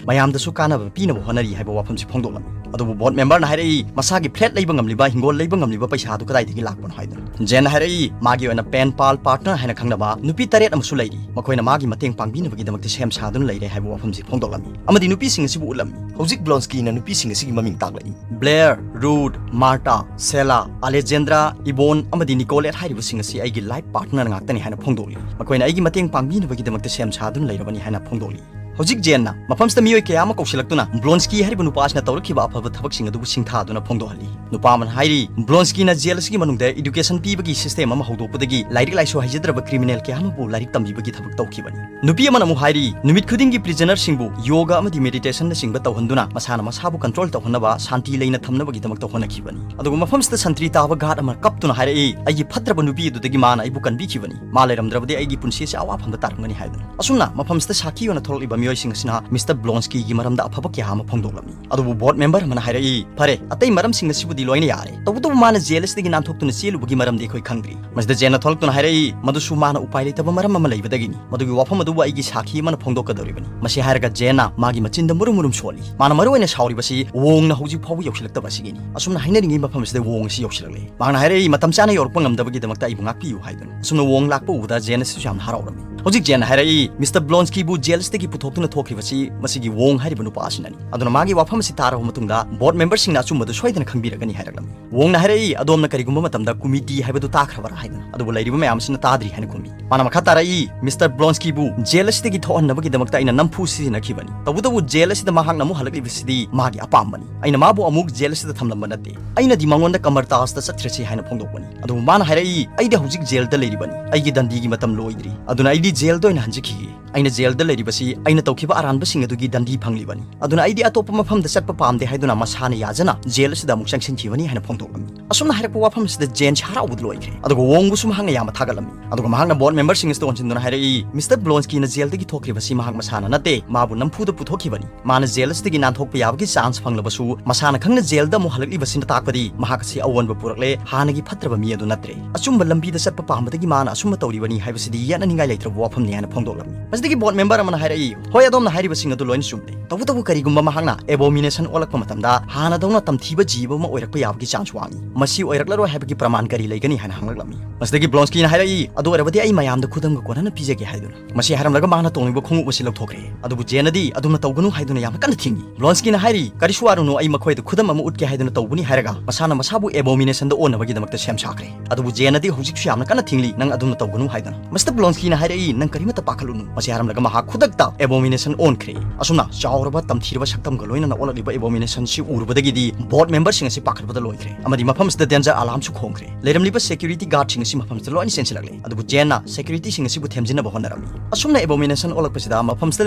ꯃꯌꯥꯝꯗꯁꯨ ꯀꯥꯟꯅꯕ ꯄꯤꯅꯕ ꯍꯣꯠꯅꯔꯤ" ꯍꯥꯏꯕ ꯋꯥꯐꯝꯁꯤ ꯐꯣꯡꯗꯣꯛꯂꯝꯃꯤ꯫ ꯑꯗꯨꯕꯨ ꯕꯣꯔꯗ ꯃꯦꯝꯕꯔꯅ ꯍꯥꯏꯔꯛꯏ, "ꯃꯁꯥꯒꯤ ꯐ꯭ꯂꯦꯠ ꯂꯩꯕ ꯉꯝꯂꯤꯕ, ꯍꯤꯡꯒꯣꯜ ꯂꯩꯕ ꯉꯝꯂꯤꯕ ꯄꯩꯁꯥ ꯑꯗꯨ ꯀꯗꯥꯏꯗꯒꯤ ꯂꯥꯛꯄꯅꯣ?" ꯍꯥꯏꯗꯨꯅ꯫ ꯖꯦꯟꯅ ꯍꯥꯏꯔꯛꯏ, ꯃꯥꯒꯤ ꯑꯣꯏꯅ ꯄꯦꯟ ꯄꯥꯜ ꯄꯥꯔꯠꯅꯔ ꯍꯥꯏꯅ ꯈꯪꯅꯕ ꯅꯨꯄꯤ ꯇꯔꯦꯠ ꯑꯃꯁꯨ ꯂꯩꯔꯤ, ꯃꯈꯣꯏꯅ ꯃꯥꯒꯤ ꯃꯇꯦꯡ ꯄꯥꯡꯕꯤꯅꯕꯒꯤꯗꯃꯛꯇ ꯁꯦꯝ ꯁꯥꯗꯨꯅ ꯂꯩꯔꯦ ꯍꯥꯏꯕ ꯋꯥꯐꯝꯁꯤ ꯐꯣꯡꯗꯣꯛꯂꯝꯃꯤ ꯑꯃꯗꯤ ꯅꯨꯄꯤꯁꯤꯡ ꯑꯁꯤꯕꯨ ꯎꯠꯂꯝꯃꯤ꯫ ꯍꯧꯖꯤꯛ ꯕ꯭ꯂꯣꯟꯁꯀꯤꯅ ꯅꯨꯄꯤꯁꯤꯡ ꯑꯁꯤꯒꯤ ꯃꯃꯤꯡ ꯇꯥꯛꯂꯛꯏ: ꯕ꯭ꯂꯦꯌꯔ, ꯔꯨꯠ, ꯃꯥꯔꯇꯥ, ꯁꯦꯂꯥ, ꯑꯂꯦꯖꯦꯟꯗ꯭ꯔꯥ, ꯏꯕꯣꯟ ꯑꯃꯗꯤ ꯅꯤꯀꯣꯂꯦꯠ ꯍꯥꯏꯔꯤꯕꯁꯤꯡ ꯑꯁꯤ ꯑꯩꯒꯤ ꯂꯥꯏꯐ ꯄꯥꯔꯠꯅꯔ ꯉꯥꯛꯇꯅꯤ ꯍꯥꯏꯅ ꯐꯣꯡꯗꯣꯛꯂꯤ꯫ ꯃꯈꯣꯏꯅ ꯑꯩꯒꯤ ꯃꯇꯦꯡ ꯄꯥꯡꯕꯤꯅꯕꯒꯤꯗꯃꯛꯇ ꯁꯦꯝ ꯁꯥꯗꯨꯅ ꯂꯩꯔꯕꯅꯤ ꯍꯥꯏꯅ ꯐꯣꯡꯗꯣꯛꯂꯤ꯫ ꯍꯧꯖꯤꯛ ꯖꯦꯟꯅ ꯃꯐꯝꯁꯤꯗ ꯃꯤꯑꯣꯏ ꯀꯌꯥ ꯑꯃ ꯀꯧꯁꯤꯜꯂꯛꯇꯨꯅ ꯕ꯭ꯂꯣꯟꯁꯀꯤ ꯍꯥꯏꯔꯤꯕ ꯅꯨꯄꯥ ꯑꯁꯤꯅ ꯇꯧꯔꯛꯈꯤꯕ ꯑꯐꯕ ꯊꯕꯛꯁꯤꯡ ꯑꯗꯨꯕꯨ ꯁꯤꯡꯊꯥꯗꯨꯅ ꯐꯣꯡꯗꯣꯛꯍꯜꯂꯤ꯫ ꯅꯨꯄꯥ ꯑꯃꯅ ꯍꯥꯏꯔꯤ, "ꯕ꯭ꯂꯣꯟꯁꯀꯤꯅ ꯖꯦꯜ ꯑꯁꯤꯒꯤ ꯃꯅꯨꯡꯗ ꯏꯗꯨꯀꯦꯁꯟ ꯄꯤꯕꯒꯤ ꯁꯤꯁꯇꯦꯝ ꯑꯃ ꯍꯧꯗꯣꯛꯄꯗꯒꯤ ꯂꯥꯏꯔꯤꯛ ꯂꯥꯏꯁꯨ ꯍꯩꯖꯗ꯭ꯔꯕ ꯀ꯭ꯔꯤꯃꯤꯅꯦꯜ ꯀꯌꯥ ꯑꯃꯕꯨ ꯂꯥꯏꯔꯤꯛ ꯇꯝꯕꯤꯕꯒꯤ ꯊꯕꯛ ꯇꯧꯈꯤꯕꯅꯤ꯫" ꯅꯨꯄꯤ ꯑꯃꯅ ꯑꯃꯨꯛ ꯍꯥꯏꯔꯤ, "ꯅꯨꯃꯤꯠ ꯈꯨꯗꯤꯡꯒꯤ ꯄ꯭ꯔꯤꯖꯅꯔꯁꯤꯡꯕꯨ ꯌꯣꯒꯥ ꯑꯃꯗꯤ ꯃꯦꯗꯤꯇꯦꯁꯟꯅꯆꯤꯡꯕ ꯇꯧꯍꯟꯗꯨꯅ ꯃꯁꯥꯅ ꯃꯁꯥꯕꯨ ꯀꯟꯇ꯭ꯔꯣꯜ ꯇꯧꯍꯟꯅꯕ, ꯁꯥꯟꯇꯤ ꯂꯩꯅ ꯊꯝꯅꯕꯒꯤꯗꯃꯛ ꯇꯧꯍꯟꯅꯈꯤꯕꯅꯤ꯫" ꯑꯗꯨꯒ ꯃꯐꯝꯁꯤꯗ ꯁꯟꯇ꯭ꯔꯤ ꯇꯥꯕ ꯒꯥꯔꯗ ꯑꯃꯅ ꯀꯞꯇꯨꯅ ꯍꯥꯏꯔꯛꯏ, "ꯑꯩꯒꯤ ꯐꯠꯇ꯭ꯔꯕ ꯅꯨꯄꯤ ꯑꯗꯨꯗꯒꯤ ꯃꯥꯅ ꯑꯩꯕꯨ ꯀꯟꯕꯤꯈꯤꯕꯅꯤ꯫ ꯃꯥ ꯂꯩꯔꯝꯗ꯭ꯔꯕꯗꯤ ꯑꯩꯒꯤ ꯄꯨꯟꯁꯤ ꯑꯁꯤ ꯑꯋꯥꯐꯝꯗ ꯇꯥꯔꯝꯒꯅꯤ" ꯍꯥꯏꯗꯨꯅ꯫ ꯑꯁꯨꯝꯅ ꯃꯐꯝꯁꯤꯗ ꯁꯥꯈꯤ ꯑꯣꯏꯅ ꯊꯣꯛꯂꯛꯂꯤꯕ ꯃꯤꯑꯣꯏꯁꯤꯡ ꯑꯁꯤꯅ ꯃꯤꯁꯇꯔ ꯕ꯭ꯂꯣꯟꯁꯀꯤꯒꯤ ꯃꯔꯝꯗ ꯑꯐꯕ ꯀꯌꯥ ꯑꯃ ꯐꯣꯡꯗꯣꯛꯂꯝꯃꯤ꯫ ꯑꯗꯨꯕꯨ ꯕꯣꯔꯗ ꯃꯦꯝꯕꯔ ꯑꯃꯅ ꯍꯥꯏꯔꯛꯏ, "ꯐꯔꯦ, ꯑꯇꯩ ꯃꯔꯝꯁꯤꯡ ꯑꯁꯤꯕꯨꯗꯤ ꯂꯣꯏꯅ ꯌꯥꯔꯦ, ꯇꯧꯕꯇꯕꯨ ꯃꯥꯅ ꯖꯦꯜ ꯑꯁꯤꯗꯒꯤ ꯅꯥꯟꯊꯣꯛꯇꯨꯅ ꯆꯦꯜꯂꯨꯕꯒꯤ ꯃꯔꯝꯗꯤ ꯑꯩꯈꯣꯏ ꯈꯪꯗ꯭ꯔꯤ꯫" ꯃꯁꯤꯗ ꯖꯦꯟꯅ ꯊꯣꯛꯂꯛꯇꯨꯅ ꯍꯥꯏꯔꯛꯏ, "ꯃꯗꯨꯁꯨ ꯃꯥꯅ ꯎꯄꯥꯏ ꯂꯩꯇꯕ ꯃꯔꯝ ꯑꯃ ꯂꯩꯕꯗꯒꯤꯅꯤ꯫ ꯃꯗꯨꯒꯤ ꯋꯥꯐꯝ ꯑꯗꯨꯕꯨ ꯑꯩꯒꯤ ꯁꯥꯈꯤ ꯑꯃꯅ ꯐꯣꯡꯗꯣꯛꯀꯗꯧꯔꯤꯕꯅꯤ꯫" ꯃꯁꯤ ꯍꯥꯏꯔꯒ ꯖꯦꯟꯅ ꯃꯥꯒꯤ ꯃꯆꯤꯟꯗ ꯃꯨꯔꯨꯝ ꯃꯨꯔꯨꯝ ꯁꯣꯜꯂꯤ꯫ ꯃꯥꯅ ꯃꯔꯨ ꯑꯣꯏꯅ ꯁꯥꯎꯔꯤꯕꯁꯤ ꯋꯣꯡꯅ ꯍꯧꯖꯤꯛ ꯐꯥꯎꯕ ꯌꯧꯁꯤꯜꯂꯛꯇꯕ ꯑꯁꯤꯒꯤꯅꯤ꯫ ꯑꯁꯨꯝꯅ ꯍꯥꯏꯅꯔꯤꯉꯩ ꯃꯐꯝ ꯑꯁꯤꯗ ꯋꯣꯡ ꯑꯁꯤ ꯌꯧꯁꯤꯜꯂꯛꯂꯦ꯫ ꯃꯍꯥꯛꯅ ꯍꯥꯏꯔꯛꯏ, "ꯃꯇꯝ ꯆꯥꯅ ꯌꯧꯔꯛꯄ ꯉꯝꯗꯕꯒꯤꯗꯃꯛꯇ ꯑꯩꯕꯨ ꯉꯥꯛꯄꯤꯌꯨ" ꯍꯥꯏꯗꯨꯅ꯫ ꯑꯁꯨꯝꯅ ꯋꯣꯡ ꯂꯥꯛꯄ ꯎꯕꯗ ꯖꯦꯟ ꯑꯁꯤꯁꯨ ꯌꯥꯝꯅ ꯍꯔꯥꯎꯔꯝꯃꯤ꯫ ꯍꯧꯖꯤꯛ ꯖꯦꯟꯅ ꯍꯥꯏꯔꯛꯏ, "ꯃꯤꯁꯇꯔ ꯕ꯭ꯂꯣꯟꯁꯀꯤꯕꯨ ꯖꯦꯜ ꯑꯁꯤꯗꯒꯤ ꯄꯨꯊꯣꯛꯇꯨꯅ ꯊꯣꯛꯈꯤꯕꯁꯤ ꯃꯁꯤꯒꯤ ꯋꯣꯡ ꯍꯥꯏꯔꯤꯕ ꯅꯨꯄꯥ ꯑꯁꯤꯅꯅꯤ꯫ ꯑꯗꯨꯅ ꯃꯥꯒꯤ ꯋꯥꯐꯝ ꯑꯁꯤ ꯇꯥꯔꯕ ꯃꯇꯨꯡꯗ ꯕꯣꯔꯗ ꯃꯦꯝꯕꯔꯁꯤꯡꯅ ꯑꯆꯨꯝꯕꯗꯨ ꯁꯣꯏꯗꯅ ꯈꯪꯕꯤꯔꯒꯅꯤ" ꯍꯥꯏꯔꯛꯂꯝꯃꯤ꯫ ꯋꯣꯡꯅ ꯍꯥꯏꯔꯛꯏ, "ꯑꯗꯣꯝꯅ ꯀꯔꯤꯒꯨꯝꯕ ꯃꯇꯝꯗ ꯀꯨꯃꯤꯇꯤ ꯍꯥꯏꯕꯗꯨ ꯇꯥꯈ꯭ꯔꯕꯔꯥ?" ꯍꯥꯏꯗꯨꯅ꯫ ꯑꯗꯨꯕꯨ ꯂꯩꯔꯤꯕ ꯃꯌꯥꯝ ꯑꯁꯤꯅ ꯇꯥꯗ꯭ꯔꯤ ꯍꯥꯏꯅ ꯈꯨꯝꯃꯤ꯫ ꯃꯥꯅ ꯃꯈꯥ ꯇꯥꯔꯛꯏ, "ꯃꯤꯁꯇꯔ ꯕ꯭ꯂꯣꯟꯁꯀꯤꯕꯨ ꯖꯦꯜ ꯑꯁꯤꯗꯒꯤ ꯊꯣꯛꯍꯟꯅꯕꯒꯤꯗꯃꯛꯇ ꯑꯩꯅ ꯅꯝꯐꯨ ꯁꯤꯖꯤꯟꯅꯈꯤꯕꯅꯤ꯫ ꯇꯧꯕꯇꯕꯨ ꯖꯦꯜ ꯑꯁꯤꯗ ꯃꯍꯥꯛꯅ ꯑꯃꯨꯛ ꯍꯜꯂꯛꯂꯤꯕꯁꯤꯗꯤ ꯃꯥꯒꯤ ꯑꯄꯥꯝꯕꯅꯤ꯫ ꯑꯩꯅ ꯃꯥꯕꯨ ꯑꯃꯨꯛ ꯖꯦꯜ ꯑꯁꯤꯗ ꯊꯝꯂꯝꯕ ꯅꯠꯇꯦ꯫ ꯑꯩꯅꯗꯤ ꯃꯉꯣꯟꯗ ꯀꯃꯔꯇꯥꯖꯇ ꯆꯠꯈ꯭ꯔꯁꯤ ꯍꯥꯏꯅ ꯐꯣꯡꯗꯣꯛꯄꯅꯤ꯫ ꯑꯗꯨꯕꯨ ꯃꯥꯅ ꯍꯥꯏꯔꯛꯏ, 'ꯑꯩꯗꯤ ꯍꯧꯖꯤꯛ ꯖꯦꯜꯗ ꯂꯩꯔꯤꯕꯅꯤ꯫ ꯑꯩꯒꯤ ꯗꯟꯗꯤꯒꯤ ꯃꯇꯝ ꯂꯣꯏꯗ꯭ꯔꯤ꯫ ꯑꯗꯨꯅ ꯑꯩꯗꯤ ꯖꯦꯜꯗ ꯑꯣꯏꯅ ꯍꯟꯖꯈꯤꯒꯦ꯫ ꯑꯩꯅ ꯖꯦꯜꯗ ꯂꯩꯔꯤꯕꯁꯤ ꯑꯩꯅ ꯇꯧꯈꯤꯕ ꯑꯔꯥꯟꯕꯁꯤꯡ ꯑꯗꯨꯒꯤ ꯗꯟꯗꯤ ꯐꯪꯂꯤꯕꯅꯤ꯫ ꯑꯗꯨꯅ ꯑꯩꯗꯤ ꯑꯇꯣꯞꯄ ꯃꯐꯝꯗ ꯆꯠꯄ ꯄꯥꯝꯗꯦ' ꯍꯥꯏꯗꯨꯅ ꯃꯁꯥꯅ ꯌꯥꯖꯅ ꯖꯦꯜ ꯑꯁꯤꯗ ꯑꯃꯨꯛ ꯆꯪꯁꯤꯟꯈꯤꯕꯅꯤ" ꯍꯥꯏꯅ ꯐꯣꯡꯗꯣꯛꯂꯝꯃꯤ꯫ ꯑꯁꯨꯝꯅ ꯍꯥꯏꯔꯛꯄ ꯋꯥꯐꯝ ꯑꯁꯤꯗ ꯖꯦꯟꯁꯤ ꯍꯔꯥꯎꯕꯗ ꯂꯣꯏꯈ꯭ꯔꯦ꯫ ꯑꯗꯨꯒ ꯋꯣꯡꯕꯨꯁꯨ ꯃꯍꯥꯛꯅ ꯌꯥꯝꯅ ꯊꯥꯒꯠꯂꯝꯃꯤ꯫ ꯑꯗꯨꯒ ꯃꯍꯥꯛꯅ ꯕꯣꯔꯗ ꯃꯦꯝꯕꯔꯁꯤꯡ ꯑꯁꯤꯗ ꯑꯣꯟꯁꯤꯟꯗꯨꯅ ꯍꯥꯏꯔꯛꯏ, "ꯃꯤꯁꯇꯔ ꯕ꯭ꯂꯣꯟꯁꯀꯤꯅ ꯖꯦꯜꯗꯒꯤ ꯊꯣꯛꯈ꯭ꯔꯤꯕꯁꯤ ꯃꯍꯥꯛ ꯃꯁꯥꯅ ꯅꯠꯇꯦ, ꯃꯥꯕꯨ ꯅꯝꯐꯨꯗ ꯄꯨꯊꯣꯛꯈꯤꯕꯅꯤ꯫ ꯃꯥꯅ ꯖꯦꯜ ꯑꯁꯤꯗꯒꯤ ꯅꯥꯟꯊꯣꯛꯄ ꯌꯥꯕꯒꯤ ꯆꯥꯟꯁ ꯐꯪꯂꯕꯁꯨ ꯃꯁꯥꯅ ꯈꯪꯅ ꯖꯦꯜꯗ ꯑꯃꯨꯛ ꯍꯜꯂꯛꯂꯤꯕꯁꯤꯅ ꯇꯥꯛꯄꯗꯤ ꯃꯍꯥꯛ ꯑꯁꯤ ꯑꯑꯣꯟꯕ ꯄꯨꯔꯛꯂꯦ, ꯍꯥꯟꯅꯒꯤ ꯐꯠꯇ꯭ꯔꯕ ꯃꯤ ꯑꯗꯨ ꯅꯠꯇ꯭ꯔꯦ꯫ ꯑꯆꯨꯝꯕ ꯂꯝꯕꯤꯗ ꯆꯠꯄ ꯄꯥꯝꯕꯗꯒꯤ ꯃꯥꯅ ꯑꯁꯨꯝꯅ ꯇꯧꯔꯤꯕꯅꯤ ꯍꯥꯏꯕꯁꯤꯗꯤ ꯌꯦꯠꯅꯅꯤꯡꯉꯥꯏ ꯂꯩꯇ꯭ꯔꯕ ꯋꯥꯐꯝꯅꯤ" ꯍꯥꯏꯅ ꯐꯣꯡꯗꯣꯛꯂꯝꯃꯤ꯫ ꯃꯁꯤꯗꯒꯤ ꯕꯣꯔꯗ ꯃꯦꯝꯕꯔ ꯑꯃꯅ ꯍꯥꯏꯔꯛꯏ, "ꯍꯣꯏ, ꯑꯗꯣꯝꯅ ꯍꯥꯏꯔꯤꯕꯁꯤꯡ ꯑꯗꯨ ꯂꯣꯏꯅ ꯆꯨꯝꯂꯦ꯫ ꯇꯧꯕꯇꯕꯨ ꯀꯔꯤꯒꯨꯝꯕ ꯃꯍꯥꯛꯅ ꯑꯦꯕꯣꯃꯤꯅꯦꯁꯟ ꯑꯣꯜꯂꯛꯄ ꯃꯇꯝꯗ ꯍꯥꯟꯅꯗꯧꯅ ꯇꯝꯊꯤꯕ ꯖꯤꯕ ꯑꯃ ꯑꯣꯏꯔꯛꯄ ꯌꯥꯕꯒꯤ ꯆꯥꯟꯁ ꯋꯥꯡꯏ꯫ ꯃꯁꯤ ꯑꯣꯏꯔꯛꯂꯔꯣꯏ ꯍꯥꯏꯕꯒꯤ ꯄ꯭ꯔꯃꯥꯟ ꯀꯔꯤ ꯂꯩꯒꯅꯤ?" ꯍꯥꯏꯅ ꯍꯪꯂꯛꯂꯝꯃꯤ꯫ ꯃꯁꯤꯗꯒꯤ ꯕ꯭ꯂꯣꯟꯁꯀꯤꯅ ꯍꯥꯏꯔꯛꯏ, "ꯑꯗꯨ ꯑꯣꯏꯔꯕꯗꯤ ꯑꯩ ꯃꯌꯥꯝꯗ ꯈꯨꯗꯝꯒ ꯀꯣꯟꯅꯅ ꯄꯤꯖꯒꯦ" ꯍꯥꯏꯗꯨꯅ꯫ ꯃꯁꯤ ꯍꯥꯏꯔꯝꯂꯒ ꯃꯍꯥꯛꯅ ꯇꯣꯡꯂꯤꯕ ꯈꯣꯡꯎꯞ ꯑꯁꯤ ꯂꯧꯊꯣꯛꯈ꯭ꯔꯦ꯫ ꯑꯗꯨꯕꯨ ꯖꯦꯟꯅꯗꯤ ꯑꯗꯨꯝꯅ ꯇꯧꯒꯅꯨ ꯍꯥꯏꯗꯨꯅ ꯌꯥꯝꯅ ꯀꯟꯅ ꯊꯤꯡꯏ꯫ ꯕ꯭ꯂꯣꯟꯁꯀꯤꯅ ꯍꯥꯏꯔꯤ, "ꯀꯔꯤꯁꯨ ꯋꯥꯔꯨꯅꯨ, ꯑꯩ ꯃꯈꯣꯏꯗ ꯈꯨꯗꯝ ꯑꯃ ꯎꯠꯀꯦ ꯍꯥꯏꯗꯨꯅ ꯇꯧꯕꯅꯤ" ꯍꯥꯏꯔꯒ ꯃꯁꯥꯅ ꯃꯁꯥꯕꯨ ꯑꯦꯕꯣꯃꯤꯅꯦꯁꯟꯗ ꯑꯣꯟꯅꯕꯒꯤꯗꯃꯛꯇ ꯁꯦꯝ ꯁꯥꯈ꯭ꯔꯦ꯫ ꯑꯗꯨꯕꯨ ꯖꯦꯟꯅꯗꯤ ꯍꯧꯖꯤꯛꯁꯨ ꯌꯥꯝꯅ ꯀꯟꯅ ꯊꯤꯡꯂꯤ, "ꯅꯪ ꯑꯗꯨꯝꯅ ꯇꯧꯒꯅꯨ" ꯍꯥꯏꯗꯨꯅ꯫ ꯃꯁꯤꯗ ꯕ꯭ꯂꯣꯟꯁꯀꯤꯅ ꯍꯥꯏꯔꯛꯏ, "ꯅꯪ ꯀꯔꯤꯃꯠꯇ ꯄꯥꯈꯠꯂꯨꯅꯨ꯫" ꯃꯁꯤ ꯍꯥꯏꯔꯝꯂꯒ ꯃꯍꯥꯛ ꯈꯨꯗꯛꯇ ꯑꯦꯕꯣꯃꯤꯅꯦꯁꯟ ꯑꯣꯟꯈ꯭ꯔꯦ꯫ ꯑꯁꯨꯝꯅ ꯆꯥꯎꯔꯕ ꯇꯝꯊꯤꯔꯕ ꯁꯛꯇꯝꯒ ꯂꯣꯏꯅꯅ ꯑꯣꯜꯂꯛꯂꯤꯕ ꯑꯦꯕꯣꯃꯤꯅꯦꯁꯟꯁꯤ ꯎꯔꯨꯕꯗꯒꯤꯗꯤ ꯕꯣꯔꯗ ꯃꯦꯝꯕꯔꯁꯤꯡ ꯑꯁꯤ ꯄꯥꯈꯠꯄꯗ ꯂꯣꯏꯈ꯭ꯔꯦ ꯑꯃꯗꯤ ꯃꯐꯝꯁꯤꯗ ꯗꯦꯟꯖꯔ ꯑꯂꯥꯔꯝꯁꯨ ꯈꯣꯡꯈ꯭ꯔꯦ꯫ ꯂꯩꯔꯝꯂꯤꯕ ꯁꯦꯀ꯭ꯌꯨꯔꯤꯇꯤ ꯒꯥꯔꯗꯁꯤꯡ ꯑꯁꯤ ꯃꯐꯝꯁꯤꯗ ꯂꯣꯏꯅ ꯆꯦꯟꯁꯤꯜꯂꯛꯂꯦ꯫ ꯑꯗꯨꯕꯨ ꯖꯦꯟꯅ ꯁꯦꯀ꯭ꯌꯨꯔꯤꯇꯤꯁꯤꯡ ꯑꯁꯤꯕꯨ ꯊꯦꯝꯖꯤꯟꯅꯕ ꯍꯣꯠꯅꯔꯝꯃꯤ꯫ ꯑꯁꯨꯝꯅ ꯑꯦꯕꯣꯃꯤꯅꯦꯁꯟ ꯑꯣꯜꯂꯛꯄꯁꯤꯗ ꯃꯐꯝꯁꯤꯗ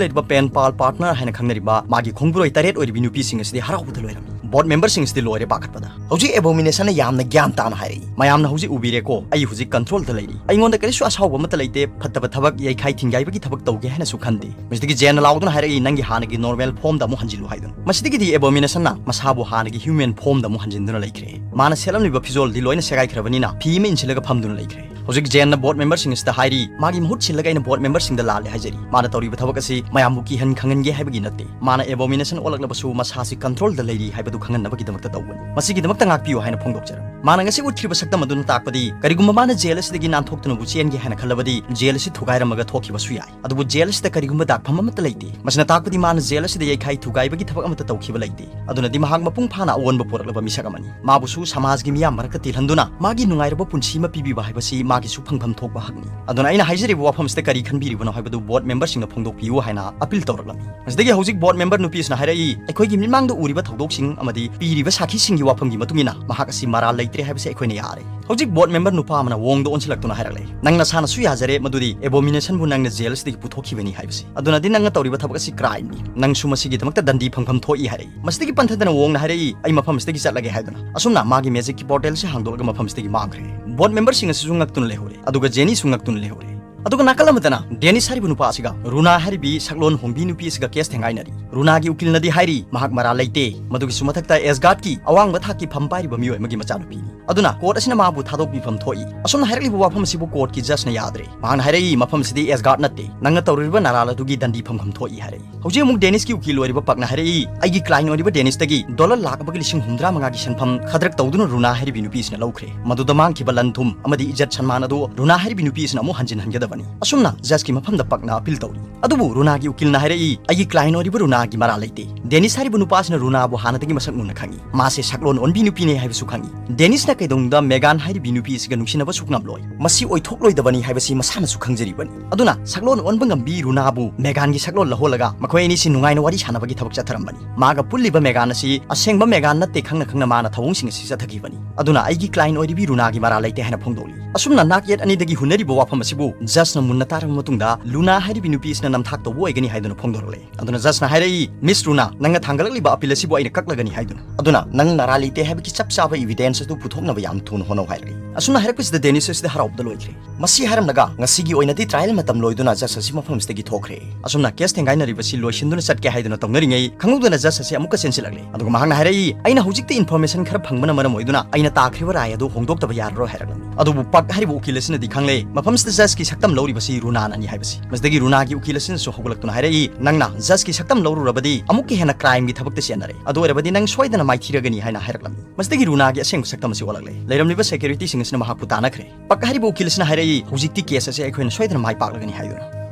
ꯂꯩꯔꯤꯕ ꯄꯦꯟ ꯄꯥꯜ ꯄꯥꯔꯠꯅꯔ ꯍꯥꯏꯅ ꯈꯪꯅꯔꯤꯕ ꯃꯥꯒꯤ ꯈꯣꯡꯕꯨꯔꯣꯏ ꯇꯔꯦꯠ ꯑꯣꯏꯔꯤꯕꯤ ꯅꯨꯄꯤꯁꯤꯡ ꯑꯁꯤꯗꯤ ꯍꯔꯥꯎꯕꯗ ꯂꯣꯏꯔꯝꯃꯤ꯫ ꯕꯣꯔꯗ ꯃꯦꯝꯕꯔꯁꯤꯡꯁꯤꯗꯤ ꯂꯣꯏꯔꯦ ꯄꯥꯈꯠꯄꯗ꯫ ꯍꯧꯖꯤꯛ ꯑꯦꯕꯣꯃꯤꯅꯦꯁꯟꯅ ꯌꯥꯝꯅ ꯒ꯭ꯌꯥꯟ ꯇꯥꯅ ꯍꯥꯏꯔꯛꯏ, "ꯃꯌꯥꯝꯅ ꯍꯧꯖꯤꯛ ꯎꯕꯤꯔꯦꯀꯣ, ꯑꯩ ꯍꯧꯖꯤꯛ ꯀꯟꯇ꯭ꯔꯣꯜꯗ ꯂꯩꯔꯤ꯫ ꯑꯩꯉꯣꯟꯗ ꯀꯔꯤꯁꯨ ꯑꯁꯥꯎꯕ ꯑꯃꯠꯇ ꯂꯩꯇꯦ, ꯐꯠꯇꯕ ꯊꯕꯛ, ꯌꯩꯈꯥꯏ ꯊꯤꯡꯒꯥꯏꯕꯒꯤ ꯊꯕꯛ ꯇꯧꯒꯦ ꯍꯥꯏꯅꯁꯨ ꯈꯟꯗꯦ"꯫ ꯃꯁꯤꯗꯒꯤ ꯖꯦꯟꯅ ꯂꯥꯎꯗꯨꯅ ꯍꯥꯏꯔꯛꯏ, "ꯅꯪꯒꯤ ꯍꯥꯟꯅꯒꯤ ꯅꯣꯔꯃꯦꯜ ꯐꯣꯝꯗ ꯑꯃꯨꯛ ꯍꯟꯖꯤꯜꯂꯨ" ꯍꯥꯏꯗꯨꯅ꯫ ꯃꯁꯤꯗꯒꯤꯗꯤ ꯑꯦꯕꯣꯃꯤꯅꯦꯁꯟꯅ ꯃꯁꯥꯕꯨ ꯍꯥꯟꯅꯒꯤ ꯍ꯭ꯌꯨꯃꯦꯟ ꯐꯣꯝꯗ ꯑꯃꯨꯛ ꯍꯟꯖꯤꯟꯗꯨꯅ ꯂꯩꯈ꯭ꯔꯦ꯫ ꯃꯥꯅ ꯁꯦꯠꯂꯝꯂꯤꯕ ꯐꯤꯖꯣꯜꯗꯤ ꯂꯣꯏꯅ ꯁꯦꯒꯥꯏꯈ꯭ꯔꯕꯅꯤꯅ ꯐꯤ ꯑꯃ ꯏꯟꯁꯤꯜꯂꯒ ꯐꯝꯗꯨꯅ ꯂꯩꯈ꯭ꯔꯦ꯫ ꯍꯧꯖꯤꯛ ꯖꯦꯟꯅ ꯕꯣꯔꯗ ꯃꯦꯝꯕꯔꯁꯤꯡ ꯑꯁꯤꯗ ꯍꯥꯏꯔꯤ, ꯃꯥꯒꯤ ꯃꯍꯨꯠ ꯁꯤꯜꯂꯒ ꯑꯩꯅ ꯕꯣꯔꯗ ꯃꯦꯝꯕꯔꯁꯤꯡꯗ ꯂꯥꯜꯂꯦ ꯍꯥꯏꯖꯔꯤ꯫ ꯃꯥꯅ ꯇꯧꯔꯤꯕ ꯊꯕꯛ ꯑꯁꯤ ꯃꯌꯥꯝꯕꯨ ꯀꯤꯍꯟ ꯈꯪꯍꯟꯒꯦ ꯍꯥꯏꯕꯒꯤ ꯅꯠꯇꯦ꯫ ꯃꯥꯅ ꯑꯦꯕꯣꯃꯤꯅꯦꯁꯟ ꯑꯣꯜꯂꯛꯂꯕꯁꯨ ꯃꯁꯥꯁꯤ ꯀꯟꯇ꯭ꯔꯣꯜꯗ ꯂꯩꯔꯤ ꯍꯥꯏꯕꯗꯨ ꯈꯪꯍꯟꯅꯕꯒꯤꯗꯃꯛꯇ ꯇꯧꯕꯅꯤ꯫ ꯃꯁꯤꯒꯤꯗꯃꯛꯇ ꯉꯥꯛꯄꯤꯌꯨ ꯍꯥꯏꯅ ꯐꯣꯡꯗꯣꯛꯆꯔꯝꯃꯤ꯫ ꯃꯥꯅ ꯉꯁꯤ ꯎꯠꯈ꯭ꯔꯤꯕ ꯁꯛꯇꯝ ꯑꯗꯨꯅ ꯇꯥꯛꯄꯗꯤ ꯀꯔꯤꯒꯨꯝꯕ ꯃꯥꯅ ꯖꯦꯜ ꯑꯁꯤꯗꯒꯤ ꯅꯥꯟꯊꯣꯛꯇꯨꯅꯕꯨ ꯆꯦꯟꯒꯦ ꯍꯥꯏꯅ ꯈꯜꯂꯕꯗꯤ ꯖꯦꯜ ꯑꯁꯤ ꯊꯨꯒꯥꯏꯔꯝꯃꯒ ꯊꯣꯛꯈꯤꯕꯁꯨ ꯌꯥꯏ꯫ ꯑꯗꯨꯕꯨ ꯖꯦꯜ ꯑꯁꯤꯗ ꯀꯔꯤꯒꯨꯝꯕ ꯗꯥꯛꯐꯝ ꯑꯃꯠꯇ ꯂꯩꯇꯦ꯫ ꯃꯁꯤꯅ ꯇꯥꯛꯄꯗꯤ ꯃꯥꯅ ꯖꯦꯜ ꯑꯁꯤꯗ ꯌꯩꯈꯥꯏ ꯊꯨꯒꯥꯏꯕꯒꯤ ꯊꯕꯛ ꯑꯃꯠꯇ ꯇꯧꯈꯤꯕ ꯂꯩꯇꯦ꯫ ꯑꯗꯨꯅꯗꯤ ꯃꯍꯥꯛ ꯃꯄꯨꯡ ꯐꯥꯅ ꯑꯑꯣꯟꯕ ꯄꯨꯔꯛꯂꯕ ꯃꯤꯁꯛ ꯑꯃꯅꯤ꯫ ꯃꯥꯕꯨꯁꯨ ꯁꯃꯥꯖꯒꯤ ꯃꯤꯌꯥꯝ ꯃꯔꯛꯇ ꯇꯤꯜꯍꯟꯗꯨꯅ ꯃꯥꯒꯤ ꯅꯨꯡꯉꯥꯏꯔꯕ ꯄꯨꯟꯁꯤ ꯑꯃ ꯄꯤꯕꯤꯕ ꯍꯥꯏꯕꯁꯤ ꯃꯥꯒꯤꯁꯨ ꯐꯪꯐꯝ ꯊꯣꯛꯄ ꯍꯛꯅꯤ꯫ ꯑꯗꯨꯅ ꯑꯩꯅ ꯍꯥꯏꯖꯔꯤꯕ ꯋꯥꯐꯝꯁꯤꯗ ꯀꯔꯤ ꯈꯟꯕꯤꯔꯤꯕꯅꯣ ꯍꯥꯏꯕꯗꯨ ꯕꯣꯔꯗ ꯃꯦꯝꯕꯔꯁꯤꯡꯅ ꯐꯣꯡꯗꯣꯛꯄꯤꯌꯨ ꯍꯥꯏꯅ ꯑꯄꯤꯜ ꯇꯧꯔꯛꯂꯝꯃꯤ꯫ ꯃꯁꯤꯗꯒꯤ ꯍꯧꯖꯤꯛ ꯕꯣꯔꯗ ꯃꯦꯝꯕꯔ ꯅꯨꯄꯤ ꯑꯁꯤꯅ ꯍꯥꯏꯔꯛꯏ, "ꯑꯩꯈꯣꯏꯒꯤ ꯃꯤꯠꯃꯥꯡꯗ ꯎꯔꯤꯕ ꯊꯧꯗꯣꯛꯁꯤꯡ ꯑꯃꯗꯤ ꯄꯤꯔꯤꯕ ꯁꯥꯈꯤꯁꯤꯡꯒꯤ ꯋꯥꯐꯝꯒꯤ ꯃꯇꯨꯡ ꯏꯟꯅ ꯃꯍꯥꯛ ꯑꯁꯤ ꯃꯔꯥꯜ ꯂꯩꯇ꯭ꯔꯦ ꯍꯥꯏꯕꯁꯤ ꯑꯩꯈꯣꯏꯅ ꯌꯥꯔꯦ"꯫ ꯍꯧꯖꯤꯛ ꯕꯣꯔꯗ ꯃꯦꯝꯕꯔ ꯅꯨꯄꯥ ꯑꯃꯅ ꯋꯣꯡꯗ ꯑꯣꯟꯁꯤꯜꯂꯛꯇꯨꯅ ꯍꯥꯏꯔꯛꯂꯦ, "ꯅꯪ ꯅꯁꯥꯅꯁꯨ ꯌꯥꯖꯔꯦ ꯃꯗꯨꯗꯤ ꯑꯦꯕꯣꯃꯤꯅꯦꯁꯟꯕꯨ ꯅꯪꯅ ꯖꯦꯜ ꯑꯁꯤꯗꯒꯤ ꯄꯨꯊꯣꯛꯈꯤꯕꯅꯤ ꯍꯥꯏꯕꯁꯤ꯫ ꯑꯗꯨꯅꯗꯤ ꯅꯪꯅ ꯇꯧꯔꯤꯕ ꯊꯕꯛ ꯑꯁꯤ ꯀ꯭ꯔꯥꯏꯝꯅꯤ꯫ ꯅꯪꯁꯨ ꯃꯁꯤꯒꯤꯗꯃꯛꯇ ꯗꯟꯗꯤ ꯐꯪꯐꯝ ꯊꯣꯛꯏ" ꯍꯥꯏꯔꯛꯏ꯫ ꯃꯁꯤꯗꯒꯤ ꯄꯟꯊꯗꯅ ꯋꯣꯡꯅ ꯍꯥꯏꯔꯛꯏ, "ꯑꯩ ꯃꯐꯝ ꯑꯁꯤꯗꯒꯤ ꯆꯠꯂꯒꯦ" ꯍꯥꯏꯗꯨꯅ꯫ ꯑꯁꯨꯝꯅ ꯃꯥꯒꯤ ꯃꯦꯖꯤꯛꯀꯤ ꯄꯣꯔꯇꯦꯜꯁꯤ ꯍꯥꯡꯗꯣꯛꯂꯒ ꯃꯐꯝ ꯑꯁꯤꯗꯒꯤ ꯃꯥꯡꯈ꯭ꯔꯦ꯫ ꯕꯣꯔꯗ ꯃꯦꯝꯕꯔꯁꯤꯡ ꯑꯁꯤꯁꯨ ꯉꯛꯇꯨꯅ ꯂꯩꯍꯧꯔꯦ, ꯑꯗꯨꯒ ꯖꯦꯅꯤꯁꯨ ꯉꯛꯇꯨꯅ ꯂꯩꯍꯧꯔꯦ꯫ ꯑꯗꯨꯒ ꯅꯥꯀꯜ ꯑꯃꯗꯅ ꯗꯦꯅꯤꯁ ꯍꯥꯏꯔꯤꯕ ꯅꯨꯄꯥ ꯑꯁꯤꯒ ꯔꯨꯅꯥ ꯍꯥꯏꯔꯤꯕꯤ ꯁꯛꯂꯣꯟ ꯍꯣꯡꯕꯤ ꯅꯨꯄꯤ ꯑꯁꯤꯒ ꯀꯦꯁ ꯊꯦꯡꯒꯥꯏꯅꯔꯤ꯫ ꯔꯨꯅꯥꯒꯤ ꯎꯀꯤꯜꯅꯗꯤ ꯍꯥꯏꯔꯤ, ꯃꯍꯥꯛ ꯃꯔꯥꯜ ꯂꯩꯇꯦ, ꯃꯗꯨꯒꯤꯁꯨ ꯃꯊꯛꯇ ꯑꯦꯁꯒꯥꯔꯗꯀꯤ ꯑꯋꯥꯡꯕ ꯊꯥꯛꯀꯤ ꯐꯝ ꯄꯥꯏꯔꯤꯕ ꯃꯤꯑꯣꯏ ꯑꯃꯒꯤ ꯃꯆꯥꯅꯨꯄꯤꯅꯤ꯫ ꯑꯗꯨꯅ ꯀꯣꯔꯠ ꯑꯁꯤꯅ ꯃꯥꯕꯨ ꯊꯥꯗꯣꯛꯄꯤꯐꯝ ꯊꯣꯛꯏ꯫ ꯑꯁꯨꯝꯅ ꯍꯥꯏꯔꯛꯂꯤꯕ ꯋꯥꯐꯝ ꯑꯁꯤꯕꯨ ꯀꯣꯔꯠꯀꯤ ꯖꯖꯅ ꯌꯥꯗ꯭ꯔꯦ꯫ ꯃꯍꯥꯛꯅ ꯍꯥꯏꯔꯛꯏ, "ꯃꯐꯝ ꯑꯁꯤꯗꯤ ꯑꯦꯁꯒꯥꯔꯗ ꯅꯠꯇꯦ, ꯅꯪꯅ ꯇꯧꯔꯤꯕ ꯅꯔꯥꯜ ꯑꯗꯨꯒꯤ ꯗꯟꯗꯤ ꯐꯪꯐꯝ ꯊꯣꯛꯏ" ꯍꯥꯏꯔꯛꯏ꯫ ꯍꯧꯖꯤꯛ ꯑꯃꯨꯛ ꯗꯦꯅꯤꯁꯀꯤ ꯎꯀꯤꯜ ꯑꯣꯏꯔꯤꯕ ꯄꯛꯅ ꯍꯥꯏꯔꯛꯏ, "ꯑꯩꯒꯤ ꯀ꯭ꯂꯥꯏꯟ ꯑꯣꯏꯔꯤꯕ ꯗꯦꯅꯤꯁꯇꯒꯤ ꯗꯣꯂꯔ ꯂꯥꯈ ꯑꯃꯒ ꯂꯤꯁꯤꯡ ꯍꯨꯝꯗ꯭ꯔꯥ ꯃꯉꯥꯒꯤ ꯁꯦꯟꯐꯝ ꯈꯗ꯭ꯔꯛ ꯇꯧꯗꯨꯅ ꯔꯨꯅꯥ ꯍꯥꯏꯔꯤꯕꯤ ꯅꯨꯄꯤ ꯑꯁꯤꯅ ꯂꯧꯈ꯭ꯔꯦ꯫ ꯃꯗꯨꯗ ꯃꯥꯡꯈꯤꯕ ꯂꯟ ꯊꯨꯝ ꯑꯃꯗꯤ ꯏꯖꯠ ꯁꯟꯃꯥꯟ ꯑꯗꯨ ꯔꯨꯅꯥ ꯍꯥꯏꯔꯤꯕꯤ ꯅꯨꯄꯤ ꯑꯁꯤꯅ ꯑꯃꯨꯛ ꯍꯟꯖꯤꯟꯍꯟꯒꯗꯕꯅꯤ"꯫ ꯑꯁꯨꯝꯅ ꯖꯖꯀꯤ ꯃꯐꯝꯗ ꯄꯛꯅ ꯑꯄꯤꯜ ꯇꯧꯔꯤ꯫ ꯑꯗꯨꯕꯨ ꯔꯨꯅꯥꯒꯤ ꯎꯀꯤꯜꯅ ꯍꯥꯏꯔꯛꯏ, "ꯑꯩꯒꯤ ꯀ꯭ꯂꯥꯏꯟ ꯑꯣꯏꯔꯤꯕ ꯔꯨꯅꯥꯒꯤ ꯃꯔꯥꯜ ꯂꯩꯇꯦ꯫ ꯗꯦꯅꯤꯁ ꯍꯥꯏꯔꯤꯕ ꯅꯨꯄꯥ ꯑꯁꯤꯅ ꯔꯨꯅꯥꯕꯨ ꯍꯥꯟꯅꯗꯒꯤ ꯃꯁꯛ ꯃꯨꯟꯅ ꯈꯪꯏ꯫ ꯃꯥꯁꯦ ꯁꯛꯂꯣꯟ ꯑꯣꯟꯕꯤ ꯅꯨꯄꯤꯅꯦ ꯍꯥꯏꯕꯁꯨ ꯈꯪꯏ꯫ ꯗꯦꯅꯤꯁꯅ ꯀꯩꯗꯧꯅꯨꯡꯗ ꯃꯦꯒꯥꯟ ꯍꯥꯏꯔꯤꯕꯤ ꯅꯨꯄꯤ ꯑꯁꯤꯒ ꯅꯨꯡꯁꯤꯅꯕ ꯁꯨꯛꯉꯝꯂꯣꯏ꯫ ꯃꯁꯤ ꯑꯣꯏꯊꯣꯛꯂꯣꯏꯗꯕꯅꯤ ꯍꯥꯏꯕꯁꯤ ꯃꯁꯥꯅꯁꯨ ꯈꯪꯖꯔꯤꯕꯅꯤ꯫ ꯑꯗꯨꯅ ꯁꯛꯂꯣꯟ ꯑꯣꯟꯕ ꯉꯝꯕꯤ ꯔꯨꯅꯥꯕꯨ ꯃꯦꯒꯥꯟꯒꯤ ꯁꯛꯂꯣꯟ ꯂꯧꯍꯣꯜꯂꯒ ꯃꯈꯣꯏ ꯑꯅꯤꯁꯤ ꯅꯨꯡꯉꯥꯏꯅ ꯋꯥꯔꯤ ꯁꯥꯟꯅꯕꯒꯤ ꯊꯕꯛ ꯆꯠꯊꯔꯝꯕꯅꯤ꯫ ꯃꯥꯒ ꯄꯨꯜꯂꯤꯕ ꯃꯦꯒꯥꯟ ꯑꯁꯤ ꯑꯁꯦꯡꯕ ꯃꯦꯒꯥꯟ ꯅꯠꯇꯦ ꯈꯪꯅ ꯈꯪꯅ ꯃꯥꯅ ꯊꯧꯑꯣꯡꯁꯤꯡ ꯑꯁꯤ ꯆꯠꯊꯈꯤꯕꯅꯤ꯫ ꯑꯗꯨꯅ ꯑꯩꯒꯤ ꯀ꯭ꯂꯥꯏꯟ ꯑꯣꯏꯔꯤꯕꯤ ꯔꯨꯅꯥꯒꯤ ꯃꯔꯥꯜ ꯂꯩꯇꯦ" ꯍꯥꯏꯅ ꯐꯣꯡꯗꯣꯛꯂꯤ꯫ ꯑꯁꯨꯝꯅ ꯅꯥꯛꯌꯦꯠ ꯑꯅꯤꯗꯒꯤ ꯍꯨꯟꯅꯔꯤꯕ ꯋꯥꯐꯝ ꯑꯁꯤꯕꯨ ꯖꯖ ꯖꯁꯅ ꯃꯨꯟꯅ ꯇꯥꯔꯕ ꯃꯇꯨꯡꯗ ꯂꯨꯅꯥ ꯍꯥꯏꯔꯤꯕꯤ ꯅꯨꯄꯤ ꯑꯁꯤꯅ ꯅꯝꯊꯥꯛ ꯇꯧꯕ ꯑꯣꯏꯒꯅꯤ ꯍꯥꯏꯗꯨꯅ ꯐꯣꯡꯗꯣꯔꯛꯂꯦ꯫ ꯑꯗꯨꯅ ꯖꯁꯅ ꯍꯥꯏꯔꯛꯏ, "ꯃꯤꯁ ꯔꯨꯅꯥ, ꯅꯪꯅ ꯊꯥꯡꯒꯠꯂꯛꯂꯤꯕ ꯑꯄꯤꯜ ꯑꯁꯤꯕꯨ ꯑꯩꯅ ꯀꯛꯂꯒꯅꯤ" ꯍꯥꯏꯗꯨꯅ꯫ ꯑꯗꯨꯅ ꯅꯪ ꯅꯔꯥ ꯂꯩꯇꯦ ꯍꯥꯏꯕꯒꯤ ꯆꯞ ꯆꯥꯕ ꯏꯕꯤꯗꯦꯟꯁ ꯑꯗꯨ ꯄꯨꯊꯣꯛꯅꯕ ꯌꯥꯝ ꯊꯨꯅ ꯍꯣꯠꯅꯧ ꯍꯥꯏꯔꯛꯏ꯫ ꯑꯁꯨꯝꯅ ꯍꯥꯏꯔꯛꯄꯁꯤꯗ ꯗꯦꯅꯤꯁ ꯑꯁꯤꯗ ꯍꯔꯥꯎꯕꯗ ꯂꯣꯏꯈ꯭ꯔꯦ꯫ ꯃꯁꯤ ꯍꯥꯏꯔꯝꯂꯒ ꯉꯁꯤꯒꯤ ꯑꯣꯏꯅꯗꯤ ꯇ꯭ꯔꯥꯌꯦꯜ ꯃꯇꯝ ꯂꯣꯏꯗꯨꯅ ꯖꯁ ꯑꯁꯤ ꯃꯐꯝꯁꯤꯗꯒꯤ ꯊꯣꯛꯈ꯭ꯔꯦ꯫ ꯑꯁꯨꯝꯅ ꯀꯦꯁ ꯊꯦꯡꯒꯥꯏꯅꯔꯤꯕꯁꯤ ꯂꯣꯏꯁꯤꯟꯗꯨꯅ ꯆꯠꯀꯦ ꯍꯥꯏꯗꯨꯅ ꯇꯧꯅꯔꯤꯉꯩ, ꯈꯪꯍꯧꯗꯅ ꯖꯁ ꯑꯁꯤ ꯑꯃꯨꯛꯀ ꯆꯦꯟꯁꯤꯜꯂꯛꯂꯦ꯫ ꯑꯗꯨꯒ ꯃꯍꯥꯛꯅ ꯍꯥꯏꯔꯛꯏ, "ꯑꯩꯅ ꯍꯧꯖꯤꯛꯇꯤ ꯏꯟꯐꯣꯔꯃꯦꯁꯟ ꯈꯔ ꯐꯪꯕꯅ ꯃꯔꯝ ꯑꯣꯏꯗꯨꯅ ꯑꯩꯅ ꯇꯥꯈ꯭ꯔꯤꯕ ꯔꯥꯏ ꯑꯗꯨ ꯍꯣꯡꯗꯣꯛꯇꯕ ꯌꯥꯔꯔꯣꯏ" ꯍꯥꯏꯔꯛꯂꯝꯃꯤ꯫ ꯑꯗꯨꯕꯨ ꯄꯛ ꯍꯥꯏꯔꯤꯕ ꯎꯀꯤꯜ ꯑꯁꯤꯅꯗꯤ ꯈꯪꯂꯦ, ꯃꯐꯝꯁꯤꯗ ꯖꯁꯀꯤ ꯁꯛꯇꯝ ꯂꯧꯔꯤꯕꯁꯤ ꯔꯨꯅꯥꯅꯅꯤ ꯍꯥꯏꯕꯁꯤ꯫ ꯃꯁꯤꯗꯒꯤ ꯔꯨꯅꯥꯒꯤ ꯎꯀꯤꯜ ꯑꯁꯤꯅꯁꯨ ꯍꯧꯒꯠꯂꯛꯇꯨꯅ ꯍꯥꯏꯔꯛꯏ, "ꯅꯪꯅ ꯖꯁꯀꯤ ꯁꯛꯇꯝ ꯂꯧꯔꯨꯔꯕꯗꯤ ꯑꯃꯨꯛꯀ ꯍꯦꯟꯅ ꯀ꯭ꯔꯥꯏꯝꯒꯤ ꯊꯕꯛꯇ ꯆꯦꯟꯅꯔꯦ꯫ ꯑꯗꯨ ꯑꯣꯏꯔꯕꯗꯤ ꯅꯪ ꯁꯣꯏꯗꯅ ꯃꯥꯏꯊꯤꯔꯒꯅꯤ" ꯍꯥꯏꯅ ꯍꯥꯏꯔꯛꯂꯝꯃꯤ꯫ ꯃꯁꯤꯗꯒꯤ ꯔꯨꯅꯥꯒꯤ ꯑꯁꯦꯡꯕ ꯁꯛꯇꯝ ꯑꯁꯤ ꯑꯣꯜꯂꯛꯂꯦ꯫ ꯂꯩꯔꯝꯂꯤꯕ ꯁꯦꯀ꯭ꯌꯨꯔꯤꯇꯤꯁꯤꯡ ꯑꯁꯤꯅ ꯃꯍꯥꯛꯄꯨ ꯇꯥꯟꯅꯈ꯭ꯔꯦ꯫ ꯄꯛ ꯍꯥꯏꯔꯤꯕ ꯎꯀꯤꯜ ꯑꯁꯤꯅ ꯍꯥꯏꯔꯛꯏ, "ꯍꯧꯖꯤꯛꯇꯤ ꯀꯦꯁ ꯑꯁꯤ ꯑꯩꯈꯣꯏꯅ ꯁꯣꯏꯗꯅ ꯃꯥꯏ ꯄꯥꯛꯂꯒꯅꯤ" ꯍꯥꯏꯗꯨꯅ꯫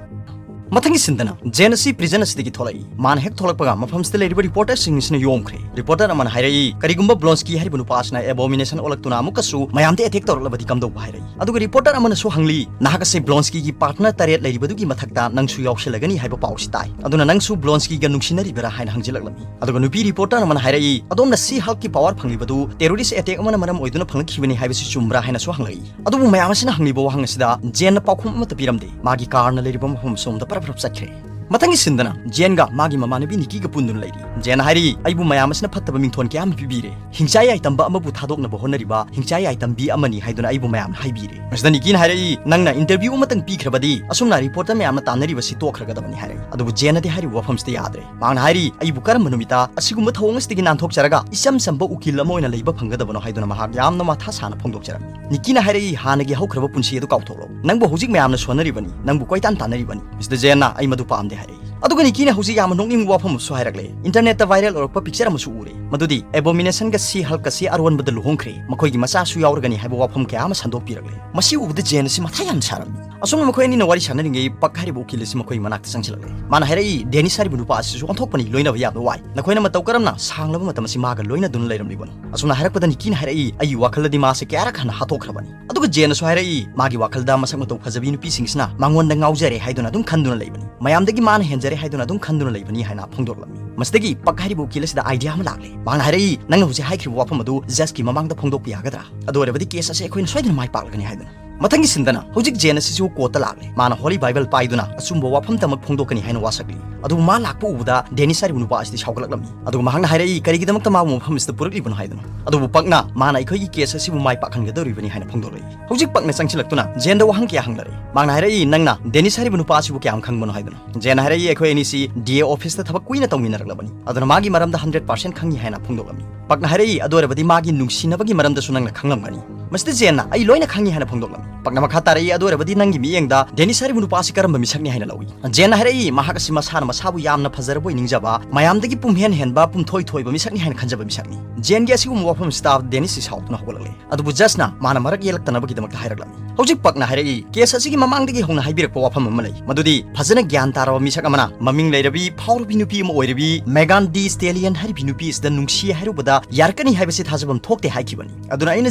ꯃꯊꯪꯒꯤ ꯁꯤꯟꯗꯅ ꯖꯦꯟ ꯑꯁꯤ ꯄ꯭ꯔꯤꯖꯟ ꯑꯁꯤꯗꯒꯤ ꯊꯣꯛꯂꯛꯏ꯫ ꯃꯥꯅ ꯍꯦꯛ ꯊꯣꯛꯂꯛꯄꯒ ꯃꯐꯝꯁꯤꯗ ꯂꯩꯔꯤꯕ ꯔꯤꯄꯣꯔꯇꯔꯁꯤꯡ ꯑꯁꯤꯅ ꯌꯣꯝꯈ꯭ꯔꯦ꯫ ꯔꯤꯄꯣꯔꯇꯔ ꯑꯃꯅ ꯍꯥꯏꯔꯛꯏ, "ꯀꯔꯤꯒꯨꯝꯕ ꯕ꯭ꯂꯣꯟꯁꯀꯤ ꯍꯥꯏꯔꯤꯕ ꯅꯨꯄꯥ ꯑꯁꯤꯅ ꯑꯦꯕꯣꯃꯤꯅꯦꯁꯟ ꯑꯣꯜꯂꯛꯇꯨꯅ ꯑꯃꯨꯛꯀꯁꯨ ꯃꯌꯥꯝꯗ ꯑꯦꯇꯦꯛ ꯇꯧꯔꯛꯂꯕꯗꯤ ꯀꯝꯗꯧꯕ?" ꯍꯥꯏꯔꯛꯏ꯫ ꯑꯗꯨꯒ ꯔꯤꯄꯣꯔꯇꯔ ꯑꯃꯅꯁꯨ ꯍꯪꯂꯤ, "ꯅꯍꯥꯛ ꯑꯁꯤ ꯕ꯭ꯂꯣꯟꯁꯀꯤꯒꯤ ꯄꯥꯔꯠꯅꯔ ꯇꯔꯦꯠ ꯂꯩꯔꯤꯕꯗꯨꯒꯤ ꯃꯊꯛꯇ ꯅꯪꯁꯨ ꯌꯥꯎꯁꯤꯜꯂꯒꯅꯤ ꯍꯥꯏꯕ ꯄꯥꯎꯁꯤ ꯇꯥꯏ꯫ ꯑꯗꯨꯅ ꯅꯪꯁꯨ ꯕ꯭ꯂꯣꯟꯁꯀꯤꯒ ꯅꯨꯡꯁꯤꯅꯔꯤꯕꯔꯥ?" ꯍꯥꯏꯅ ꯍꯪꯖꯤꯜꯂꯛꯂꯝꯃꯤ꯫ ꯑꯗꯨꯒ ꯅꯨꯄꯤ ꯔꯤꯄꯣꯔꯇꯔ ꯑꯃꯅ ꯍꯥꯏꯔꯛꯏ, "ꯑꯗꯣꯝꯅ ꯁꯤ ꯍꯜꯛꯀꯤ ꯄꯋꯥꯔ ꯐꯪꯂꯤꯕꯗꯨ ꯇꯦꯔꯣꯔꯤꯁ ꯑꯦꯇꯦꯛ ꯑꯃꯅ ꯃꯔꯝ ꯑꯣꯏꯗꯨꯅ ꯐꯪꯂꯛꯈꯤꯕꯅꯤ ꯍꯥꯏꯕꯁꯤ ꯆꯨꯝꯕ꯭ꯔꯥ?" ꯍꯥꯏꯅꯁꯨ ꯍꯪꯂꯛꯏ꯫ ꯑꯗꯨꯕꯨ ꯃꯌꯥꯝ ꯑꯁꯤꯅ ꯍꯪꯂꯤꯕ ꯋꯥꯍꯪ ꯑꯁꯤꯗ ꯖꯦꯟꯅ ꯄꯥꯎꯈꯨꯝ ꯑꯃꯠꯇ ꯄꯤꯔꯝꯗꯦ꯫ ꯃꯥꯒꯤ ꯀꯥꯔꯅ ꯂꯩꯔꯤꯕ ꯃꯐꯝ ꯑꯁꯣꯝꯗ ꯄꯔꯞ ꯄꯔꯞ ꯆꯠꯈ꯭ꯔꯦ꯫ ꯃꯊꯪꯒꯤ ꯁꯤꯟꯗꯅ ꯖꯦꯟꯒ ꯃꯥꯒꯤ ꯃꯃꯥꯟꯅꯕꯤ ꯅꯤꯀꯤꯒ ꯄꯨꯟꯗꯨꯅ ꯂꯩꯔꯤ꯫ ꯖꯦꯟꯅ ꯍꯥꯏꯔꯤ, "ꯑꯩꯕꯨ ꯃꯌꯥꯝ ꯑꯁꯤꯅ ꯐꯠꯇꯕ ꯃꯤꯡꯊꯣꯟ ꯀꯌꯥ ꯑꯃ ꯄꯤꯕꯤꯔꯦ꯫ ꯍꯤꯡꯆꯥꯏ ꯌꯥꯏꯇꯝꯕ ꯑꯃꯕꯨ ꯊꯥꯗꯣꯛꯅꯕ ꯍꯣꯠꯅꯔꯤꯕ ꯍꯤꯡꯆꯥꯏ ꯌꯥꯏꯇꯝꯕꯤ ꯑꯃꯅꯤ" ꯍꯥꯏꯗꯨꯅ ꯑꯩꯕꯨ ꯃꯌꯥꯝꯅ ꯍꯥꯏꯕꯤꯔꯦ꯫ ꯃꯁꯤꯗ ꯅꯤꯀꯤꯅ ꯍꯥꯏꯔꯛꯏ, "ꯅꯪꯅ ꯏꯟꯇꯔꯚ꯭ꯌꯨ ꯑꯃꯇꯪ ꯄꯤꯈ꯭ꯔꯕꯗꯤ ꯑꯁꯨꯝꯅ ꯔꯤꯄꯣꯔꯇꯔ ꯃꯌꯥꯝꯅ ꯇꯥꯟꯅꯔꯤꯕꯁꯤ ꯇꯣꯛꯈ꯭ꯔꯒꯗꯕꯅꯤ" ꯍꯥꯏꯔꯛꯏ꯫ ꯑꯗꯨꯕꯨ ꯖꯦꯟꯅꯗꯤ ꯍꯥꯏꯔꯤꯕ ꯋꯥꯐꯝꯁꯤꯗ ꯌꯥꯗ꯭ꯔꯦ꯫ ꯃꯍꯥꯛꯅ ꯍꯥꯏꯔꯤ, "ꯑꯩꯕꯨ ꯀꯔꯝꯕ ꯅꯨꯃꯤꯠꯇ ꯑꯁꯤꯒꯨꯝꯕ ꯊꯧꯑꯣꯡ ꯑꯁꯤꯗꯒꯤ ꯅꯥꯟꯊꯣꯛꯆꯔꯒ ꯏꯆꯝ ꯆꯝꯕ ꯎꯀꯤꯜ ꯑꯃ ꯑꯣꯏꯅ ꯂꯩꯕ ꯐꯪꯒꯗꯕꯅꯣ?" ꯍꯥꯏꯗꯨꯅ ꯃꯍꯥꯛ ꯌꯥꯝꯅ ꯃꯊꯥ ꯁꯥꯅ ꯐꯣꯡꯗꯣꯛꯆꯔꯝꯃꯤ꯫ ꯅꯤꯀꯤꯅ ꯍꯥꯏꯔꯛꯏ, "ꯍꯥꯟꯅꯒꯤ ꯍꯧꯈ꯭ꯔꯕ ꯄꯨꯟꯁꯤ ꯑꯗꯨ ꯀꯥꯎꯊꯣꯛꯂꯣ꯫ ꯅꯪꯕꯨ ꯍꯧꯖꯤꯛ ꯃꯌꯥꯝꯅ ꯁꯣꯟꯅꯔꯤꯕꯅꯤ, ꯅꯪꯕꯨ ꯀꯣꯏꯇꯥꯟ ꯇꯥꯟꯅꯔꯤꯕꯅꯤ꯫" ꯃꯤꯁꯇꯔ ꯖꯦꯟꯅ ꯑꯩ ꯃꯗꯨ ꯄꯥꯝꯗꯦ ꯍꯥꯏꯔꯛꯏ꯫ ꯑꯗꯨꯒ ꯅꯤꯀꯤꯅ ꯍꯧꯖꯤꯛ ꯌꯥꯝꯅ ꯅꯣꯛꯅꯤꯡꯕ ꯋꯥꯐꯝ ꯑꯃꯁꯨ ꯍꯥꯏꯔꯛꯂꯦ꯫ ꯏꯟꯇꯔꯅꯦꯠꯇ ꯚꯥꯏꯔꯦꯜ ꯑꯣꯏꯔꯛꯄ ꯄꯤꯛꯆꯔ ꯑꯃꯁꯨ ꯎꯔꯦ, ꯃꯗꯨꯗꯤ ꯑꯦꯕꯣꯃꯤꯅꯦꯁꯟꯒ ꯁꯤ ꯍꯜꯛ ꯑꯁꯤ ꯑꯔꯣꯟꯕꯗ ꯂꯨꯍꯣꯡꯈ꯭ꯔꯦ, ꯃꯈꯣꯏꯒꯤ ꯃꯆꯥꯁꯨ ꯌꯥꯎꯔꯒꯅꯤ ꯍꯥꯏꯕ ꯋꯥꯐꯝ ꯀꯌꯥ ꯑꯃ ꯁꯟꯗꯣꯛꯄꯤꯔꯛꯂꯦ꯫ ꯃꯁꯤ ꯎꯕꯗ ꯖꯦꯟ ꯑꯁꯤ ꯃꯊꯥ ꯌꯥꯝ ꯁꯥꯔꯝꯃꯤ꯫ ꯑꯁꯨꯝꯅ ꯃꯈꯣꯏ ꯑꯅꯤꯅ ꯋꯥꯔꯤ ꯁꯥꯟꯅꯔꯤꯉꯩ ꯄꯛ ꯍꯥꯏꯔꯤꯕ ꯎꯀꯤꯜ ꯑꯁꯤ ꯃꯈꯣꯏꯒꯤ ꯃꯅꯥꯛꯇ ꯆꯪꯁꯤꯜꯂꯛꯂꯦ꯫ ꯃꯥꯅ ꯍꯥꯏꯔꯛꯏ, "ꯗꯦꯅꯤꯁ ꯍꯥꯏꯔꯤꯕ ꯅꯨꯄꯥ ꯑꯁꯤꯁꯨ ꯑꯣꯟꯊꯣꯛꯄꯅꯤ, ꯂꯣꯏꯅꯕ ꯌꯥꯝꯅ ꯋꯥꯏ꯫ ꯅꯈꯣꯏꯅ ꯃꯇꯧ ꯀꯔꯝꯅ ꯁꯥꯡꯂꯕ ꯃꯇꯝ ꯑꯁꯤ ꯃꯥꯒ ꯂꯣꯏꯅꯗꯨꯅ ꯂꯩꯔꯝꯂꯤꯕꯅꯣ?" ꯑꯁꯨꯝꯅ ꯍꯥꯏꯔꯛꯄꯗ ꯅꯤꯀꯤꯅ ꯍꯥꯏꯔꯛꯏ, "ꯑꯩꯒꯤ ꯋꯥꯈꯜꯗꯗꯤ ꯃꯥꯁꯦ ꯀꯌꯥꯔꯛ ꯍꯟꯅ ꯍꯥꯠꯇꯣꯛꯈ꯭ꯔꯕꯅꯤ꯫" ꯑꯗꯨꯒ ꯖꯦꯟꯅꯁꯨ ꯍꯥꯏꯔꯛꯏ, ꯃꯥꯒꯤ ꯋꯥꯈꯜꯗ ꯃꯁꯛ ꯃꯇꯧ ꯐꯖꯕꯤ ꯅꯨꯄꯤꯁꯤꯡꯁꯤꯅ ꯃꯉꯣꯟꯗ ꯉꯥꯎꯖꯔꯦ ꯍꯥꯏꯗꯨꯅ ꯑꯗꯨꯝ ꯈꯟꯗꯨꯅ ꯂꯩꯕꯅꯤ, ꯃꯌꯥꯝꯗꯒꯤ ꯃꯥꯅ ꯍꯦꯟꯖꯔꯦ ꯍꯥꯏꯗꯨꯅ ꯑꯗꯨꯝ ꯈꯟꯗꯨꯅ ꯂꯩꯕꯅꯤ ꯍꯥꯏꯅ ꯐꯣꯡꯗꯣꯔꯛꯂꯝꯃꯤ꯫ ꯃꯁꯤꯗꯒꯤ ꯄꯛ ꯍꯥꯏꯔꯤꯕ ꯎꯀꯤꯜ ꯑꯁꯤꯗ ꯑꯥꯏꯗꯤꯌꯥ ꯑꯃ ꯂꯥꯛꯂꯦ꯫ ꯃꯥꯅ ꯍꯥꯏꯔꯛꯏ, "ꯅꯪꯅ ꯍꯧꯖꯤꯛ ꯍꯥꯏꯈ꯭ꯔꯤꯕ ꯋꯥꯐꯝ ꯑꯗꯨ ꯖꯁꯀꯤ ꯃꯃꯥꯡꯗ ꯐꯣꯡꯗꯣꯛꯄ ꯌꯥꯒꯗ꯭ꯔꯥ? ꯑꯗꯨ ꯑꯣꯏꯔꯕꯗꯤ ꯀꯦꯁ ꯑꯁꯤ ꯑꯩꯈꯣꯏꯅ ꯁꯣꯏꯗꯅ ꯃꯥꯏ ꯄꯥꯛꯂꯒꯅꯤ" ꯍꯥꯏꯗꯨꯅ꯫ ꯃꯊꯪꯒꯤ ꯁꯤꯟꯗꯅ ꯍꯧꯖꯤꯛ ꯖꯦꯟ ꯑꯁꯤꯁꯨ ꯀꯣꯔꯠꯇ ꯂꯥꯛꯂꯦ꯫ ꯃꯥꯅ ꯍꯣꯂꯤ ꯕꯥꯏꯕꯜ ꯄꯥꯏꯗꯨꯅ ꯑꯆꯨꯝꯕ ꯋꯥꯐꯝꯇꯃꯛ ꯐꯣꯡꯗꯣꯛꯀꯅꯤ ꯍꯥꯏꯅ ꯋꯥꯁꯛꯂꯤ꯫ ꯑꯗꯨꯕꯨ ꯃꯥ ꯂꯥꯛꯄ ꯎꯕꯗ ꯗꯦꯅꯤꯁ ꯍꯥꯏꯔꯤꯕ ꯅꯨꯄꯥ ꯑꯁꯤꯗꯤ ꯁꯥꯎꯒꯠꯂꯛꯂꯝꯃꯤ꯫ ꯑꯗꯨꯒ ꯃꯍꯥꯛꯅ ꯍꯥꯏꯔꯛꯏ, ꯀꯔꯤꯒꯤꯗꯃꯛꯇ ꯃꯥꯕꯨ ꯃꯐꯝ ꯑꯁꯤꯗ ꯄꯨꯔꯛꯂꯤꯕꯅꯣ ꯍꯥꯏꯗꯨꯅ꯫ ꯑꯗꯨꯕꯨ ꯄꯛꯅ ꯃꯥꯅ ꯑꯩꯈꯣꯏꯒꯤ ꯀꯦꯁ ꯑꯁꯤꯕꯨ ꯃꯥꯏ ꯄꯥꯛꯍꯟꯒꯗꯧꯔꯤꯕꯅꯤ ꯍꯥꯏꯅ ꯐꯣꯡꯗꯣꯛꯂꯛꯏ꯫ ꯍꯧꯖꯤꯛ ꯄꯛꯅ ꯆꯪꯁꯤꯜꯂꯛꯇꯨꯅ ꯖꯦꯟꯗ ꯋꯥꯍꯪ ꯀꯌꯥ ꯍꯪꯂꯔꯦ꯫ ꯃꯍꯥꯛꯅ ꯍꯥꯏꯔꯛꯏ, ꯅꯪꯅ ꯗꯦꯅꯤꯁ ꯍꯥꯏꯔꯤꯕ ꯅꯨꯄꯥ ꯑꯁꯤꯕꯨ ꯀꯌꯥꯝ ꯈꯪꯕꯅꯣ ꯍꯥꯏꯗꯨꯅ꯫ ꯖꯦꯟꯅ ꯍꯥꯏꯔꯛꯏ, ꯑꯩꯈꯣꯏ ꯑꯅꯤꯁꯤ ꯗꯤ ꯑꯦ ꯑꯣꯐꯤꯁꯇ ꯊꯕꯛ ꯀꯨꯏꯅ ꯇꯧꯃꯤꯟꯅꯔꯛꯂꯕꯅꯤ, ꯑꯗꯨꯅ ꯃꯥꯒꯤ ꯃꯔꯝꯗ ꯍꯟꯗ꯭ꯔꯦꯠ ꯄꯥꯔꯁꯦꯟ ꯈꯪꯉꯤ ꯍꯥꯏꯅ ꯐꯣꯡꯗꯣꯛꯂꯝꯃꯤ꯫ ꯄꯛꯅ ꯍꯥꯏꯔꯛꯏ, ꯑꯗꯨ ꯑꯣꯏꯔꯕꯗꯤ ꯃꯥꯒꯤ ꯅꯨꯡꯁꯤꯅꯕꯒꯤ ꯃꯔꯝꯗꯁꯨ ꯅꯪꯅ ꯈꯪꯂꯝꯒꯅꯤ꯫ ꯃꯁꯤꯗ ꯖꯦꯟꯅ ꯑꯩ ꯂꯣꯏꯅ ꯈꯪꯉꯤ ꯍꯥꯏꯅ ꯐꯣꯡꯗꯣꯛꯂꯝꯃꯤ꯫ ꯄꯛꯅ ꯃꯈꯥ ꯇꯥꯔꯛꯏ, ꯑꯗꯨ ꯑꯣꯏꯔꯕꯗꯤ ꯅꯪꯒꯤ ꯃꯤꯠꯌꯦꯡꯗ ꯗꯦꯅꯤꯁ ꯍꯥꯏꯔꯤꯕ ꯅꯨꯄꯥ ꯑꯁꯤ ꯀꯔꯝꯕ ꯃꯤꯁꯛꯅꯤ ꯍꯥꯏꯅ ꯂꯧꯏ? ꯖꯦꯟꯅ ꯍꯥꯏꯔꯛꯏ, ꯃꯍꯥꯛ ꯑꯁꯤ ꯃꯁꯥꯅ ꯃꯁꯥꯕꯨ ꯌꯥꯝꯅ ꯐꯖꯔꯕꯣꯏ ꯅꯤꯡꯖꯕ, ꯃꯌꯥꯝꯗꯒꯤ ꯄꯨꯝꯍꯦꯟ ꯍꯦꯟꯕ, ꯄꯨꯝꯊꯣꯏ ꯊꯣꯏꯕ ꯃꯤꯁꯛꯅꯤ ꯍꯥꯏꯅ ꯈꯟꯖꯕ ꯃꯤꯁꯛꯅꯤ꯫ ꯖꯦꯟꯒꯤ ꯑꯁꯤꯒꯨꯝꯕ ꯋꯥꯐꯝ ꯑꯁꯤ ꯇꯥꯕꯗ ꯗꯦꯅꯤꯁ ꯑꯁꯤ ꯁꯥꯎꯗꯨꯅ ꯍꯧꯒꯠꯂꯛꯂꯦ꯫ ꯑꯗꯨꯕꯨ ꯖꯁꯅ ꯃꯥꯅ ꯃꯔꯛ ꯌꯦꯜꯂꯛꯇꯅꯕꯒꯤꯗꯃꯛꯇ ꯍꯥꯏꯔꯛꯂꯝꯃꯤ꯫ ꯍꯧꯖꯤꯛ ꯄꯛꯅ ꯍꯥꯏꯔꯛꯏ, ꯀꯦꯁ ꯑꯁꯤꯒꯤ ꯃꯃꯥꯡꯗꯒꯤ ꯍꯧꯅ ꯍꯥꯏꯕꯤꯔꯛꯄ ꯋꯥꯐꯝ ꯑꯃ ꯂꯩ, ꯃꯗꯨꯗꯤ ꯐꯖꯅ ꯒ꯭ꯌꯥꯟ ꯇꯥꯔꯕ ꯃꯤꯁꯛ ꯑꯃꯅ ꯃꯃꯤꯡ ꯂꯩꯔꯕꯤ, ꯐꯥꯎꯔꯕꯤ ꯅꯨꯄꯤ ꯑꯃ ꯑꯣꯏꯔꯕꯤ ꯃꯦꯒꯥꯟ ꯗꯤ ꯁ꯭ꯇꯦꯂꯤꯌꯟ ꯍꯥꯏꯔꯤꯕꯤ ꯅꯨꯄꯤ ꯑꯁꯤꯗ ꯅꯨꯡꯁꯤ ꯍꯥꯏꯔꯨꯕꯗ ꯌꯥꯔꯛꯀꯅꯤ ꯍꯥꯏꯕꯁꯤ ꯊꯥꯖꯐꯝ ꯊꯣꯛꯇꯦ ꯍꯥꯏꯈꯤꯕꯅꯤ꯫ ꯑꯗꯨꯅ ꯑꯩꯅ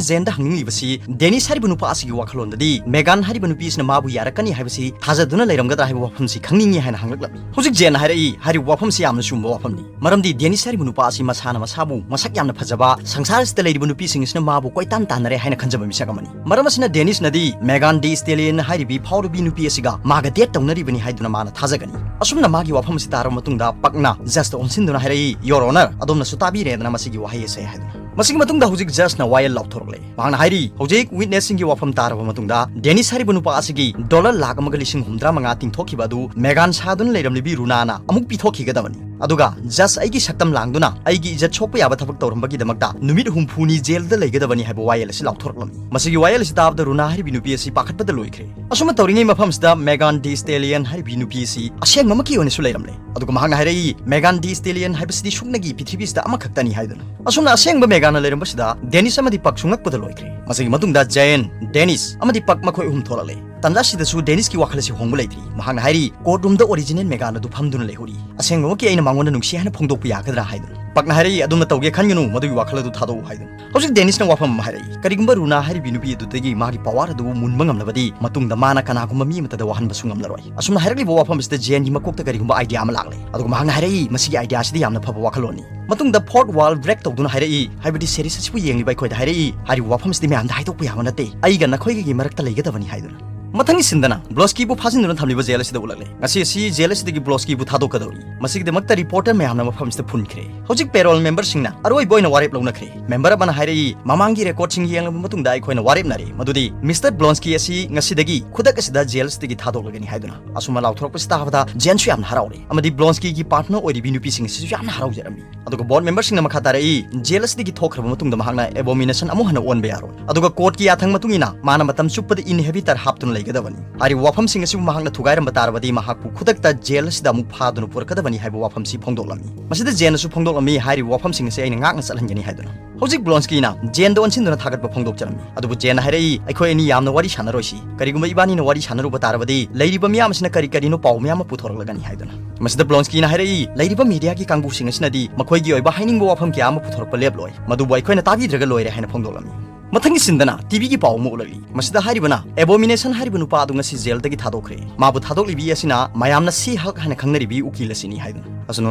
ꯖꯦꯟꯗ ꯍꯪꯅꯤꯡꯂꯤꯕꯁꯤ, ꯗꯦꯅꯤꯁ ꯍꯥꯏꯔꯤꯕ ꯅꯨꯄꯥ ꯑꯁꯤꯒꯤ ꯋꯥꯈꯜꯂꯣꯟꯗꯗꯤ ꯃꯦꯒꯥꯟ ꯍꯥꯏꯔꯤꯕ ꯅꯨꯄꯤ ꯑꯁꯤꯅ ꯃꯥꯕꯨ ꯌꯥꯔꯛꯀꯅꯤ ꯍꯥꯏꯕꯁꯤ ꯊꯥꯖꯗꯨꯅ ꯂꯩꯔꯝꯒꯗ꯭ꯔꯥ ꯍꯥꯏꯕ ꯋꯥꯐꯝꯁꯤ ꯈꯪꯅꯤꯡꯉꯤ ꯍꯥꯏꯅ ꯍꯪꯂꯛꯂꯝꯃꯤ꯫ ꯍꯧꯖꯤꯛ ꯖꯦꯟꯅ ꯍꯥꯏꯔꯛꯏ, ꯍꯥꯏꯔꯤꯕ ꯋꯥꯐꯝꯁꯤ ꯌꯥꯝꯅ ꯆꯨꯝꯕ ꯋꯥꯐꯝꯅꯤ꯫ ꯃꯔꯝꯗꯤ ꯗꯦꯅꯤꯁ ꯍꯥꯏꯔꯤꯕ ꯅꯨꯄꯥ ꯑꯁꯤ ꯃꯁꯥꯅ ꯃꯁꯥꯕꯨ ꯃꯁꯛ ꯌꯥꯝꯅ ꯐꯖꯕ, ꯁꯪꯁꯥꯔ ꯑꯁꯤꯗ ꯂꯩꯔꯤꯕ ꯅꯨꯄꯤꯁꯤꯡ ꯑꯁꯤꯅ ꯃꯥꯕꯨ ꯀꯣꯏꯇꯥꯟ ꯇꯥꯟꯅꯔꯦ ꯍꯥꯏꯅ ꯈꯟꯖꯕ ꯃꯤꯁꯛ ꯑꯃꯅꯤ꯫ ꯃꯔꯝ ꯑꯁꯤꯅ ꯗꯦꯅꯤꯁꯅꯗꯤ ꯃꯦꯒꯥꯟ ꯗꯤ ꯁ꯭ꯇꯦꯂꯤꯌꯟ ꯍꯥꯏꯔꯤꯕꯤ ꯐꯥꯎꯔꯕꯤ ꯅꯨꯄꯤ ꯑꯁꯤꯒ ꯃꯥꯒ ꯗꯦꯠ ꯇꯧꯅꯔꯤꯕꯅꯤ ꯍꯥꯏꯗꯨꯅ ꯃꯥꯅ ꯊꯥꯖꯒꯅꯤ꯫ ꯑꯁꯨꯝꯅ ꯃꯥꯒꯤ ꯋꯥꯐꯝ ꯑꯁꯤ ꯇꯥꯔꯕ ꯃꯇꯨꯡꯗ ꯄꯛꯅ ꯖꯁꯇ ꯑꯣꯟꯁꯤꯟꯗꯨꯅ ꯍꯥꯏꯔꯛꯏ, "ꯌꯣꯔ ꯑꯣꯅꯔ, ꯑꯗꯣꯝꯅꯁꯨ ꯇꯥꯕꯤꯔꯦꯗꯅ ꯃꯁꯤꯒꯤ ꯋꯥꯍꯩ ꯑꯁꯦ" ꯍꯥꯏꯗꯨꯅ꯫ ꯃꯁꯤꯒꯤ ꯃꯇꯨꯡꯗ ꯍꯧꯖꯤꯛ ꯖꯁꯅ ꯋꯥꯌꯦꯜ ꯂꯥꯎꯊꯣꯔꯛꯂꯦ꯫ ꯃꯍꯥꯛꯅ ꯍꯥꯏꯔꯤ, ꯍꯧꯖꯤꯛ ꯋꯤꯠꯅꯦꯁꯁꯤꯡꯒꯤ ꯋꯥꯐꯝ ꯇꯥꯔꯕ ꯃꯇꯨꯡꯗ ꯗꯦꯅꯤꯁ ꯍꯥꯏꯔꯤꯕ ꯅꯨꯄꯥ ꯑꯁꯤꯒꯤ ꯗꯣꯂꯔ ꯂꯥꯈ ꯑꯃꯒ ꯂꯤꯁꯤꯡ ꯍꯨꯝꯗ꯭ꯔꯥ ꯃꯉꯥ ꯇꯤꯡꯊꯣꯛꯈꯤꯕ ꯑꯗꯨ ꯃꯦꯒꯥꯟ ꯁꯥꯗꯨꯅ ꯂꯩꯔꯝꯂꯤꯕꯤ ꯔꯨꯅꯥꯅ ꯑꯃꯨꯛ ꯄꯤꯊꯣꯛꯈꯤꯒꯗꯕꯅꯤ꯫ ꯑꯗꯨꯒ ꯖꯁ ꯑꯩꯒꯤ ꯁꯛꯇꯝ ꯂꯥꯡꯗꯨꯅ ꯑꯩꯒꯤ ꯏꯖꯠ ꯁꯣꯛꯄ ꯌꯥꯕ ꯊꯕꯛ ꯇꯧꯔꯝꯕꯒꯤꯗꯃꯛꯇ ꯅꯨꯃꯤꯠ ꯍꯨꯝꯐꯨꯅꯤ ꯖꯦꯜꯗ ꯂꯩꯒꯗꯕꯅꯤ ꯍꯥꯏꯕ ꯋꯥꯌꯦꯜ ꯑꯁꯤ ꯂꯥꯎꯊꯣꯔꯛꯂꯝꯃꯤ꯫ ꯃꯁꯤꯒꯤ ꯋꯥꯌꯦꯜ ꯑꯁꯤ ꯇꯥꯕꯗ ꯔꯨꯅꯥ ꯍꯥꯏꯔꯤꯕꯤ ꯅꯨꯄꯤ ꯑꯁꯤ ꯄꯥꯈꯠꯄꯗ ꯂꯣꯏꯈ꯭ꯔꯦ꯫ ꯑꯁꯨꯝꯅ ꯇꯧꯔꯤꯉꯩ ꯃꯐꯝꯁꯤꯗ ꯃꯦꯒꯥꯟ ꯗꯤ ꯁ꯭ꯇꯦꯂꯤꯌꯟ ꯍꯥꯏꯔꯤꯕꯤ ꯅꯨꯄꯤ ꯑꯁꯤ ꯑꯁꯦꯡꯕꯃꯛꯀꯤ ꯑꯣꯏꯅꯁꯨ ꯂꯩꯔꯝꯂꯦ꯫ ꯑꯗꯨꯒ ꯃꯍꯥꯛꯅ ꯍꯥꯏꯔꯛꯏ, ꯃꯦꯒꯥꯟ ꯗꯤ ꯁ꯭ꯇꯦꯂꯤꯌꯟ ꯍꯥꯏꯕꯁꯤꯗꯤ ꯁꯨꯞꯅꯒꯤ ꯄ꯭ꯔꯤꯊꯤꯕꯤꯁꯤꯗ ꯑꯃꯈꯛꯇꯅꯤ ꯍꯥꯏꯗꯨꯅ꯫ ꯑꯁꯨꯝꯅ ꯑꯁꯦꯡꯕ ꯃꯦꯒꯥꯟꯅ ꯂꯩꯔꯝꯕꯁꯤꯗ ꯗꯦꯅꯤꯁ ꯑꯃꯗꯤ ꯄꯛꯁꯨ ꯉꯛꯄꯗ ꯂꯣꯏꯈ꯭ꯔꯦ꯫ ꯃꯁꯤꯒꯤ ꯃꯇꯨꯡꯗ ꯖꯌꯟ, ꯗꯦꯅꯤꯁ ꯑꯃꯗꯤ ꯄꯛ ꯃꯈꯣꯏ ꯑꯍꯨꯝ ꯊꯣꯛꯂꯛꯂꯦ꯫ ꯇꯥꯟꯖꯥꯁꯤꯗꯁꯨ ꯗꯦꯅꯤꯁꯀꯤ ꯋꯥꯈꯜ ꯑꯁꯤ ꯍꯣꯡꯕ ꯂꯩꯇ꯭ꯔꯤ꯫ ꯃꯍꯥꯛꯅ ꯍꯥꯏꯔꯤ, "ꯀꯣꯔꯠ ꯔꯨꯝꯗ ꯑꯣꯔꯤꯖꯤꯅꯦꯜ ꯃꯦꯒꯥꯟ ꯑꯗꯨ ꯐꯝꯗꯨꯅ ꯂꯩꯍꯧꯔꯤ꯫ ꯑꯁꯦꯡꯕꯃꯛꯀꯤ ꯑꯩꯅ ꯃꯉꯣꯟꯗ ꯅꯨꯡꯁꯤ ꯍꯥꯏꯅ ꯐꯣꯡꯗꯣꯛꯄ ꯌꯥꯒꯗ꯭ꯔꯥ?" ꯍꯥꯏꯗꯨꯅ꯫ ꯄꯛꯅ ꯍꯥꯏꯔꯛꯏ, "ꯑꯗꯨꯝꯅ ꯇꯧꯒꯦ ꯈꯟꯒꯅꯨ, ꯃꯗꯨꯒꯤ ꯋꯥꯈꯜ ꯑꯗꯨ ꯊꯥꯗꯣꯛꯎ" ꯍꯥꯏꯗꯨꯅ꯫ ꯍꯧꯖꯤꯛ ꯗꯦꯅꯤꯁꯅ ꯋꯥꯐꯝ ꯑꯃ ꯍꯥꯏꯔꯛꯏ, "ꯀꯔꯤꯒꯨꯝꯕ ꯔꯨꯅꯥ ꯍꯥꯏꯔꯤꯕꯤ ꯅꯨꯄꯤ ꯑꯗꯨꯗꯒꯤ ꯃꯥꯒꯤ ꯄꯋꯥꯔ ꯑꯗꯨꯕꯨ ꯃꯨꯟꯕ ꯉꯝꯂꯕꯗꯤ, ꯃꯇꯨꯡꯗ ꯃꯥꯅ ꯀꯅꯥꯒꯨꯝꯕ ꯃꯤ ꯑꯃꯠꯇꯗ ꯋꯥꯍꯟꯕꯁꯨ ꯉꯝꯂꯔꯣꯏ꯫" ꯑꯁꯨꯝꯅ ꯍꯥꯏꯔꯛꯂꯤꯕ ꯋꯥꯐꯝ ꯑꯁꯤꯗ ꯖꯦꯟꯒꯤ ꯃꯀꯣꯛꯇ ꯀꯔꯤꯒꯨꯝꯕ ꯑꯥꯏꯗꯤꯌꯥ ꯑꯃ ꯂꯥꯛꯂꯦ꯫ ꯑꯗꯨꯒ ꯃꯍꯥꯛꯅ ꯍꯥꯏꯔꯛꯏ, "ꯃꯁꯤꯒꯤ ꯑꯥꯏꯗꯤꯌꯥ ꯑꯁꯤꯗꯤ ꯌꯥꯝꯅ ꯐꯕ ꯋꯥꯈꯜꯂꯣꯟꯅꯤ꯫" ꯃꯇꯨꯡꯗ ꯐꯣꯔꯠ ꯋꯥꯜ ꯕ꯭ꯔꯦꯛ ꯇꯧꯗꯨꯅ ꯍꯥꯏꯔꯛꯏ, ꯍꯥꯏꯕꯗꯤ ꯁꯦꯔꯤꯁ ꯑꯁꯤꯕꯨ ꯌꯦꯡꯂꯤꯕ ꯑꯩꯈꯣꯏꯗ ꯍꯥꯏꯔꯛꯏ, "ꯍꯥꯏꯔꯤꯕ ꯋꯥꯐꯝ ꯑꯁꯤꯗꯤ ꯃꯌꯥꯝꯗ ꯍꯥꯏꯗꯣꯛꯄ ꯌꯥꯕ ꯅꯠꯇꯦ, ꯑꯩꯒ ꯅꯈꯣꯏꯒꯒꯤ ꯃꯔꯛꯇ ꯂꯩꯒꯗꯕꯅꯤ" ꯍꯥꯏꯗꯨꯅ꯫ ꯃꯊꯪꯒꯤ ꯁꯤꯟꯗꯅ ꯕ꯭ꯂꯣꯟꯁꯀꯤꯕꯨ ꯐꯥꯖꯤꯟꯗꯨꯅ ꯊꯝꯂꯤꯕ ꯖꯦꯜ ꯑꯁꯤꯗ ꯎꯠꯂꯛꯂꯦ꯫ ꯉꯁꯤ ꯑꯁꯤ ꯖꯦꯜ ꯑꯁꯤꯗꯒꯤ ꯕ꯭ꯂꯣꯟꯁꯀꯤꯕꯨ ꯊꯥꯗꯣꯛꯀꯗꯧꯔꯤ꯫ ꯃꯁꯤꯒꯤꯗꯃꯛꯇ ꯔꯤꯄꯣꯔꯇꯔ ꯃꯌꯥꯝꯅ ꯃꯐꯝ ꯑꯁꯤꯗ ꯐꯨꯟꯈ꯭ꯔꯦ꯫ ꯍꯧꯖꯤꯛ ꯄꯦꯔꯣꯜ ꯃꯦꯝꯕꯔꯁꯤꯡꯅ ꯑꯔꯣꯏꯕ ꯑꯣꯏꯅ ꯋꯥꯔꯦꯞ ꯂꯧꯅꯈ꯭ꯔꯦ꯫ ꯃꯦꯝꯕꯔ ꯑꯃꯅ ꯍꯥꯏꯔꯛꯏ, "ꯃꯃꯥꯡꯒꯤ ꯔꯦꯀꯣꯔꯗꯁꯤꯡ ꯌꯦꯡꯂꯕ ꯃꯇꯨꯡꯗ ꯑꯩꯈꯣꯏꯅ ꯋꯥꯔꯦꯞꯅꯔꯦ ꯃꯗꯨꯗꯤ ꯃꯤꯁꯇꯔ ꯕ꯭ꯂꯣꯟꯁꯀꯤ ꯑꯁꯤ ꯉꯁꯤꯗꯒꯤ ꯈꯨꯗꯛ ꯑꯁꯤꯗ ꯖꯦꯜ ꯑꯁꯤꯗꯒꯤ ꯊꯥꯗꯣꯛꯂꯒꯅꯤ" ꯍꯥꯏꯗꯨꯅ꯫ ꯑꯁꯨꯝꯅ ꯂꯥꯎꯊꯣꯔꯛꯄꯁꯤ ꯇꯥꯕꯗ ꯖꯦꯟꯁꯨ ꯌꯥꯝꯅ ꯍꯔꯥꯎꯔꯦ ꯑꯃꯗꯤ ꯕ꯭ꯂꯣꯟꯁꯀꯤꯒꯤ ꯄꯥꯔꯠꯅꯔ ꯑꯣꯏꯔꯤꯕꯤ ꯅꯨꯄꯤꯁꯤꯡ ꯑꯁꯤꯁꯨ ꯌꯥꯝꯅ ꯍꯔꯥꯎꯖꯔꯝꯃꯤ꯫ ꯑꯗꯨꯒ ꯕꯣꯔꯗ ꯃꯦꯝꯕꯔꯁꯤꯡꯅ ꯃꯈꯥ ꯇꯥꯔꯛꯏ, "ꯖꯦꯜ ꯑꯁꯤꯗꯒꯤ ꯊꯣꯛꯈ꯭ꯔꯕ ꯃꯇꯨꯡꯗ ꯃꯍꯥꯛꯅ ꯑꯦꯕꯣꯃꯤꯅꯦꯁꯟ ꯑꯃꯨꯛ ꯍꯟꯅ ꯑꯣꯟꯕ ꯌꯥꯔꯣꯏ꯫ ꯑꯗꯨꯒ ꯀꯣꯔꯠꯀꯤ ꯌꯥꯊꯪ ꯃꯇꯨꯡ ꯏꯟꯅ ꯃꯥꯅ ꯃꯇꯝ ꯆꯨꯞꯄꯗ ꯏꯟꯍꯦꯕꯤꯇꯔ ꯍꯥꯞꯇꯨꯅ ꯂꯩꯒꯗꯕꯅꯤ꯫ ꯍꯥꯏꯔꯤꯕ ꯋꯥꯐꯝꯁꯤꯡ ꯑꯁꯤꯕꯨ ꯃꯍꯥꯛꯅ ꯊꯨꯒꯥꯏꯔꯝꯕ ꯇꯥꯔꯕꯗꯤ ꯃꯍꯥꯛꯄꯨ ꯈꯨꯗꯛꯇ ꯖꯦꯜ ꯑꯁꯤꯗ ꯑꯃꯨꯛ ꯐꯥꯗꯨꯅ ꯄꯨꯔꯛꯀꯗꯕꯅꯤ" ꯍꯥꯏꯕ ꯋꯥꯐꯝꯁꯤ ꯐꯣꯡꯗꯣꯛꯂꯝꯃꯤ꯫ ꯃꯁꯤꯗ ꯖꯦꯟꯅꯁꯨ ꯐꯣꯡꯗꯣꯛꯂꯝꯃꯤ, "ꯍꯥꯏꯔꯤꯕ ꯋꯥꯐꯝꯁꯤꯡ ꯑꯁꯤ ꯑꯩꯅ ꯉꯥꯛꯅ ꯆꯠꯍꯟꯒꯅꯤ" ꯍꯥꯏꯗꯨꯅ꯫ ꯍꯧꯖꯤꯛ ꯕ꯭ꯂꯣꯟꯁꯀꯤꯅ ꯖꯦꯟꯗ ꯑꯣꯟꯁꯤꯟꯗꯨꯅ ꯊꯥꯒꯠꯄ ꯐꯣꯡꯗꯣꯛꯆꯔꯝꯃꯤ꯫ ꯑꯗꯨꯕꯨ ꯖꯦꯟꯅ ꯍꯥꯏꯔꯛꯏ, "ꯑꯩꯈꯣꯏ ꯑꯅꯤ ꯌꯥꯝꯅ ꯋꯥꯔꯤ ꯁꯥꯟꯅꯔꯣꯏꯁꯤ꯫ ꯀꯔꯤꯒꯨꯝꯕ ꯏꯕꯥꯅꯤꯅ ꯋꯥꯔꯤ ꯁꯥꯟꯅꯔꯨꯕ ꯇꯥꯔꯕꯗꯤ ꯂꯩꯔꯤꯕ ꯃꯤꯌꯥꯝ ꯑꯁꯤꯅ ꯀꯔꯤ ꯀꯔꯤꯅꯣ ꯄꯥꯎ ꯃꯌꯥꯝ ꯑꯃ ꯄꯨꯊꯣꯔꯛꯂꯒꯅꯤ" ꯍꯥꯏꯗꯨꯅ꯫ ꯃꯁꯤꯗ ꯕ꯭ꯂꯣꯟꯁꯀꯤꯅ ꯍꯥꯏꯔꯛꯏ, "ꯂꯩꯔꯤꯕ ꯃꯤꯗꯤꯌꯥꯒꯤ ꯀꯥꯡꯕꯨꯁꯤꯡ ꯑꯁꯤꯅꯗꯤ ꯃꯈꯣꯏꯒꯤ ꯑꯣꯏꯕ ꯍꯥꯏꯅꯤꯡꯕ ꯋꯥꯐꯝ ꯀꯌꯥ ꯑꯃ ꯄꯨꯊꯣꯔꯛꯄ ꯂꯦꯞꯂꯣꯏ, ꯃꯗꯨꯕꯨ ꯑꯩꯈꯣꯏꯅ ꯇꯥꯕꯤꯗ꯭ꯔꯒ ꯂꯣꯏꯔꯦ" ꯍꯥꯏꯅ ꯐꯣꯡꯗꯣꯛꯂꯝꯃꯤ꯫ ꯃꯊꯪꯒꯤ ꯁꯤꯟꯗꯅ ꯇꯤꯚꯤꯒꯤ ꯄꯥꯎ ꯑꯃ ꯎꯠꯂꯛꯂꯤ꯫ ꯃꯁꯤꯗ ꯍꯥꯏꯔꯤꯕꯅ ꯑꯦꯕꯣꯃꯤꯅꯦꯁꯟ ꯍꯥꯏꯔꯤꯕ ꯅꯨꯄꯥ ꯑꯗꯨ ꯉꯁꯤ ꯖꯦꯜꯗꯒꯤ ꯊꯥꯗꯣꯛꯈ꯭ꯔꯦ꯫ ꯃꯥꯕꯨ ꯊꯥꯗꯣꯛꯂꯤꯕꯤ ꯑꯁꯤꯅ ꯃꯌꯥꯝꯅ ꯁꯤ ꯍꯜꯛ ꯍꯥꯏꯅ ꯈꯪꯅꯔꯤꯕꯤ ꯎꯀꯤꯜ ꯑꯁꯤꯅꯤ ꯍꯥꯏꯗꯨꯅ꯫ ꯑꯁꯨꯝꯅ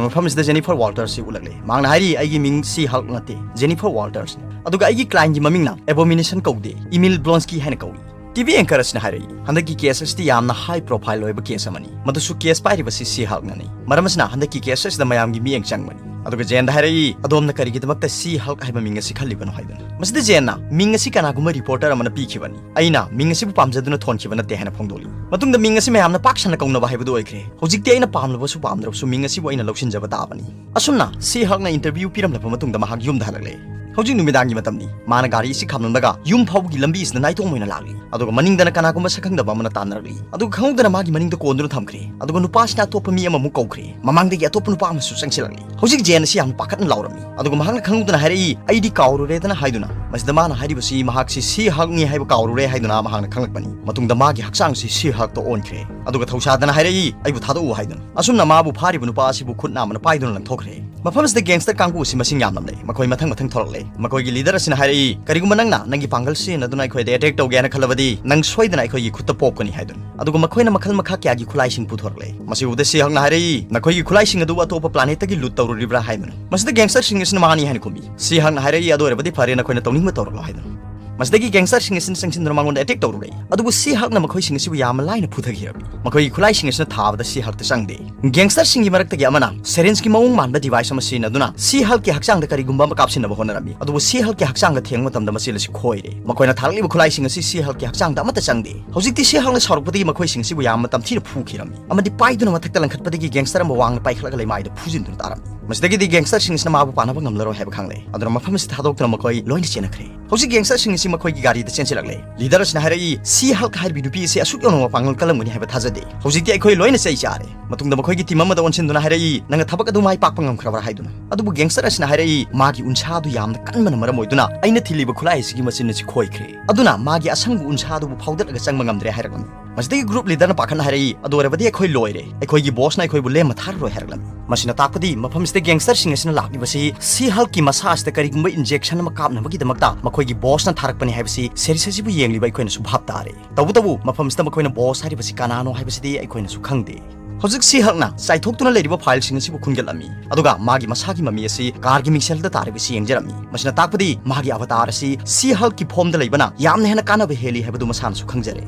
ꯃꯐꯝ ꯑꯁꯤꯗ ꯖꯦꯅꯤꯐꯔ ꯋꯥꯜꯇꯔꯁꯤ ꯎꯠꯂꯛꯂꯦ꯫ ꯃꯍꯥꯛꯅ ꯍꯥꯏꯔꯤ, "ꯑꯩꯒꯤ ꯃꯤꯡ ꯁꯤ ꯍꯜꯛ ꯅꯠꯇꯦ, ꯖꯦꯅꯤꯐꯔ ꯋꯥꯜꯇꯔꯁꯅꯤ꯫ ꯑꯗꯨꯒ ꯑꯩꯒꯤ ꯀ꯭ꯂꯥꯏꯟꯒꯤ ꯃꯃꯤꯡꯅ ꯑꯦꯕꯣꯃꯤꯅꯦꯁꯟ ꯀꯧꯗꯦ, ꯏꯃꯤꯜ ꯕ꯭ꯂꯣꯟꯁꯀꯤ ꯍꯥꯏꯅ ꯀꯧꯏ"꯫ ꯇꯤꯚꯤ ꯑꯦꯡꯀꯔ ꯑꯁꯤꯅ ꯍꯥꯏꯔꯛꯏ, "ꯍꯟꯗꯛꯀꯤ ꯀꯦꯁ ꯑꯁꯤꯗꯤ ꯌꯥꯝꯅ ꯍꯥꯏ ꯄ꯭ꯔꯣꯐꯥꯏꯜ ꯑꯣꯏꯕ ꯀꯦꯁ ꯑꯃꯅꯤ꯫ ꯃꯗꯨꯁꯨ ꯀꯦꯁ ꯄꯥꯏꯔꯤꯕꯁꯤ ꯁꯤ ꯍꯜꯛꯅꯅꯤ꯫ ꯃꯔꯝ ꯑꯁꯤꯅ ꯍꯟꯗꯛꯀꯤ ꯀꯦꯁ ꯑꯁꯤꯗ ꯃꯌꯥꯝꯒꯤ ꯃꯤꯠꯌꯦꯡ ꯆꯪꯕꯅꯤ"꯫ ꯑꯗꯨꯒ ꯖꯦꯟꯗ ꯍꯥꯏꯔꯛꯏ, "ꯑꯗꯣꯝꯅ ꯀꯔꯤꯒꯤꯗꯃꯛꯇ ꯁꯤ ꯍꯜꯛ ꯍꯥꯏꯕ ꯃꯤꯡ ꯑꯁꯤ ꯈꯜꯂꯤꯕꯅꯣ?" ꯍꯥꯏꯗꯨꯅ꯫ ꯃꯁꯤꯗ ꯖꯦꯟꯅ, "ꯃꯤꯡ ꯑꯁꯤ ꯀꯅꯥꯒꯨꯝꯕ ꯔꯤꯄꯣꯔꯇꯔ ꯑꯃꯅ ꯄꯤꯈꯤꯕꯅꯤ꯫ ꯑꯩꯅ ꯃꯤꯡ ꯑꯁꯤꯕꯨ ꯄꯥꯝꯖꯗꯨꯅ ꯊꯣꯟꯈꯤꯕ ꯅꯠꯇꯦ" ꯍꯥꯏꯅ ꯐꯣꯡꯗꯣꯛꯂꯤ꯫ ꯃꯇꯨꯡꯗ ꯃꯤꯡ ꯑꯁꯤ ꯃꯌꯥꯝꯅ ꯄꯥꯛ ꯁꯟꯅ ꯀꯧꯅꯕ ꯍꯥꯏꯕꯗꯨ ꯑꯣꯏꯈ꯭ꯔꯦ꯫ ꯍꯧꯖꯤꯛꯇꯤ ꯑꯩꯅ ꯄꯥꯝꯂꯕꯁꯨ ꯄꯥꯝꯗ꯭ꯔꯕꯁꯨ ꯃꯤꯡ ꯑꯁꯤꯕꯨ ꯑꯩꯅ ꯂꯧꯁꯤꯟꯖꯕ ꯇꯥꯕꯅꯤ꯫ ꯑꯁꯨꯝꯅ ꯁꯤ ꯍꯜꯛꯅ ꯏꯟꯇꯔꯚ꯭ꯌꯨ ꯄꯤꯔꯝꯂꯕ ꯃꯇꯨꯡꯗ ꯃꯍꯥꯛ ꯌꯨꯝꯗ ꯍꯜꯂꯛꯂꯦ꯫ ꯍꯧꯖꯤꯛ ꯅꯨꯃꯤꯗꯥꯡꯒꯤ ꯃꯇꯝꯅꯤ꯫ ꯃꯥꯅ ꯒꯥꯔꯤ ꯑꯁꯤ ꯈꯥꯝꯂꯝꯂꯒ ꯌꯨꯝ ꯐꯥꯎꯕꯒꯤ ꯂꯝꯕꯤ ꯑꯁꯤꯗ ꯅꯥꯏꯇꯣꯝ ꯑꯣꯏꯅ ꯂꯥꯛꯂꯤ꯫ ꯑꯗꯨꯒ ꯃꯅꯤꯡꯗꯅ ꯀꯅꯥꯒꯨꯝꯕ ꯁꯛꯈꯪꯗꯕ ꯑꯃꯅ ꯇꯥꯟꯅꯔꯛꯂꯤ꯫ ꯑꯗꯨꯒ ꯈꯪꯍꯧꯗꯅ ꯃꯥꯒꯤ ꯃꯅꯤꯡꯗ ꯀꯣꯟꯗꯨꯅ ꯊꯝꯈ꯭ꯔꯦ꯫ ꯑꯗꯨꯒ ꯅꯨꯄꯥꯁꯤꯅ ꯑꯇꯣꯞꯄ ꯃꯤ ꯑꯃꯃꯨꯛ ꯀꯧꯈ꯭ꯔꯦ꯫ ꯃꯃꯥꯡꯗꯒꯤ ꯑꯇꯣꯞꯄ ꯅꯨꯄꯥ ꯑꯃꯁꯨ ꯆꯪꯁꯤꯜꯂꯛꯂꯤ꯫ ꯍꯧꯖꯤꯛ ꯖꯦꯟ ꯑꯁꯤ ꯌꯥꯝꯅ ꯄꯥꯈꯠꯅ ꯂꯥꯎꯔꯝꯃꯤ꯫ ꯑꯗꯨꯒ ꯃꯍꯥꯛꯅ ꯈꯪꯍꯧꯗꯅ ꯍꯥꯏꯔꯛꯏ, "ꯑꯩꯗꯤ ꯀꯥꯎꯔꯨꯔꯦꯗꯅ" ꯍꯥꯏꯗꯨꯅ꯫ ꯃꯁꯤꯗ ꯃꯥꯅ ꯍꯥꯏꯔꯤꯕꯁꯤ ꯃꯍꯥꯛꯁꯤ ꯁꯤ ꯍꯛꯅꯤ ꯍꯥꯏꯕ ꯀꯥꯎꯔꯨꯔꯦ ꯍꯥꯏꯗꯨꯅ ꯃꯍꯥꯛꯅ ꯈꯪꯂꯛꯄꯅꯤ꯫ ꯃꯇꯨꯡꯗ ꯃꯥꯒꯤ ꯍꯛꯆꯥꯡꯁꯤ ꯁꯤ ꯍꯛꯇ ꯑꯣꯟꯈ꯭ꯔꯦ꯫ ꯑꯗꯨꯒ ꯊꯧꯁꯥꯗꯅ ꯍꯥꯏꯔꯛꯏ, "ꯑꯩꯕꯨ ꯊꯥꯗꯣꯛꯎ" ꯍꯥꯏꯗꯨꯅ꯫ ꯑꯁꯨꯝꯅ ꯃꯥꯕꯨ ꯐꯥꯔꯤꯕ ꯅꯨꯄꯥ ꯑꯁꯤꯕꯨ ꯈꯨꯠ ꯅꯥꯝꯃꯅ ꯄꯥꯏꯗꯨꯅ ꯂꯪꯊꯣꯛꯈ꯭ꯔꯦ꯫ ꯃꯐꯝ ꯑꯁꯤꯗ ꯒꯦꯡꯁꯇꯔ ꯀꯥꯡꯕꯨ ꯑꯁꯤ ꯃꯁꯤꯡ ꯌꯥꯝꯂꯝꯂꯦ꯫ ꯃꯈꯣꯏ ꯃꯊꯪ ꯃꯊꯪ ꯊꯣꯔꯛꯂꯦ꯫ ꯃꯈꯣꯏꯒꯤ ꯂꯤꯗꯔ ꯑꯁꯤꯅ ꯍꯥꯏꯔꯛꯏ, "ꯀꯔꯤꯒꯨꯝꯕ ꯅꯪꯅ ꯅꯪꯒꯤ ꯄꯥꯡꯒꯜ ꯁꯤꯖꯤꯟꯅꯗꯨꯅ ꯑꯩꯈꯣꯏꯗ ꯑꯦꯇꯦꯛ ꯇꯧꯒꯦ ꯍꯥꯏꯅ ꯈꯜꯂꯕꯗꯤ, ꯅꯪ ꯁꯣꯏꯗꯅ ꯑꯩꯈꯣꯏꯒꯤ ꯈꯨꯠꯇ ꯄꯣꯛꯀꯅꯤ" ꯍꯥꯏꯗꯨꯅ꯫ ꯑꯗꯨꯒ ꯃꯈꯣꯏꯅ ꯃꯈꯜ ꯃꯈꯥ ꯀꯌꯥꯒꯤ ꯈꯨꯠꯂꯥꯏꯁꯤꯡ ꯄꯨꯊꯣꯔꯛꯂꯦ꯫ ꯃꯁꯤ ꯎꯕꯗ ꯁꯤ ꯍꯛꯅ ꯍꯥꯏꯔꯛꯏ, "ꯅꯈꯣꯏꯒꯤ ꯈꯨꯠꯂꯥꯏꯁꯤꯡ ꯑꯗꯨ ꯑꯇꯣꯞꯄ ꯄ꯭ꯂꯥꯅꯦꯠꯇꯒꯤ ꯂꯨꯠ ꯇꯧꯔꯨꯔꯤꯕ꯭ꯔꯥ?" ꯍꯥꯏꯗꯨꯅ꯫ ꯃꯁꯤꯗ ꯒꯦꯡꯁꯇꯔꯁꯤꯡ ꯑꯁꯤꯅ ꯃꯥꯅꯤ ꯍꯥꯏꯅ ꯈꯨꯝꯃꯤ꯫ ꯁꯤ ꯍꯛꯅ ꯍꯥꯏꯔꯛꯏ, "ꯑꯗꯨ ꯑꯣꯏꯔꯕꯗꯤ ꯐꯔꯦ, ꯅꯈꯣꯏꯅ ꯇꯧꯅꯤꯡꯕ ꯇꯧꯔꯛꯂꯣ" ꯍꯥꯏꯗꯨꯅ꯫ ꯃꯁꯤꯗꯒꯤ ꯒꯦꯡꯁꯇꯔꯁꯤꯡ ꯑꯁꯤꯅ ꯆꯪꯁꯤꯟꯗꯨꯅ ꯃꯉꯣꯟꯗ ꯑꯦꯇꯦꯛ ꯇꯧꯔꯨꯔꯦ꯫ ꯑꯗꯨꯕꯨ ꯁꯤ ꯍꯛꯅ ꯃꯈꯣꯏꯁꯤꯡ ꯑꯁꯤꯕꯨ ꯌꯥꯝꯅ ꯂꯥꯏꯅ ꯐꯨꯊꯈꯤꯔꯝꯃꯤ꯫ ꯃꯈꯣꯏꯒꯤ ꯈꯨꯠꯂꯥꯏꯁꯤꯡ ꯑꯁꯤꯅ ꯊꯥꯕꯗ ꯁꯤ ꯍꯛꯇ ꯆꯪꯗꯦ꯫ ꯒꯦꯡꯁꯇꯔꯁꯤꯡꯒꯤ ꯃꯔꯛꯇꯒꯤ ꯑꯃꯅ ꯁꯦꯔꯦꯟꯖꯀꯤ ꯃꯑꯣꯡ ꯃꯥꯟꯕ ꯗꯤꯚꯥꯏꯁ ꯑꯃ ꯁꯤꯖꯤꯟꯅꯗꯨꯅ ꯁꯤ ꯍꯛꯀꯤ ꯍꯛꯆꯥꯡꯗ ꯀꯔꯤꯒꯨꯝꯕ ꯑꯃ ꯀꯥꯞꯁꯤꯟꯅꯕ ꯍꯣꯠꯅꯔꯝꯃꯤ꯫ ꯑꯗꯨꯕꯨ ꯁꯤ ꯍꯛꯀꯤ ꯍꯛꯆꯥꯡꯗ ꯊꯦꯡꯕ ꯃꯇꯝꯗ ꯃꯆꯦꯜ ꯑꯁꯤ ꯈꯣꯏꯔꯦ꯫ ꯃꯈꯣꯏꯅ ꯊꯥꯔꯛꯂꯤꯕ ꯈꯨꯠꯂꯥꯏꯁꯤꯡ ꯑꯁꯤ ꯁꯤ ꯍꯛꯀꯤ ꯍꯛꯆꯥꯡꯗ ꯑꯃꯠꯇ ꯆꯪꯗꯦ꯫ ꯍꯧꯖꯤꯛꯇꯤ ꯁꯤ ꯍꯛꯅ ꯁꯥꯎꯔꯛꯄꯗꯒꯤ ꯃꯈꯣꯏꯁꯤꯡ ꯑꯁꯤꯕꯨ ꯌꯥꯝꯅ ꯇꯝꯊꯤꯅ ꯐꯨꯈꯤꯔꯝꯃꯤ ꯑꯃꯗꯤ ꯄꯥꯏꯗꯨꯅ ꯃꯊꯛꯇ ꯂꯪꯈꯠꯄꯗꯒꯤ ꯒꯦꯡꯁꯇꯔ ꯑꯃ ꯋꯥꯡꯅ ꯄꯥꯏꯈꯠꯂꯒ ꯂꯩꯃꯥꯏꯗ ꯐꯨꯖꯤꯟꯗꯨꯅ ꯇꯥꯔꯝꯃꯤ꯫ ꯃꯁꯤꯗꯒꯤꯗꯤ ꯒꯦꯡꯁꯇꯔꯁꯤꯡ ꯑꯁꯤꯅ ꯃꯥꯕꯨ ꯄꯥꯟꯅꯕ ꯉꯝꯂꯔꯣꯏ ꯍꯥꯏꯕ ꯈꯪꯂꯦ꯫ ꯑꯗꯨꯅ ꯃꯐꯝ ꯑꯁꯤ ꯊꯥꯗꯣꯛꯇꯨꯅ ꯃꯈꯣꯏ ꯂꯣꯏꯅ ꯆꯦꯟꯅꯈ꯭ꯔꯦ꯫ ꯍꯧꯖꯤꯛ ꯒꯦꯡꯁꯇꯔꯁꯤꯡ ꯑꯁꯤ ꯃꯈꯣꯏꯒꯤ ꯒꯥꯔꯤꯗ ꯆꯦꯟꯁꯤꯜꯂꯛꯂꯦ꯫ ꯂꯤꯗꯔ ꯑꯁꯤꯅ ꯍꯥꯏꯔꯛꯏ, "ꯁꯤ ꯍꯛ ꯍꯥꯏꯔꯤꯕꯤ ꯅꯨꯄꯤ ꯑꯁꯤ ꯑꯁꯨꯛ ꯌꯧꯅ ꯃꯄꯥꯡꯒꯜ ꯀꯜꯂꯝꯒꯅꯤ ꯍꯥꯏꯕ ꯊꯥꯖꯗꯦ꯫ ꯍꯧꯖꯤꯛꯇꯤ ꯑꯩꯈꯣꯏ ꯂꯣꯏꯅ ꯆꯩ ꯆꯥꯔꯦ"꯫ ꯃꯇꯨꯡꯗ ꯃꯈꯣꯏꯒꯤ ꯇꯤꯝ ꯑꯃꯗ ꯑꯣꯟꯁꯤꯟꯗꯨꯅ ꯍꯥꯏꯔꯛꯏ, "ꯅꯪꯅ ꯊꯕꯛ ꯑꯗꯨ ꯃꯥꯏ ꯄꯥꯛꯄ ꯉꯝꯈ꯭ꯔꯕ꯭ꯔꯥ?" ꯍꯥꯏꯗꯨꯅ꯫ ꯑꯗꯨꯕꯨ ꯒꯦꯡꯁꯇꯔ ꯑꯁꯤꯅ ꯍꯥꯏꯔꯛꯏ, "ꯃꯥꯒꯤ ꯎꯟꯁꯥ ꯑꯗꯨ ꯌꯥꯝꯅ ꯀꯟꯕꯅ ꯃꯔꯝ ꯑꯣꯏꯗꯨꯅ ꯑꯩꯅ ꯊꯤꯜꯂꯤꯕ ꯈꯨꯠꯂꯥꯏ ꯑꯁꯤꯒꯤ ꯃꯆꯤꯟ ꯑꯁꯤ ꯈꯣꯏꯈ꯭ꯔꯦ꯫ ꯑꯗꯨꯅ ꯃꯥꯒꯤ ꯑꯁꯪꯕ ꯎꯟꯁꯥ ꯑꯗꯨꯕꯨ ꯐꯥꯎꯗꯠꯂꯒ ꯆꯪꯕ ꯉꯝꯗ꯭ꯔꯦ" ꯍꯥꯏꯔꯛꯂꯝꯃꯤ꯫ ꯃꯁꯤꯗꯒꯤ ꯒ꯭ꯔꯨꯞ ꯂꯤꯗꯔꯅ ꯄꯥꯈꯠꯅ ꯍꯥꯏꯔꯛꯏ, "ꯑꯗꯨ ꯑꯣꯏꯔꯕꯗꯤ ꯑꯩꯈꯣꯏ ꯂꯣꯏꯔꯦ꯫ ꯑꯩꯈꯣꯏꯒꯤ ꯕꯣꯁꯅ ꯑꯩꯈꯣꯏꯕꯨ ꯂꯦꯝꯅ ꯊꯥꯔꯔꯣꯏ" ꯍꯥꯏꯔꯛꯂꯝꯃꯤ꯫ ꯃꯁꯤꯅ ꯇꯥꯛꯄꯗꯤ ꯃꯐꯝꯁꯤꯗ ꯒꯦꯡꯁꯇꯔꯁꯤꯡ ꯑꯁꯤꯅ ꯂꯥꯛꯂꯤꯕꯁꯤ ꯁꯤ ꯍꯜꯀꯤ ꯃꯁꯥ ꯑꯁꯤꯗ ꯀꯔꯤꯒꯨꯝꯕ ꯏꯟꯖꯦꯛꯁꯟ ꯑꯃ ꯀꯥꯞꯅꯕꯒꯤꯗꯃꯛꯇ ꯃꯈꯣꯏꯒꯤ ꯕꯣꯁꯅ ꯊꯥꯔꯛꯄꯅꯤ ꯍꯥꯏꯕꯁꯤ ꯁꯦꯔꯤꯁ ꯑꯁꯤꯕꯨ ꯌꯦꯡꯂꯤꯕ ꯑꯩꯈꯣꯏꯅꯁꯨ ꯚꯥꯞ ꯇꯥꯔꯦ꯫ ꯇꯧꯕꯇꯕꯨ ꯃꯐꯝꯁꯤꯗ ꯃꯈꯣꯏꯅ ꯕꯣꯁ ꯍꯥꯏꯔꯤꯕꯁꯤ ꯀꯅꯥꯅꯣ ꯍꯥꯏꯕꯁꯤꯗꯤ ꯑꯩꯈꯣꯏꯅꯁꯨ ꯈꯪꯗꯦ꯫ ꯍꯧꯖꯤꯛ ꯁꯤ ꯍꯜꯛꯅ ꯆꯥꯏꯊꯣꯛꯇꯨꯅ ꯂꯩꯔꯤꯕ ꯐꯥꯏꯜꯁꯤꯡ ꯑꯁꯤꯕꯨ ꯈꯨꯟꯒꯠꯂꯝꯃꯤ, ꯑꯗꯨꯒ ꯃꯥꯒꯤ ꯃꯁꯥꯒꯤ ꯃꯃꯤ ꯑꯁꯤ ꯀꯥꯔꯒꯤ ꯃꯤꯡꯁꯦꯜꯗ ꯇꯥꯔꯤꯕꯁꯤ ꯌꯦꯡꯖꯔꯝꯃꯤ꯫ ꯃꯁꯤꯅ ꯇꯥꯛꯄꯗꯤ ꯃꯥꯒꯤ ꯑꯕꯇꯥꯔ ꯑꯁꯤ ꯁꯤ ꯍꯜꯛꯀꯤ ꯐꯣꯝꯗ ꯂꯩꯕꯅ ꯌꯥꯝꯅ ꯍꯦꯟꯅ ꯀꯥꯟꯅꯕ ꯍꯦꯜꯂꯤ ꯍꯥꯏꯕꯗꯨ ꯃꯁꯥꯅꯁꯨ ꯈꯪꯖꯔꯦ꯫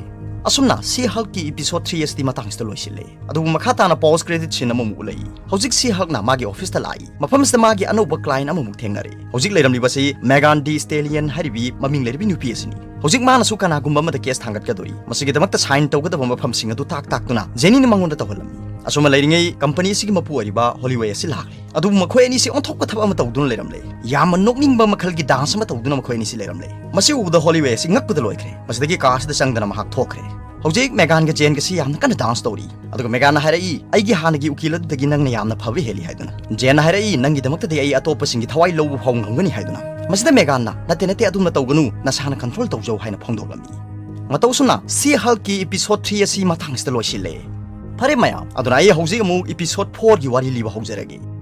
ꯑꯁꯨꯝꯅ ꯁꯤ ꯍꯜꯛꯀꯤ ꯏꯄꯤꯁꯣꯗ ꯊ꯭ꯔꯤ ꯑꯁꯤꯗꯤ ꯃꯇꯥꯡꯁꯤꯗ ꯂꯣꯏꯁꯤꯜꯂꯦ꯫ ꯑꯗꯨꯕꯨ ꯃꯈꯥ ꯇꯥꯅ ꯄꯣꯁ ꯀ꯭ꯔꯦꯗꯤꯠ ꯁꯤꯟ ꯑꯃꯃꯨꯛ ꯎꯠꯂꯛꯏ꯫ ꯍꯧꯖꯤꯛ ꯁꯤ ꯍꯜꯛꯅ ꯃꯥꯒꯤ ꯑꯣꯐꯤꯁꯇ ꯂꯥꯛꯏ꯫ ꯃꯐꯝ ꯑꯁꯤꯗ ꯃꯥꯒꯤ ꯑꯅꯧꯕ ꯀ꯭ꯂꯥꯏꯟ ꯑꯃꯃꯨꯛ ꯊꯦꯡꯅꯔꯦ꯫ ꯍꯧꯖꯤꯛ ꯂꯩꯔꯝꯂꯤꯕꯁꯤ ꯃꯦꯒꯥꯟ ꯗꯤ ꯁ꯭ꯇꯦꯂꯤꯌꯟ ꯍꯥꯏꯔꯤꯕꯤ ꯃꯃꯤꯡ ꯂꯩꯔꯕꯤ ꯅꯨꯄꯤ ꯑꯁꯤꯅꯤ꯫ ꯍꯧꯖꯤꯛ ꯃꯥꯅꯁꯨ ꯀꯅꯥꯒꯨꯝꯕ ꯑꯃꯗ ꯀꯦꯁ ꯊꯥꯡꯒꯠꯀꯗꯣꯔꯤ꯫ ꯃꯁꯤꯒꯤꯗꯃꯛꯇ ꯁꯥꯏꯟ ꯇꯧꯒꯗꯕ ꯃꯐꯝꯁꯤꯡ ꯑꯗꯨ ꯇꯥꯛ ꯇꯥꯛꯇꯨꯅ ꯖꯦꯅꯤꯅ ꯃꯉꯣꯟꯗ ꯇꯧꯍꯜꯂꯝꯃꯤ꯫ ꯑꯁꯨꯝꯅ ꯂꯩꯔꯤꯉꯩ ꯀꯝꯄꯅꯤ ꯑꯁꯤꯒꯤ ꯃꯄꯨ ꯑꯣꯏꯔꯤꯕ ꯍꯣꯂꯤꯋꯦ ꯑꯁꯤ ꯂꯥꯛꯂꯦ꯫ ꯑꯗꯨꯕꯨ ꯃꯈꯣꯏ ꯑꯅꯤꯁꯤ ꯑꯣꯟꯊꯣꯛꯄ ꯊꯕꯛ ꯑꯃ ꯇꯧꯗꯨꯅ ꯂꯩꯔꯝꯂꯦ꯫ ꯌꯥꯝꯅ ꯅꯣꯛꯅꯤꯡꯕ ꯃꯈꯜꯒꯤ ꯗꯥꯟꯁ ꯑꯃ ꯇꯧꯗꯨꯅ ꯃꯈꯣꯏ ꯑꯅꯤꯁꯤ ꯂꯩꯔꯝꯂꯦ꯫ ꯃꯁꯤ ꯎꯕꯗ ꯍꯣꯂꯤꯋꯦ ꯑꯁꯤ ꯉꯛꯄꯗ ꯂꯣꯏꯈ꯭ꯔꯦ꯫ ꯃꯁꯤꯗꯒꯤ ꯀꯥꯔꯁꯤꯗ ꯆꯪꯗꯅ ꯃꯍꯥꯛ ꯊꯣꯛꯈ꯭ꯔꯦ꯫ ꯍꯧꯖꯤꯛ ꯃꯦꯒꯥꯟꯒ ꯖꯦꯟꯒꯁꯤ ꯌꯥꯝꯅ ꯀꯟꯅ ꯗꯥꯟꯁ ꯇꯧꯔꯤ꯫ ꯑꯗꯨꯒ ꯃꯦꯒꯥꯟꯅ ꯍꯥꯏꯔꯛꯏ, "ꯑꯩꯒꯤ ꯍꯥꯟꯅꯒꯤ ꯎꯀꯤꯜ ꯑꯗꯨꯗꯒꯤ ꯅꯪꯅ ꯌꯥꯝꯅ ꯐꯕ ꯍꯦꯜꯂꯤ" ꯍꯥꯏꯗꯨꯅ꯫ ꯖꯦꯟꯅ ꯍꯥꯏꯔꯛꯏ, "ꯅꯪꯒꯤꯗꯃꯛꯇꯗꯤ ꯑꯩ ꯑꯇꯣꯞꯄꯁꯤꯡꯒꯤ ꯊꯋꯥꯏ ꯂꯧꯕ ꯐꯥꯎ ꯉꯝꯒꯅꯤ" ꯍꯥꯏꯗꯨꯅ꯫ ꯃꯁꯤꯗ ꯃꯦꯒꯥꯟꯅ, "ꯅꯠꯇꯦ, ꯅꯠꯇꯦ, ꯑꯗꯨꯝꯅ ꯇꯧꯒꯅꯨ, ꯅꯁꯥꯅ ꯀꯟꯇ꯭ꯔꯣꯜ ꯇꯧꯖꯧ" ꯍꯥꯏꯅ ꯐꯣꯡꯗꯣꯛꯂꯝꯃꯤ꯫ ꯃꯇꯧ ꯑꯁꯨꯝꯅ ꯁꯤ ꯍꯜꯀꯤ ꯏꯄꯤꯁꯣꯗ ꯊ꯭ꯔꯤ ꯑꯁꯤ ꯃꯇꯥꯡꯁꯤꯗ ꯂꯣꯏꯁꯤꯜꯂꯦ꯫ ꯐꯔꯦ ꯃꯌꯥꯝ, ꯑꯗꯨꯅ ꯑꯩ ꯍꯧꯖꯤꯛ ꯑꯃꯨꯛ ꯏꯄꯤꯁꯣꯗ ꯐꯣꯔꯒꯤ ꯋꯥꯔꯤ ꯂꯤꯕ ꯍꯧꯖꯔꯒꯦ꯫